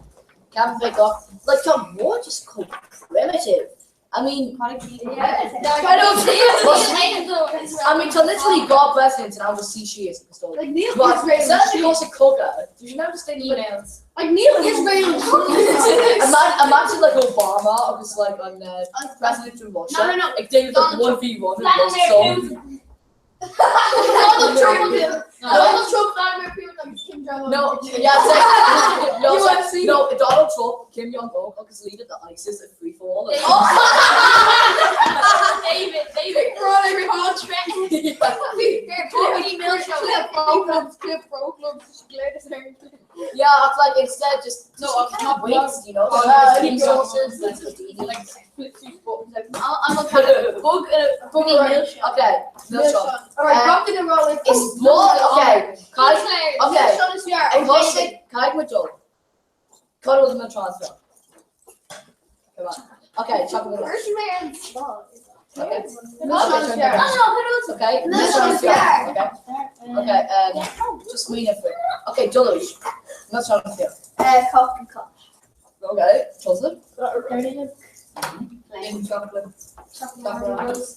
Ceapaim bheith gach. Like, tá more just chomh primitive. I mean, I mean, tá literally God president and I will see she is pistol. Like, Neil But Israel. Certainly also Coca. Did you notice they emails? Like Neil Israel. Imagine, imagine like Obama agus like an president in Russia. No, no, no. Like they like 1v1 and Vladimir lost so. Donald Trump will do. Donald Trump, Vladimir Putin, and Kim Jong Un. No, yeah, it's like, no, it's like, UFC. no, Donald Trump, Kim Jong Un, agus leader the ISIS at free for all. David, David, Brother, Yeah, it's like instead just No, just I'm kind of not- waste, you know. Oh, Just yeah, resources, yeah. like the Like I'm a kind of bug Bug Okay, milk shot. All right, rock and roll. Like, It's more okay. Kai, okay. Milk shot is your- And Cosig, Kai Madol. Cuddles my transfer. Come on. Okay, chocolate milk. Okay. Milk shot is your- No, no, Okay. Milk shot is your- Okay. Okay. Just wait for it. Okay, Duluth. Milk shot is here. Cock and cock. Okay, chocolate. Plain chocolate. Chocolate.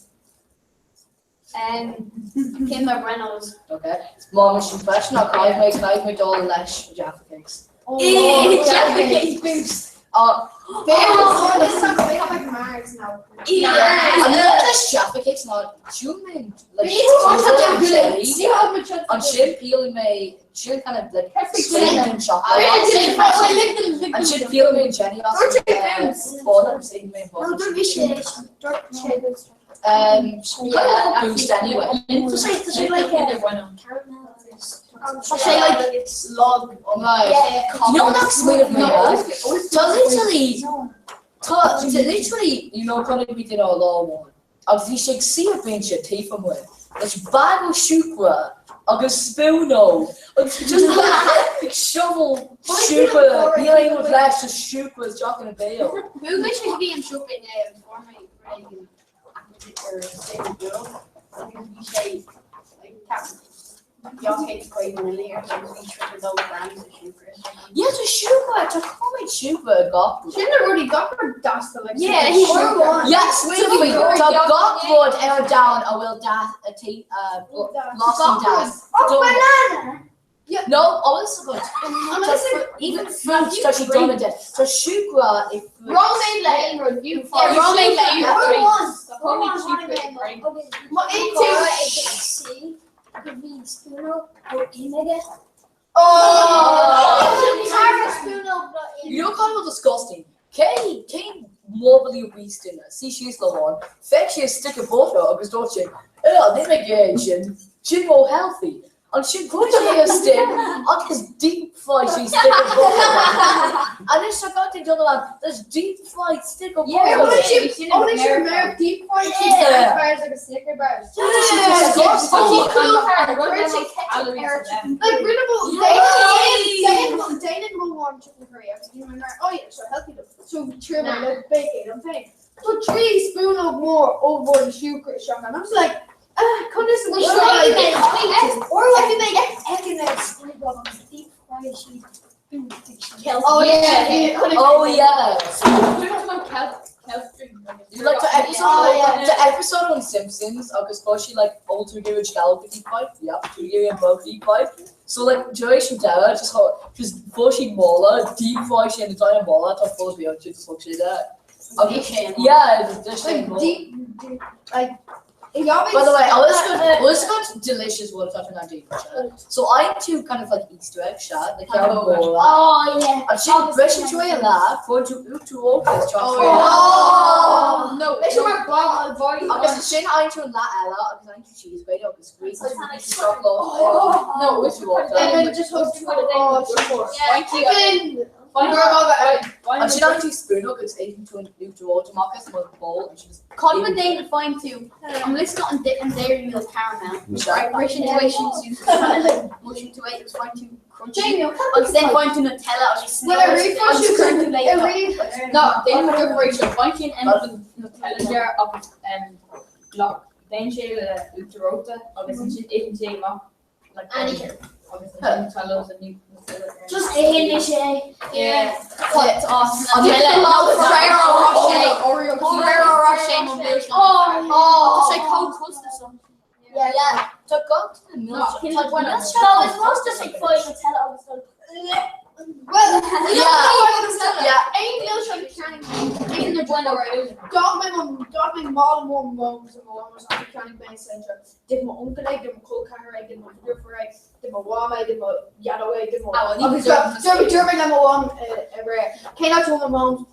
Kimber Reynolds. Okay. Mom is fresh now. Kai made Kai made all leis Jaffa cakes. Oh, Jaffa cakes boost. Oh, They have they have like Mars now. Yeah. And then there's Jaffa cakes now. Human like Yeah. jelly. An sin peeling mé sin kind of like skin and chocolate. I An sin peeling mé Jenny Um, boost anyway. Tá sé like Tá sé like log right. Yeah. You know that's sweet of me. Tá literally tá literally you know kind of we did our law one. Agus bhí sé ag suí ar bhinse taobh amuigh leis bag ó siúcra agus spúnó agus just like shovel siúcra níl aon rud leis just siúcra isteach ina béal. Bhuaigh sé bhí an siopa inné agus fuair mé réigiún ar saol beag agus bhí sé like ceap. 205 milliliter agus bhí 32 grams de siúcra. Yeah, tá siúcra, tá cóiméad siúcra i gach rud. Sin na rudaí gach rud gasta like Yeah, Yes, tá gach rud ar an domhan a bhfuil dath a tí blaiseann deas. Oh, banana! No, always so good. Even fruit tá sé dona de. Tá siúcra i fruit. Romaine le aon rud, you Yeah, romaine le aon rud. Má ith tú You know kind of disgusting. Cé cén morbidly obese duine suí síos le amháin, féach sé stick of butter agus dúirt sé, Ugh, níl mé ag iarraidh sin, sin ró healthy. Ansin chuir sé a stick agus deep fry sé stick of butter. Anois tá gach duine dul ann, there's deep fried stick of butter. Yeah, deep fried cheese bars agus Snicker bars. Like rinne Déanann mo mham chicken curry agus bhí mé mar oh yeah sure healthy though. So tríú mé le bacon an féin. So 3 spúnóg mór ollmhór de siúcra isteach ann. I was like ah conas an Or like bhí mé ag ag agus deep fried cheese. Oh yeah. Oh yeah. You like the episode, Oh, yeah. the episode on Simpsons agus fuair sí like all tú give scallop deep fried yeah tú give an bug deep fried so like duration dara just how just fuair sí mála deep fry sé an entire mála tá full of just thug sé that yeah just just Like deep, deep like By the way, I was got was got delicious water fountain idea. So I'm too kind of like Easter egg shot, like Oh yeah. And she brush into a lá, fuair tú uachtar reoite Oh no, leis mar ball body. Agus sin ein tú an lá eile agus ein tú cheese grater agus squeeze No, uachtar reoite. And then just hope to oh, Then And sin ein tú spoon agus éan tú an uachtar reoite amach as an bowl and she just Condiment day to find too. I'm listening on the and Dairy Milk caramel. Right. Russian tuition motion to wait was fine too crunchy. Jamie, Agus then find to Nutella agus Well, I really agus thought current you later. I really No, déan go réise fáin an Nutella jar agus block Déan sé le uachtar reoite agus ansin itheann sé amach like agus an Nutella agus an Nutella. Just a sé. Yeah. Cut off. Nutella. Ferrero Rocher. Oreo. Ferrero Rocher mo blue. Oh, oh, sé cold toast or something. Yeah, yeah. Tá gach the milk. No, it's not just like fine Nutella agus Well, Yeah. yeah. Aon milseog ceannaigh Aon na bueno D'fhág mé mo d'fhág mé mála mór Momos and Momos at the Ceannaigh Bay Centre. D'ith mo uncail é, d'ith mo chol ceathar é, d'ith mo dheirfiúr é, d'ith mo mham é, d'ith mo dhaideo é, d'ith mo Ah, well, ní agus deserve dúirt dúirt mé le mo mham aréir. Cén áit a bhfuil mo Momos?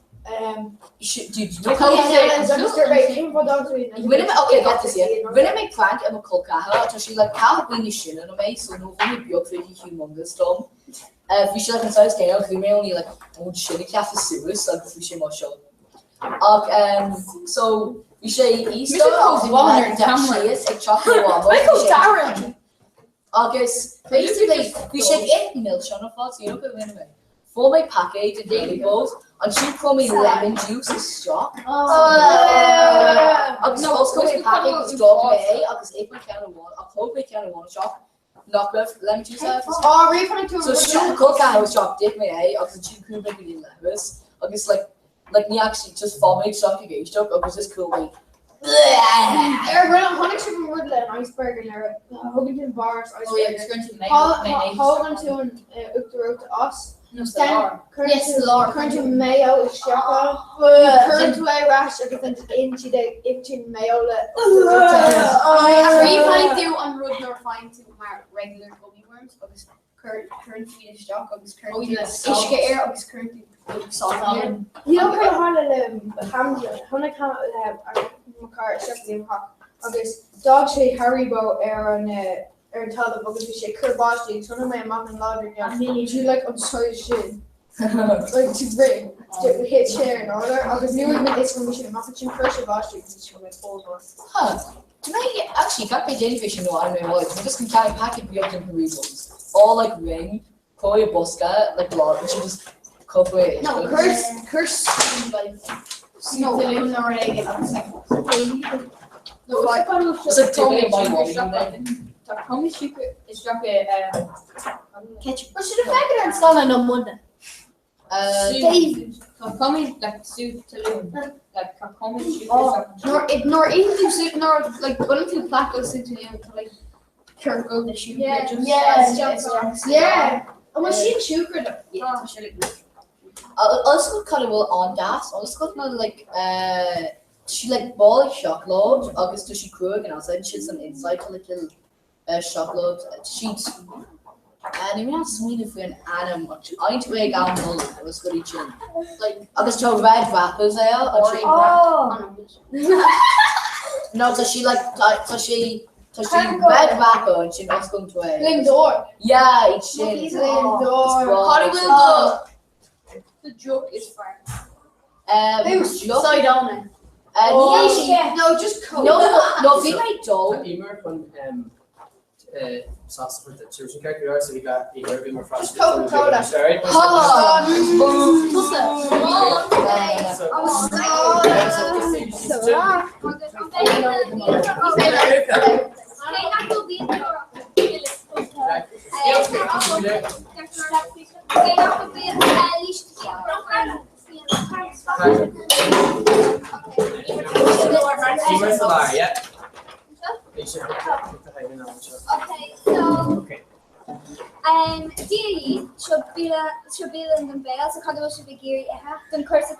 Rinne mé okay got this yeah. Rinne mé prank ar mo chol ceathar tá sí like ceathrar daoine sin ina mé so nó bhí beag faoi humongous dom. Bhí sé like an size céanna bhí mé only like ón sin a ceapadh suas agus bhí sé mar seo. Ach so bhí sé Easter agus bhí mé ar síos ag teach mo mham. Michael Darren. Agus basically bhí sé ag ithe milseán ar fad so you know go rinne mé. Fuair mé paicéad de Haribo's ansin chuir mé lemon juice isteach. Agus oscail mé paicéad agus d'fhág mé é agus ith mé ceann amháin ach thóg mé ceann amháin isteach nach raibh lemon juice ann. Oh, ríomh tú So siúl col ceathar isteach d'ith mé é agus ansin chuaigh mé go dtí an leithreas agus like like ní actually just fág mé isteach ag éisteacht agus just chuaigh mé Ar rinne tháinig sibh an rud le an iceberg an ar thugann tú an barr as Oh, yeah, iceberg. just going to mayonnaise. Thógann tú an uachtar reoite as. No, sa lár. Cuireann Yes, sa lár. Cuireann tú mayo isteach ann. Cuireann tú é ar ais agus then itheann siad é itheann siad mayo le Ríomh tú an rud nuair a faigheann tú mar regular gummy worms agus cuireann tú iad isteach agus cuireann Oh, tú yeah, uisce salt. air agus cuireann tú salt air. You know cur tharla le Hamza tháinig mo chara isteach go dtí mo theach agus d'fhág sé Haribo ar an ar an talamh agus bhí sé ag cur báistí agus tháinig mé amach an láidir inniu tú like an size sin like tú rith hit sé ar an urlár agus ní raibh mé is go sin amach sin chuir sé báistí agus bhí mé fómhar. Huh. Do mé actually gach mé déanamh é sin nó I don't know why just an ceann packet beag den Haribo's all like ring cuir i bosca like lá and she just cover it No, cuir cuir like No, nó éigin agus It's like dipping in my wine. Tá cuma siúcra Isteach i Ketchup. Bhfuil siad ag féachaint ar an scáileán nó muidne? Dave. Tá cuma like sú talún like tá cuma siúcra Nuair nuair itheann tú sú nuair like baineann tú plaic ó sú talún tá like ciorcal de siúcra Yeah, just yeah, isteach. Yeah. An bhfuil siad siúcra though? Yeah, tá sé like Oscail cad a bhfuil an-deas, oscail na like tá sí like ball seacláid agus tá sí crua ag an outside, sin san inside tá like little seacláid, tá siad níl mé in ann smaoineamh faoin ainm ach faigheann tú é ag am Nollag agus rudaí sin. Like agus tá red wrappers air ansin. No tá sí like tá tá sí tá sí red wrapper ansin osclaíonn tú é. Lindor. Yeah, iad sin. Lindor. Cad a bhfuil do The joke is fine. Side on No, just Coke. No, no, bhí mé ag dul. Tá Emer chun sásta the children character are, so we got Emer bhí mar Just Coca-Cola. Sorry. Emer Solar, yeah. Okay, so um, Dia seo seo bialann don bhéal so cad a bhfuil sibh ag iarraidh ithe don chúrsa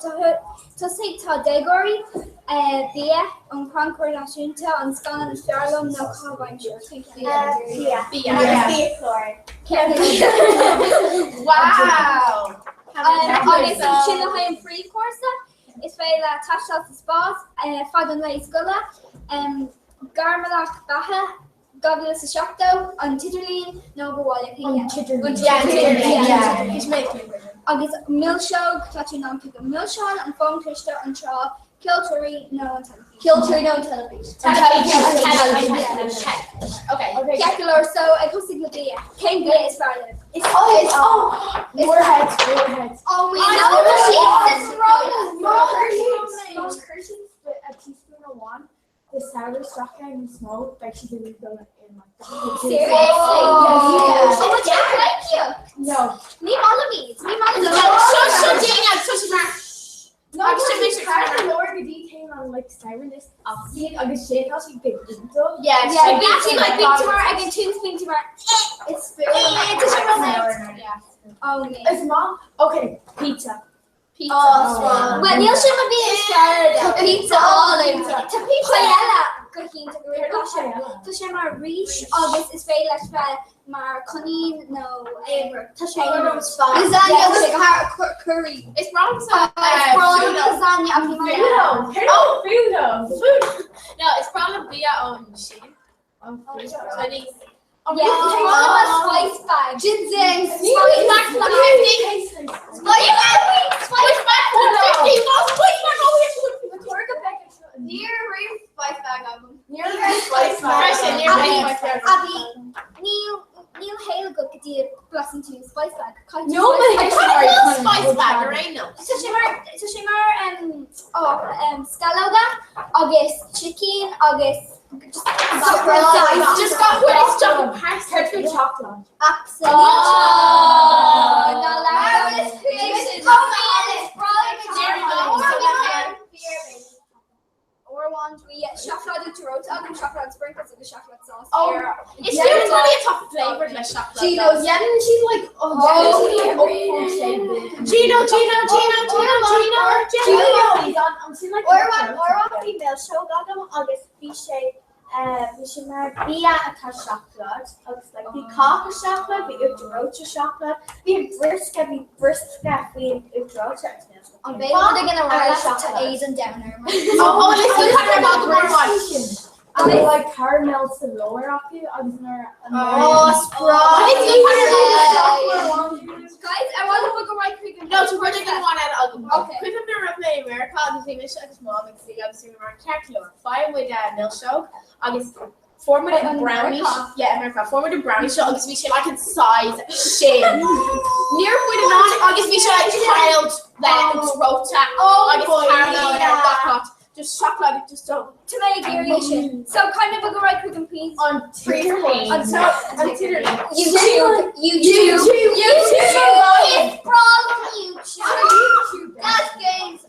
tosaigh tá déagóirí uh, bia an crannchur náisiúnta an scannán is fearr liom nó caitheamh aimsire Bia. Bia. Bia. Wow! Agus ansin le haghaidh an phríomhchúrsa, is féidir leat taisteal sa spás, fad an lae scoile, gairmiúlacht beatha, 2070, an t-idirlíon nó ba bhaile chuige. An t-idirlíon. Yeah, an t-idirlíon. Yeah. Is mé Agus milseog, tá tú in ann piocadh milseán, an fón cliste, an trá, ceoltóirí nó an teilifís. Ceoltóirí nó an teilifís. An teilifís. Okay. Ceart go leor, so ag tosaigh le bia. Cén bia is fearr libh? Is oh, is oh, Warheads, Warheads. Oh, we know the Those curtains with a teaspoon of one, the sour stock and smoke, like she's in the in like the Seriously? Oh, but you like you. No. Ní maith ní maith Seo déine seo mar No, Agus sin mé Car leor go dtí céim an like sourness siad agus sé tá siad go iontach. Yeah, yeah, bíonn tú like bíonn tú mar ag an tús bíonn tú mar it's Oh, me. Is maith? Okay, pizza. Pizza. Oh, Well, níl sin mo bhia is fearr. Tá pizza álainn. Tá pizza eile go hiontach go raibh sé. Tá sé mar rís agus is féidir leis bheith mar coinín nó Tá sé Lasagna with curry. Is wrong Is wrong lasagna ach ní maith liom. Oh, food Food. No, it's probably bia ón sin. Chinese. Yeah, spice bag. Ginseng. Spice bag. Spice Spice bag. Near room spice bag agam. Near spice bag. Abby, níl níl héal go go dtí blasann tú spice bag. Caithfidh tú No, spice but bag. I spice bag ar aon nós. Tá sé mar tá sé mar um, oh, um, scallóga agus chicken agus just Just got what it's done. Perfect chocolate. Absolutely. Oh. No, Marvelous creation. Or one we seacláid uachtar agam seacláid sprinkles agus seacláid sauce. Oh, It's Yeah. yeah. really a top flavored le chocolate. Gino, yeah, she's like, oh, Oh, Gino, Gino, Gino, Gino, Gino, Gino. Orwan bhí milseog agam agus bhí sé bhí sé mar bia atá seacláid agus like, bhí cáca seacláid, bhí uachtar reoite seacláid, bhí briosca, bhí briosca faoin uachtar reoite agus milseog. An bhéal ag an ará tá éan downer. Oh, listen, cut her mouth more one. Agus like caramel sa lár acu agus nuair Oh, Guys, I want to book a right quick. No, to run again one out of Okay. Quick up the replay America agus bhí mise agus mom agus bhí agus bhí mar ceart Fine with milseog agus form with a brownie. America. Yeah, America. Form with a brownie seo agus bhí sé like in size sin. Níor chuid an agus bhí sé like child le rota Oh, agus boy, caramel yeah. ar gach rud. Just seacláid just dó. Tá mé ag iarraidh sin. So kind of go raibh chuig an pín an An an t-idirlíon. YouTube YouTube YouTube. Is breá liom YouTube. That's games.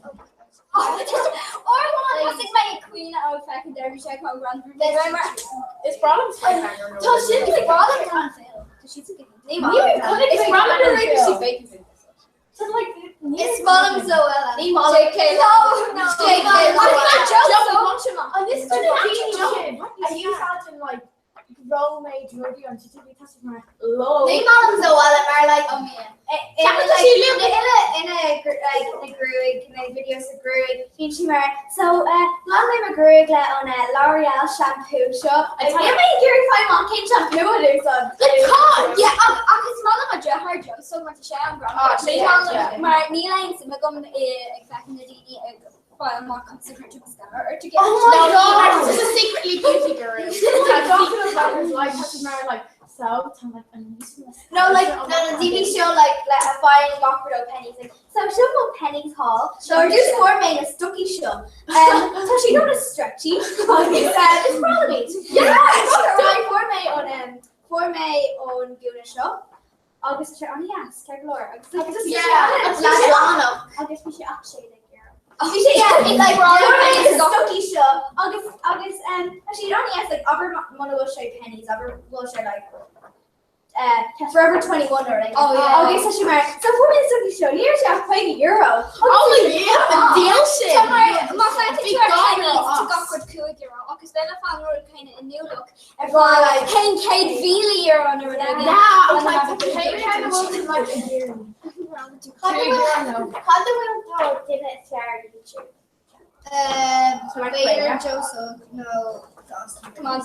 Or thosaigh mé ag caoineadh ó feiceann deir sé chomh grand Is breá liom Tá sin is breá liom Dan Phil. Tá siad Is breá liom na réimsí bacon. Is maith liom Zoella. Ní maith liom. JK. No, no. JK. An is a úsáideann like róméid rudaí an tití tá mar lo. Ní maith liom Zoella mar like Ceapann like sí liom. na huile ina like na gruaig na videos sa gruaig bíonn sí mar so glan mé mo gruaig le an L'Oreal shampoo seo Tá- Níl mé ag iarraidh fáil amach cén shampoo a úsáid. Tá yeah ach is maith liom a deartháir Joe so mar tá sé an grand Ah, sé, yeah. mar níl aon suim agam i ag feiceáil na daoine ag fáil amach conas a chuirtear mascara ort again. Oh my God, this is a secretly beauty guru. Tá like tá mar like so tá like an No, like no, no, daoine seo like le a fáil gach rud ó Penneys like so seo mo Penneys haul so ar dtús fuair mé na stocaí seo tá siad an stretchy agus is breá liom iad. Yeah, fuair mé an fuair mé an gúna seo agus tá sé an-deas ceart go leor agus like just Yeah, agus bhí sé agus bhí sé ach €16. Bhí sé yeah, it's like fuair mé na stocaí seo agus agus tá siad an-deas like abair muna bhfuil sé Penneys abair bhfuil sé like Forever 21 or like Oh, yeah. Agus tá sé mar so fuair mé na stocaí seo ní raibh sé ach €50. Oh my God, an deal sin. Tá mar má feiceann Bhí tú ar gá Penneys as. tá gach rud €5 agus bheinn le fáil rud kind of inniúlach ar fáil like €100,000 nó rud éigin. Yeah, I was like, kind of wasn't like a year. Cad a bhfuil tá duine is fearr ar YouTube? B'fhéidir Joe Sugg nó Come on,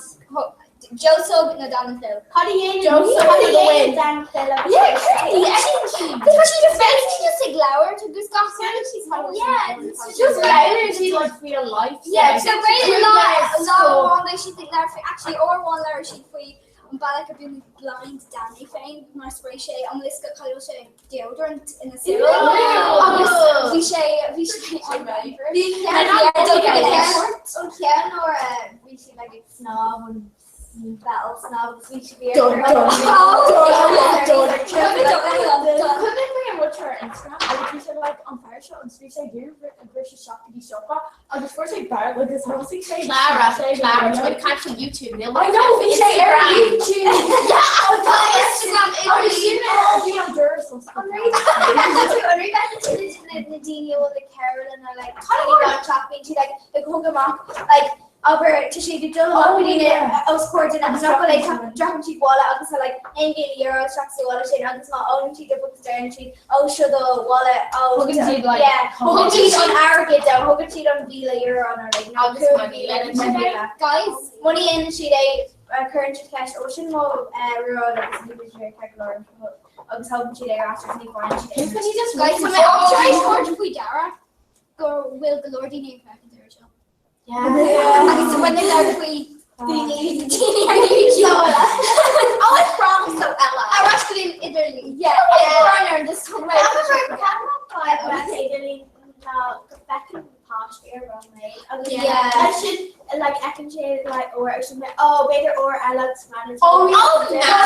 Joe Sugg nó Dan Phil. Cad a dhéanann Joe Sugg cad a for the dhéanann win. Dan Phil agus Yeah, Joe Sugg? crazy. Because she just basically just ag labhairt agus gach Yeah, it's Just labhairt sí like faoi a life. Yeah, so b'fhéidir lá Yes, lá go. amháin beidh siad ag labhairt faoi actually uair amháin labhair siad faoi an bealach a bhíonn blind Danny féin mar spray sé an liosta chail sé deodorant ina súil agus bhí sé bhí sé Bhí ceann an ceann nuair a bhí sí like ag snámh an bell snámh agus bhí sí Dun, dun, dun, dun, dun. Cuimhin mé an rud ar Instagram agus bhí sé like an fear seo an bhí sé ag briseadh isteach go dtí siopa agus fuair sé barrel agus thosaigh sé Clara, Clara, try to catch on YouTube. They'll I know, bhí sé ar YouTube. Instagram Agus sin é bhí an doras An raibh na daoine a bhfuil Carolyn or like gan shopping siad like ag thug amach like abair tá siad ag dul amach Oh, go dtí na yeah. os comhair duine agus nach bhfuil like dreapann siad bhála agus tá like €1,000 isteach sa mhála sin agus má fhónann siad agus deireann siad ó seo do mhála ó Thugann siad, like, yeah thugann siad an airgead dó thugann siad an €1,000 an or like nó Agus €5,000 money. nó Guys, Muna dhéanann siad é cuireann siad ceist ó sin mo rud agus ní bhíonn sé ceart go leor agus thugann siad é ar ais agus ní bhaineann siad é. guys, tá mé tar éis tabhairt faoi deara go bhfuil go leor daoine ag féachaint air seo. Agus bhain mé leabhar faoi daoine ar YouTube. Oh, it's from so Ella. Ar ais go dtí an idirlíon. Yeah, yeah. Just talk about Yeah. Like I can say like or I should oh b'fhéidir or I love man Oh, Oh, yeah.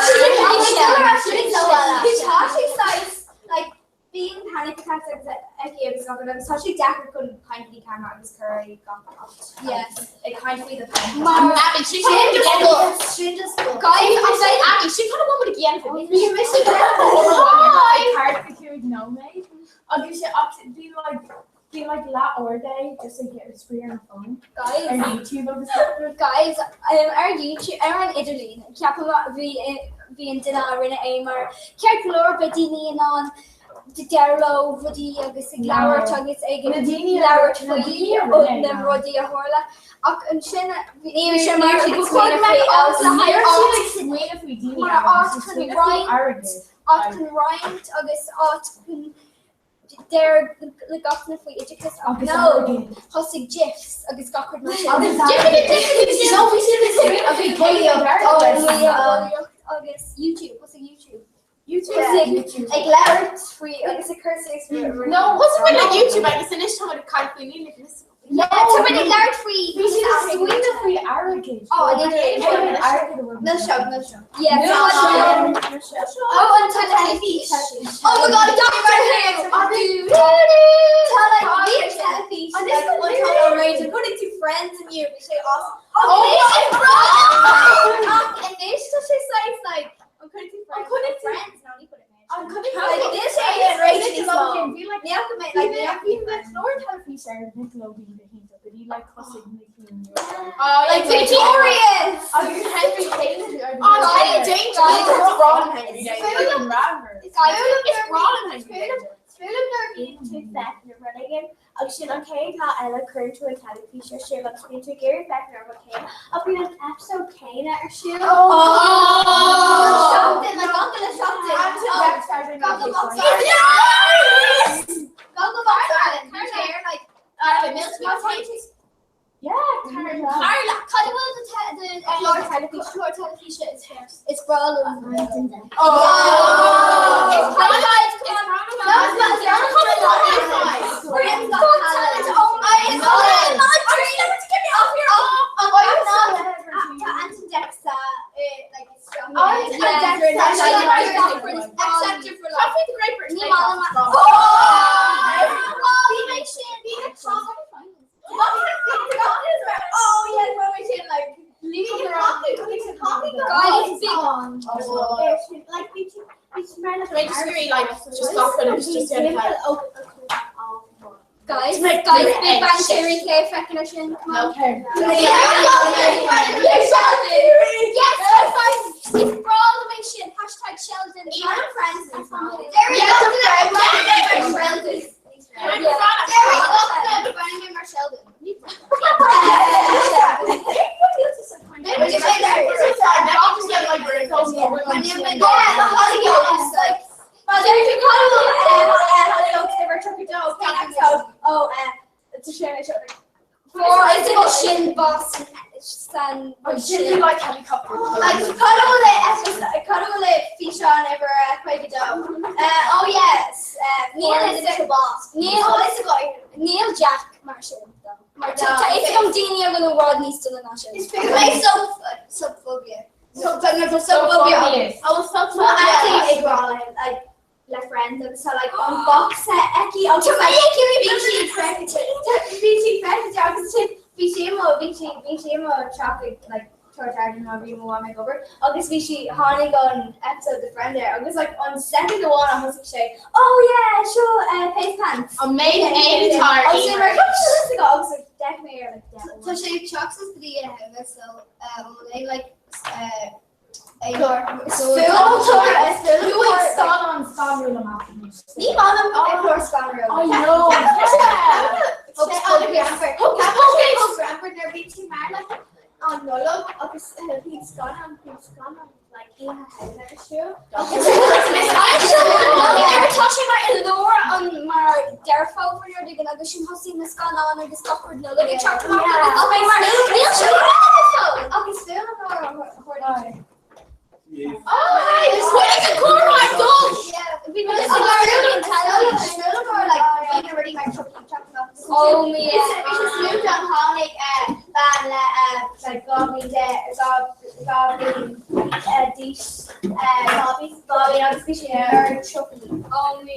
Bhí tá sé saghas like bíonn panic attacks agus aici agus gach rud agus tá sé deacair chun caint faoi camera agus cur i gach áit. Yes. Ag caint faoi the panic. Mar Abby, she should Just sin just guys, I said Abby, she kind of wanted to get Bhí mise card for cúig nóiméad agus sé bhí like bhí like leath uair de just ag get spraoi ar an phone Guys. ar YouTube agus stuff. Guys, ar YouTube, ar an idirlíon, ceapaim bhí bhí an duine a rinne é mar ceart go leor beidh daoine in ann deir leo rudaí agus ag labhairt agus ag Na daoine a- labhairt na faoi daoine a ó rinne na é. rudaí a tharla ach ansin bhí Ní sé raibh mar siad ag chuir mé smaoineamh faoi áit le Ní haghaidh raibh siad áit ag smaoineamh faoi daoine mar eile, áit siad chun smaoineamh faoi roinnt airgead. áit chun roinnt agus áit chun deir le gach duine faoi oideachas ach Agus no airgead. thosaigh GIFs agus gach rud mar sin. Agus airgead. No, bhí siad ag smaoineamh faoi Bulaíocht, airgead. bulaíocht agus YouTube, thosaigh YouTube. YouTube. Thosaigh YouTube. Ag labhairt faoi agus ag cur suas faoi. No, wasn't it like YouTube agus anois tá caint faoi ní Yeah, tá muid ag labhairt faoi. Bhí siad ag smaoineamh faoi airgead. Oh, I did. Milseog, milseog. Yeah, Oh, an teilifís. Oh my god, Doctor Who! Tá like bhí an teilifís like one time already putting two friends in you bhí sé awesome. Oh, Ach anois tá sé saghas like an putting two friends friends no ní put it An Like this é an rate níos mó. Bhí like Ní fhaca mé like ní bhí na cláir teilifíse ar Nickelodeon go hiontach, but bhí like thosaigh Nickelodeon. Oh, Like Victorious! Agus Henry Danger. Oh, Henry Danger. It's Braun Henry Danger. It's Braun and Henry Danger. Spúlam nuair a bhíonn tú féachaint ar rud éigin agus sin an chéad lá eile cuireann tú an teilifís ar siúl agus bíonn tú ag iarraidh féachaint ar rud céanna ach bíonn an episode céanna ar siúl. Seachtain, like gach uile seachtain. Goggle Box Ireland. They're like Yeah, Carla. Carla, cad a bhfuil de chlár teilifíse teilifíse is fearr? Is breá liom. Oh! It's guys, come on. No, it's not. Come on, Britain's Got Talent. Oh my God. Get me off here. Oh, I'm not. Tá Ant and Dec sa like it's strong. Oh, Ant and Dec sa- Except for like Coffee the Great British Ní Bake Off. maith liom. Oh! Bhí mé sin, bhí mé Oh yes, when we sin like leaving the coffee, coffee, Guys, big Like bhí bhí mar Can I just agree, like, just stop it, it's just simple Guys, To make guys, the Big Bang eggs. Theory, cé feiceann ar sin. Come on. Okay. Yes, yes, It's breá liom é sin. Hashtag Sheldon. Even Friends is There we Yeah, go. Friends. Yeah. There we go. Running in Sheldon. Yeah, the Hollyoaks, like, Oh, it's a shame. For is it shin boss san Sin like helicopter. Like, cad a bhfuil é cad a bhfuil é físeán ever chuig dó. Oh yes, Níl is a boss. Níl Oh, it's a guy. Níl Jack mar sin though. Mar tá is gom daoine a bhfuil bhd níos dona ná sin. Mé subphobia. Subphobia. I was so Well, actually, ag rá like le friends agus tá like an box aici agus Tá mé ag iarraidh bhí sí bhí sí feicthe agus sin bhí sí mo bhí sí bhí sí mo traffic like tabhairt airgead má bhí mo mham ag obair agus bhí sí tháinig an episode de Friend air agus like an second amháin a thosaigh sé oh yeah seo face pants An méid éigeantar agus sin mar agus like deich mé ar like deich Tá sé teach sa dlí a heime so é like Luaigh scannán scanrúil amach. Ní maith liom clár scanrúil. I know. Nuair bhí sí mar like an Nollag agus bhí scannán bhí scannán like oíche Shamhna ar siúl. Tá sé mar i lár an mar Deireadh Fómhair nuair a agus sin thosaigh na scannáin agus gach rud Nollag ag teacht amach agus mé mar níl sé Agus súil an thorna. Oh, hey, what is a corner dog? Bhí Oh, me. Smooth tháinig bean le like dhá bhliain de dhá dhá bhliain d'aois Bobby agus bhí sí ar tsiopaí. Oh me.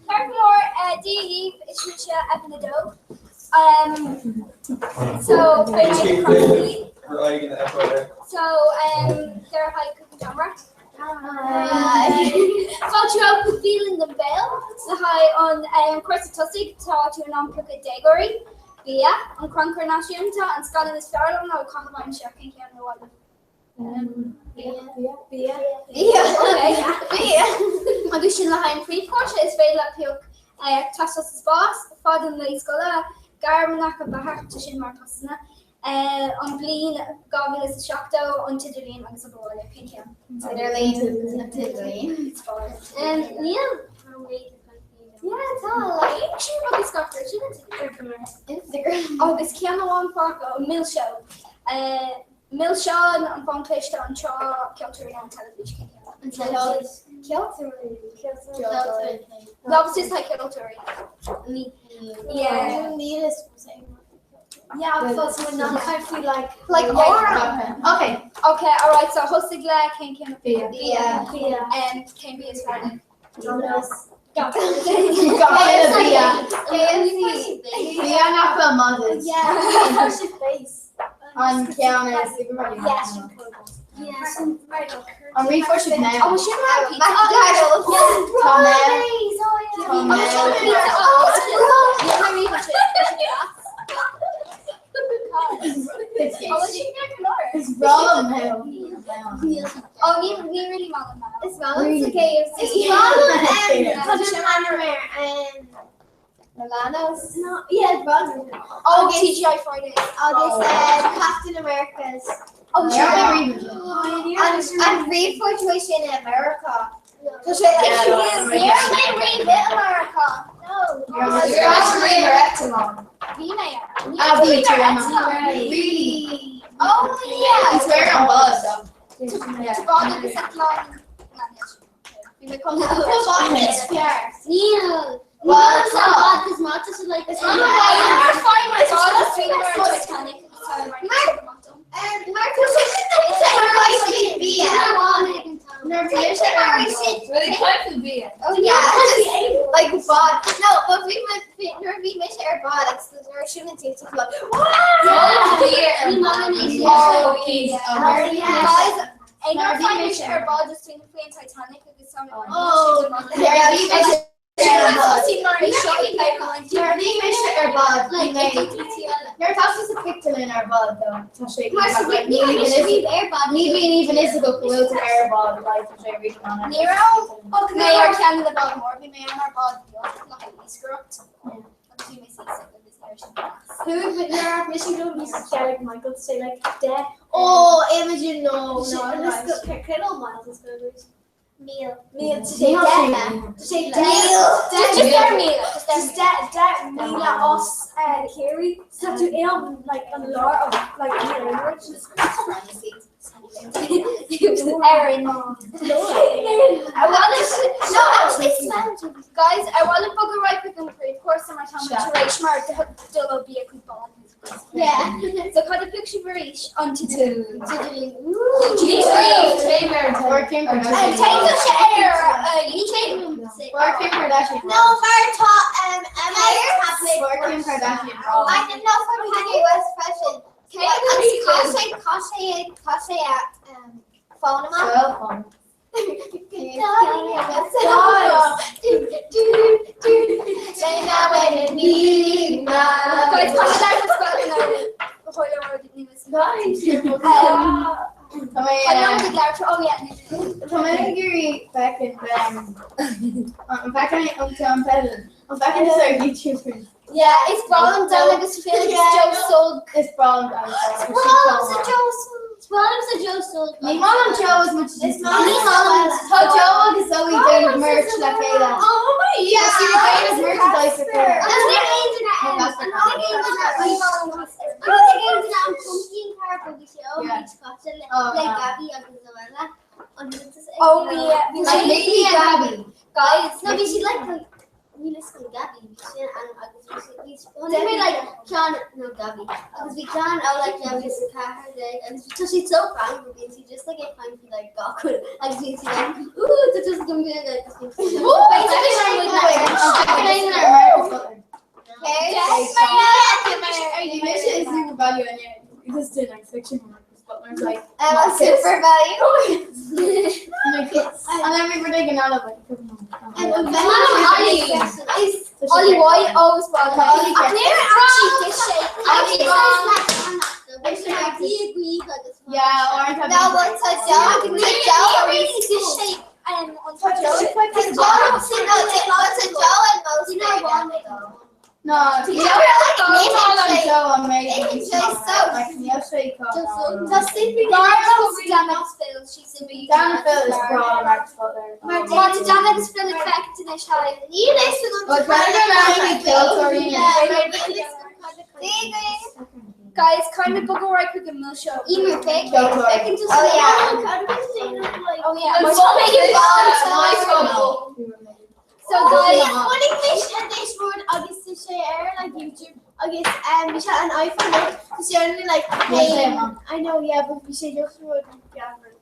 Ceart DE is se Evan a dó. So So there high cooking camera. Fáilte go bhílan den béal sa ha an cuasa tosaigh tá tú an anplucha déagóirí, bia an crannchur náisiúnta an scannán is fearr liom nó caitheamh se cén ceann nó Bia. Agus sin le haghaidh an príomhchúrsa is féidir le pioc taisteal sa spás, fad an lae scoile, gairmeacha beatha sin mar postanna, an bhliain 2070 an t-idirlíon agus an bóile cén ceann. Idirlíon, idirlíon. Níl Yeah, tá like sin rud is gach sin Instagram. Agus ceann amháin fágtha an milseog. Milseán an fón cliste an trá ceoltóirí an teilifís cén ceann. An teilifís. Ceoltóirí. Ceoltóirí. Obviously it's like ceoltóirí. Yeah. Yeah, but so not kind of like Like yeah. aura. Okay. Okay, alright, so thosaigh le cén cén Bia. Bia. Bia. Cén bia is fearr libh? Domino's. Bia. KFC. Bia nach bhfuil modded. Yeah. Face. An ceann is SuperValu. Yeah. An ríomhphost sibh now. Oh, sin mar pizza. McDonald's. Tá mé. Tá mé. Is breá liom now. Oh, ní ní really maith liom. Is maith liom sa KFC. Is breá liom Tá sé mar Milano's. No, yeah, brother. Oh, TGI Fridays. Agus Captain America's. Oh, Yeah. And and ríomhphost sin in America. Tá sé Níor mé ríomh America. No. You're actually really Epsilon. Bhí mé ar. Ah, bhí tú ann. Really? Oh, yeah. It's very on buzz though. Yeah. Tá agus eitleán. Bhí mé chun Níl. Well, Níl tá. is maith is like It's Mar Mar Oh yeah, like bod. No, but we went nuair bhí mise ar bod agus nuair sin an tí like Oh, please. Guys, nuair bhí mise ar bod is faoin faoin Titanic agus sam. Oh, Yeah, bhí mise Nuair bhí mise ar bod, bhí mé. Nuair tá sé sa pictiúrlann ar bod though. Tá sé Mar sa like, ní ní bhí bhíonn mise ar bod. ní bhíonn even is go bhfuil tú ar bod like tá sé really on Ní raibh mé ar cheann de na báid mór, bhí mé ar bád beag le haghaidh iascaireacht. Agus bhí mé seasick agus ní raibh sin deas. Who would nuair mise go bhí Derek Michael to say like death. Oh, Imogen, no, no. Let's go. Cradle Miles is good. Meal. Míle to say Níl death. To say Meal. death. Just ar míle, just ar Just death. Death. Míle os Kerry. So to aon like an lár of like Míle just Erin. I want to no, actually, Guys, I want to book a ride with them of course mar tá tar éis mar dul bí chuig bá. Yeah. So cad a phioc sibh arís an tuú. Or Kim Kardashian. Tá sé ar Or Kim Kardashian. No, mar tá Emma tablet. Or Kim Kardashian. I didn't know from Kanye West fashion. Agus tá sé tá sé tá sé at phone amach. Well, fun. Guys, tá sé leir Tá mé Oh yeah. Tá mé ag iarraidh feiceáil an feiceáil an t an pedal an feiceáil is ar YouTube Yeah, it's Brom Dan agus Phil agus Joe Sugg. Is breá liom It's Joe Joe Sugg. Ní maith liom Joe as much as Is maith liom Tá Joe agus Zoe déanamh merch le chéile. Oh my Yeah, sí déanamh merchandise le chéile. An Oh yeah. Like Mickey and Gabby. Guys, no, bhí siad like ní is go Gabby bhí sin an agus bhí bhí like ceann no Gabby agus bhí ceann ó like Gabby sa ceathair déag agus tá siad so frank go bíonn siad just like ag caint faoi like gach rud agus bíonn siad like ooh tá just go mbíonn like agus bíonn siad Bhí mise i SuperValu inné because did like fiction Marcus Butler like SuperValu. And then we were taking out of like Ollie. Ollie White always brought Ollie I've never actually this shape. Yeah, or No, but tá Joe tá Joe really this shape. On Joe and most you know No, Joe like Joe on me. Like Níl sé Tá super Dan Phil is breá Marcus Butler. Má tá Dan agus Phil ag feiceáil anois haigh. Ní leis an Well, Brenda Mary Ceoltóirí. Guys, kind of bug right quick and mill show. Emer Ceoltóirí. Oh yeah. Oh yeah. So guys, chonaic mise anois rud agus tá sé ar like YouTube agus um, bhí sé an iPhone like, tá sé only like hey, I know yeah but bhí sé just rud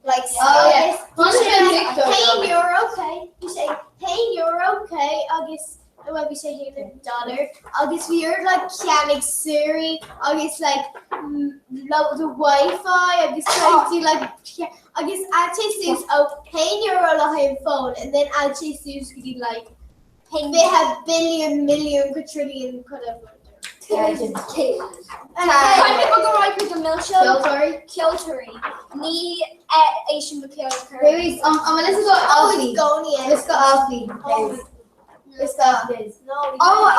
like Oh, yeah. agus bhí sé like, hey you're okay bhí sé hey you're okay agus well bhí sé haon dollar agus bhí ar like ceannaigh Siri agus like load of Wi-Fi agus trying to like agus add sé suas ó €1 le haghaidh an phone and then add sé suas go dtí like they have billion million quadrillion whatever. Caithfidh go raibh go milseog ceoltóirí ní éistim le ceoltóirí. Louise, um, let's go Alfie. Let's go Alfie. Let's go. Oh,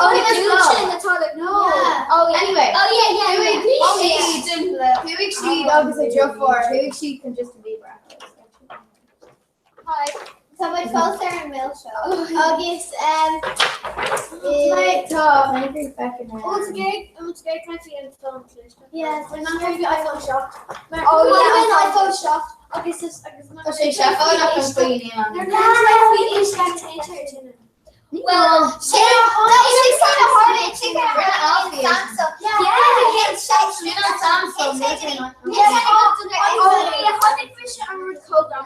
oh, let's go. go. Atá no. Yeah. Oh, yeah. Anyway. Oh yeah, yeah. Chuaigh yeah. siad chuaigh siad agus a deirfiúr chuaigh siad chun Justin Bieber. Hi. Tá muid fós ar an milseog agus um, Tá Yeah, so not maybe iPhone shop. Oh, yeah, iPhone shop. Agus is agus Tá sé se nach an faoine Well, Sin Samsung. Yeah, Tháinig mise an rud cógra ar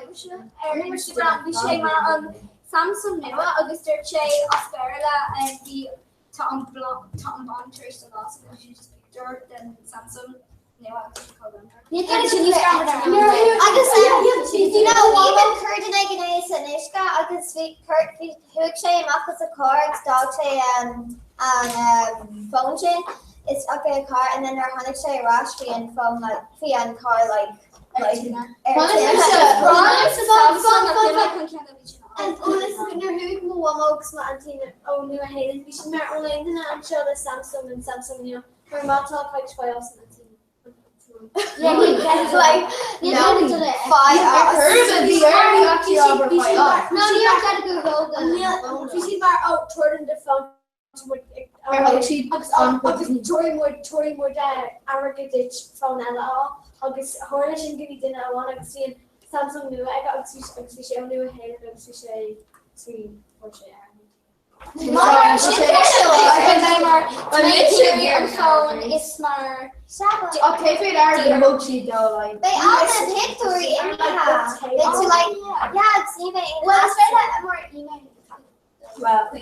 Instagram bhí sé mar an Samsung nua agus dúirt sé as Béarla bhí tá an tá an ban tar éis don lá agus she just picture den Samsung nua agus sé cógra. Agus you know even cuairteanna gnéis san uisce agus bhí chuaigh sé amach as a carr agus d'fhág sé an phone sin is ach a car and then nuair a tháinig sé ar ais bhí an phone like bhí an car like like An eolas nuair chuaigh mo mhamó agus mo aintín ó Nua Shéalainn bhí siad mar an aon duine anseo le Samsung an Samsung nua mar má tá caid fáil san aintín. Yeah, like no, five No, ní Bhí siad mar ó tuairim de phone agus agus tuairim tuairim muid airgead duit fón eile á agus tharla sin go bhí duine amháin agus bhí an Samsung nua aige agus bhí agus bhí sé ó Nua Shéalainn agus bhí sé trí fuair sé airgead. An phone is mar Okay, faoi airgead a thug siad dó like. Beidh all na pictiúirí imithe. It's like yeah, it's even Well, is féidir mar email. Well, no.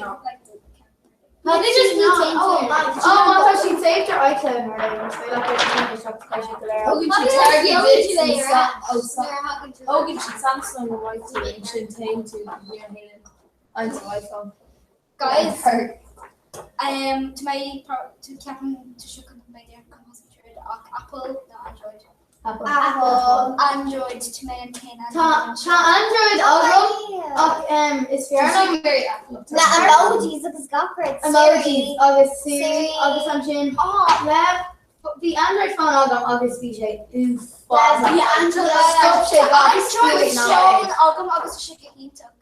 No, they just need to Oh, oh, má tá siad saved ar iCloud mar é, is féidir leat é sin go léir. Thógann siad Samsung an iPhone sin tain tú an iPhone. Guys, um, to my to ceapaim tá sé chun b'fhéidir compositor ach Apple nó Android. Apple. Apple. Android to mé an céanna. Tá tá Android agam ach um, is fearr liom Na emojis agus gach rud. emojis agus Siri Siri. agus ansin le bhí Android phone agam agus bhí sé uafásach. Bhí Android Stop sé gach Android screen á seoin agam agus tá sé go hiontach.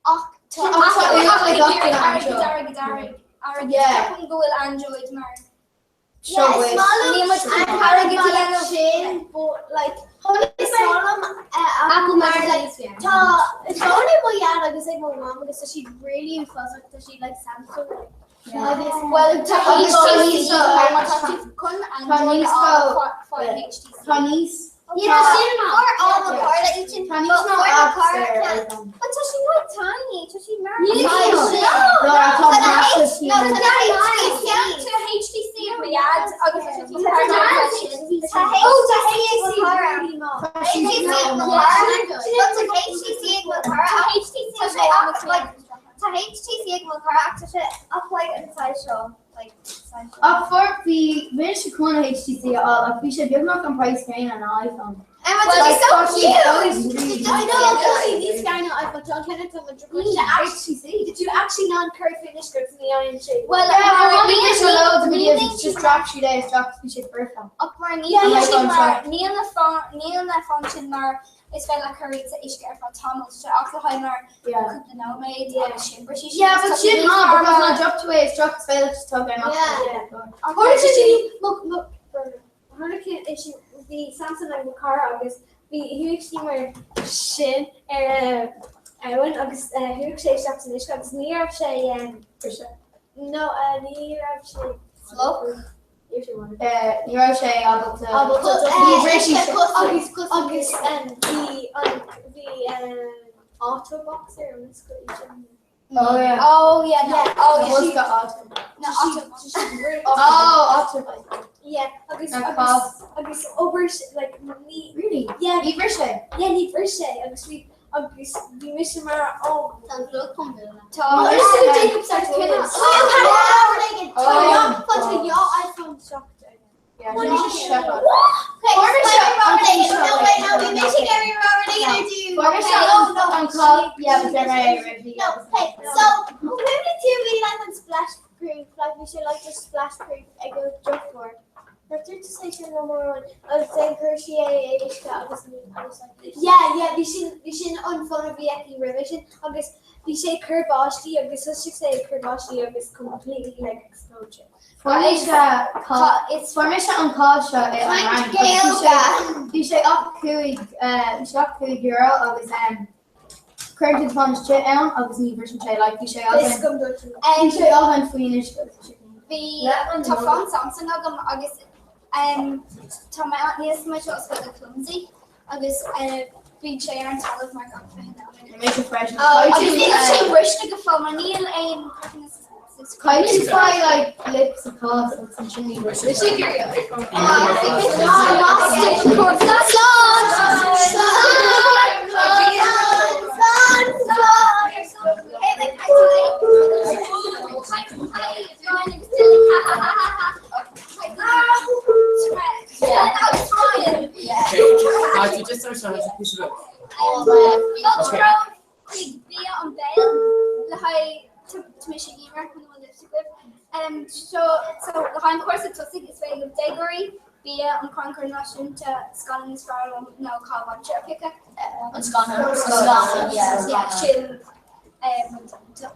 Ach tá Ach tá Apple uafásach ag in iarraidh Android. airgead airgead airgead Yeah. ceapaim go bhfuil Android mar Seo Yeah, is bhfuil. maith liom Níl muid an airgead a airgead dhéanamh. sin, but like is maith liom Apple mar like Tá phone ag mo dheartháir agus ag mo mham agus tá siad really uafásach tá siad like Samsung like agus Well tá Agus tá níos HTC mó- mar má tá tú chun Tá Android níos a mó- fáil HTC. Tá níos Yeah, tá sin for all the car that each Tá níos mó apps ar iPhone. But tá sí like tiny, tá sí mar Níl No, sí. No, tá tá massive No, here. tá HTC. Tá HTC ag mo dheaid agus tá sé Tá Oh, tá HTC ag mo cara. Tá siad HTC ag mo no. cara. But tá HTC ag mo cara. Tá HTC Tá sé ach like tá HTC ag mo cara ach tá sé ach like an size seo like size seo. Ach fuair bhí bhí sé chun HTC a fháil ach bhí sé beagnach an price céanna ná iPhone. Emma, Like, tá sí so tá siad cute. always really I know tá sí níos fearr ná iPhone John Kenneth tá HTC. Did you actually non curry finish scripts in the ING? Well, Yeah, mar but níl níl sé loads of níl videos aon just drop siad é isteach bhí sé perfect. Ach mar níl Yeah, yeah, iPhone mar track. níl na fón níl na fón sin mar is féidir le cuirí sa uisce ar feadh tamall sé ach le haghaidh mar Yeah. cúpla nóiméad agus sin bhris sí Yeah, but sin ná because ná drop tú é isteach is féidir just tóg é amach. Yeah. Tharla sé sin mo mo tharla sé sin bhí Samsung ag mo cara agus Bhí chuaigh sí mar sin ar abhainn agus chuaigh sé isteach san uisce agus ní raibh sé Brise. No ní raibh sé Fliuch? Ní Ní raibh sé ábalta ábalta Ní bhris sé. Agus agus bhí an bhí Autoboxer an is go sin. Oh yeah. Oh yeah. No. Yeah. Oh yeah. Bosca auto. No, auto. Oh, auto. Yeah, agus Ar agus fad. agus obair like ní Really? Yeah. Ní bhris sé. Yeah, ní bhris sé agus bhí agus bhí mise mar ó Tá an clog chun bualadh. Tá Jacob starts Cinneadh. Oh, Tá jo iPhone 7 Yeah, So, tú bhí like an splash proof, like bhí sé like just splash proof ag go drochmhór. Dúirt sé sin le mar agus then chuir sí é uisce agus ní agus like Yeah, yeah, bhí sin bhí sin an fón a bhí aici roimhe sin agus bhí sé cur báistí agus thosaigh sé ag cur báistí agus completely like explode sé. Fuair mise an cás seo i an Fhrainc agus bhí sé ach €5 agus cuireann tú do fón istigh ann agus ní bhriseann sé like bhí sé bhí sé againn faoin uisce agus bhí sé Bhí tá fón Samsung agam agus tá mé níos mé seo is go clumsy agus bíonn sé ar an talamh mar gach 20 nóiméad. Mise freisin. Agus níl sé briste go fóill mar níl aon Caithfidh tú faigh like lip sa chás agus ansin ní bhriseann sé. Chuig bia an béal le haghaidh tá mise ag iarraidh chun bhfuil lipstick libh. So so le haghaidh an chúrsa tosaigh is féidir libh déagóirí, bia, an crannchur náisiúnta, scannán is fearr liom nó cá bhainte a phiocadh. An scannán. An scannán, yeah. Yeah, sin rud iontach.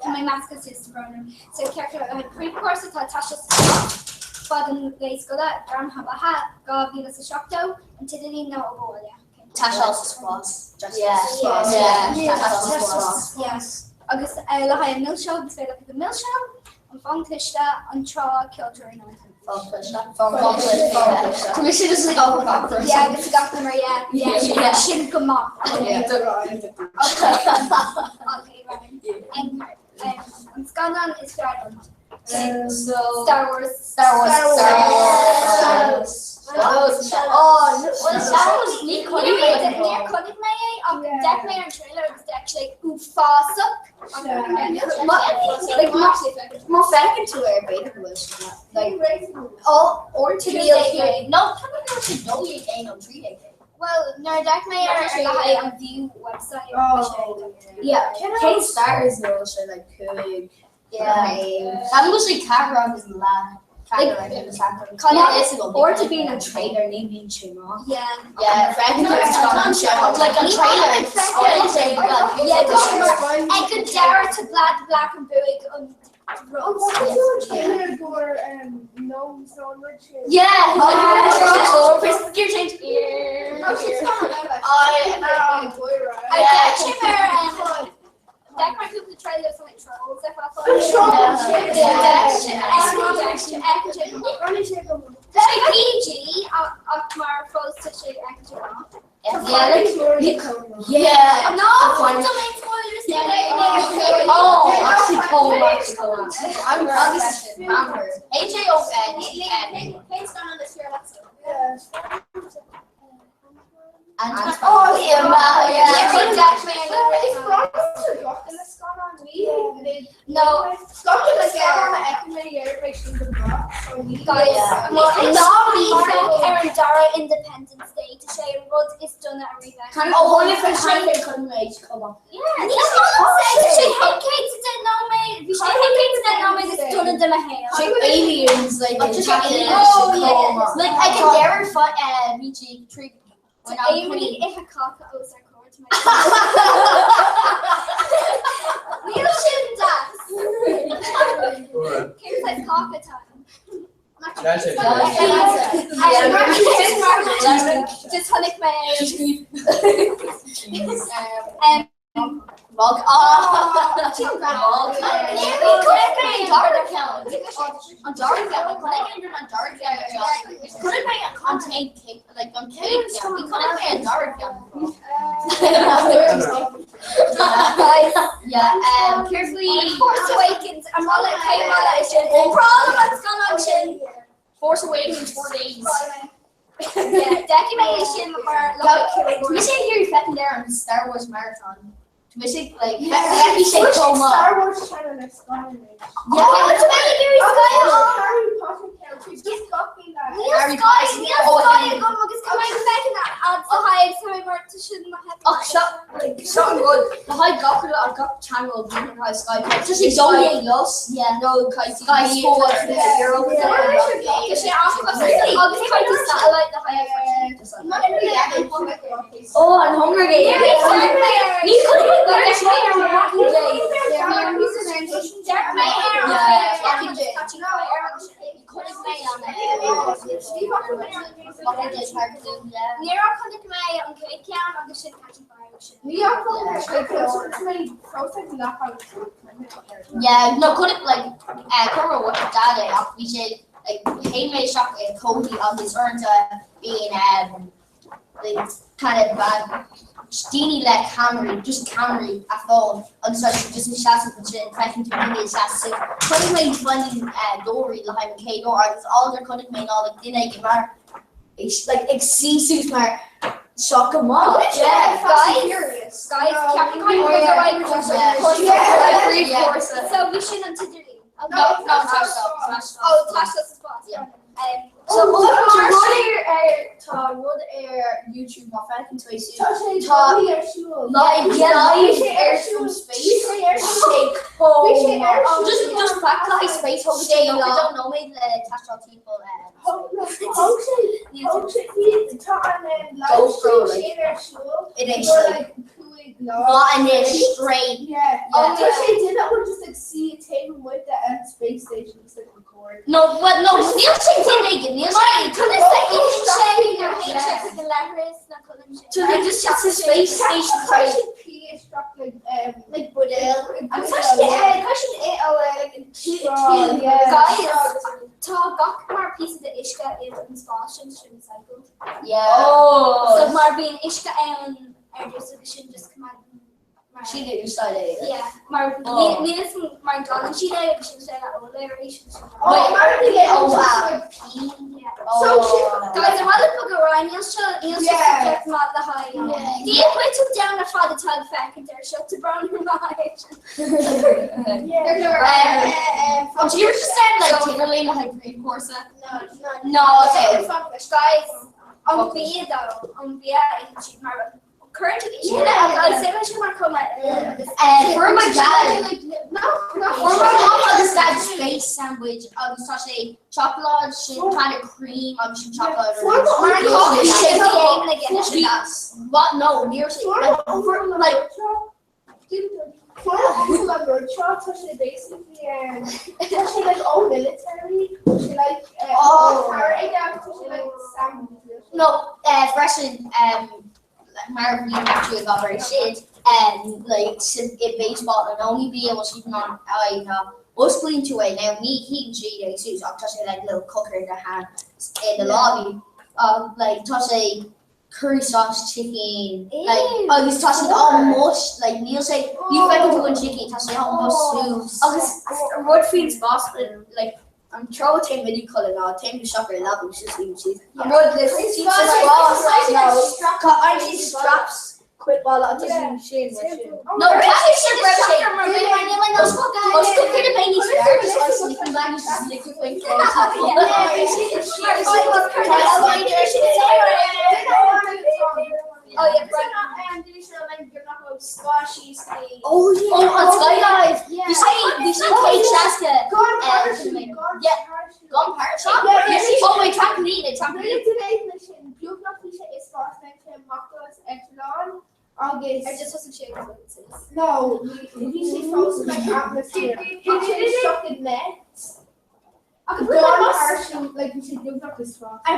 Tá mé measctha suas de bhrón orm. So ceart go leor, le haghaidh príomhchúrsa tá taisteal sa spás, fad an lae scoile, gairm beatha, 2070, an t-idirlíon nó an bhaile. Taisteal sa spás. Yeah. Yeah. Taisteal sa spás. Yeah. Agus le haghaidh an milseog, is féidir leat an milseog, an fón cliste, an trá, ceoltóirí nó an Fón cliste. Fón cliste. Tá mise just ag obair gach rud. Yeah, agus gach number, yeah. Yeah, Yeah. sin go maith. Yeah. Okay, right. An scannán is fearr liom. So Star Wars. Star Wars. Star Wars. Star Wars. Oh, well, Star Wars ní chonaic mé é. Níor chonaic mé é ach d'fhéach mé ar an trailer agus d'fhéach sé uafásach. Like má feiceann tú ar b'fhéidir go bhfuil sé like oh or to be no tá go bhfuil sé 12 nó 13 Well, nuair a d'fhéach mé ar le haghaidh an View website bhí sé Yeah, cén Star Wars nó bhfuil sé like cúig Yeah. Tá go bhfuil sé ceathair agus leath. Ceathair agus leath. Or to be in a trailer ní bhíonn sé maith. Yeah. Yeah, freisin like an trailer. Yeah, tá sé mar ag an deireadh tá Vlad Black an buaigh an Yeah. Oh, Gear change. Ear. I get you mar D'fhéach mé cúpla trailer like trolls ar fad. Trolls, Yeah. Sé PG ach mar fós tá sé ag Yeah, like, yeah. No, don't make spoilers. Oh, actually, Cole, actually, Cole. I'm obviously H A O N N. And Oh, yeah, yeah. No, guys, ná bí ar an dara Independence Day tá sé an rud is dona a rí Kind of oh, only for something couldn't wait. Come on. Yeah, ní sé céad de nóiméad, bhí sé céad de nóiméad is dona de mo shaol. Like aliens, like Oh, just attacking aliens. us. Oh, yeah. Like I can dare fight VG tree. When I'm Éirí ithe cáca os ar comhair Níl sin deas. Cén saghas cáca tá? Just chonaic mé Mog Force Awakens an sin Problem an scannán sin Force Awakens 4 days. D'fheic mé é sin mar Bhí sé ag féachaint ar an Star Wars Marathon. Bhí sé like bhí sé chomh maith. Star Wars channel ar Sky. Yeah, tá mé ag iarraidh Sky Harry Potter Níl Sky níl Sky agam agus tá mé ag féachaint ad sa haghaidh tá mé mar tá sin mo Ach seo seo an rud le haghaidh gach rud ar gach channel bhí an haghaidh Sky Tá sé dó los nó Sky Sport Tá sé agus caithfidh satellite le haghaidh Oh, an Hunger Games. Ní Níor chonaic mé an chéad ceann agus sin Yeah, no chonaic like chuir dad é ach bhí sé like théim mé isteach i gcónaí agus uaireanta bíonn like kind of bad daoine le ceamaraí just ceamaraí a fón agus tá siad just ag seasamh ansin feiceann tú daoine ag seasamh. Chonaic mé Finding Dory le haghaidh an chéad uair agus all gur chonaic mé ná like duine ag mar like ag suí suas mar seo go maith. Yeah, guys, guys, So bhí sin an t-idirlíon. No, no, Taisteal. Oh, Taisteal sa spás. Yeah. So tá rud ar tá rud ar YouTube má feiceann tú é sin. Tá sé Tá ar siúl. live live ar from space. Sé Just just back le space thóg sé don't know mé le taisteal timpeall Tá an GoPro, like, sin ar siúl. It is For, like like cúig lá. lá anois straight. Yeah. Yeah. Tá sé duine would just like see a table with the space station just like record. No, but no, níl sé duine níl sé sé go leithreas na So they just it's a space station. Tá sé pí isteach like like buidéal. Agus Tá sé tá sin é ó like Straw, yeah. Guys, tá gach mar píosa de uisce i an spás sin sin recycled. Yeah. Oh. So mar bíonn uisce ann ar dtús agus sin just coimeád mar Sin é úsáid é. Yeah, mar Oh. níl san mar glanann siad é agus sin sé le ola ar éis sin. Oh, mar bhí é Oh, just, wow. like, Oh. So sin Guys, ar bhfuil go raibh níl seo níl seo Yeah. subject maith le haghaidh. Ní chuid tú down ar fad atá ag féachaint ar seo tá brón ar maith. Um, oh, do you just said like Timberlane le haghaidh príomhchúrsa? No, okay. Guys, an bia though, an bia itheann siad mar cuireann siad uisce agus sé sin mar chuma For my dad. No, no. For my mom agus dad space sandwich agus tá sé chocolate sin kind of cream agus sin chocolate. For my Mar uncle- sé Bhí What? No, níor sé like for like For my uncle an rud seo, tá sé basically tá sé like all military, tá sé like Oh. car aige, tá sé like sandwich. No, freisin mar bhí tú ag obair sin like sin i baseball an only bia was siad an aghaidh ná osclaíonn tú é now ní híonn siad é suas ach tá sé like little cooker in the hand in the lobby like tá sé curry sauce chicken like agus tá siad all mushed like níl sé ní feiceann tú an chicken tá sé all mushed suas Agus rud faoin spás like an treo téim mini colour ná téim go seach ar leaba just even siad. An rud le siad sa spás nó aren't siad straps cuid balla agus sin sin mar sin. No, caithfidh sé raibh sé Oscail cuid a bheith níos fearr just on sleeping bag just liquid faoin Oh yeah, Oh yeah. Oh, on Skydive. Yeah. Bhí sé bhí sé céad seasca. Gone parachute, gone Yeah. parachute. Gone parachute. Yeah, yeah. Oh wait, trampoline, trampoline. Agus Ar just thosaigh sé No, bhí sé fós like atmosphere. Bhí sé isteach i net. Ar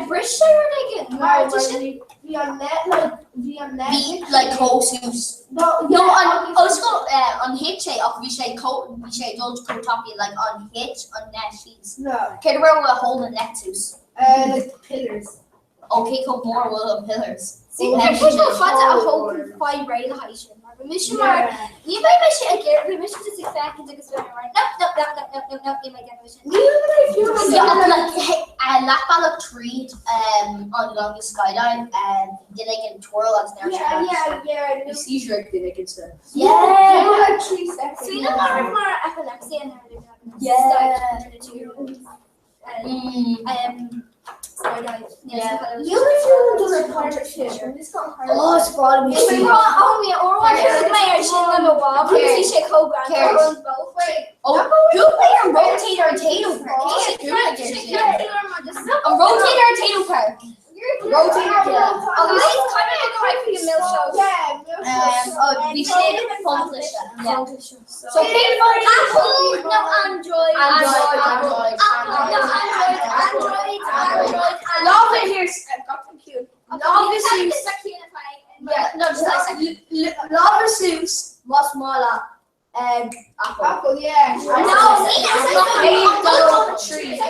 bhris sé rud éigin? Mar tá sin. Bhí an net like bhí an net. Bhí like chomh suas. No No an ollscoil an thit sé ach bhí sé chomh bhí sé ag dul chomh tapaidh like an thit an net síos. No. Céard a raibh a hold an net suas? Like pillars. Ó cé chomh mór a bhfuil an pillars? See, tá sé chomh fada a thógann fáil réidh le haghaidh sin, mar bhí mise mar, ní bheidh mise ag iarraidh, bhí mise just ag féachaint agus bhí mé mar, nope, nope, nope, nope, nope, nope, nope, níl mé ag déanamh sin. Níl mé fiú ag Yeah, ach like, hey, leathbhealach tríd an longest skydive, bhí duine éigin twirl agus now Yeah, yeah, yeah. Bhí seizure ag duine éigin sa. Yeah. Like 3 seconds. Sílim mar raibh mar epilepsy an Yeah. Níl mé fiú ag dul ar páirt sin. Oh, is breá liom Is breá ó mé ó mé ar sin le mo mham agus bhí sé chomh greannmhar an bóthar. Oh, who played on Rotator Tato Park? A Rotator Tato Park. Rotator Tato. Agus kind of a cry for the mill show. Yeah, Oh, bhí sin fáilte. Yeah. So cén fáth Apple nó Android. Android, Android, Apple nó Android, Android, Android. Love it here. Got them cute. Love is Yeah, no, just like Love suits, what's more like Apple. Apple, yeah. No,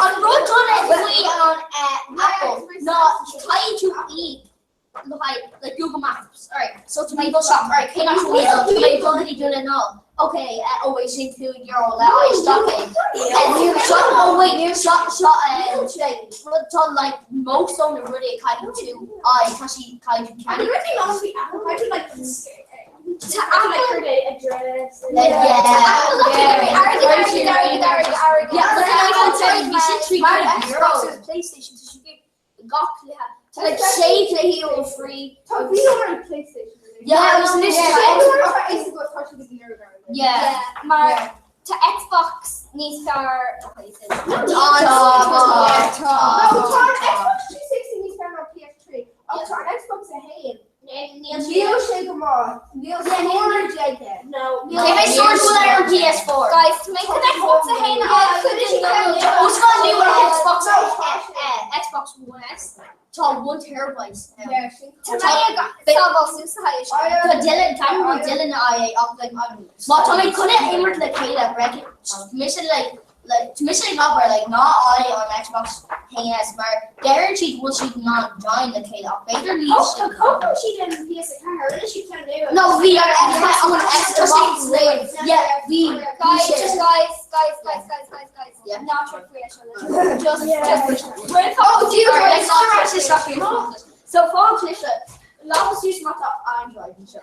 an rud dona faoi an Apple ná caithfidh tú í like Google Maps. Alright, so to my shop, alright, cé nach bhfuil tá mé dul go dtí dúna ná. Okay, oh wait, sin €5 le aghaidh shopping. Seo oh wait, seo seo tá like most on na rudaí a caithfidh tú aghaidh tá sí caithfidh tú And ceannach. really long the Apple. I do like Tá Apple Yeah. Airgead, airgead, airgead, airgead, Yeah, but airgead. iPhone 7, bhí sin Mar €3 Xbox agus PlayStation tá siad ag gach cluiche. Tá like sé cluichí ó free. Tá bhí ar PlayStation. Yeah, agus anois tá Xbox. Yeah. Mar tá Xbox níos fearr Tá, No, tá an Xbox 360 níos fearr ná PS3. Ach tá an Xbox 1. Níl sé go maith. Níl storage aige. No. Cé mhéad storage bhfuil ar an PS4? Guys, to make an Xbox a haon Oh, it's got a new Xbox Xbox One S. Tá 1 terabyte now. Yeah, sin. Tá Dylan tá Dylan I ach like má tá mé chun imirt le chéile breck mise like like mise ag obair like ná I an Xbox 1S mar deireann siad bhfuil siad ná join le chéile ach b'fhéidir níl Oh, tá cópa siad an PS4 rinne siad ceann nua. No, bhí ar Xbox an Xbox Live. Yeah, bhí Guys, just guys, guys, guys, guys, guys, guys. Yeah. Not for free. Just, just. Oh, do you like not So fág lise lá sús mat Android anseo.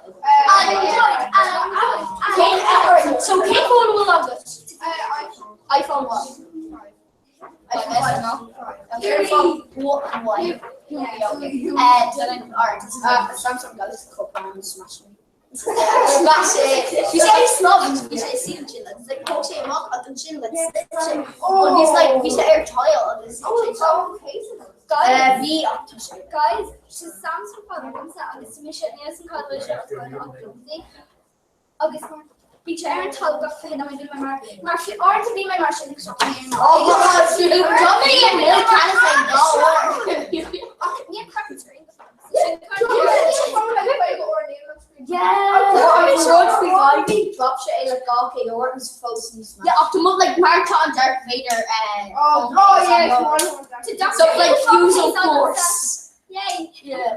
Android, Android. So cén fón bhfuil agat? iPhone what? iPhone S no? iPhone what? What? Alright. Samsung Galaxy Cup and smash me. Smash it. Bhí sé snob bhí sé sin sin like thóg sé amach an sin like oh he's like bhí sé ar tile agus Guys, bhí ach tá sé. guys, sé Samsung fad agamsa agus mise níos an cad sé agus bhí sé ar an talamh gach fiche nóiméad bhí mé mar mar fi ard a bhí mé mar sin ag seo. Oh God, tá mé ag mil ceannas ag dá Ach níl crack screen. Yeah. Rud faoi bhí drop sé é le 200 uair agus fós níos mó. Yeah, ach tá mud like mar tá an Darth Vader Oh, oh yeah, it's one. So like use of force. Yay. Yeah.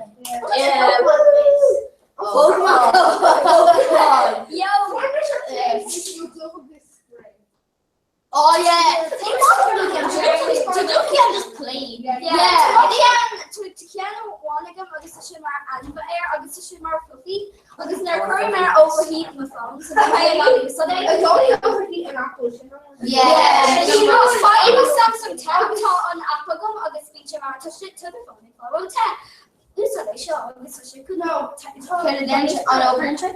Yeah. Pokemon. Pokemon. Yo. Oh yeah. Taduki I'm just playing. Yeah. Yeah. Tá ceann amháin agam agus tá sé mar ainmh air agus tá sé mar fluffy agus nuair a chuir mé overheat mo phone so tá mé ag úsáid é. It's only overheat an Apple. sin. Yeah. Fadhb Samsung Tab tá an app agam agus bíonn sé mar tá sé tá do phone ag fáil te. Úsáid é seo agus tá sé No. Can then on over entry?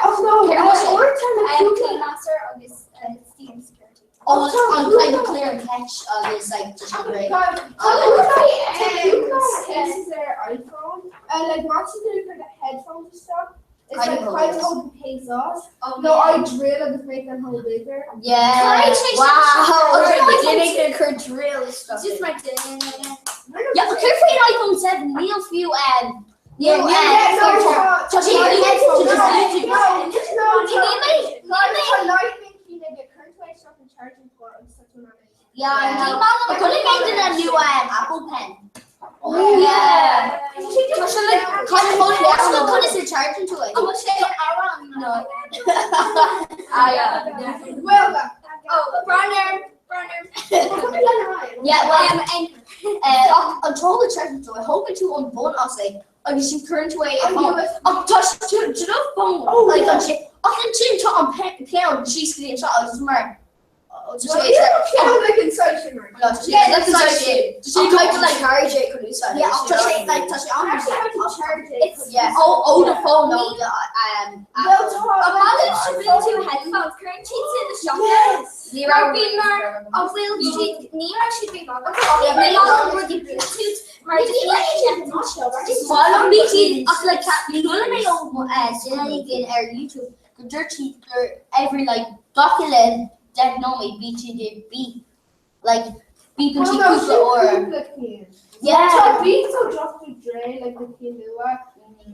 Oh no. Clean Master agus Steam Security. Oh, it's on kind of clear and catch this like just great. Cases ar iPhone. Like once you do for the headphones and stuff, it's Kind like of quite hilarious. open pays off. Oh, No, I drill and just make them whole bigger. Yeah. Right, Wow. Alright, beginning to occur drill stuff. Just my Yeah, but céard faoin iPhone 7 níl fiú níl tá sé Yeah, chonaic mé duine new Apple Pen. Oh yeah. Tá sé like kind of conas a chargeann tú é? An bhfuil sé arán? No. Ah, yeah. Well, oh, Brunner, Brunner. Yeah, well, and an tról a chargeann tú é, thógann tú an bun as é agus sin cuireann tú é ar phone. Ach tá tú do phone like an sin ach ansin tá an peann síos go dtí anseo agus mar Oh, the phone, no, the headphones, cuireann siad sin na siopa. Ní raibh bhí mar an bhfuil siad ní raibh siad bhí mar rudaí Bluetooth mar Bhí siad ach like chuala mé ó duine éigin ar YouTube go dúirt siad gur every like gach uile 10 nóiméad bíonn siad ag beep like beepann siad cúpla uair. Yeah. Tá beats ó Dr. Dre like na cinn nua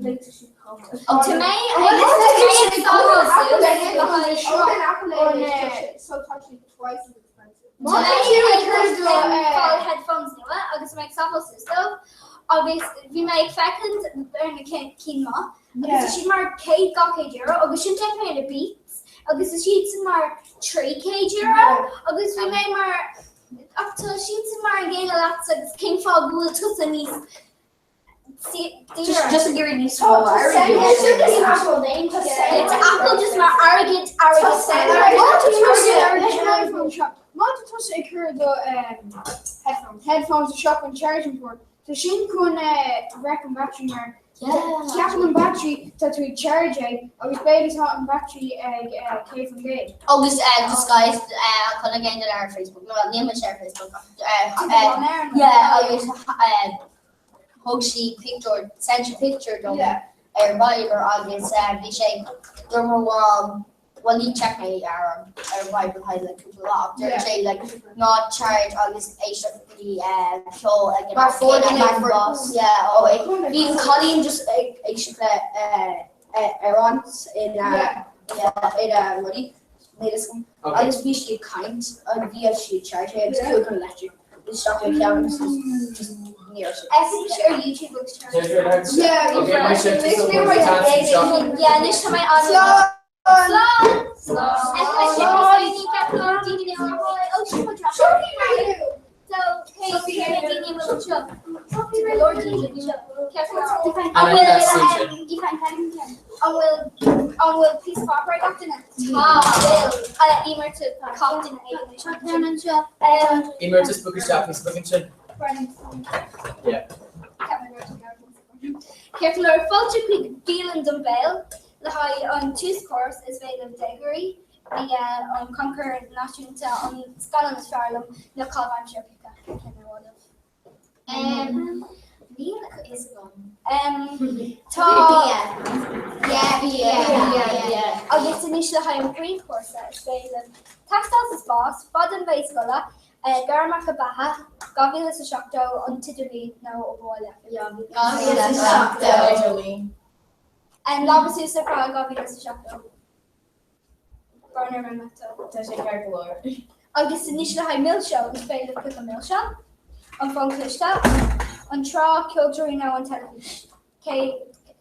like tá siad cuma. Oh, to me, So tá siad twice as expensive. Tá mé ag fáil headphones nua agus mé ag sábháil suas dóibh agus bhí mé ag féachaint ar na cinn maith agus tá siad mar €102 agus sin d'fhéach mé ar na Beats agus tá siad sin mar €300 agus bhí mé mar ach tá siad sin mar an gcéanna leatsa agus cén fáth go bhfuil tusa níos Just just ag iarraidh níos mó airgid. Tá Apple just mar airgead airgead Má tá tusa ag cur do headphones isteach an charging port, tá sin chun wreck an battery mar ceapann an battery tá tú ag charge é agus b'fhéidir tá an battery ag 100%. Agus disguise chonaic mé ar Facebook no níl mise ar Facebook yeah agus thug sí pictiúr sent sí picture dom ar Viber agus bhí sé gur mo mham well ní check mé ar ar Viber le like cúpla lá ach dúirt sé like ná charge agus éisteacht go dtí ceol ag an Mar fuair am duine céanna. bás. Yeah, ó bhí an cailín just ag éisteacht le amhrán ina ina rudaí níl a fhios agam agus bhí sí ag caint agus bhí sí ag charge agus chuaigh an electric isteach ar cheann agus just ní raibh sé. Fheicim ar YouTube agus Yeah, Okay, my shift is over. Yeah, anois tá mé an Slán! An bhfuil an bhfuil píosa páipéir ag gach duine? Tá bhfuil. Emer to gach duine ag an Emer, just book isteach níos book ansin. Yeah. Ceart go leor fáilte chuig Bialann don Bhéal le haghaidh an túschúrsa is féidir déagóirí bia an Crannchur Náisiúnta an scannán is fearr liom nó caitheamh aimsire piocadh cén ar mhaith libh. Níl a fhios agam. Tá Bia. Bia. Bia. Agus anois le haghaidh an príomhchúrsa is féidir libh taisteal sa spás, fad an lae scoile, gairmeacha beatha, 2070 an t-idirlíon nó abhaile. 2070. Lámha suas ar feadh 2070. Bronntar memento. Tá sé ceart go leor. Agus anois le haghaidh milseog, is féidir libh piocadh milseán, an fón cliste, an trá, ceoltóirí nó an teilifís. Cé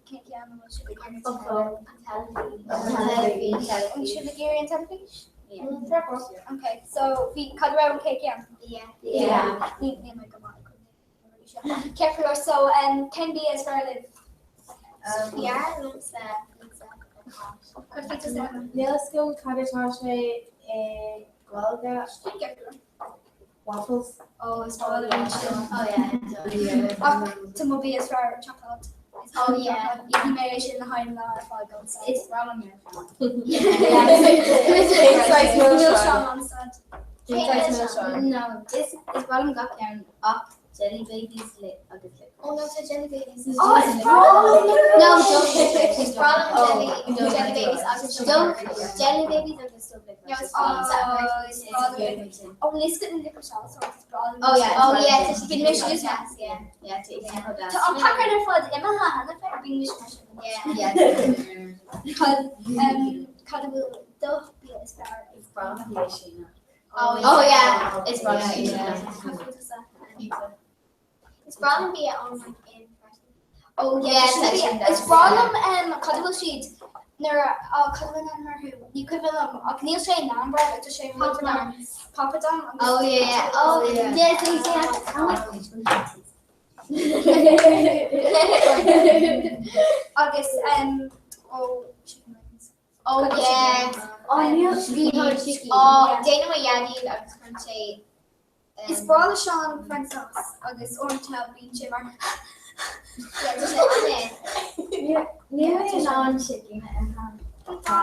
cén ceann a bhfuil sibh ag iarraidh? An fón, an teilifís. An teilifís. An bhfuil sibh ag iarraidh an teilifís? Okay, so bhí cad a raibh an chéad ceann? Yeah. Yeah. Níl níl mé go maith ag cuimhneamh. Ceart go leor, so cén bia is fearr libh? Fearr liomsa pizza. Cad faoi tusa? Níl a fhios agam cad atá sé i Gaeilge. Waffles. Oh, is breá liom sin. Oh yeah. Ach tá mo bia is fearr seacláid. Oh yeah. Íosfaidh mé é sin le haghaidh an lá ar fad gan stad. Is breá liom milseán. Milseán gan stad. No, is is breá liom gach ceann ach jelly babies le agus licorice. Oh no, tá jelly babies. Oh, is breá liom. No, don't. Is breá liom jelly jelly babies agus jelly babies agus dubh licorice. Oh, is breá liom. Oh, licorice na licorice also is breá Oh yeah, oh yeah, tá sé bíonn mise just yeah, yeah, tá sé chomh deas. Tá an paca ar fad imithe cheana féin, bíonn mise mar sin. Yeah, yeah. Cad cad a bhfuil do bia is fearr? Is breá liom bia Síneach. Oh yeah, oh yeah, is breá liom bia Síneach. Is breá liom bia online in freisin. Oh yeah, tá sin deas. Is breá liom cad a bhfuil siad nuair a cad a bhfuil an orthu ní cuimhin liom ach níl sé naan bread tá sé rud mar papadum agus Oh yeah, oh yeah, yeah, yeah. Agus oh chicken wings. Oh yeah. Oh níl chicken. Oh, déanann mo dhaidí agus cuireann sé Is breá le Seán croissants agus uaireanta bíonn sé mar Yeah, tá sé an-éasca. Níl mé in ann sicín a ithe. Tá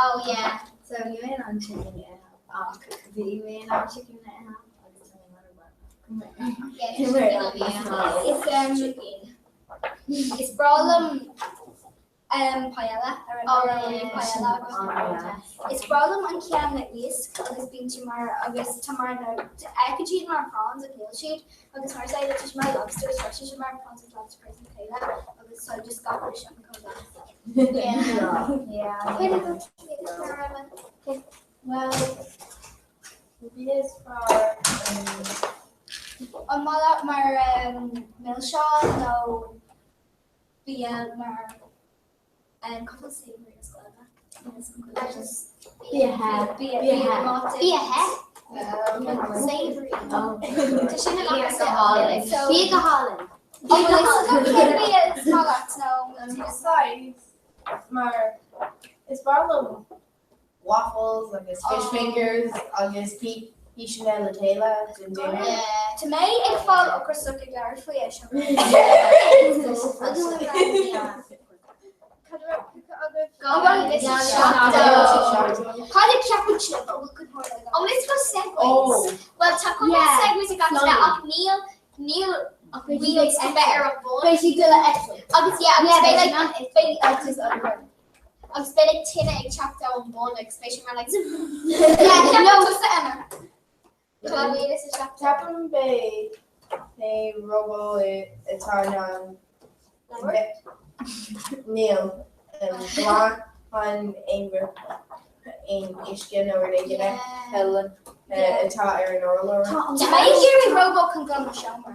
Oh yeah. So níl mé in ann sicín a ithe ach bhí mé in ann sicín a ithe agus tá mé mar Is is breá liom paella ar an paella Is breá liom an ceann le iasc agus bíonn sé mar agus tá mar na fheiceann siad mar prawns ach níl siad agus mar tá sé mar lobster tá sé mar prawns agus lobster agus chéile agus tá just gach rud sin chomh deas. Well, bia is fearr An maith leat mar milseán nó bia mar cad is savory as Gaeilge? Bia Bia bia Bia Savory. Tá sin in go hálainn. Bia go hálainn. Bia is maith leat nó Size mar is breá liom waffles agus fish fingers agus píseanna le chéile don dinner. Tá mé ag fáil ocrasach ag labhairt faoi é seo. Cad a ceapann sibh a bhfuil go leor Oh, let's go segways. Well, tá cúpla segways ag gach duine ach níl níl wheels a bheith ar an bun. Beidh siad le eitilt. Agus yeah, agus beidh like beidh agus agus beidh like tine ag teacht ó an bun agus beidh sé mar like Yeah, no tusa Emma. Ceapaim beidh na róbaí atá in ann níl glan aon aon uisce nó rud éigin eile atá ar an urlár. Tá mé ag iarraidh róbó chun glan mo seomra.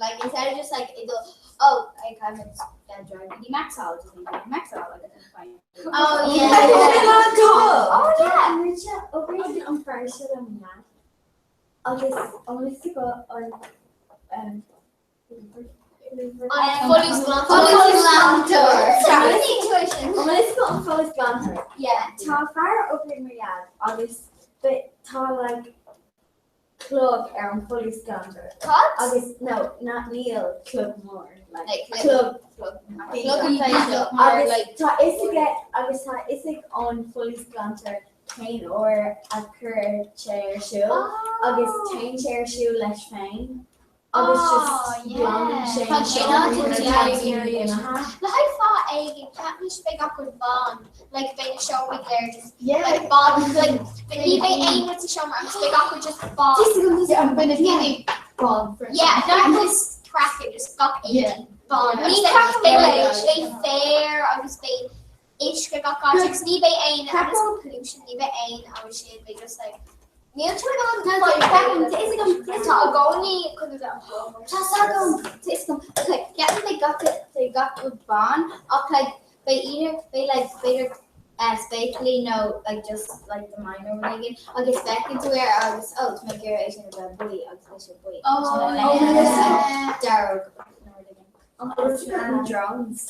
Like instead of just like it go, oh, I kind of uh, drive the Maxall, just think Maxall, like it's fine. Oh yeah. Oh yeah. Rinne obair an fear seo le mná agus an liosta go an An folúsghlantóir. Yeah. Tá fear obair mar dhaid agus tá like clog ar an folúsghlantóir. Cad? Agus no, ná níl clog mór like Like, clog Clog Agus tá fhios aige agus tá fhios ag an folúsghlantóir cén uair a chuir sé ar siúl agus téann sé ar siúl leis féin agus just glanann sé Tá sin an Le haghaidh fáth éigin ceapaim beidh gach rud bán like beidh na seomraí go léir just Yeah. like bán like ní bheidh aon rud sa seomra agus beidh gach rud just bán. Yeah, not just cracking just gach éigin bán. Ní Agus ceapaim beidh go like mbeidh. beidh féar agus beidh uisce gach áit agus ní bheidh aon agus pollution ní bheidh aon agus sin beidh just like Níl tú in ann Tá i gcónaí chun a bheith an Tá agam tá agam okay ceapaim beidh gach beidh gach rud bán ach like beidh either beidh like b'fhéidir spéaclaí nó like just like the minor rud éigin agus feiceann tú air agus oh tá mé ag iarraidh é sin a bheith buí agus beidh sé buí. Oh, yeah. Dearg nó rud éigin. An drones.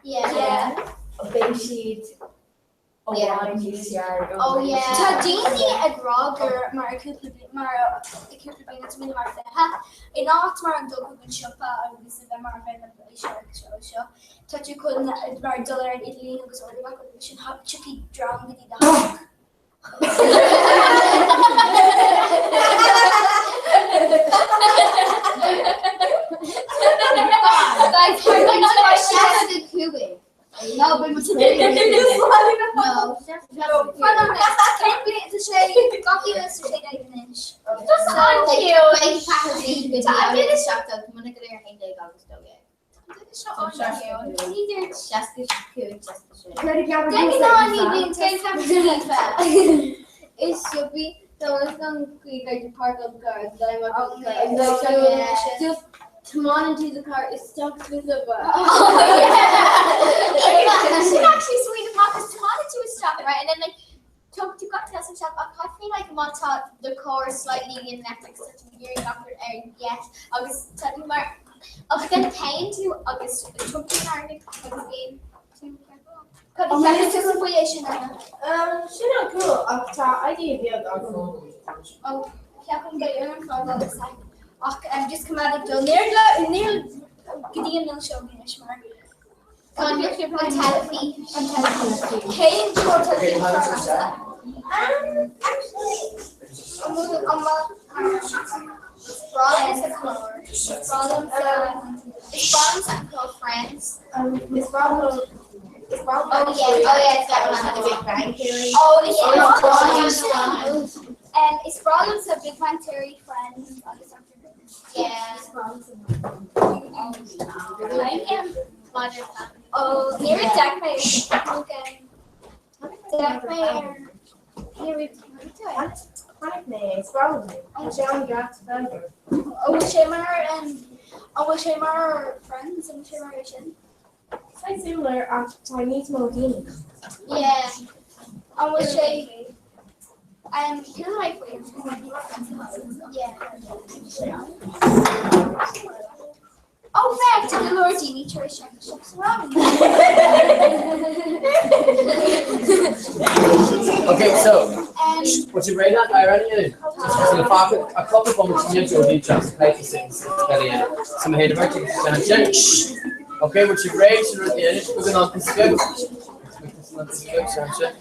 Yeah. Beidh siad Yeah. Oh yeah. Tá daoine ag rá gur mar a cúpla mar a cúpla bliain tá mé mar 20 in áit mar an dul chuig an siopa agus a bheith mar a bheith na seo seo seo tá tú chun mar dul ar an idirlíon agus ordú gach rud sin tiocfaidh drone go dtí do theach. Guys, we're going to our 65. No, but Is siopaí gan chuig ar park an car just tiomáineann tú do charr isteach sa siopa. Sin actually sweet amach is tiomáineann tú isteach right and then like tug tú gach test isteach ach caithfidh like má tá the car slightly in left like such a year awkward ar yes agus tá tú mar ach then téann tú agus tug tú an airgead agus bíonn tú Cad a cheapann tú faoi é sin Anna? Sin an cool ach tá idea beag agam. Ó ceapaim go ar an fágáil is ea ach just coimeád ag dul. Níl níl go dtí an milseog anois mar An teilifís. An teilifís. Cén sórt teilifís atá Actually, an bhfuil an bhfuil Is breá liomsa clár. Is breá liomsa Is breá liomsa an clár Friends. Is breá liom Is breá liom Oh yeah, oh yeah, it's that one, The Big Bang Theory. Oh yeah. Is breá liomsa Big Bang Theory, Friends agus Yeah. Modern Family. Oh, ní raibh deck mé deck mé ar ní raibh Chonaic mé é, is breá liom é. Tá sé an-deas féidir. An bhfuil sé mar an bhfuil sé mar Friends an bhfuil sé mar é sin? Saghas similar ach tá níos mó daoine. Yeah. An bhfuil sé cén mé faoi? Yeah. Ó féach, tá go leor daoine tar éis teacht sa rang. Okay, so what's your brain at already? So the fact a couple of moments you do need just play to sing So my head about Okay, what's your brain so at the end we're going on this good.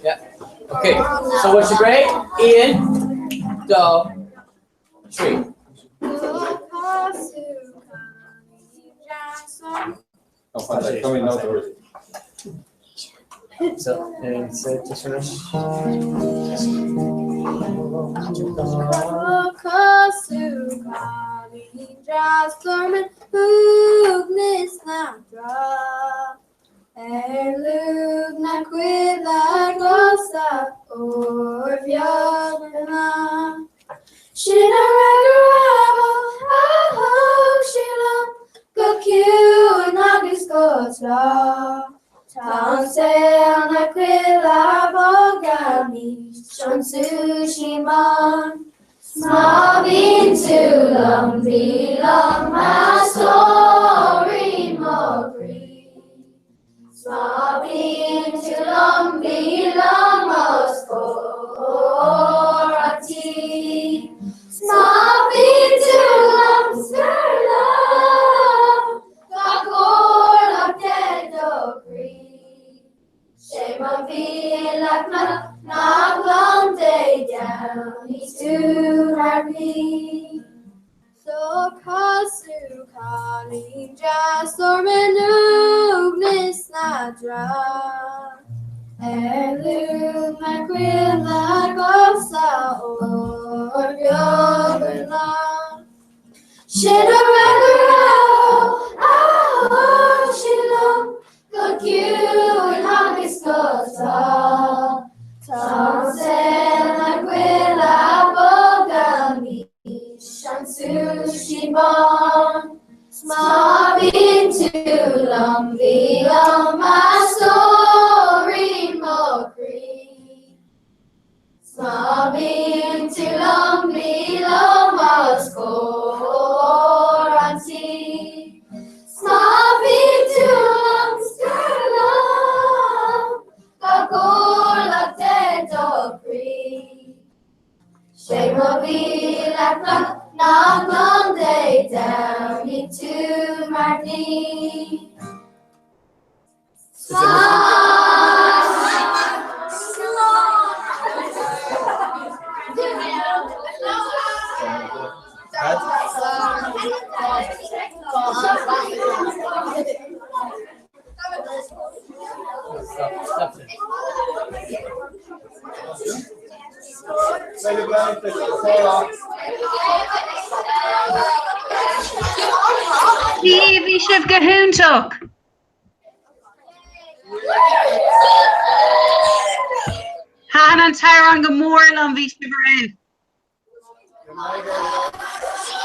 Yeah. Okay, so what's your brain? Ian, do, tree. So, and so just finish. Ar lúb na cuile glosa ór bheagna. Sin a raibh a thug sé liom go ciúin agus go tláth. Tá an saol na cuile boga níos an sushi bán. 'S má bhíonn tú liom bí liom a stóirín mo chroí. 'S má bhíonn tú liom bí liom os comhair an tí. 'S má bhíonn tú liom scoir liom gach orlach de do chroí. Sé má bhíonn leat nach lán Dé Domhnaigh tú thar mí. So casadh cailín deas orm in uaigneas na dtráth. Ar lúb na coille glosa ór bheag an lá. Sin a raibh a thug sé liom go ciúin agus go tláth. Tá an saol na cuile boga mís an sushi bán. 'S má bhíonn tú liom bí liom a stóirín mo chroí. 'S má bhíonn tú liom bí liom os comhair an tí. 'S má bhíonn tú liom scoir liom gach orlach de do chroí. Sé má bhí leat nach lán Dé Domhnaigh tú mar bhí. Stop, stop. Bhí sibh go hiontach! Thaitin an t-amhrán go mór liom, bhí sibh ar fheabhas.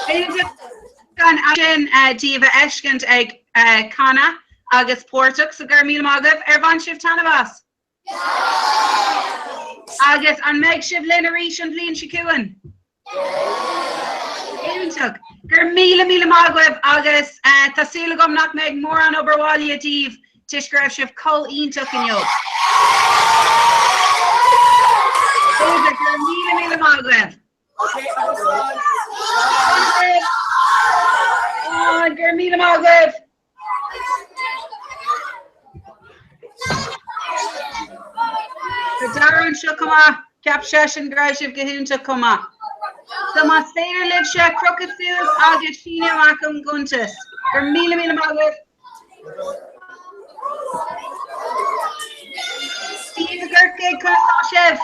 Iontach ansin daoibh a fheiscint ag canadh agus páirteach, so go raibh míle maith agaibh. Ar bhain sibh taitneamh as? Agus an mbeidh sibh linn arís an bhliain seo chugainn? Iontach! Go raibh míle míle maith agaibh agus tá súil agam nach mbeidh mórán obair bhaile daoibh toisc go raibh sibh chomh iontach inniu. Iontach! Go raibh míle míle maith agaibh. Go raibh míle maith agaibh. Tá Dara anseo chomh maith. Cheap seisean go raibh sibh go hiontach chomh maith. So más féidir libhse crochadh suas agus síneadh amach an gcuntas. Go raibh míle míle maith agaibh. Dia daoibh a Chorcaigh, conas tá sibh?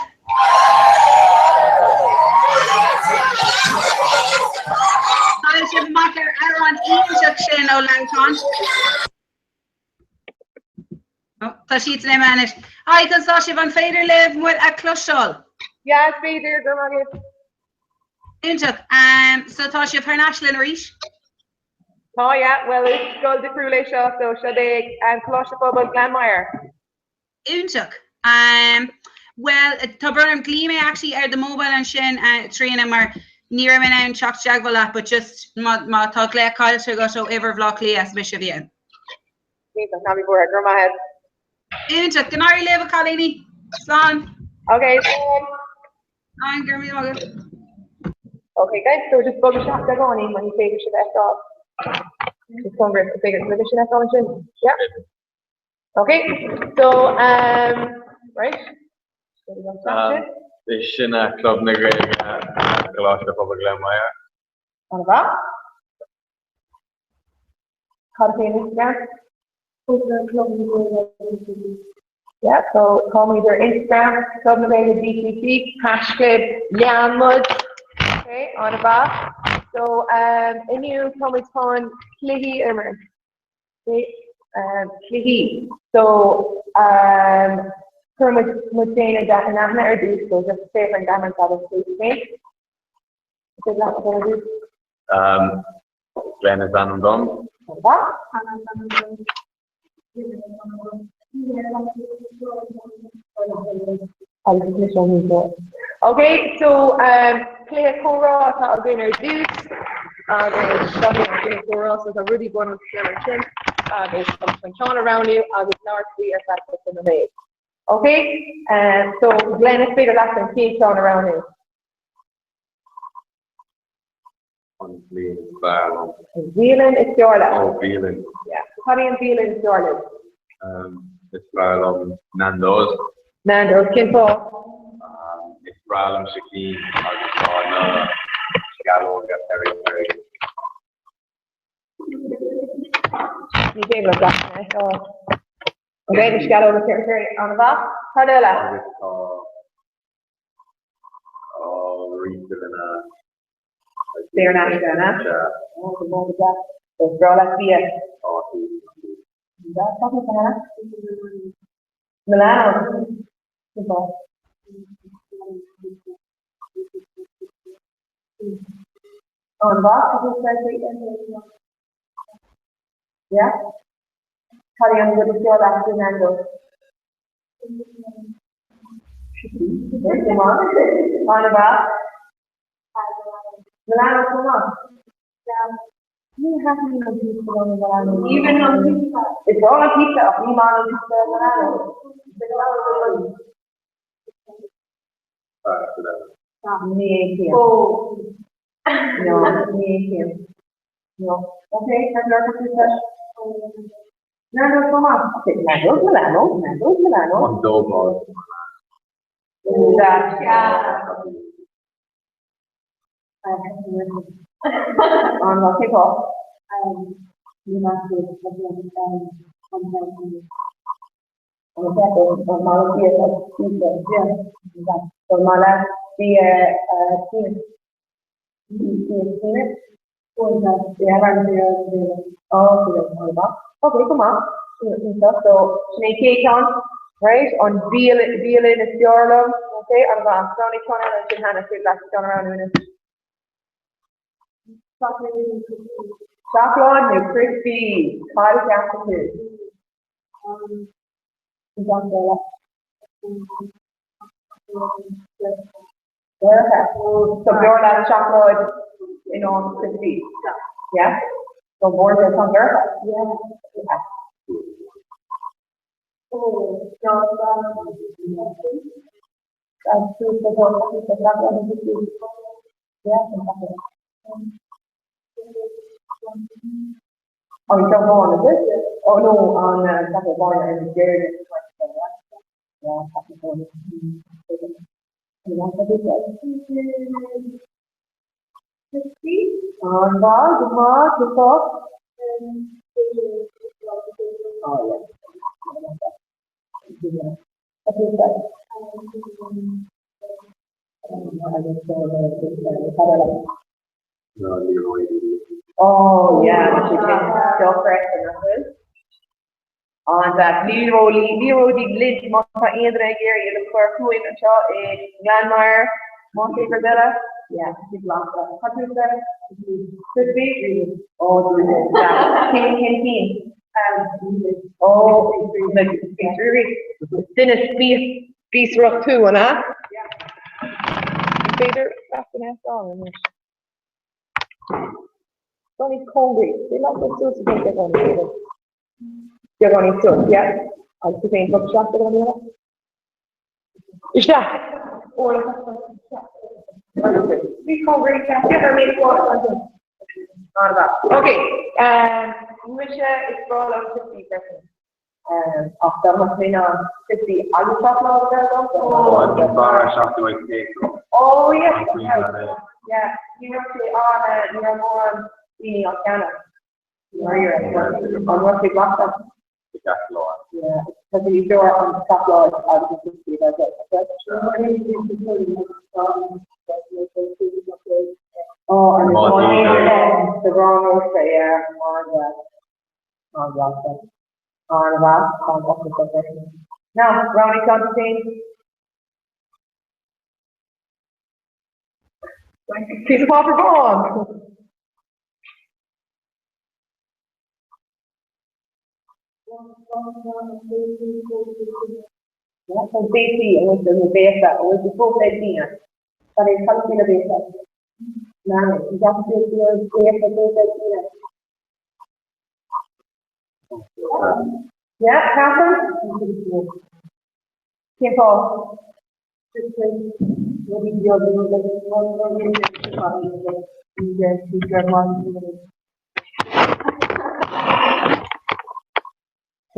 Chaill sibh amach ar amhrán iontach sin ó Leamhcán. Tá siad san imithe anois. Hi, conas tá sibh? An féidir libh muid a chloisteáil? Yeah, is féidir, go raibh maith agat. Iontach. Um, so tá sibh thar n-ais linn arís? Tá, yeah, well is scoil difriúil é seo, so seo é an Coláiste Pobail Glanmire. Iontach. Um, well, tá brón orm, ghlaoigh mé actually ar do mobile ansin, uh, Tríona, mar ní raibh mé in ann teacht i dteagmháil leat, but just má, má tá glaoch caillte agat ó uimhir Bhaile Átha Cliath, is mise a bhí ann. Iontach, ná bí buartha, go raibh maith agat. Iontach, go n-éirí libh a chailíní. Slán. Okay, slán. Slán, go raibh míle maith agat. Okay guys, so just bog isteach beagáinín má ní féidir sibh a fheiceáil. Just cóngarach, is féidir sin a fheiceáil ansin. Yeah. Okay, so um, right. Is sinne Club na Gaeilge Coláiste Pobail Glanmire. An-mhaith. Cad é Instagram? Yeah, so táimid ar Instagram, Club na Gaeilge DCC, haischlib, lean muid. Okay, an-mhaith. So um, inniu táimid chun cluichí a imirt. Okay, um, cluichí. So um, cuir muid muid féin in aithne ar dtús, so just féach an gceamara agus féin. Um, Glenn is ainm dom. Okay, so um, cluiche comhrá atá againn ar dtús agus seo é an cluiche comhrá so tá rudaí bun os cionn ansin agus an ceann a roghnú agus labhairt faoi ar feadh cúpla nóiméad. Okay, um, so Glenn is féidir leat an chéad ceann a roghnú. An bhliain is fearr liom. An bhialann is fearr leat. Oh, bialann. Yeah. Cad é an bhialann is fearr leat? Um, is fearr liom Nando's. Nando's, cén fáth? Um, is breá liom sicín agus tá na sceallóga peri peri. Ní féidir liom gach oh. Okay, na sceallóga peri peri an-mhaith. Cad eile? Agus tá Rita lena Saor in aisce, an ea? Ó, go mór go deas. Is breá leat bia. Milano. Cén fáth? An-mhaith, tá tú ag Yeah? Cad é an rud is fearr leat i Nando's? An-mhaith. Milano chomh maith. Ní thaitníonn an pizza liom i Milano. Even an pizza. Is breá an pizza ach ní maith an pizza i Milano. Ní aontaím. No, ní aontaím. No. Okay, tá leor pizza. Nando's chomh maith. Okay, Nando's Milano, Nando's Milano. An dóbáil. An-mhaith, cén fáth? Right, an bialann is fearr liom, ok, an-mhaith. Roghnaigh ceann eile ansin Hannah, féidir leat ceann a roghnú anois. Seacláid nó criospaí, cad a cheapann tú? So b'fhearr leat seacláid in áit criospaí? Yeah? So mhór de tá dorcha? Yeah. Oh, you don't want, is it? Oh no, on Saturday morning and Jerry. Yeah, Saturday morning. An-mhaith, go maith, go fáth. Oh, yeah. Oh yeah, dochreidte nach bhfuil? An-deas. Liathróidí, liathróidí Lindt má tá aon duine ag iarraidh iad a chur chugainn anseo i nGleann Maghair, más féidir eile. Yeah, tá siad blasta. Cad tusa? Crispy? Oh, cén cén cinn? Oh, duine spíosrach tú, an ea? Is féidir leat an S a fháil anois. Dul níos cóngaraí. Féidir leat dul suas a bheith beagán níos faide. Beagán níos suas, yeah. Agus tú féin bog isteach beagán eile. Isteach! Níos cóngaraí, yeah. Ar mé An-mhaith. Ok, mise is breá liom crispy freisin. Ach dá mbeadh mé in ann crispy agus seacláid a bheith agam. Oh, an barra seacláid cake. Oh yes, yeah. Ní raibh sé an, ní raibh mórán daoine á cheannach. An raibh sé blasta? Seacláid. Yeah, tá sé níos fearr an seacláid agus an crispy a bheith agat. Oh, and the wrong rosa, yeah, an-deas. An-bhlasta. An-mhaith, tá an fhocal seo freisin. Now, roghnaigh ceann duit féin. Píosa páipéar bán! Tá béasaí amuigh na béasa, an bhfuil siad fós ag daoine? Cad é cad faoi na béasa? Leanfaidh. An gceapann tú go bhfuil béasa fós ag daoine? Yeah, Catherine? Cén fáth?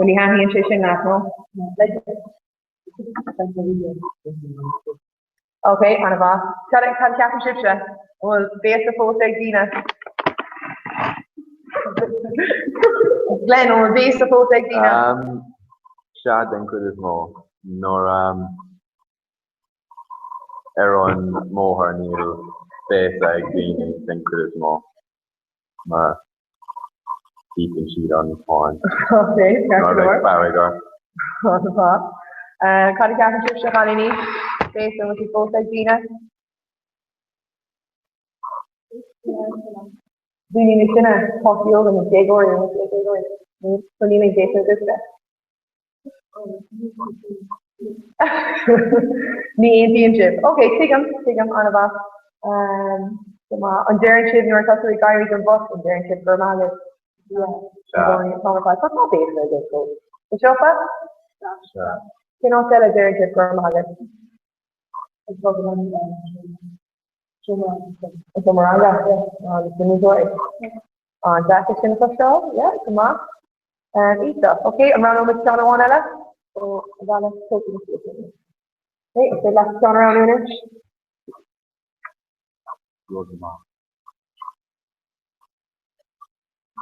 Ní thaitníonn sé sin leat, nó? Ok, an-mhaith. Cad a cheapann sibhse? An bhfuil béasa fós ag daoine? Glenn, an bhfuil béasa fós ag daoine? Sea, den chuid is mó. Nuair ar an mbóthar níl béasa ag daoine den chuid is mó mar íocann siad an fáin. Ok, ceart go leor. Ná beidh fearg ort. An-mhaith. Cad a cheapann sibhse, a chailíní? Béasa, an bhfuil siad fós ag daoine? Daoine níos sine, páistí óga nó déagóirí, an bhfuil siad ag déagóirí? So níl aon bhéasa agatsa? Ní aontaíonn sibh. Ok, tuigim, tuigim, an-mhaith. Go maith. An deireann sibh nuair atá tú ag éirí den bhus, an deireann sibh go raibh maith agat? Tá tá tá béasa agaibh fós. Sa siopa? Cén áit eile a deireann sibh go raibh maith agat? An seomra ranga. Agus na múinteoirí. An-deas é sin a chloisteáil, yeah, go maith. Iontach. Ok, an roghnóidh muid ceann amháin eile? Ó, a bhealach tógtha na suas. Ok, is féidir leat ceann a roghnú anois. Rud maith.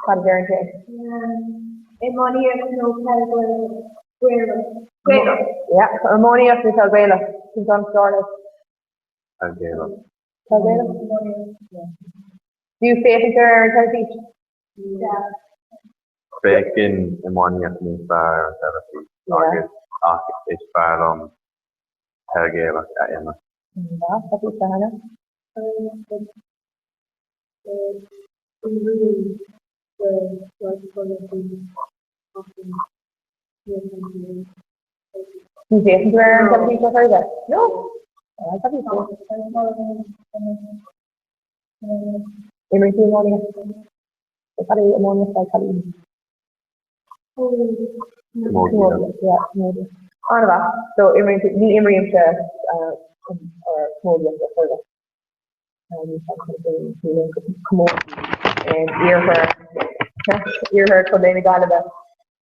Cad a deireann sé? Iománaíocht nó peil Ghaelach. Gaelach. Yeah, iománaíocht nó peil Gaelach? Cén ceann is fearr leat? Peil Gaelach. Peil Gaelach? Do féachann tú ar an teilifís? Yeah. Féachaim iománaíocht níos fearr ar an teilifís agus ach is fearr liom peil Gaelach a imirt. Tá tú cheana? Ní fhéachann tú ar an teilifís ar chor ar bith? No? Tá tú. Imríonn tú iománaíocht? Cad é iománaíocht le cailíní? Camógaíocht. Yeah, camógaíocht. An-mhaith. So imríonn tú, ní imrímse camógaíocht ar chor ar bith. Camógaí in iarthar iarthar Chontae na Gaillimhe.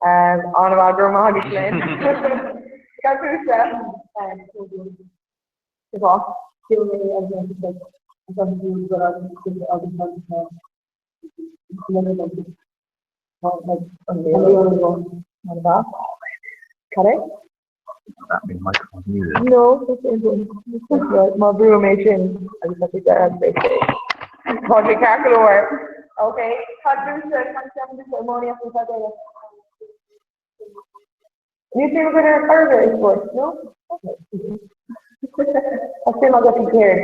An-mhaith, go raibh maith agat Lynn. Cad fútsa? Cad é? No, má bhrúim é sin agus tá sé dearg beidh sé. Tá sé ceart go leor. Ok, cad fútsa? Cad fútsa iománaíocht nó peil Gaelach? Níl suim agat ar chor ar bith i spórt, no? Ok. Tá suim agat i gcéard?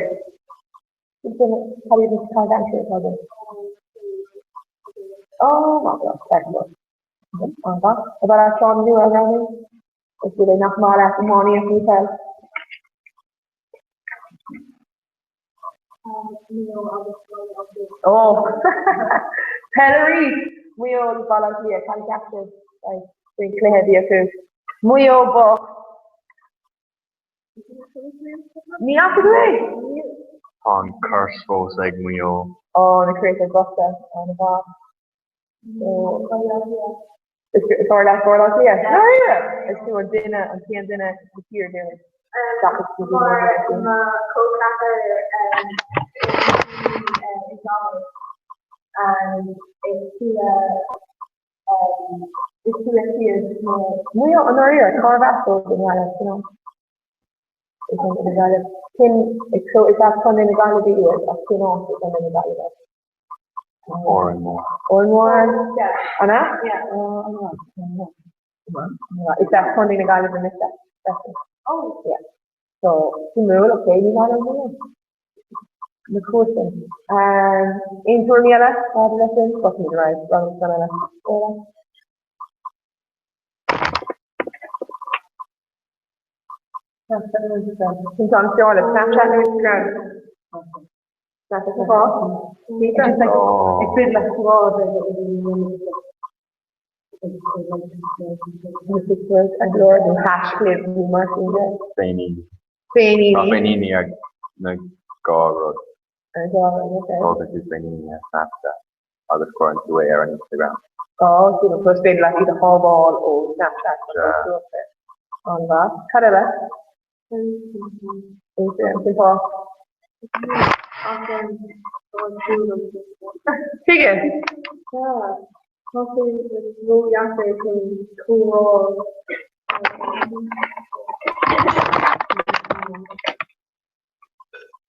Cad iad na cad aimsir atá agat? Oh, maith go leor, ceart go leor. An-mhaith. Ab fhearr leat seán nua a roghnú? Is rud é nach maith leat iománaíocht nó peil? Ó! Peil arís! Maigh Eo agus Baile Átha Cliath, cad a cheap sibh faoin chluiche a bhí acu? Maigh Eo bocht! Ní fhaca tú é? Tá an curse fós ag Maigh Eo. Ó, na críocha bochta. An-mhaith. Is fearr leat Baile Átha Cliath? Dáiríre! Is tú an duine, an t-aon duine sa tír, déarfainn, seachas na daoine Mar eile. mo chomhcheathar i Gaillimh is is tuath iad na. Maigh Eo, ndáiríre, cárbh as dóibh i nGaillimh, you know? I gContae na Gaillimhe. Cén, so is as Contae na Gaillimhe iad, ach cén áit i gContae na Gaillimhe? Árainn Mhór. Árainn Mhór? An ea? An-mhaith. Is as Contae na Gaillimhe mise freisin. Oh. Yeah. So, suimiúil, ok, ní maith liom Maigh Eo. Na cúrsaí. Aon tuairimí eile maidir leis sin? Bogfaimid ar aghaidh, roghnaigh ceann eile. Cén ceann is fearr leat, Snapchat nó Instagram? Féiníní. Féiníní. Tá féiníní ar na dhá rud. Ar dhá rud, ok. Tógann tú féiníní ar Snapchat agus cuireann tú é ar an Instagram. Á, sílim, so is féidir leat iad a shábháil ó Snapchat chun dul suas air. An-mhaith. Cad eile? Instagram, cén fáth? Tuige? Tá sé ródheacair chun comhrá.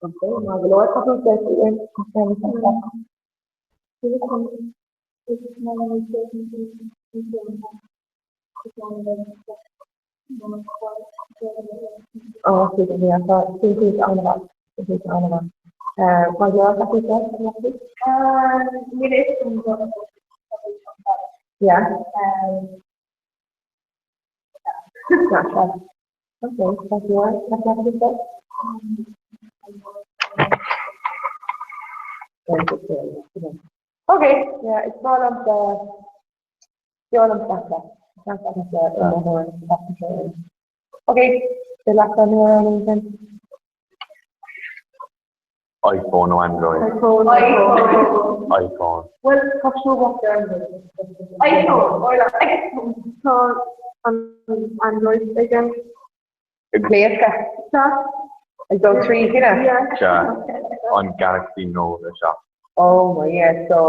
Ok, maith go leor. Tá tú Ó, tuigim, yeah, tá sin pointe an-mhaith, sin pointe an-mhaith. Maith go leor, tá tú set, Níl a fhios agam go Yeah. Snapchat. Okay, tá tú tá tú set? Okay, yeah, is breá liomsa Breá liom Snapchat. Snapchat is i mo thuairim. Ok, the last one nua ar an iPhone nó Android? iPhone. iPhone. Well, tá seo ar Android. iPhone. Tá an Android aige. Pléascadh. Ag dul tríd, sin é? Sea, an Galaxy Note 7. Oh my yeah, so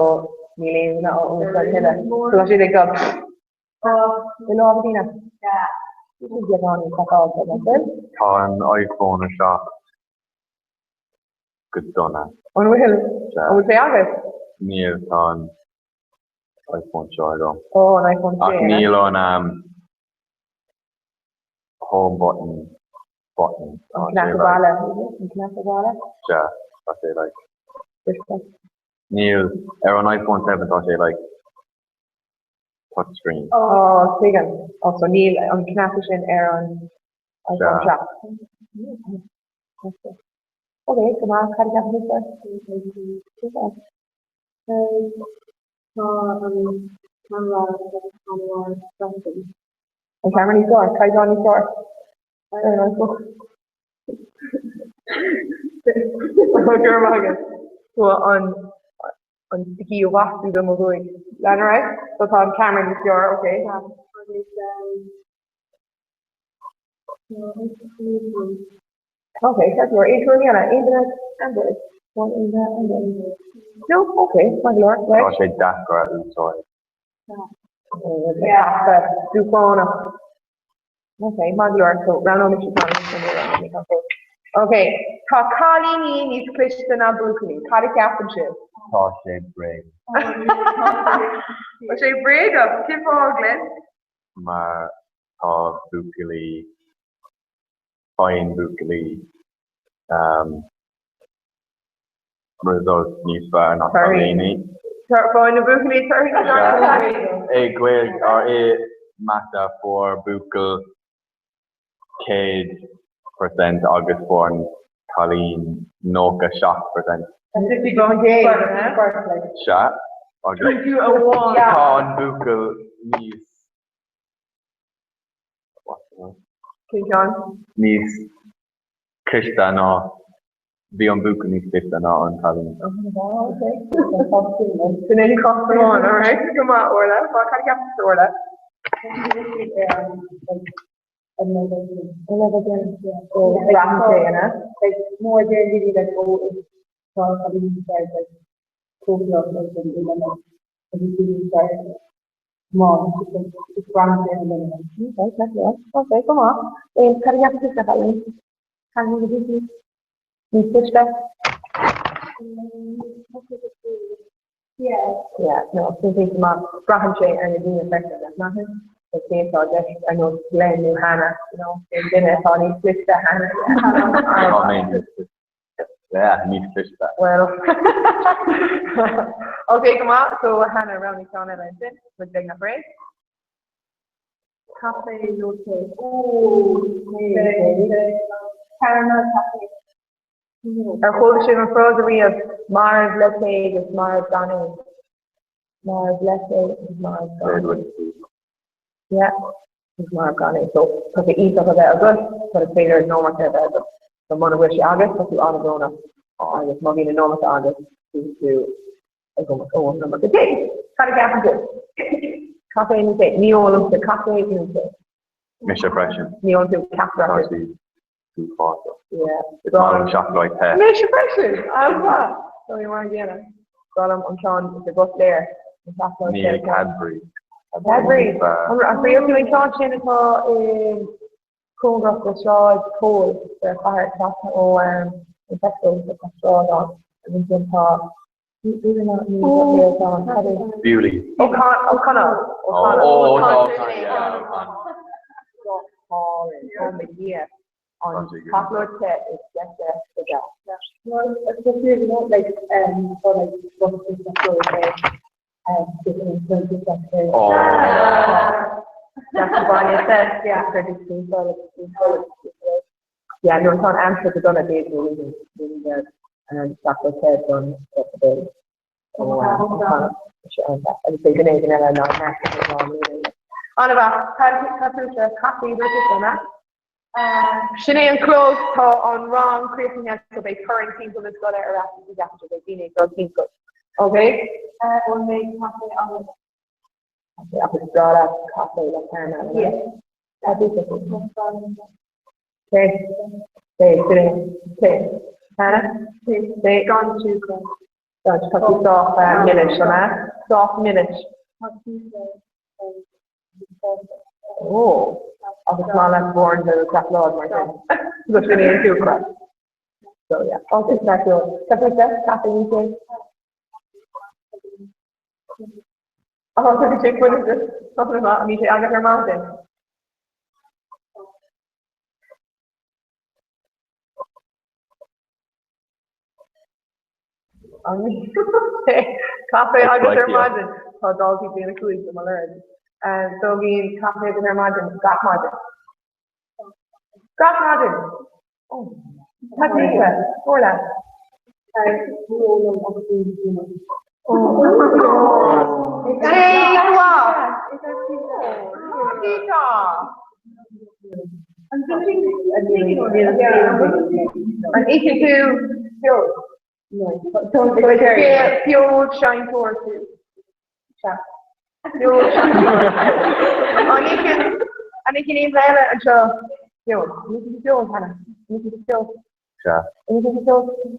níl aon duine á úsáid a thuilleadh. So tá siad ag dul i lámha daoine. Sin beagáinín craiceáilte, nach bhfuil? Tá an iPhone 7 go dona. An bhfuil? An bhfuil sé agat? Níl, tá an iPhone seo agam. Ó, an iPhone 6. Ach níl an home button button. An cnaipe baile. An cnaipe baile? Sea, tá sé like. Níl, ar an iPhone 7 tá sé like touch screen. Ó, tuigim. Ó, so níl an cnaipe sin ar an iPhone 7. Ok, go maith, cad a cheapann tusa? Tá an ceamara an-mhaith freisin. An ceamara níos fearr, caighdeán níos fearr ar an iPhone. Go raibh maith agat. Tá an an sticky ó mhaith do mo ghruaig. Lean ar aghaidh. So tá an ceamara níos fearr, ok. Agus Ok, ceart go leor. Aon tuairimí eile? Aon duine Android? Aon duine Android? No? Ok, maith go leor. Right. Tá sé deacair a úsáid. Yeah. Dúshlánach. Ok, maith go leor. So, roghnóidh mise ceann. Ok, tá cailíní níos cliste ná buachaillí. Cad a cheapann sibh? Tá sé bréagach. Tá sé bréagach. Cén fáth, Glenn? Mar tá buachaillí faigheann buachaillí results níos fearr ná cailíní. Faigheann na buachaillí torthaí níos fearr ná cailíní. I Gaeilge or i Mata fuair buachaill 100% agus fuair an cailín 97%. Sea, agus tá an buachaill níos Cén ceann? Níos cliste ná, bhí an buachaill níos cliste ná an cailín. Sin é cás amháin, alright, go maith, Orla. Cad a cheapann tusa, Orla? Braitheann sé, an ea? Ok, go maith. Cad a cheapann tusa, cailín? Cailín na buachaillí? Níos cliste? Yeah, no, sin cinnte maith. Braitheann sé ar na daoine freisin, nach mbraitheann? Like cé atá i gceist ar nós Glenn nó Hannah, you know, cén duine atá níos cliste, Hannah, yeah. Tá mé níos cliste. Yeah, níos cliste. Well, ok, go maith. So, Hannah, roghnaigh ceann eile ansin. Muid beagnach réidh. Caife nó tae? Ó, tae. Caramel caife. Ar chuala sibh an frása riamh, marbh le tae agus marbh gan é? Marbh le tae agus marbh gan é. Yeah, agus marbh gan é. So, tá sé iontach a bheith agat, but is féidir an iomarca a bheith agat. So, muna bhfuil sé agat, tá tú an-bhrónach. Agus má bhíonn an iomarca agat, bíonn tú ag ól an iomarca tae. Cad a cheapann tú? Caife nó tae? Ní ólaimse caife nó tae. Mise freisin. Ní ólann tú ceachtar acu. Tá sé uafásach. Yeah. Is maith liom seacláid the. Mise freisin! An-mhaith! Tá mé mar an gcéanna. Is breá liom an ceann sa bhutléir. An seacláid the. Níl Cadbury. Cadbury! An thriail tú an ceann sin atá i cóngarach do Shráid Cóil sa chathair trasna ó an Tesco sa sráid ann agus ansin tá b'fhéidir ná ní bhutléir atá ann. Cad é? Bewley's. O'Connell. O'Connell. Ó, O'Connell, yeah, O'Connell. Go hálainn. Ó mo Dhia. An seacláid the is deise sa domhan. Well, it's just you know, like, so like, what is the story Oh. Yeah, nuair atá an aimsir go dona b'fhéidir go bhfuil an seacláid the don agus beidh duine éigin eile ná An-mhaith, cad fútsa caife nó tae? Sin é an clog, tá an rang críochnaithe so beidh torann timpeall na scoile ar ais sa gceapann beidh daoine ag dul timpeall. Ok? Bhuel mé caife agus Caife agus breá leat caife le caramel. Yeah. Tae. Tae, sin é. Tae. Hannah? Tae. Gan siúcra. Gan tá tú sách milis, an ea? Sách milis. Tá siúcra Ó. Agus is maith leat Bournville seacláid mar sin. So sin é an siúcra. So yeah. Oh, sin ceart. Tá tú caife ní sé? Oh, tá sé fuinneamh duit. Ní sé agat ar maidin. Caife agat ar maidin. Tá daltaí bliain 5 do mo lorg. So bíonn caife agat ar maidin gach maidin. Gach maidin! Cad é? Orla. An itheann tú feoil? Feoilseinteoir tú. Sea. Feoilseinteoir. An itheann an itheann aon duine eile anseo feoil? An itheann tú feoil, Hannah? An itheann tú feoil? Sea. An itheann tú feoil?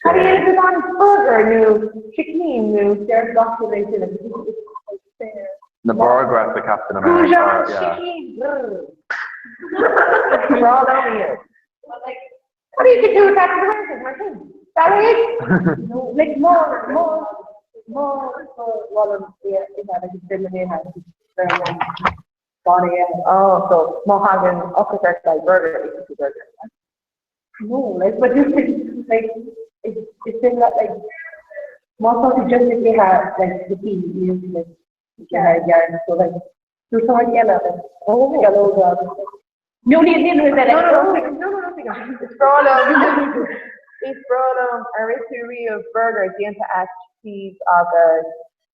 Cad a dhéanann tú gan burger nó sicín nó deir gach duine é sin Na burgers a Captain America. Goujon sicín brrr. Rá liom iad. Cad a dhéanann tú Captain America mar sin? Sailéad? Like má má má má liom é ithe Gan é. Oh, so má thagann ocras ort like burger, itheann tú burger. No, like, but just like, like, it's, it's been like, like, má tá tú just ag ithe, like, the tea, you like, yeah, yeah, so like, tú tá eile, like, oh, sceallóga agus No, ní ní ní No, no, no, no, no, no, is breá liom, is breá liom ar ith tú riamh burger déanta as cheese agus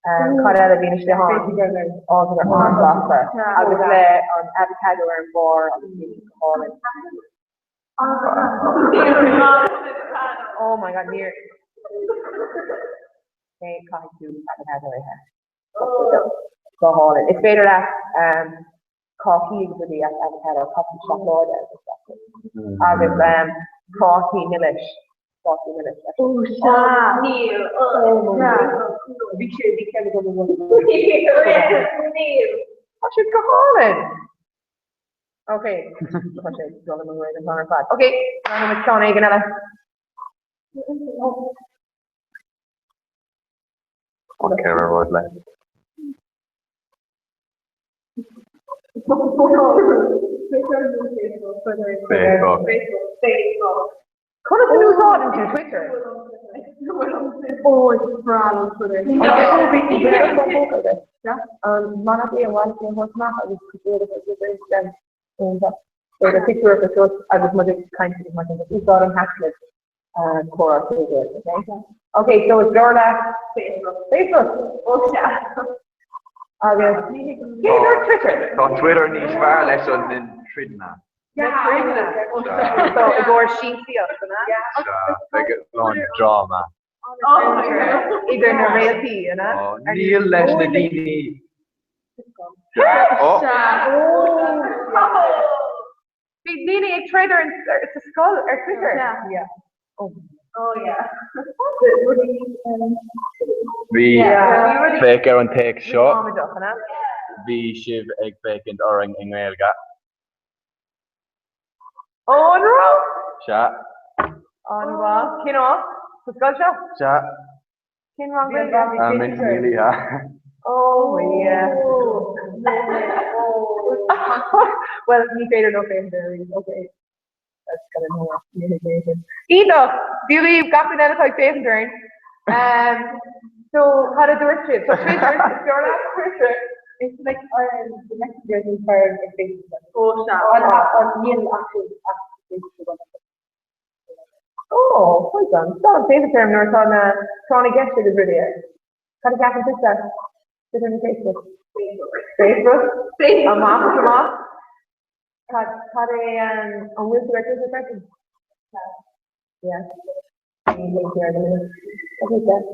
Cad eile a bhíonn istigh ann? Ábhar an-bhlasta agus le an avocado ar an bharr agus bíonn sé go hálainn. Oh my god, níor Cé caithfidh tú avocado a ithe. Go hálainn. Is féidir leat cácaí agus rudaí as avocado, cácaí seacláide agus agus prátaí milis, prátaí milis. Ó sea! Níl. Bhí sé, bhí ceann agam i Níl. Tá siad go hálainn! Ok, tá sé dul i mo an t-am ar fad. Ok, roghnaigh ceann éigin eile. An ceithre rud le. Facebook. Conas a úsáideann tú Twitter? Ó, is breá liom Twitter. An é an bhaile amach agus pictiúr agus muid ag caint agus mar sin úsáid an hashtag comhrá Twitter. Ok, so is leor leat Facebook. Facebook. Ó sea. Agus cé ar Twitter? Tá Twitter níos fearr leis an troideanna. So i gcomhair siamsaíocht, an ea? Sea, beidh a lán dráma. Idir na réaltaí, an ea? Níl leis na daoine. Ó! Bhí daoine ag troid ar sa scoil ar Twitter. Yeah. Oh. Oh yeah. Bhí féach ar an téacs seo. Bhí sibh ag féachaint orainn i nGaeilge. Ó, an raibh? Sea. An-mhaith. Cén áit? Sa scoil seo? Sea. Cén rang Gaeilge? Ms Neely, yeah. Oh yeah. Well, ní féidir leo féachaint air arís. Okay. That's kind of more. Iontach! Dia dhaoibh gach duine eile atá ag féachaint orainn. Um, so, cad a dúirt sibh? So, Twitter, is fearr leat Twitter. It's like um, the messenger is fearr ag Facebook. Oh, sea. An níl actual Facebook. Oh, well done. Tá an Facebook term nuair atá na tráth na gceist agus rudaí air. Cad a cheapann tusa? Twitter nó Facebook? Facebook. Facebook. Amach is amach. Cad cad é an an bhfuil tú ar Twitter freisin? Yeah. Ní bhfuil tú ar the minute. Okay, Jeff.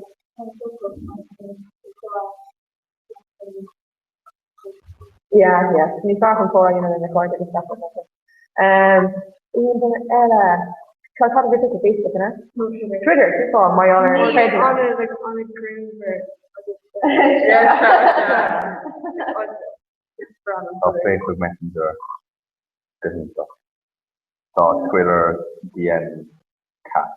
Yeah, yeah. Ní fearr chun comhrá a dhéanamh lena chairde agus gach rud. Um, aon duine eile? Cad cad a bhí tusa Facebook, ina? Twitter, cén fáth? Mar gheall ar an troideanna. Tá Facebook Messenger go hiontach. Tá Twitter DM cat.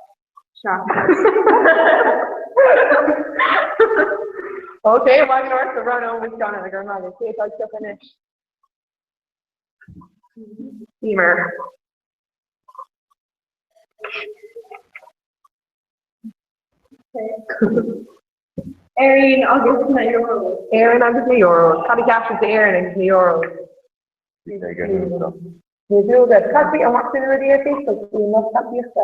Ok, maith go leor, so roghnóidh muid ceann eile, go raibh maith agat. Cé atá ag piocadh anois? Emer. Éirinn agus na Euros. Éirinn agus na Euros. Cad a cheap sibh d'Éirinn agus na Euros? Bhí sé go hiontach. Ní dúil Cad faoi an bhfaca tú na rudaí ar Facebook faoi an lucht tacaíochta?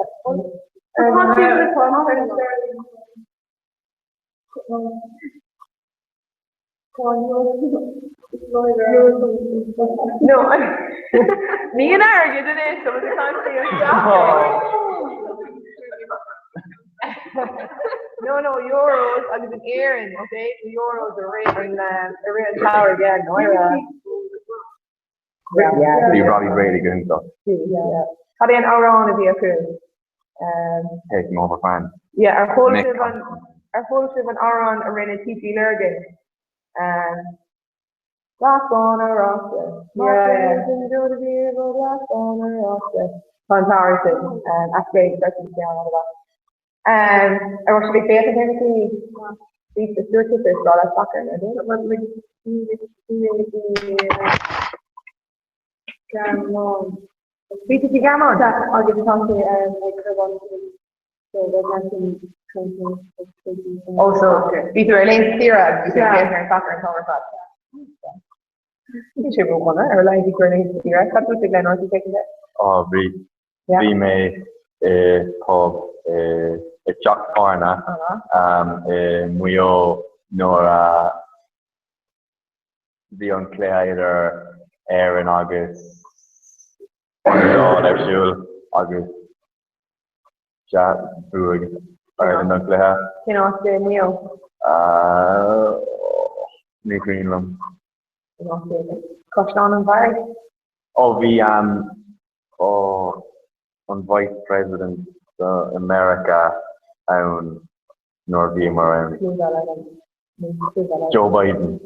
No, ní an airgead anois, tá muid ag caint faoi an No, no, Euros agus in Éirinn, okay? The Euros i rith an i rith an tsamhraidh, yeah, náire. Bhí Robbie Brady go hiontach. Cad é an amhrán a bhí acu? Taking Over France. Yeah, ar chuala sibh an ar chuala sibh an amhrán a rinne TG Lurgan? Glas bán oráiste. Yeah, yeah. Glas bán oráiste. Tá an t-amhrán sin as Gaeilge freisin is geall an Ar raibh sibh ag féachaint ar na cluichí? Bhí sa dúirt tú is breá leat sacar, nó Gearmáin. Bhí tú sa Ghearmáin? Agus tá sé ag cur Oh, so bhí tú ar laethanta saoire agus bhí tú ag féachaint ar an sacar an t-am ar fad. Bhí sé ródhona ar a laghad bhí tú ar laethanta saoire. Cad fút Glenn, raibh tú ag féachaint air? Ó, bhí. Bhí mé i pub i dteach tábhairne i Maigh Eo nuair a bhí an cluiche idir Éirinn agus an Iodáil ar siúl agus sea, bhuaigh Éirinn an cluiche. Cén áit i Maigh Eo? Ní cuimhin liom. Cén áit é? Caisleán an Bharraigh? Ó bhí Ó, an Vice President i Meiriceá ann nuair a bhíomar ann. Joe Biden.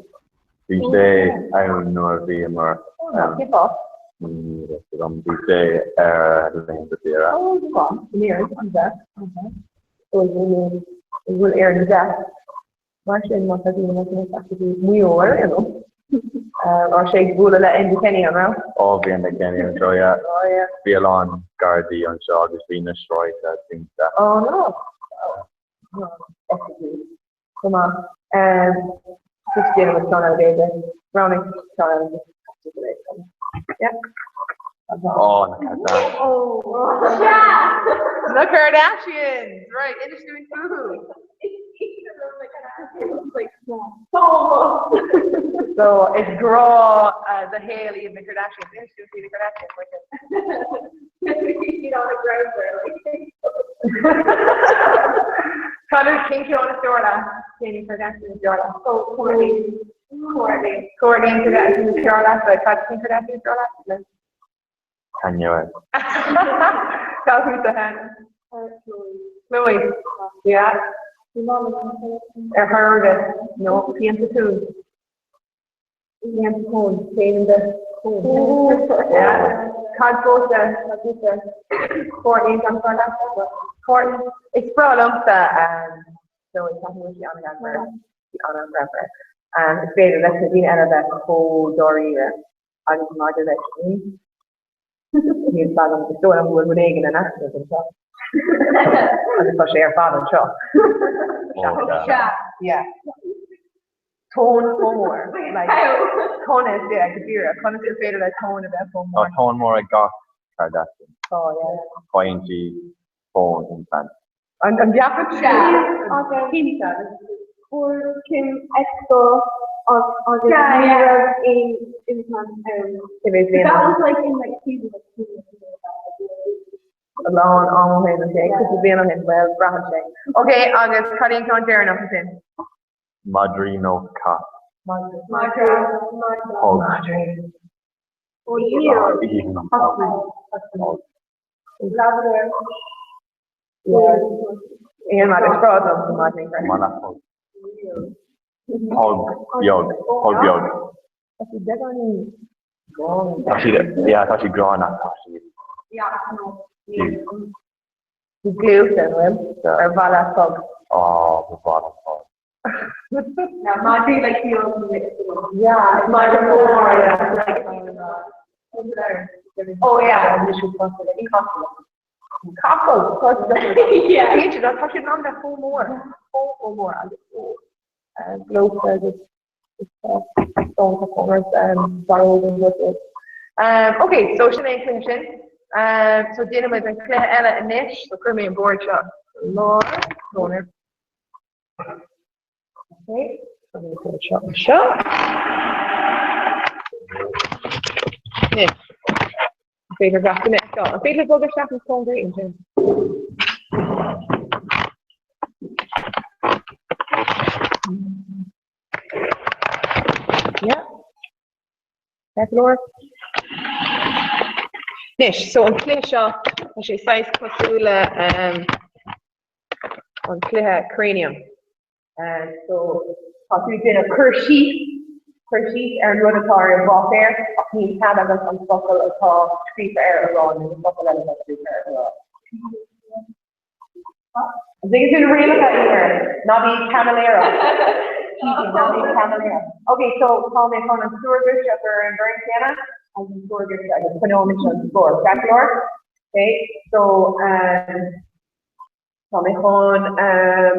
Bhí sé ann nuair a bhíomar ann. Ní raibh fhios agam. Bhí sé ar laethanta saoire. Mar sin, má tá daoine ag teacht go dtí Maigh Eo ar aon nós, raibh sé ag bualadh le Enda Kenny, an raibh? Ó, bhí Enda Kenny anseo, yeah. Oh, yeah. Bhí a lán Gardaí anseo agus bhí na sráideanna dúnta. Oh, no. No, oifigiúil. Go maith. Just déanamh an ceann eile b'fhéidir. Roghnaigh ceann eile. Yeah. Oh, na Kardashians. Oh, Na Kardashians! Right, inis dúinn fúthu. So is grá do shaol iad na Kardashians. Inis dúinn faoi na Kardashians. Cad é cén ceann is fearr leat? Cén Kardashian is fearr leat? Oh, Kourtney. Kourtney. Kourtney Kardashian is fearr leat, but cad cén Kardashian is fearr leat? Kanye West. Cad fútsa Hannah? Khloe. Yeah. Ar chor ar bith. No, pianta tóin. Pianta tóin. Pianta tóin. Yeah. Cad fútsa? Cad fútsa? Kourtney an fearr leat? Kourtney. Is breá liomsa Khloe, ceapaim go bhfuil sí an-ghreannmhar. Sí an-ghreannmhar. Is féidir leis na daoine eile bheith chomh dáiríre. Agus maidir leis sin, níl fhios agam, is dóigh liom go bhfuil rud éigin in easnamh anseo. Agus tá sé ar fad anseo. Yeah. Tóin chomh mór. Like, conas, yeah, go díreach, conas gur féidir le tóin a bheith chomh Tá mór? tóin mór ag gach Kardashian. Tá, yeah. Faigheann siad bone implant. An gceapann tú? Cinnte. Fuair Kim XO agus ní raibh aon implant ann. That was like in like season like two years ago. A lán am ó shin, okay, cúpla bliain ó shin, well, braitheann sé. Okay, agus cad é an ceann deireanach ansin? Madraí nó cat? Madra. Madra. Pug. Madraí. Pug. Labrador. Aon mad is breá liom madraí freisin. Pug beag, pug beag. Tá siad beagáinín gránna. Tá siad, yeah, tá siad gránna, tá siad. Yeah, no. Bhí gluaite, an bhfuil? Ar mhaith leat pug? Á, ba mhaith liom pug. Yeah, madraí like the old Yeah, madra mór, yeah. Oh yeah, Capall, yeah. Tá siad in ann bheith chomh mór, chomh chomh mór agus gleoite agus Ok, so sin é an cluiche sin. So déanfaimid an cluiche eile anois, so cuirfidh mé an bord seo i lár, corner. Ok, so an bord seo anseo. Anois, an féidir gach duine a fheiceáil? An féidir dul isteach níos cóngaraí ansin? Yeah. Ceart go leor. Anois, so an cluiche seo, tá sé saghas cosúil le um, an cluiche Cranium. Um, so tá tú ag déanamh cur síos, cur síos ar an rud atá ar an bpáipéar ach níl cead agat an focal atá scríofa air a rá nó na focail eile atá scríofa air a rá. An dtuigeann tú na rialacha, Eimear? Ná bí caimiléireach. Ná bí caimiléireach. Ok, so tá mé chun an scór duit a chur ar an bhfoireann céanna agus an scór duit agus coinneoidh an scór. Ceart go leor? Ok, so um, tá mé chun um,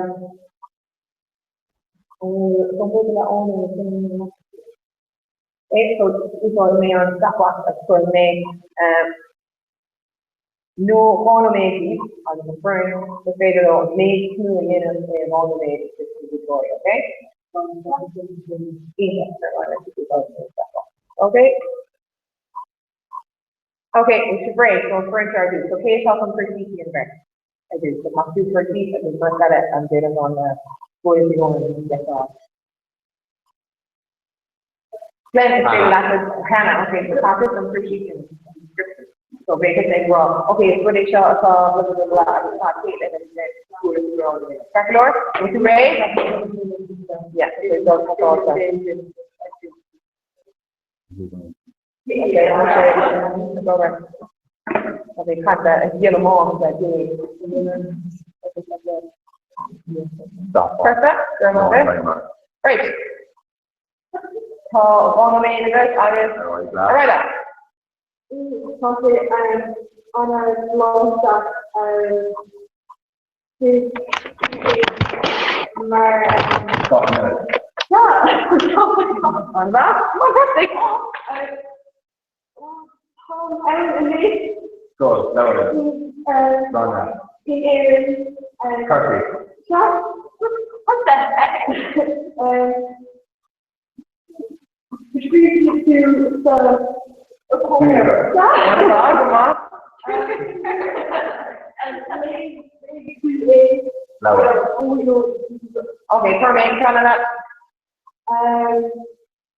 Ok, so úsáidfidh mé an stopwatch agus cuirfidh mé um, nó 2 nóiméad daoibh agus an foireann is féidir leo an méid is mó a dhéanamh i 2 nóiméad is na buaiteoirí, ok? Ok? Ok, bhfuil sibh réidh, so an foireann seo ar dtús. So cé atá chun cur síos a dhéanamh air? Ar dtús, so caithfidh tú cur síos agus beirt eile an déanamh an bualadh faoi dhó an deich Glenn, is féidir leat cheana, ok, so caithfidh an cur síos sin description. So beidh tusa ag rá, ok, is rud é seo atá blah blah blah blah agus tá Caitlin agus then bualadh faoi dhó an Ceart go leor? Bhfuil tú réidh? Yeah, so dul tá tá. Okay, Tá mé caite ag díol amach le dé. Perfect, go raibh maith agat. Right. Tá 2 nóiméad agat agus ar aghaidh leat. Tá sé an-bhlasta mar An-mhaith. Fantastic. Go, labhair. Ranga. In Éirinn. Corcaigh. What the heck? Scríobh tú sa Labhair. Ok, cuir mé an ceann eile.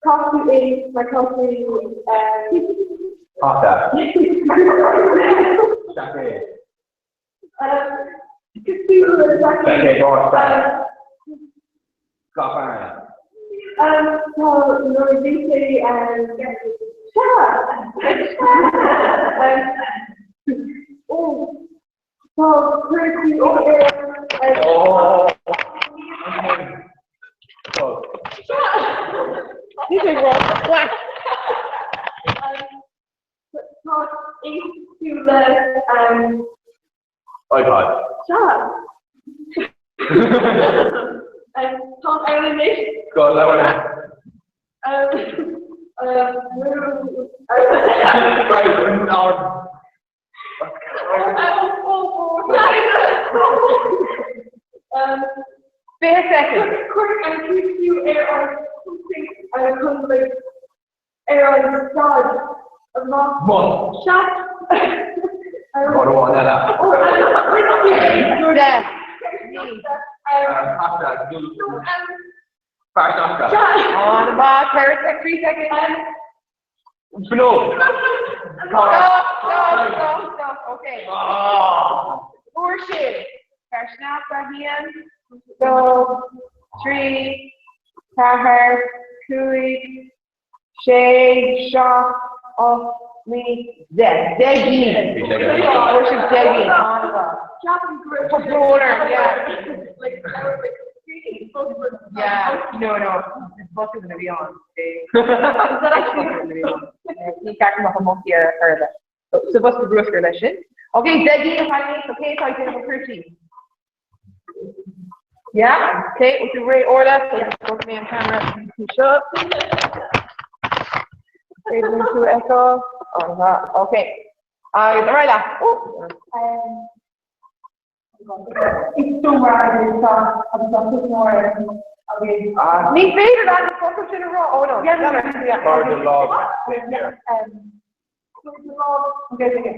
Caith tú é mar tá tú Hata. Seaicéad. Cosúil le Seaicéad báistí. Cupán. Tá nuair a bhí sé Sea! Ó tá chuir tú ar Tá éascú le iPod. Sea. Tá ann anois. Go labhair. 20 soicind. Cuir an tú ar an chun ar an staid amach. Bun. Sea. Rud amháin eile. 10, 9, An-mhaith, 4 3 soicind. Gnó. Stop, stop, stop, stop, ok. Fuair sibh. Fear sneachta, 1, 2, 3, 4, 5, 6, 7, 8, 9, 10. 10 gcinn. Fuair sibh 10 gcinn. An-mhaith. Tá brón orm, yeah. Yeah, no, no, is botún a bhí ann. Ní ceart go mbeadh an monkey ar ar bith. Sa bhosca bruscair leis sin. Ok, 10 gcinn a chailíní, so cé atá ag déanamh an cur síos? Yeah, ok, bhfuil tú réidh Orla, so bhogfaidh mé an camera seo. Féidir tú a fheiceáil? Ok. Agus ar aghaidh leat. Oh. Ní féidir leat na focail sin a rá. Oh no. Cuir do lámh As Gaeilge.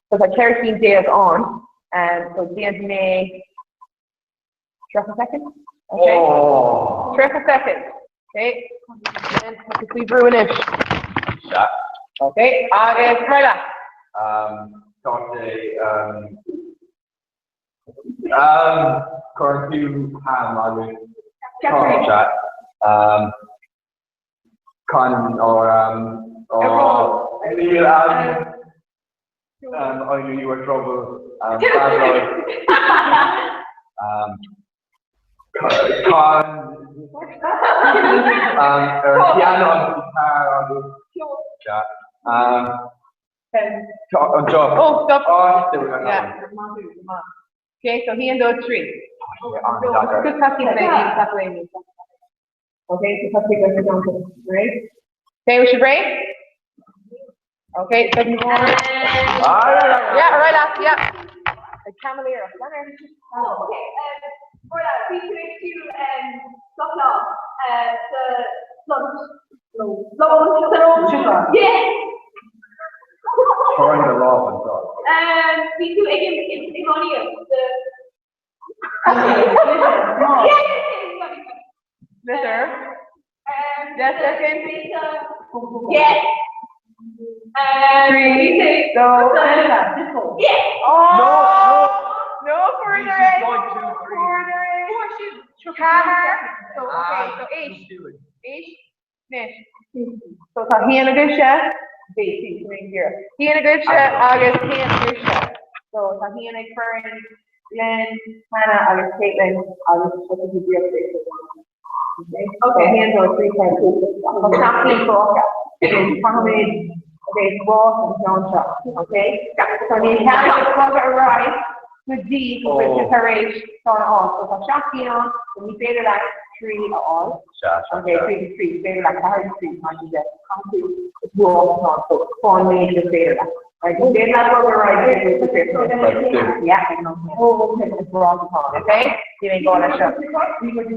So tá 14 cinn ann, so déanfaidh mé 30 soicind? Okay. 30 soicind. Okay. Tá tú faoi bhrú anois. Sea. Okay, agus mar leat. Tá sé Cuireann tú ham agus sea. Con or oh níl I knew you were trouble. Bad luck. Con ar an piano agus guitar agus sea. An seo. Oh, stop. Oh, there we go. Yeah. Okay, so 1, 2, 3. Okay, so tá right? Okay, we should break? Okay, second one. Yeah, all right, last, yeah. A camelier. Oh, okay. Orla, bhí tú ag siúl gach lá sa lunch. Lunch. Yeah. Cuireann do lámh anseo. Bhí tú ag iománaíocht sa Litter. Yes, second. Yes. Three, go. Yes. Oh, no, no further eight. Further eight. Ceathair. So, okay, so eight. Eight. Anois. So tá haon agaibhse, Bhí, bhí, sin é go díreach. Haon agaibhse agus haon agaibhse. So tá haon ag foireann Glenn, Hannah agus Caitlin agus tá siad díreach Ok, haon, dó, trí, ceathair, cúig, Tá seacht gcinn fágtha. Caithfimid, ok, rás an ceann seo, ok? So níl cead agat bogadh ar aghaidh go dtí go bhfuil tú tar éis ceann a fháil. So tá seacht gcinn ann, so ní féidir leat trí a fháil. Ok, trí agus trí, is féidir leat ceathair agus trí, mar sin de. Caithfidh tú rás atá ann, so fáil an méid is féidir leat. Right, ní féidir leat bogadh ar aghaidh go dtí go bhfuil tú tar éis. Yeah, is rás atá ann, ok? Níl aon gá leis seo. Haon,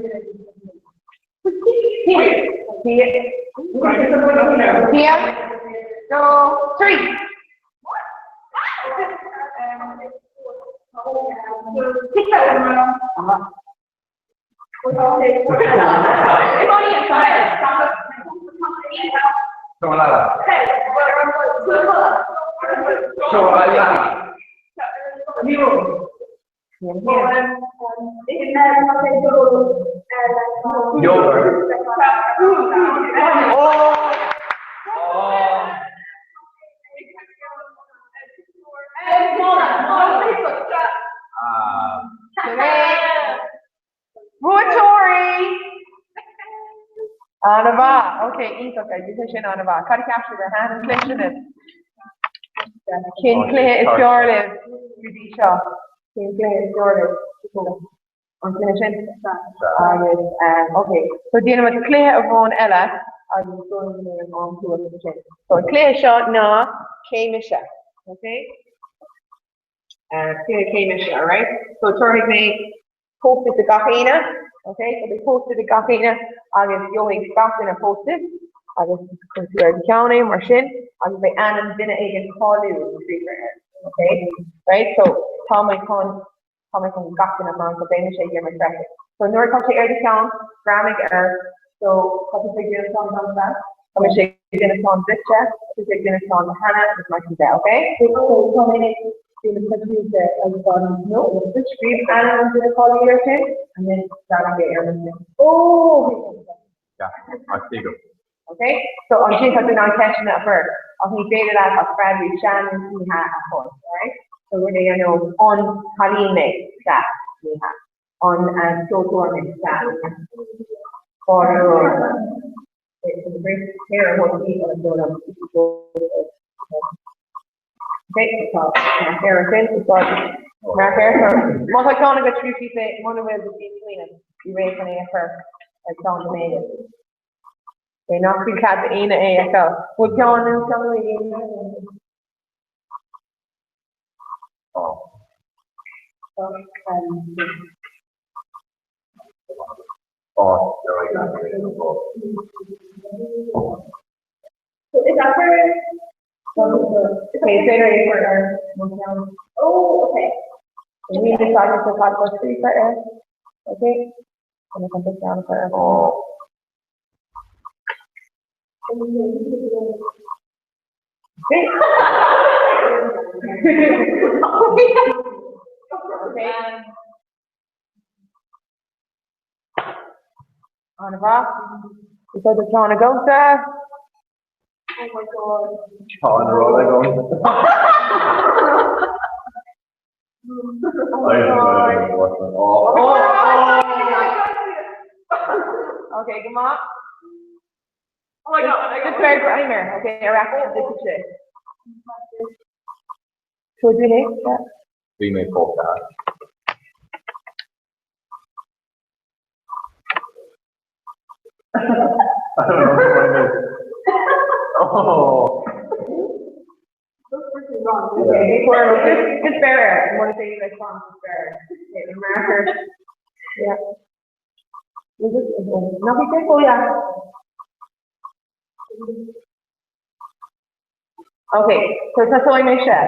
dó, trí. Buaiteoirí! An-mhaith. Ok, iontach. Bhí sé sin an-mhaith. Cad a cheap sibh ar thaitin an cluiche sin libh? Cén cluiche is fearr libh go dtí seo? Cén cluiche is fearr libh? An cluiche sin? Agus, ok, so déanfaimid cluiche amháin eile agus is dóigh liom go mbeidh an am suas ansin. So an cluiche seo ná Cé Mise? Ok? Cluiche Cé Mise, alright? So tabharfaidh mé post-it do gach éinne, ok? So beidh post-it ag gach éinne agus gheobhaidh gach duine post-it agus cuirfidh tú ar do cheann é mar sin agus beidh ainm duine éigin cáiliúil scríofa air, ok? Right? So tá mé chun tá mé chun gach duine a chur ann so beidh mise ag imirt freisin. So nuair atá sé ar do cheann, greamaigh air. So tá tú ag déanamh ceann domsa, tá mise ag déanamh ceann duitse, tá tú ag déanamh ceann do Hannah agus mar sin de, ok? So tá mé ag déanamh cuid agus tá no, scríobh ainm an duine cáiliúil air sin and then greamaigh é ar an sin. Oh! Yeah, I see go. Ok? So ansin tá tú in ann ceisteanna a chur ach ní féidir leat ach freagraí sea nó ní hea a chur, alright? So rud é ar nós an cailín mé? Sea, ní hea. An ceoltóir mé? Sea, ní hea. Má tá ceann agat scríobh síos é, muna bhfuil bí ag smaoineamh, bí réidh chun é a chur ar cheann duine éigin. É nach bhfuil cead d'aoinne é a fheiceáil. Bhfuil ceann nó ceann ag éinne? Is that for Okay, is féidir é a chur ar mo cheann. Oh, okay. Ní is agus tá cad scríofa air. Okay. Tá mé chun do cheann a chur ar. Okay. Okay. An-mhaith. Is é do cheann agamsa. Oh my god. Tá an rud agam. Oh my god. Okay, go maith. Oh my god. Just beir greim air. Okay, ar ais go dtí sé. Tuair dúinn é. Bhí mé póca. I don't know what it is. Oh. Okay, just bear air. I'm gonna say like fun, just bear air. Okay, the marker. Yeah. Nothing simple, yeah. Okay, so tosóidh mise.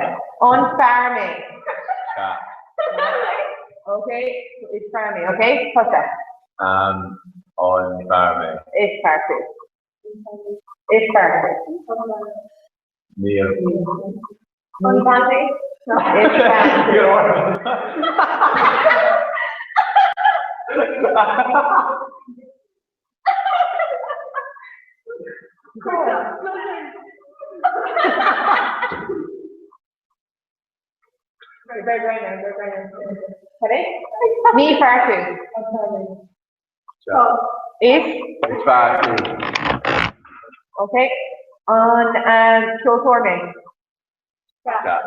An fear mé? Sea. Okay, so is fear mé, okay? Tusa. An fear mé? Is fear tú. Is fear tú. Níl. An bean mé? Is bean tú. Ní fear tú. Is? Is fear tú. Ok. An ceoltóir mé? Sea.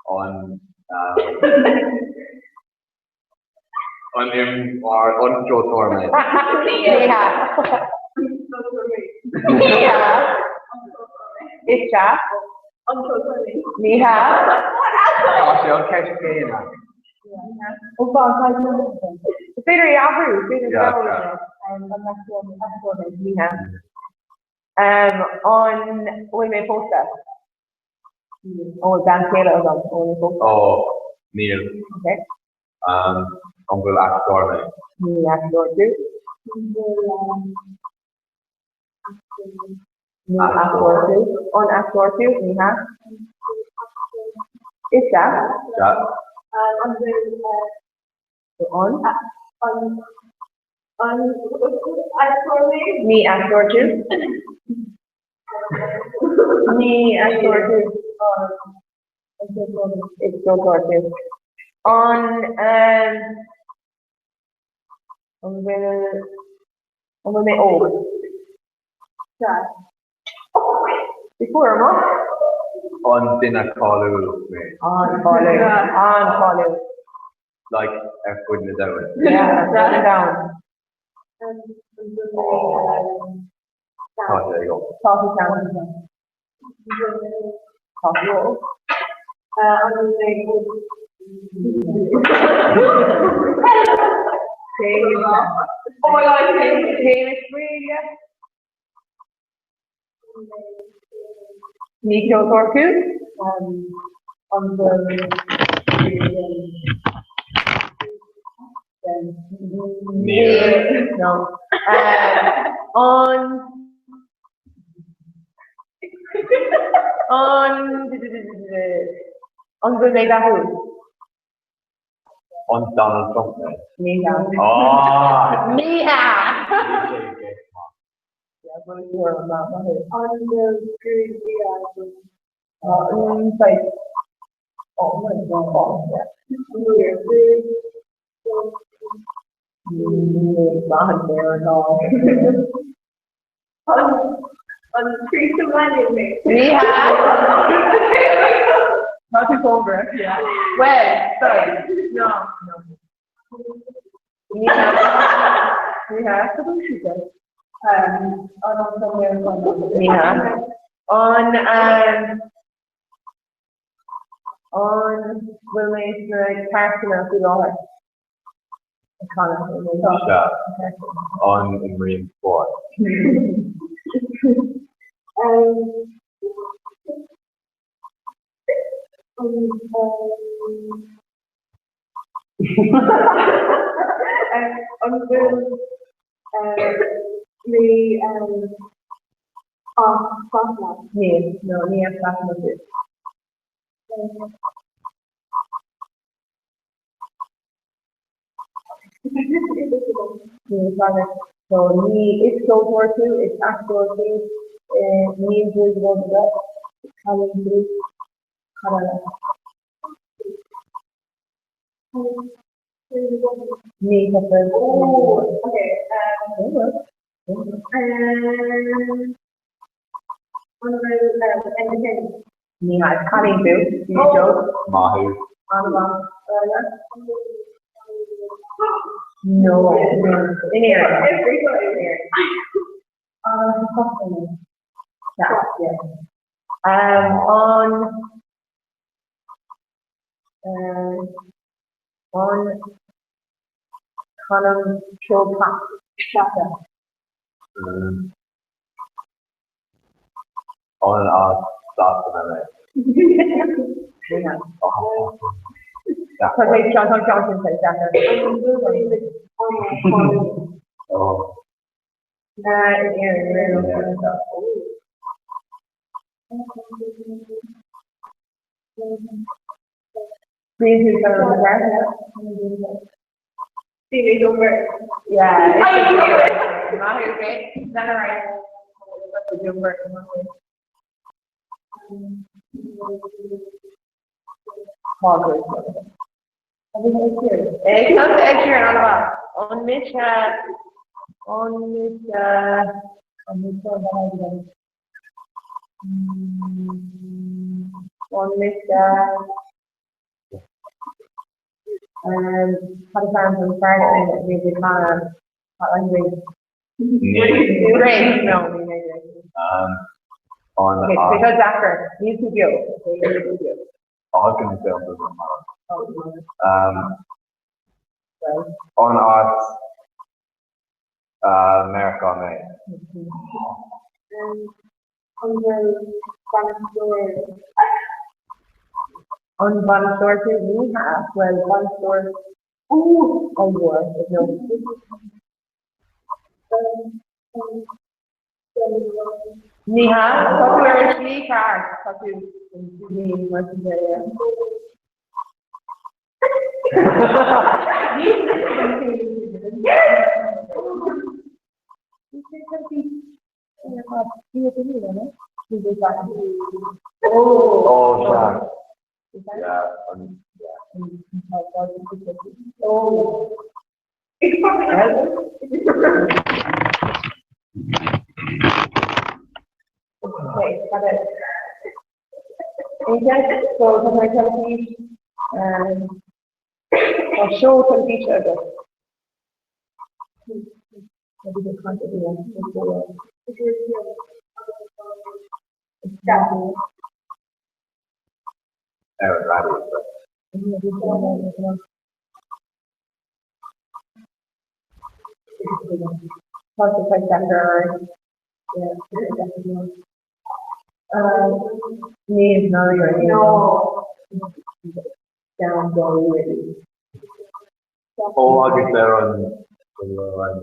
An an im an ceoltóir mé? Ní hea. Ní hea. Is ea. Ní hea. Tá sé an ceist céanna. Is féidir é a athrú, is féidir Yeah, Ní hea. An bhfuil mé pósta? An bhfuil bean chéile agam? An bhfuil mé pósta? Ó, níl. Okay. An bhfuil aisteoir mé? Ní aisteoir tú. Ní aisteoir tú. An aisteoir tú? Ní hea. Is ea. Sea. An bhfuil an an aisteoir mé? Ní aisteoir tú. Ní aisteoir tú. Is ceoltóir tú. An an bhfuil an bhfuil mé óg? Sea. Bhí fuar amach. An duine cáiliúil mé? An-cháiliúil. An-cháiliúil. Like ar fud na domhain. Yeah, ar fud na domhain. Tá sé agam. Tá sé ceann. Tá sé óg. An bhfuil mé Oh my God, Hamish Bríde. Ní ceoltóir tú? An bhfuil Níl. No. An An An bhfuil mé dathúil? An Donald Trump mé? Ní hea. Ah! Ní hea! An bhfuil gruaig liath agam? An Teresa Mannion mé? Ní hea. Tá tú cóngarach. Well, sorry. No, no. Ní hea. Ní hea. Ní hea. An an bhfuil mé sna cairteanna faoi láthair? Sea. An imrím spórt? An bhfuil mé as Sasana? Níl, no, ní as Sasana tú. Níl fada. So ní is ceoltóir tú, is aisteoir tú, níl gruaig dhubh agat, is cailín tú, cad eile? Ní tá Oh, okay. An bhfuil Enda Kenny? Ní hea, is cailín tú, ní joke. Maith thú. An-mhaith. No, no. In Éirinn. In Éirinn. Sea, yeah. An An canaim ceol pop? An as Sasana mé? Tá sé John Johnson sa deacair. Oh. In Éirinn. Bíonn tú san an ceart. Bhí over. Yeah. Maith okay. Is that alright? Tá. Ag Ed Sheeran an-mhaith. An mise an mise an mise an mise Cad is ainm don fear sin a bhí ag canadh Hotline Bling? Grace, no, ní mé Grace. An Okay, so seo deacair. Níl tú beo. Okay, níl tú beo. Fágann sé an duine marbh. An as Meiriceá mé? An bhfuil bainisteoir An bainisteoir tú? Ní hea. Bhuel, bainisteoir ollmhór, no. Ní hea, tá tú ar an slí ceart, tá tú ní mar sin de. Oh, sea. Yeah, an, yeah. Oh. Okay, got it. Okay, so tá mé teilifís tá seó teilifíse agat. Ar an raidió. Tá sé quite deacair. Yeah, Ní no no. Down go really. Ó agus ar an an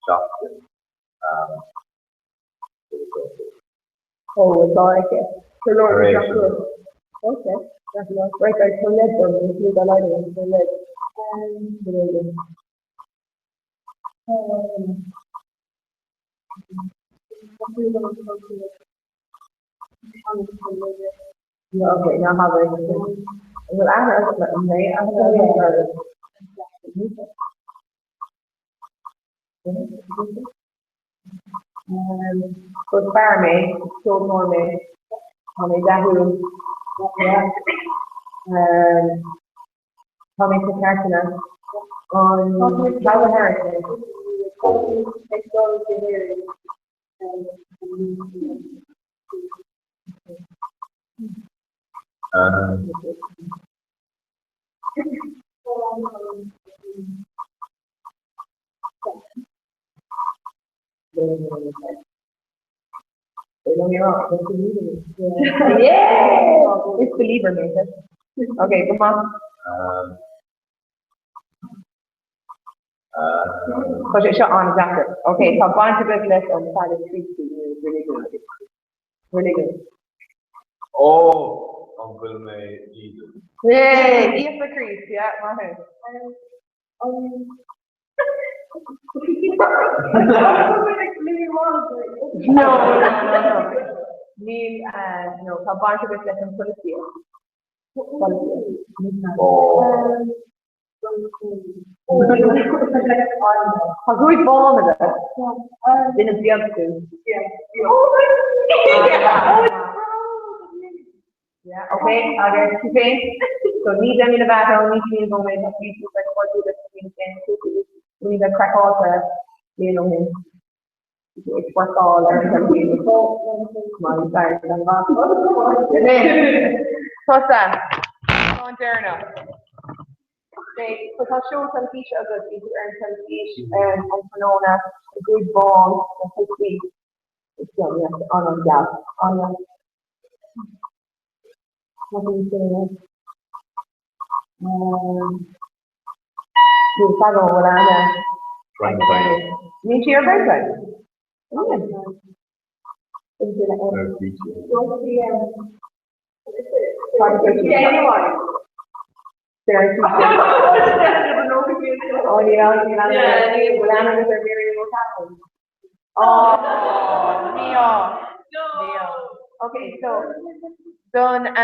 seachtain. Oh, it's all okay. So Lord, Okay. Right, guys, so lead done. We'll do the lighting and so lead. Yeah, okay, now how about Well, I heard that may I heard So fear mé, ceoltóir mé, tá mé dathúil, yeah. Tá mé sna cairteanna. An Calvin Harris mé. Yeah! It's believer mé. Okay, come on. Tá sé seo an-deacair. Okay, tá baint agat leis an Teagasc Críostaí nó reiligiún. Reiligiún. Ó, an bhfuil mé Jesus? Yay! Íosa Críost, yeah, maith thú. No, no, no, no. Níl, no, tá baint agat leis an pholaitíocht. Polaitíocht. Tá gruaig bhán agat. Duine beag tú. Yeah, okay, agus tú féin? So ní Demi Lovato, ní Selena Gomez, ach bhí tú ag cuartú leis na daoine sin, ní bheith craiceáilte bliain ó shin. Bhí tú ag twerkáil ar an teilifís. Come on, sorry, an mhaith. Tusa, an deireanach. Okay, so tá seó teilifíse agat, bhí tú ar an teilifís an tráthnóna, gruaig bhán, na húclaí, an an geal, an Níl fadó bhfuil Anna. Prime time. Níl sí ar prime time? Bhfuil Anna agus ar Miriam O'Callaghan? Oh, Mí-ádh. Mí-ádh. Okay, so don tá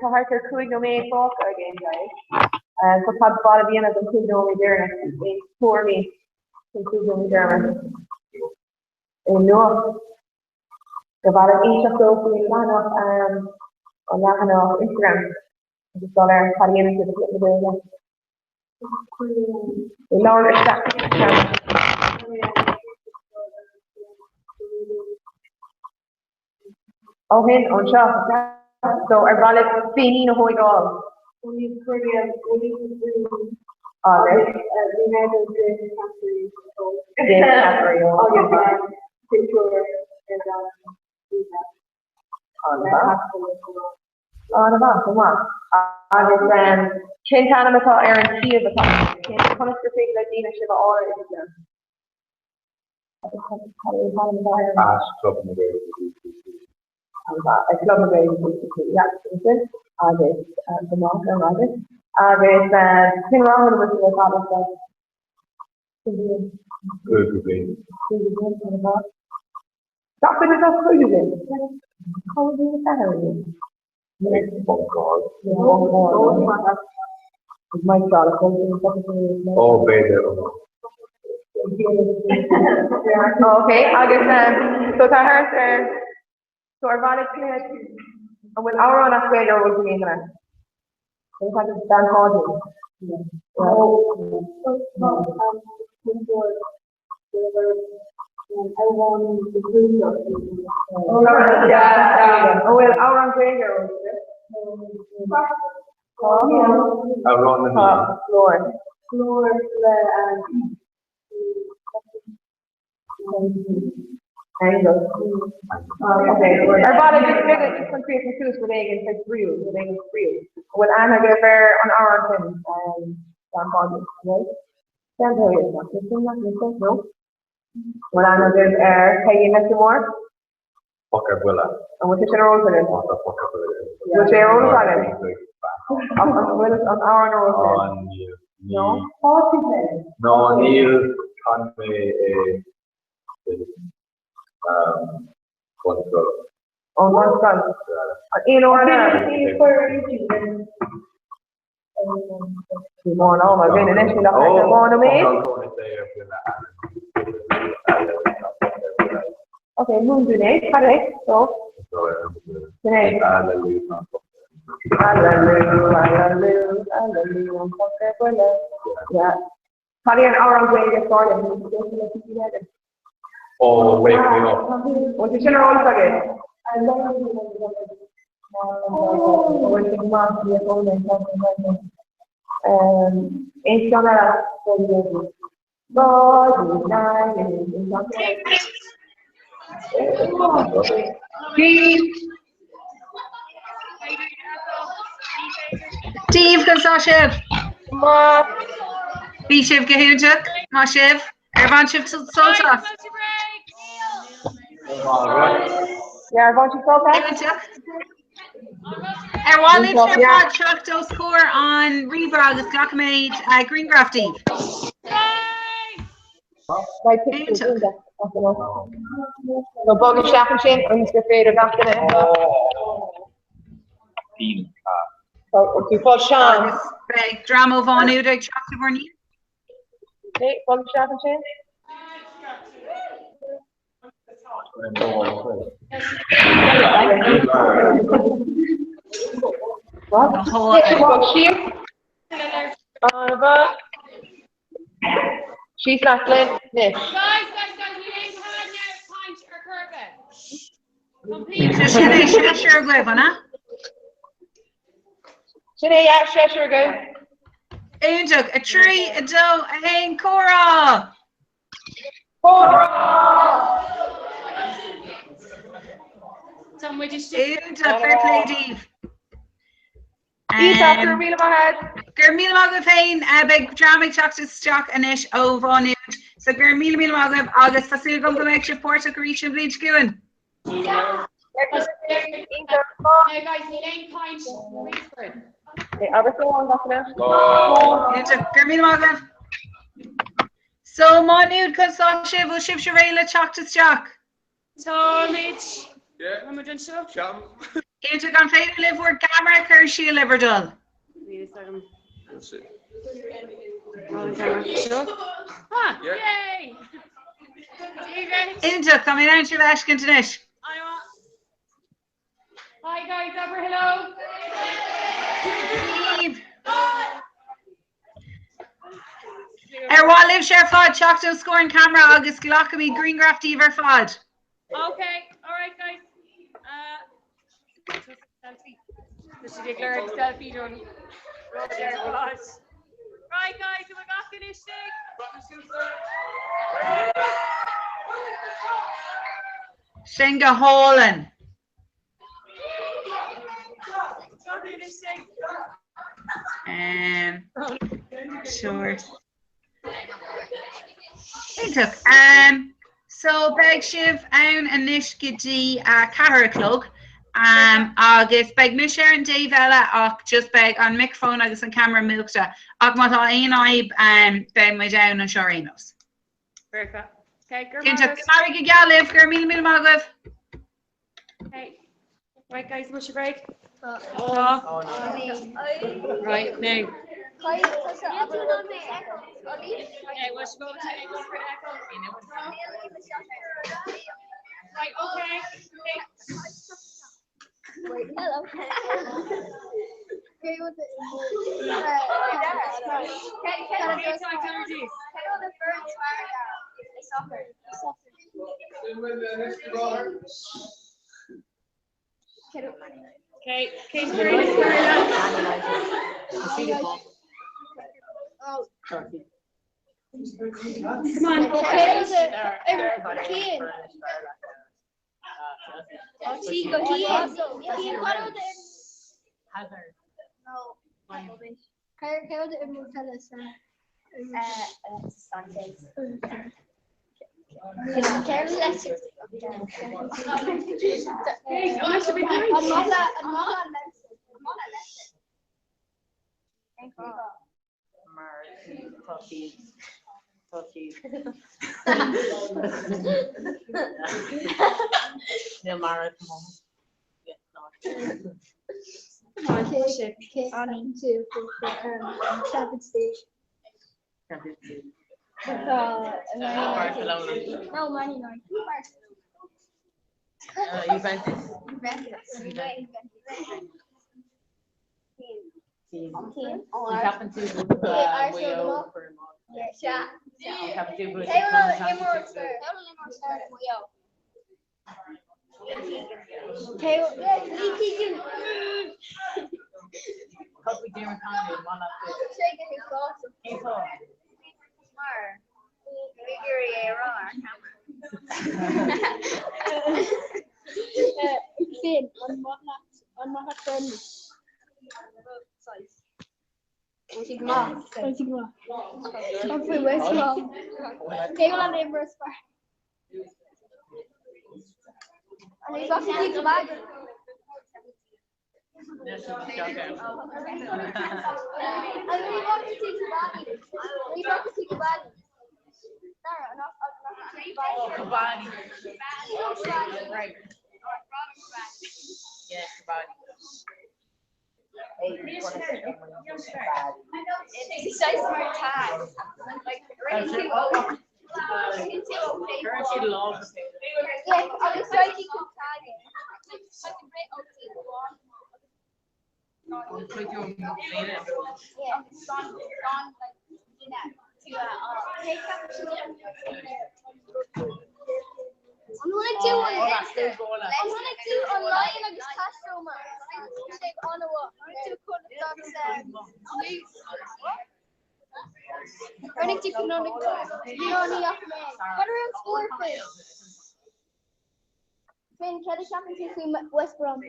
thart ar 5 nóiméad fágtha againn, guys. So cad ba mhaith libh a dhéanamh don 5 nóiméad deireanach? Aon tuairimí don 5 nóiméad deireanach? Aon nuacht? Ar mhaith libh inseacht dóibh faoin leathanach an leathanach Instagram agus dul ar cad a dhéanann sibh i gClub na Gaeilge? Labhair isteach. Ó shin, anseo. So ar mhaith libh Finín a thóigeáil? Agus? An-mhaith, go maith. Agus cén t-ainm atá ar an suíomh atá agaibh? Cén, conas gur féidir le daoine sibh a fháil ar Instagram? Cad é an t-ainm atá ar an. At Club na Gaeilge UCC. An-mhaith, at Club na Gaeilge UCC, yeah, sin sin. Agus go maith, go maith agat. Agus cén rang ina bhfuil sibh ar fad anseo? Cén bhliain? Cúigiú bliain. Cúigiú bliain, an-mhaith. Gach duine atá sa chúigiú bliain. Cá bhfuil bliain 4 againn? Ag buncáil. Ó, b'fhéidir. Ok, agus so tá thart ar so ar mhaith libh cluiche an bhfuil amhrán as Gaeilge ar eolas ag aon duine? Dan Pháidín. An bhfuil amhrán Gaeilge ar eolas agat? Amhrán na Mí. Glór. Glór le Aingeal. Ok. Ar mhaith libh just beag just chun críochnú suas rud éigin saghas spraíúil, rud éigin spraíúil. An bhfuil aithne agaibh ar an amhrán sin, Dan Pháidín? An bhfuil? Bhfuil aithne agaibh ar Peigí Leitir Móir? Poc ar buile. An bhfuil sé sin ar eolas agaibh? Tá poc ar buile. Bhfuil sé ar eolas agaibh? An bhfuil an amhrán ar eolas agaibh? Níl. No? No, níl. Chan mé é bunscoil. Ón bhunscoil. Aon amhrán eile? Ní mór an am againn anois, níl ach dhá nóiméad. Ok, múin dúinn é, cad é? So? Sin é. Alalú, alalú, alalú, an poc ar buile. Yeah. Cad é an amhrán Gaeilge is fearr libh? Oh, wake me up. Bhfuil sé sin ar eolas agaibh? Bhfuil sé go maith, bhí a fón ag teacht an Gaeilge. Aon cheann eile? Dia daoibh, conas tá sibh? Bhí sibh go hiontach, maith sibh. Ar bhain sibh sult as? Yeah, ar bhain sibh sult as? Iontach. Ar mhaith libh ar fad teacht os comhair an ríomhaire agus glacfaimid grianghraf díbh? Iontach. So bog isteach ansin ionas gur féidir gach duine a Tú fáil seans. Agus beidh dream ó Mhá Nuad ag teacht i bhur ndiaidh. Okay, bog isteach ansin. Bog síos. An-mhaith. Síos leat linn anois. Guys, guys, guys, níl aon caint ar chor ar bith. So sin é seisear agaibh, an ea? Sin é, yeah, seisear agaibh. Iontach, 3, 2, 1, comhrá! Comhrá! Tá muid istigh. Iontach, fair play daoibh. Iontach, go raibh míle maith agat. Go raibh míle maith agaibh féin, beidh dream ag teacht isteach anois ó Mhá Nuad. So go raibh míle míle maith agaibh agus tá súil agam go mbeidh sibh páirteach arís an bhliain seo chugainn. Guys, níl aon caint whispering. Agus slán gach duine. Iontach, go raibh míle maith agaibh. So Má Nuad, conas tá sibh? Bhfuil sibhse réidh le teacht isteach? Táimid. Táimid anseo. Iontach, an féidir libh bhur gceamara a chur ar siúl le bhur dtoil? Níl fhios agam. That's it. Ah, Yeah. yay! Iontach, tá mé in ann sibh a fheiscint anois. Hi guys, ever hello. Ar mhaith libhse ar fad teacht os comhair an ceamara agus glacfaimid grianghraf díbh ar fad. Okay, all right guys. Uh, selfie. Tá siad ag lorg selfie don rud ar fad. Right guys, we got finished. Sin go hálainn. Um, sure. Iontach. Um, so beidh sibh ann anois go dtí a 4 a chlog um, agus beidh mise ar an dtaobh eile ach just beidh an micreafón agus an ceamara múchta ach má tá aon fhadhb um, beidh muid ann anseo ar aon nós. Perfect. Okay, go Iontach. Go n-éirí go geal libh, go raibh míle míle maith agaibh. Okay. Right guys, what's your break? Tá. Right, now. Okay, what's your Right, okay. Wait, hello. Okay, Kate Come on. Mar tá siad tá siad Níl mar atá. Barcelona. No, Man United. Juventus. Juventus. Team. Team. Ceapann tú Ceapann tú Finn, an maith leat an maith leat Burnley? Tá sí go maith. Tá faoi West Brom. Cé bhfuil an imreoir is fearr? An é bhfaca tú go maith? Kabaddi. Right. Yeah, kabaddi. I'm gonna do one. I'm gonna do online agus Castro man. Sé anha Rinne tú What are an score Finn? Finn cad a cheapann tú faoi West Brom?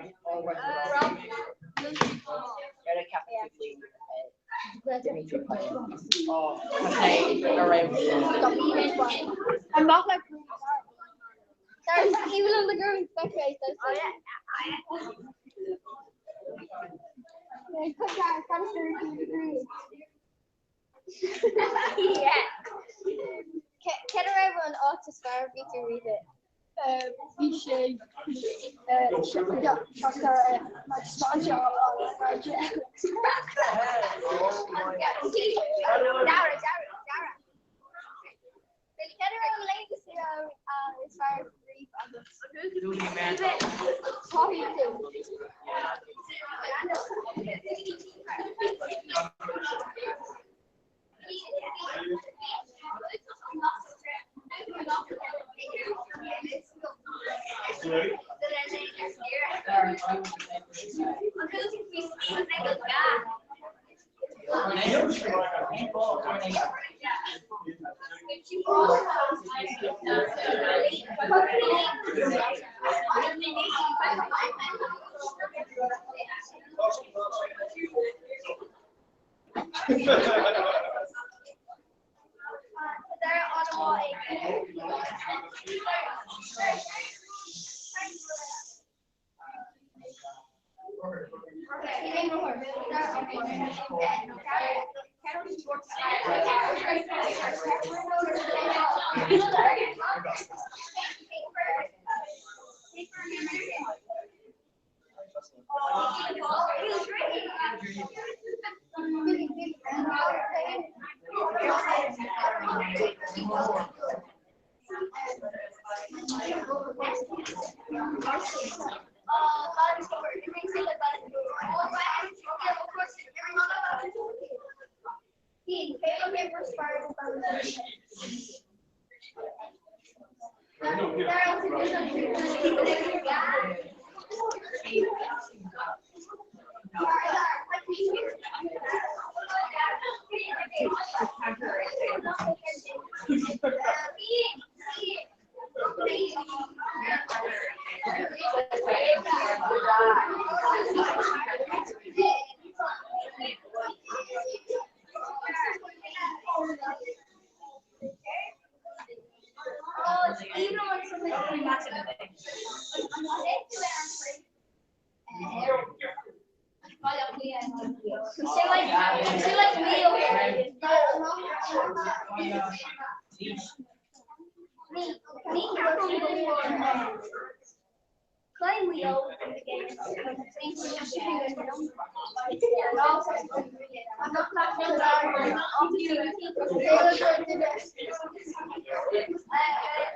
An maith leat Sorry, even on the girl Oh yeah. Yeah. Cad a raibh an áit is fearr a bhí tú riamh? Bhí sé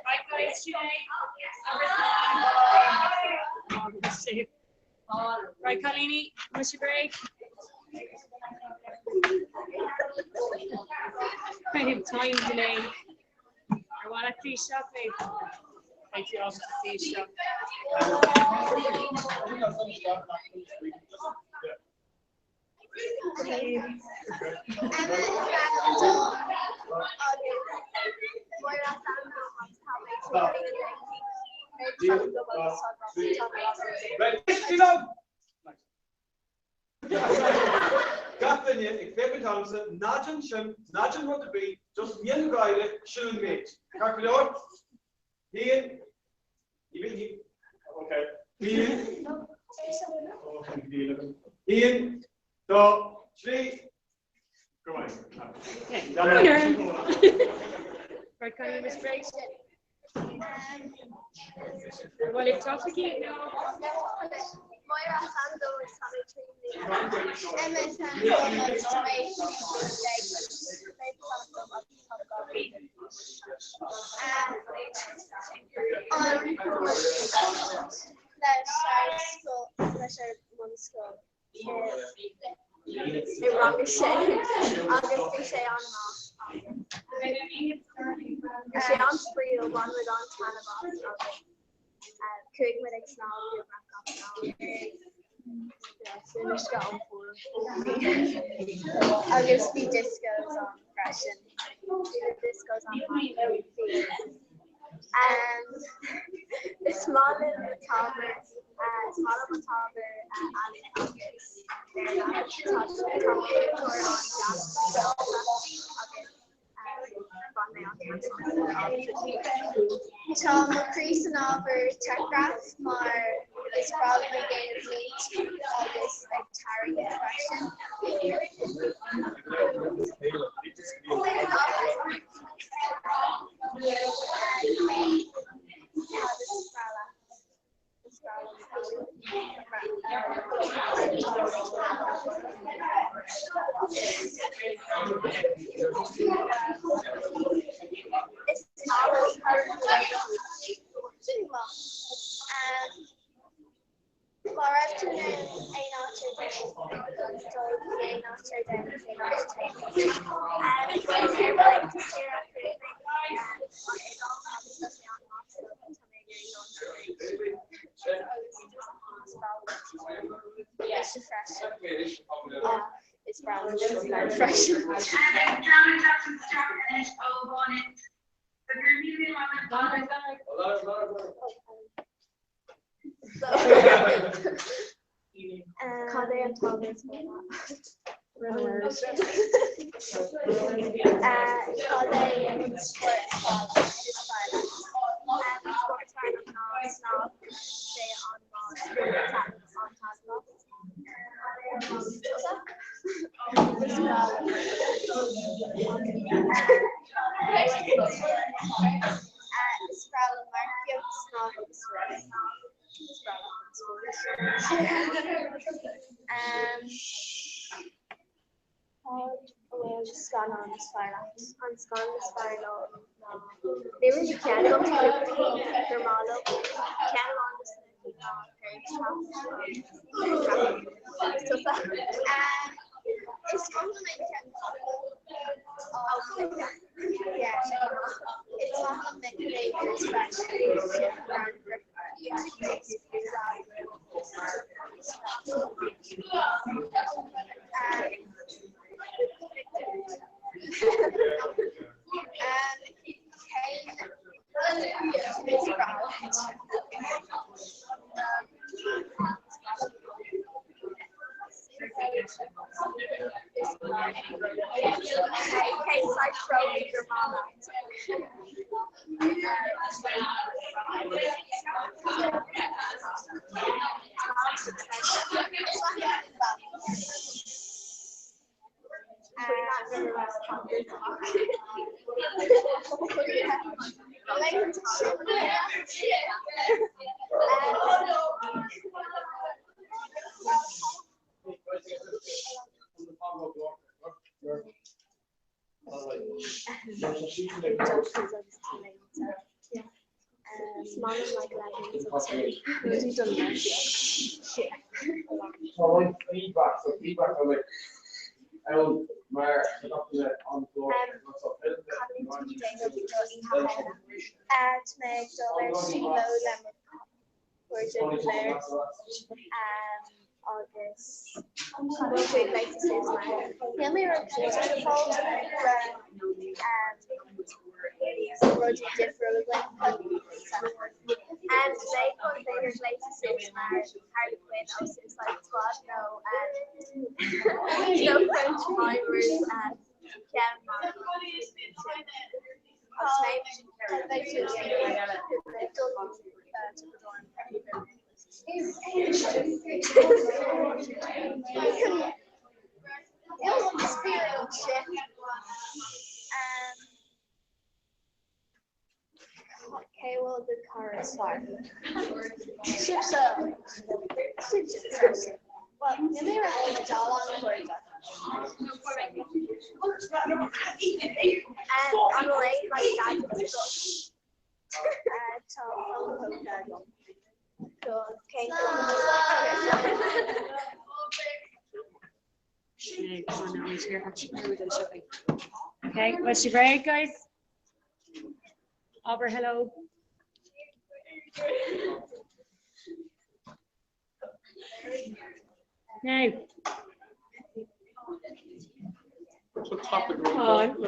Right, guys, today. Right, cailíní, Mr. Greg. I have time delay. I want to see shop, babe. I do also see shop. Gach duine ag féachaint ormsa, ná déan sin, ná déan rud ar bith, just miongháire, sin an méid. Ceart go leor? Haon, okay. Haon, haon, dó, trí, go maith. Right, can you Miss Briggs? Well, if topic now. I rang a sé agus bhí sé an-mhaith. Bhí sé an-spraíúil, bhain muid an-taitneamh as agus chuaigh muid ag snámh beagnach gach lá. San uisce an pool. Agus bhí discos ann freisin. Bhí na discos an-mhaith. Is maith liom an t-ábhar, is maith liom an t-ábhar ealaín agus Béarla. Tá tá mo mhúinteoir an-deas agus bhain mé an-taitneamh as. Tá mo chroí san ábhar TechGraph mar is breá liom ag déanamh línte agus ag tarraingt freisin. Má raibh tú in aon áit ar domhan dul go aon áit ar domhan cén áit a Is breá liom freisin. Cad é an t-am is mó Cad é an spórt is fearr leat? An spórt is fearr liom ná snámh, sé an an-taitneamhach. Is breá liom. Is breá liom marcaíocht, snámh agus rith. Is breá liom an spórt. Cad bhfuil scannán is fearr leat? An scannán is fearr liom ná Níl mé ceann agam gur maith liom. Ceann amháin dos na cinn ná Parent Trap. Tusa? Is cuma liom aon cheann Yeah. Is maith liom Mick Neighbours freisin. Cé bhfuil do chara is fearr? Sibhse. Sibhse. Well, níl mé ar an dealán chuirde. An bhfuil aon like gadget agat? Tá fón póca agam. Cén Okay, was she great, guys? Aubrey, hello. Now. On.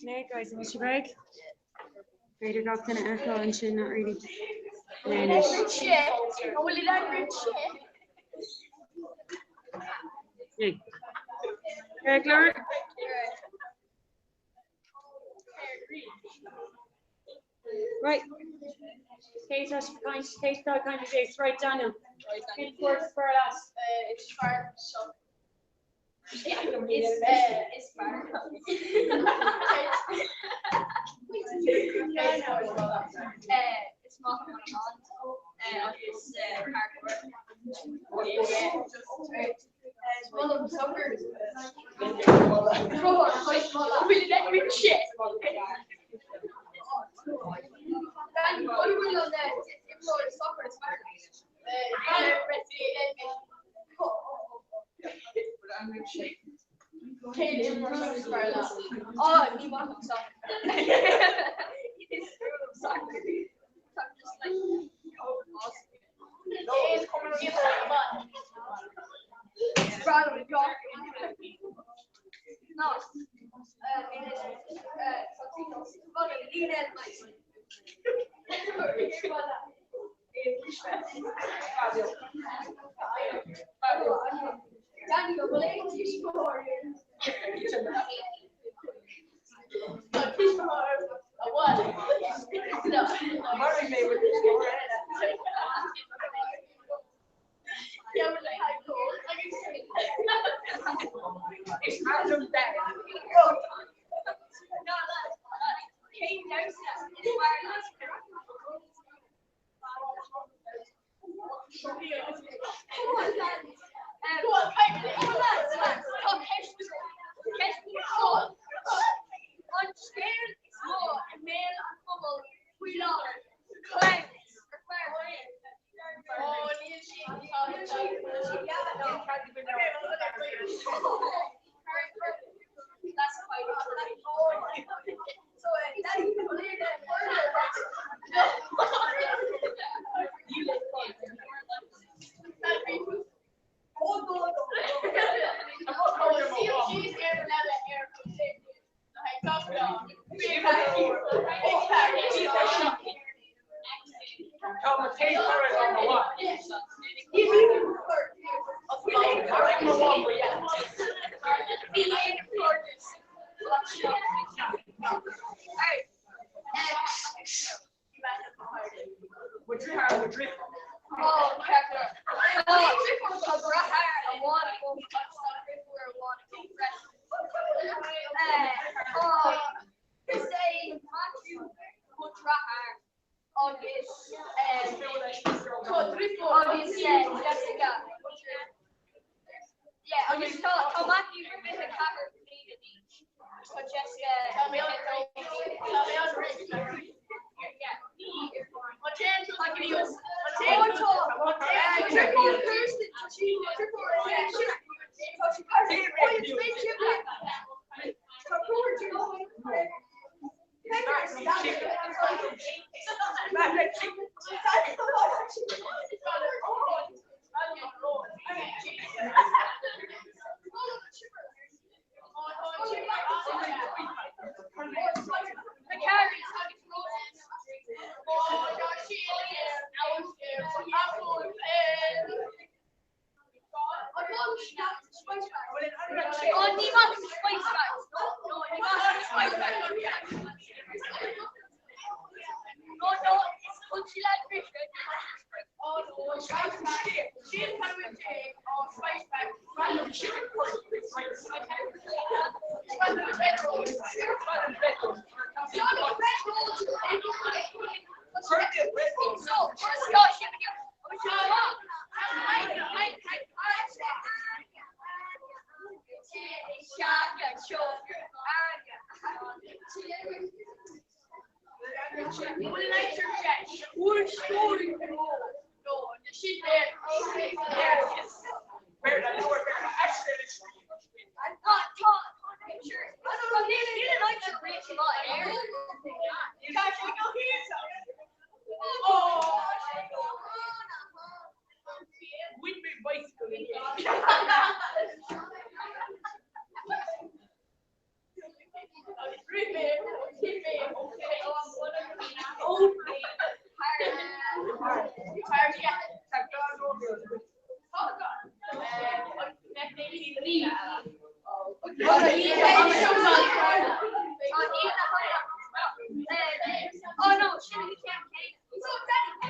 Now guys, an bhfuil sibh réidh? B'fhéidir gach duine a fheiceáil ansin, not really. Now, Laura? Right. Kate, Kate, Kate, kind of days. Right, Daniel. Kate, for last. It's far shop. Is fearr. Is maith liom an agus parkour. Is maith liom soccer. Oh, ní maith spice bags. No, no, ní maith spice bags. No, no, it's country lad fish. Oh, no, spice bag. Sin can we take? Oh, spice bag. Random chicken. Random bread rolls. Random bread rolls. Random bread rolls. So, first go, Windmill bicycle. Oh no, she can't. So Daddy,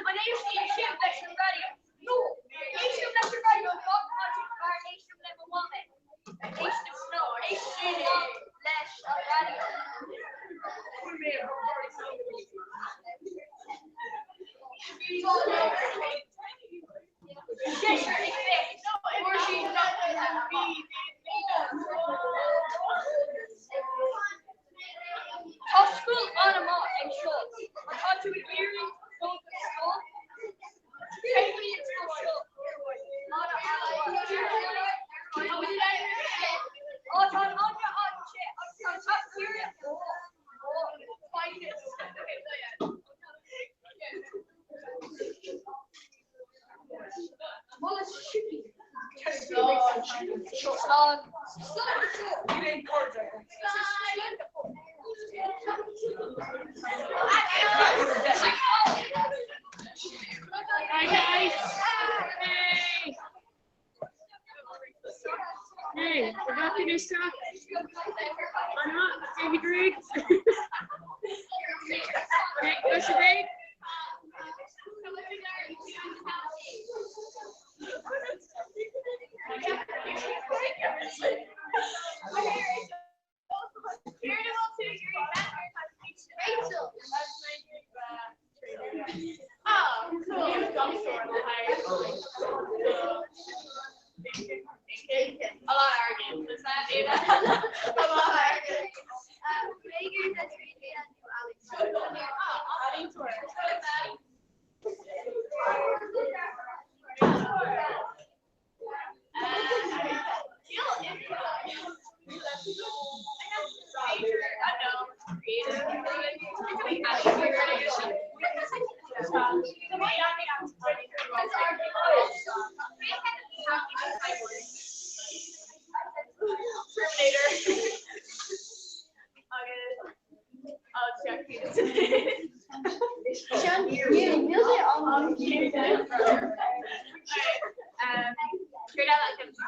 An éisím sin leis an raidió. No, éisím leis an raidió mar éisím le mo mham. Éistim no, éistim leis an raidió. Tá scoil an-mhaith ag seo. Tá tú ag iarraidh dul go scoil? Cé bhí an scoil seo? Ó tá an an sé agus tá Hi guys. Hey. Hey, we're happy to stop. Or not, Davy Griggs. Okay, go Sinead. A lot of arguments. Is that it? A lot of arguments.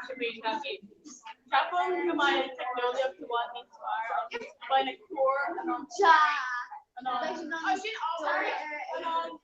Terminator. Ceapaim go mbeidh teicneolaíocht i bhfad níos fearr agus beidh na cóir in ann in ann sin in ann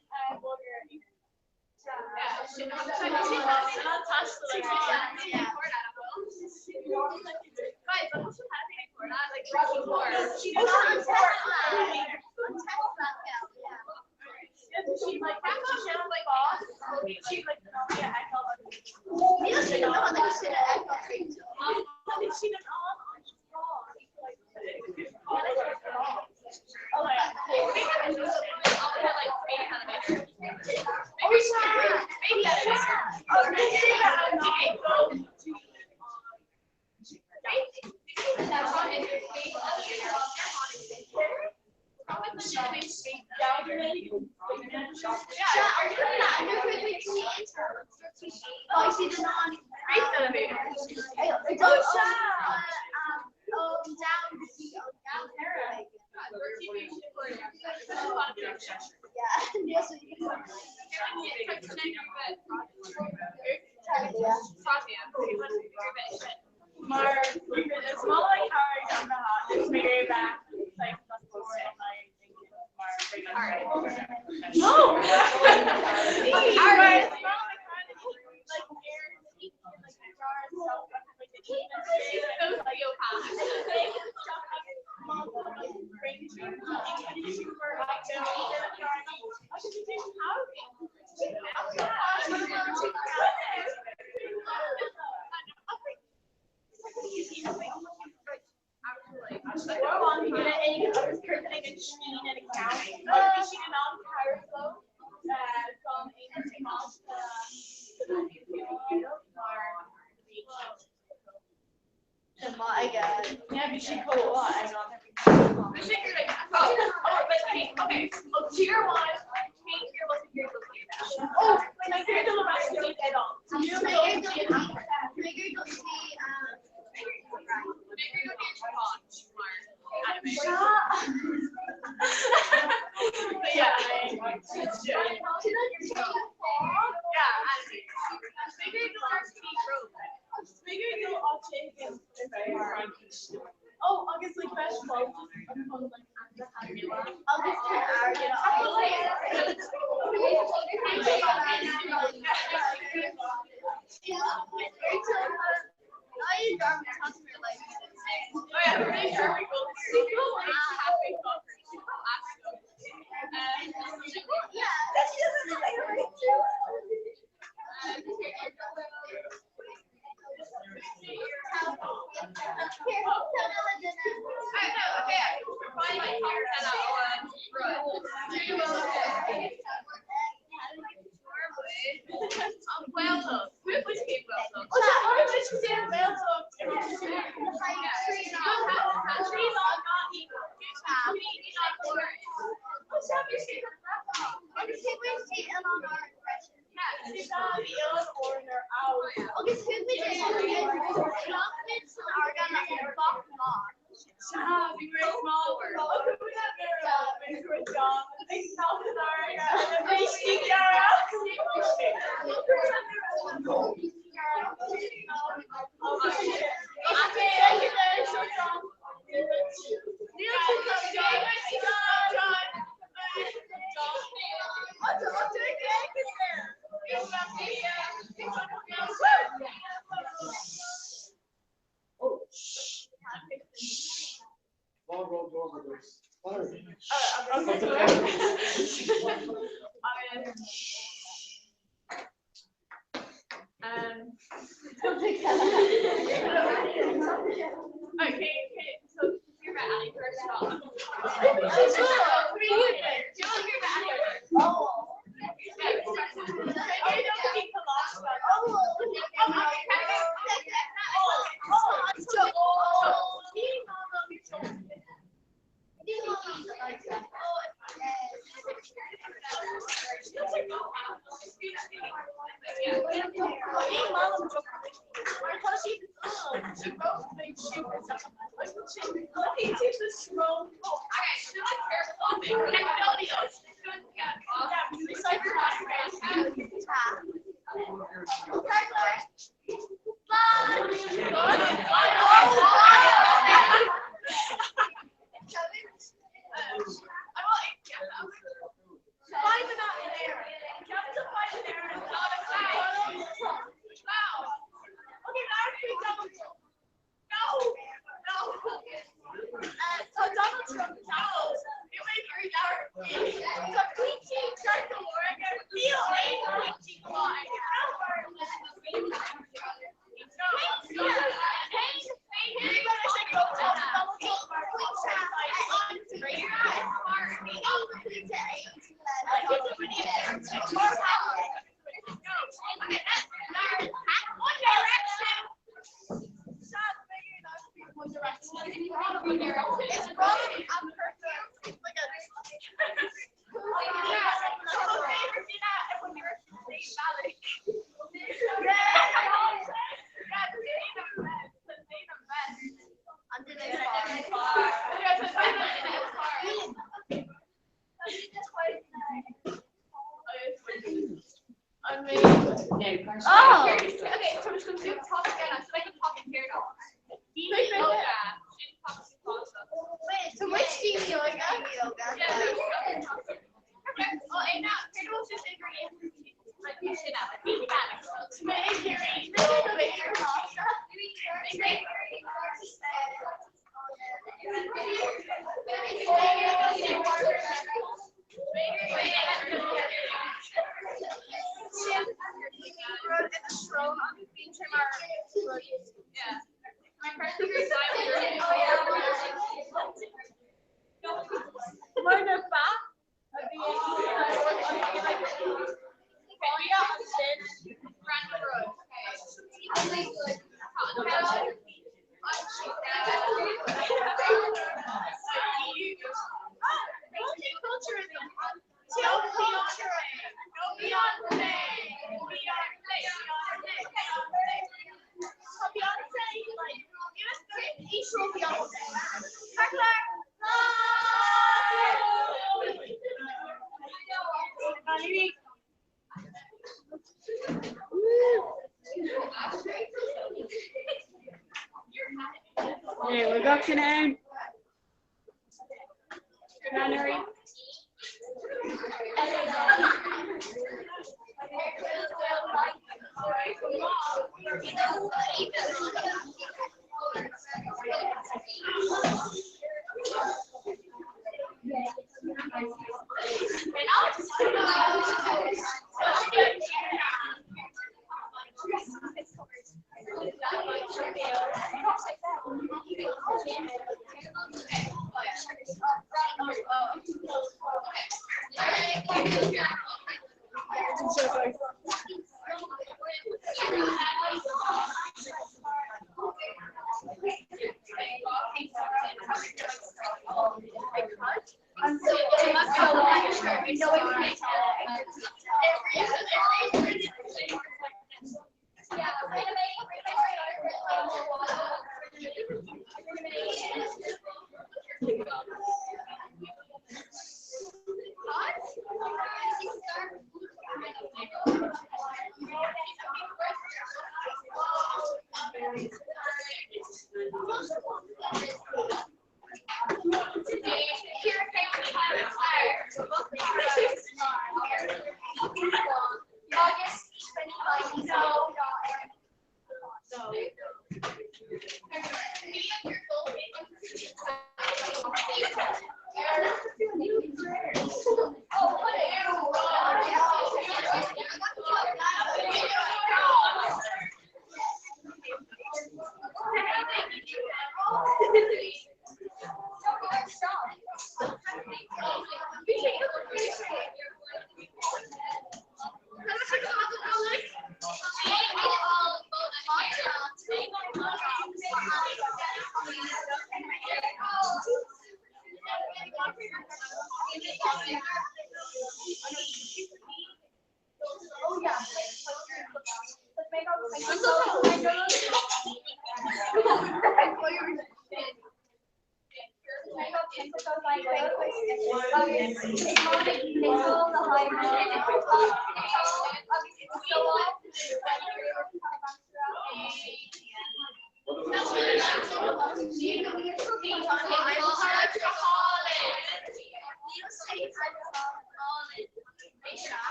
Mar is maith le cabhair is mé bheith No! Yeah, bhí sí chomh Oh, agus like best Oh! Okay, so muid chun topic eile, so like an topic here now. Daoine óga, sin topic Wait, so which daoine óga? Oh, and now, céard a bhfuil sibh ag iarraidh? Okay, we've got you now. January.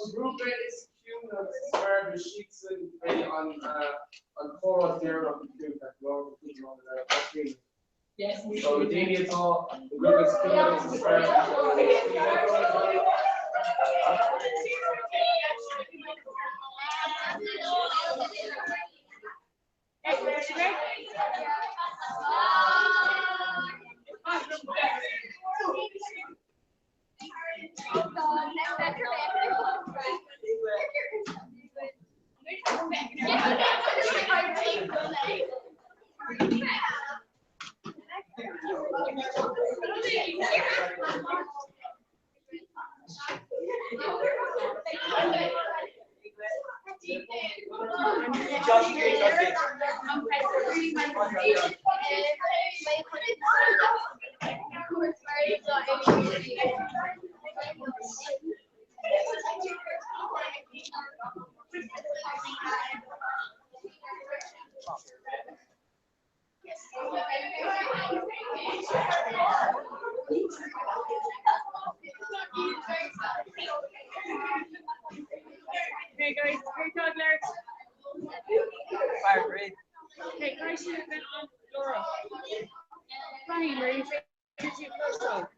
An grúpa is ciúine agus is fearr beidh siadsan beidh an an comhrá deireanach acu So na daoine atá an grúpa is ciúine agus is fearr Okay, guys, great job, Larry. Okay, guys, you've been on Laura. Fine, Marie. Did you first off?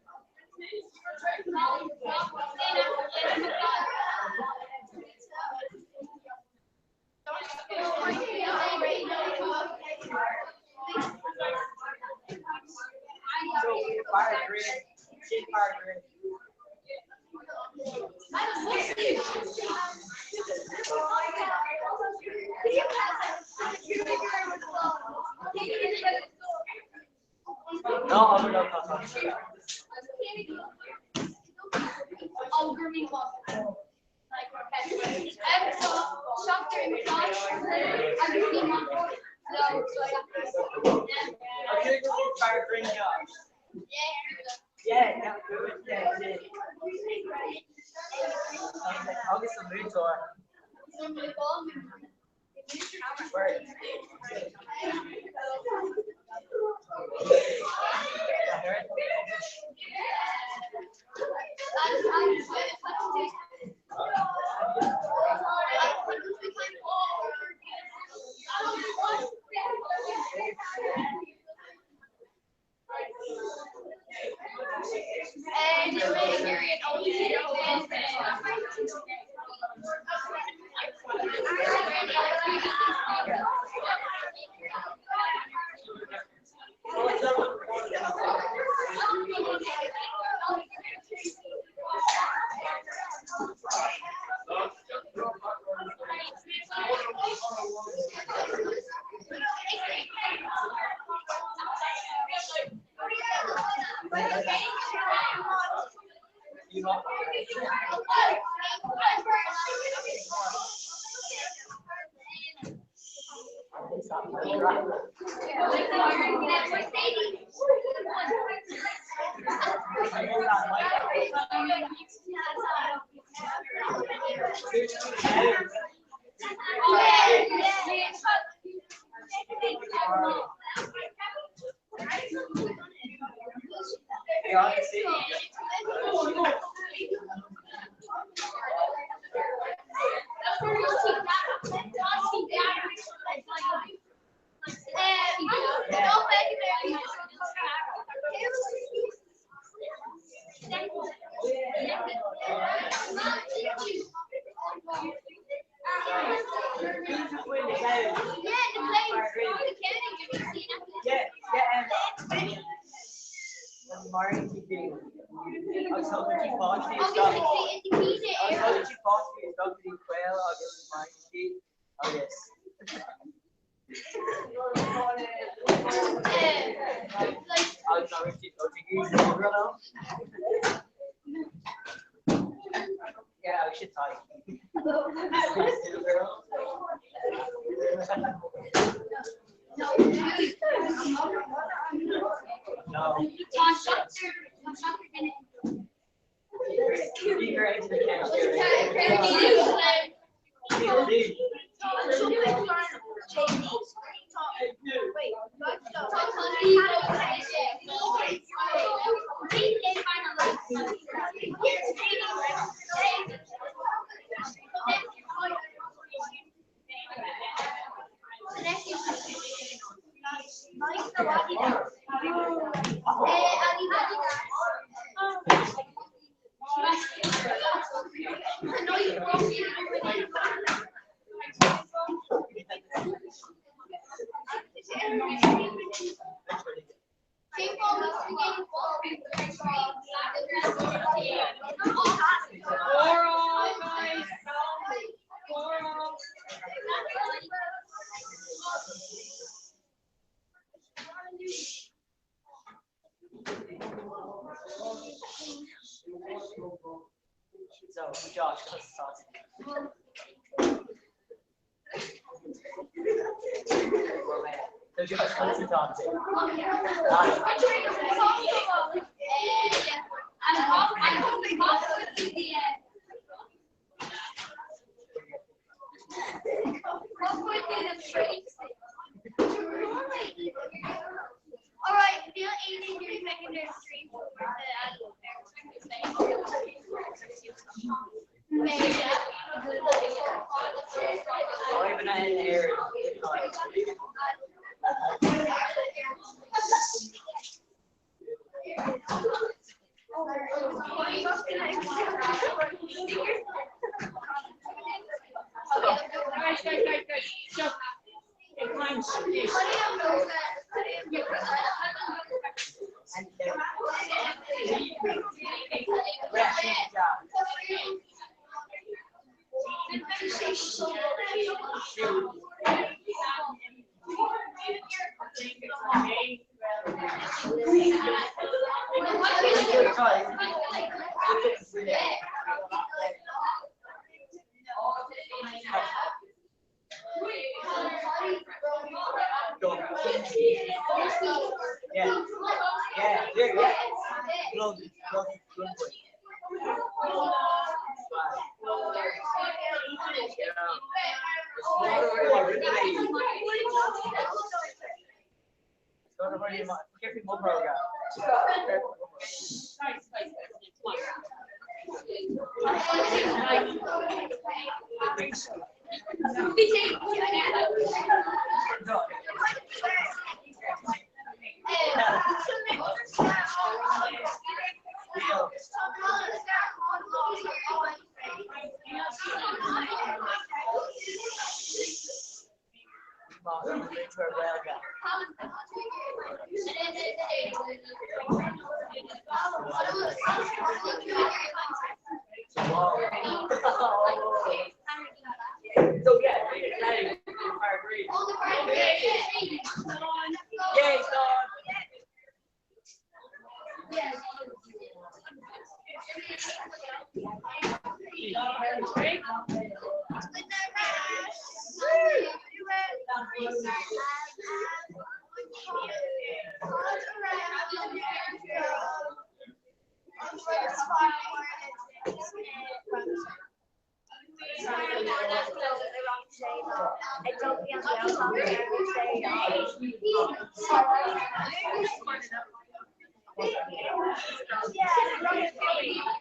Yeah.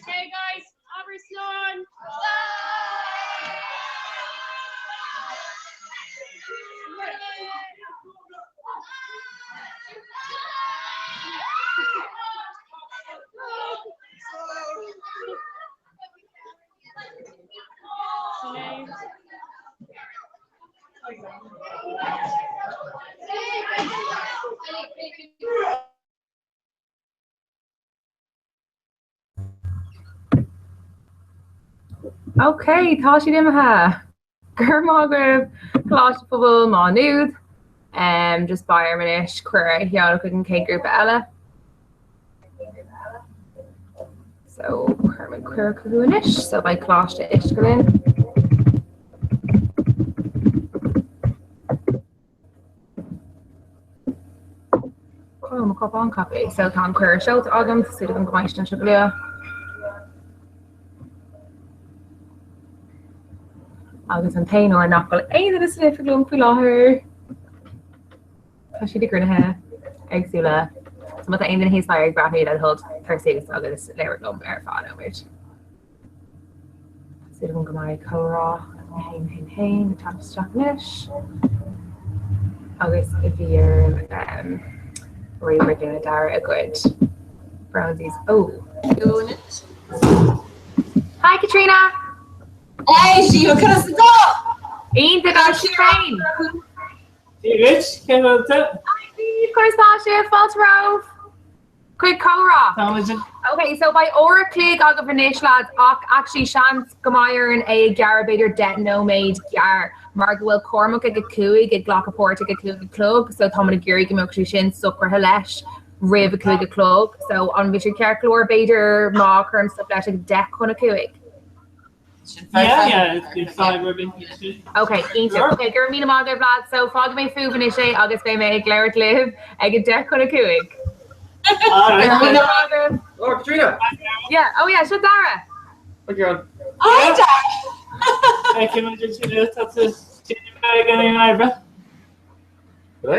Okay guys, abair slán! Ok, tá siad imithe. Go raibh maith agaibh Coláiste Pobail Má Nuad. Um, just beidh orm anois cuireadh a sheoladh chuig an chéad grúpa eile. So cuirim cuireadh chucu anois, so beidh Coláiste Uisce linn. Oh, mo cupán caife. So tá an cuireadh seolta agam, tá súil agam go mbeidh siad anseo go luath. Agus an t-aon uair nach bhfuil aon duine san oifig liom faoi láthair. Tá siad i gcruinnithe éagsúla. So má tá aon duine thíos staighre ag breathnú le do thoil tar suas agus labhair liom ar feadh nóiméid. Súil agam go mbeidh comhrá 1 1 1 ag teacht isteach anois. Agus bhí orm ríomhaire déanamh Dara a gcuid browsies. Ó! Hi Katrina! Hey Síomha, conas atá? Iontach agus tú féin? Dia duit, cén bhfuil tú? Hi Steve, conas tá sibh? Fáilte romhaibh chuig comhrá. Táimid in. Ok, so beidh uair a chloig agaibh anois lads ach actually seans go mbeidh orainn é a ghearradh b'fhéidir 10 nóiméad gearr mar go bhfuil Cormac ag a 5 ag glacadh páirt ag a 5 a chlog so táimid ag iarraidh go mbeadh sé sin socraithe leis roimh a 5 a chlog so an mbeidh sé ceart go leor b'fhéidir má chuirim stop leis ag 10 chun a 5? Yeah, yeah, it's fine, we're being Ok, iontach. Ok, go raibh míle maith agaibh lads. So fágfaidh mé fúibh anois é agus beidh mé ag labhairt libh ag a 10 chun a 5. Go raibh míle maith agaibh. Oh, Katrina! Yeah, oh yeah, seo Dara. Hi, Ciarán. Hi Dara! Feicim an dtí tá tú ag an oibre.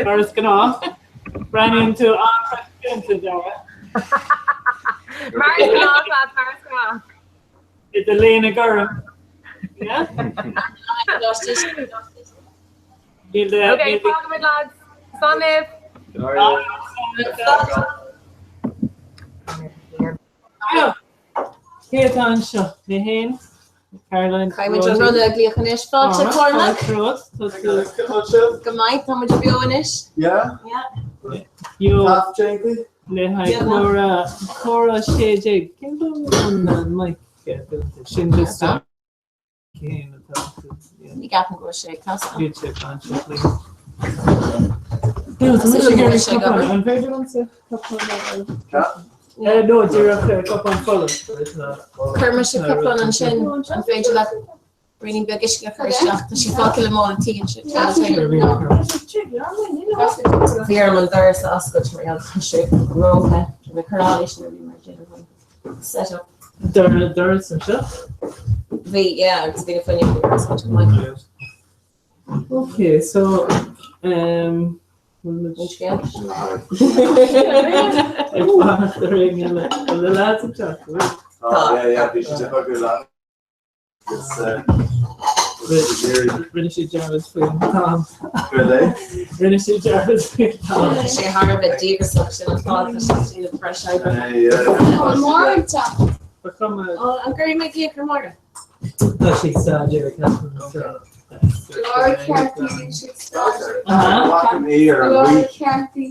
Mar is gnáth. Breathnaíonn tú an-phroifisiúnta, Dara. Mar is gnáth, lads, mar is gnáth. I do léine gorm. Yeah? Níl de. Ok, fágfaimid lads. Slán libh. Cé atá anseo? Mé féin? Caroline. Caithfimid an rud a ghlaoch anois. Fáilte Cormac. Go maith, tá muid beo anois. Yeah? Yeah. Yo. Le haghaidh comhrá, comhrá 16. Cén fáth an mic sin just cén atá tú? Ní gceapaim go bhfuil sé ag teastáil. Níl sé bainte faoi. An féidir liomsa cupán a No, díreach cupán folamh. Chuir mise cupán ansin, an féidir leat braoinín beag uisce a chur isteach, tá sí fágtha le mála tí ansin. Bhí orm an doras a oscailt mar gheall tá sé róthe, tá mé cur sin a bhí mar déanamh an set-up. Doras anseo? Bhí, yeah, agus bhí na fuinneoga oscailte go maith. Okay, so um, Ag fanacht ar éinne le le lads an teach, bhfuil? Tá, yeah, yeah, bhí siad ag bogadh leat. Rinne sé dearmad faoin t-am. Rinne? Rinne sé dearmad faoin t-am. Tá sé thar a bheith díograiseach sin an fáth tá sé ag déanamh breis oibre. Ba chuma. An gcuirfidh mé glaoch ar Mháire? Tá sí ag staidéar ag ceapadh so. Glór ceartaí bhí siad staidéar. Glór ceartaí.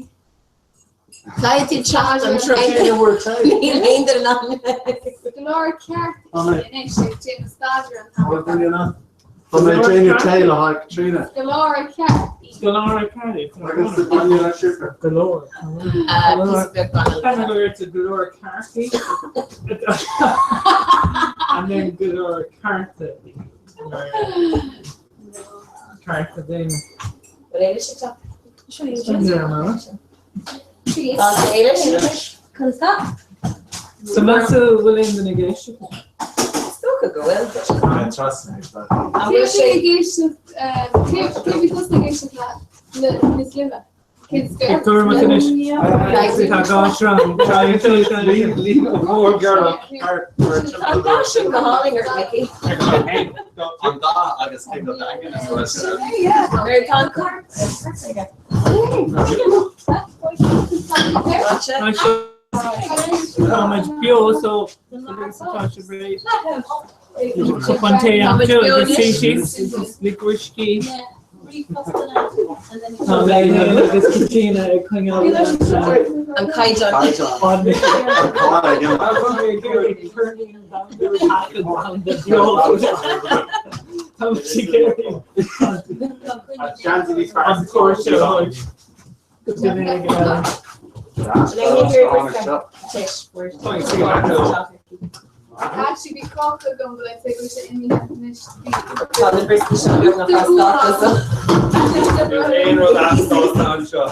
Caithfidh tú teacht an traein. Níl aon duine in ann. Glór ceartaí anois ag déanamh staidéar an t-am ar fad. Tá mé ag déanamh tae le haghaidh Katrina. Glór ceartaí. Glór ceartaí. Agus sa baile le siúcra. Glór. Píosa beag banal. Ceapaim go raibh glór ceartaí. And then glór cearta. Cearta duine. Bhfuil Éilis ag teacht? So meas tú an bhfuil aon duine ag éisteacht? Is dócha go bhfuil. An bhfuil sé ag éisteacht cé bhí tusa ag éisteacht le níos luaithe? Ag tuairim anois. Tá gá srang. Líon mhór gearrach thart Tá gá sin go hálainn ar Mickey. An dath agus cé go daingean is Nuair atá an corp aige. Tá muid beo so tá sé réidh. Cupán tae anseo agus suí síos le uiscí. Tá mé agus Katrina ag coinneáil an caighdeán. Actually bhí cáca agam but I'd say go bhfuil sé imithe anois. Tá na brioscaí seo beagnach as dáta so. Aon rud as dáta anseo.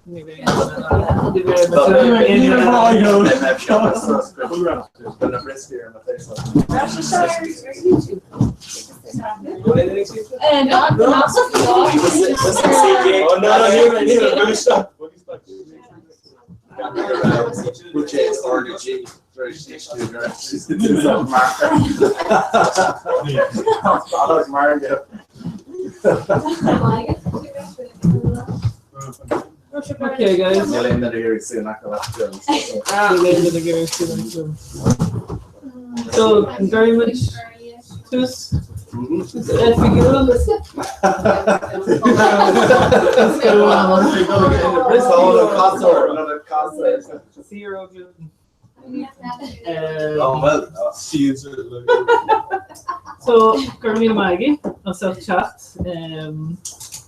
Ní bheidh aon Okay guys. So very much tús oifigiúil. Zero gluten. So go raibh míle maith agaibh as ucht teacht.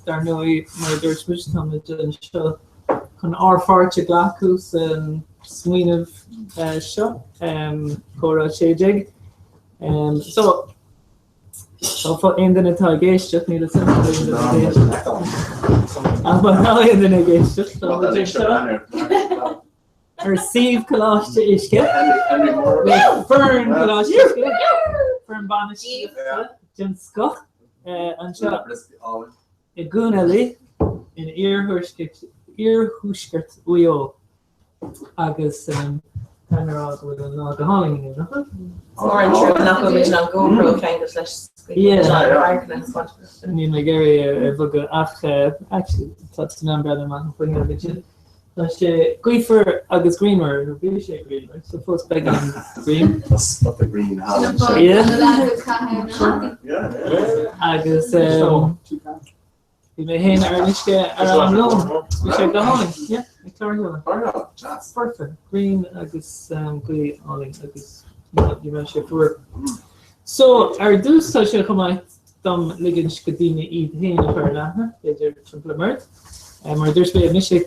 Dar ndóigh, mar a dúirt muid, táimid anseo chun ár pháirt a ghlacadh san smaoineamh seo, Comhrá 16. So, aon duine atá ag éisteacht, níl fhios agam aon duine ag éisteacht. Ach má tá aon duine ag éisteacht, tá muid anseo ar suíomh Coláiste Uisce, le foireann Coláiste Uisce, foireann bainistíochta den scoth anseo i gCuan Eilí in iarthuaisceart Mhaigh Eo. Agus caithfidh mé a rá go bhfuil an lá go hálainn inniu, nach bhfuil? Is mór an trua nach bhfuil muid in ann GoPro a cheangal leis Níl mé ag iarraidh a bhogadh ach actually tá tú in ann breathnú amach an fuinneog ansin. Tá sé gaofar agus grianmhar, nó bhí sé grianmhar, so fós beagán grian. Tá spota green thall anseo. Yeah. Agus Bhí mé féin ar an uisce ar am lóin. Bhí sé go hálainn. Yeah, ag clár sheoladh. Foirfe. Grian agus gaoth álainn agus ní raibh sé fuar. So, ar dtús tá sé chomh maith dom ligint do daoine iad féin a chur in aithne, b'fhéidir timpeall an bhoird. Mar a dúirt mé, mise.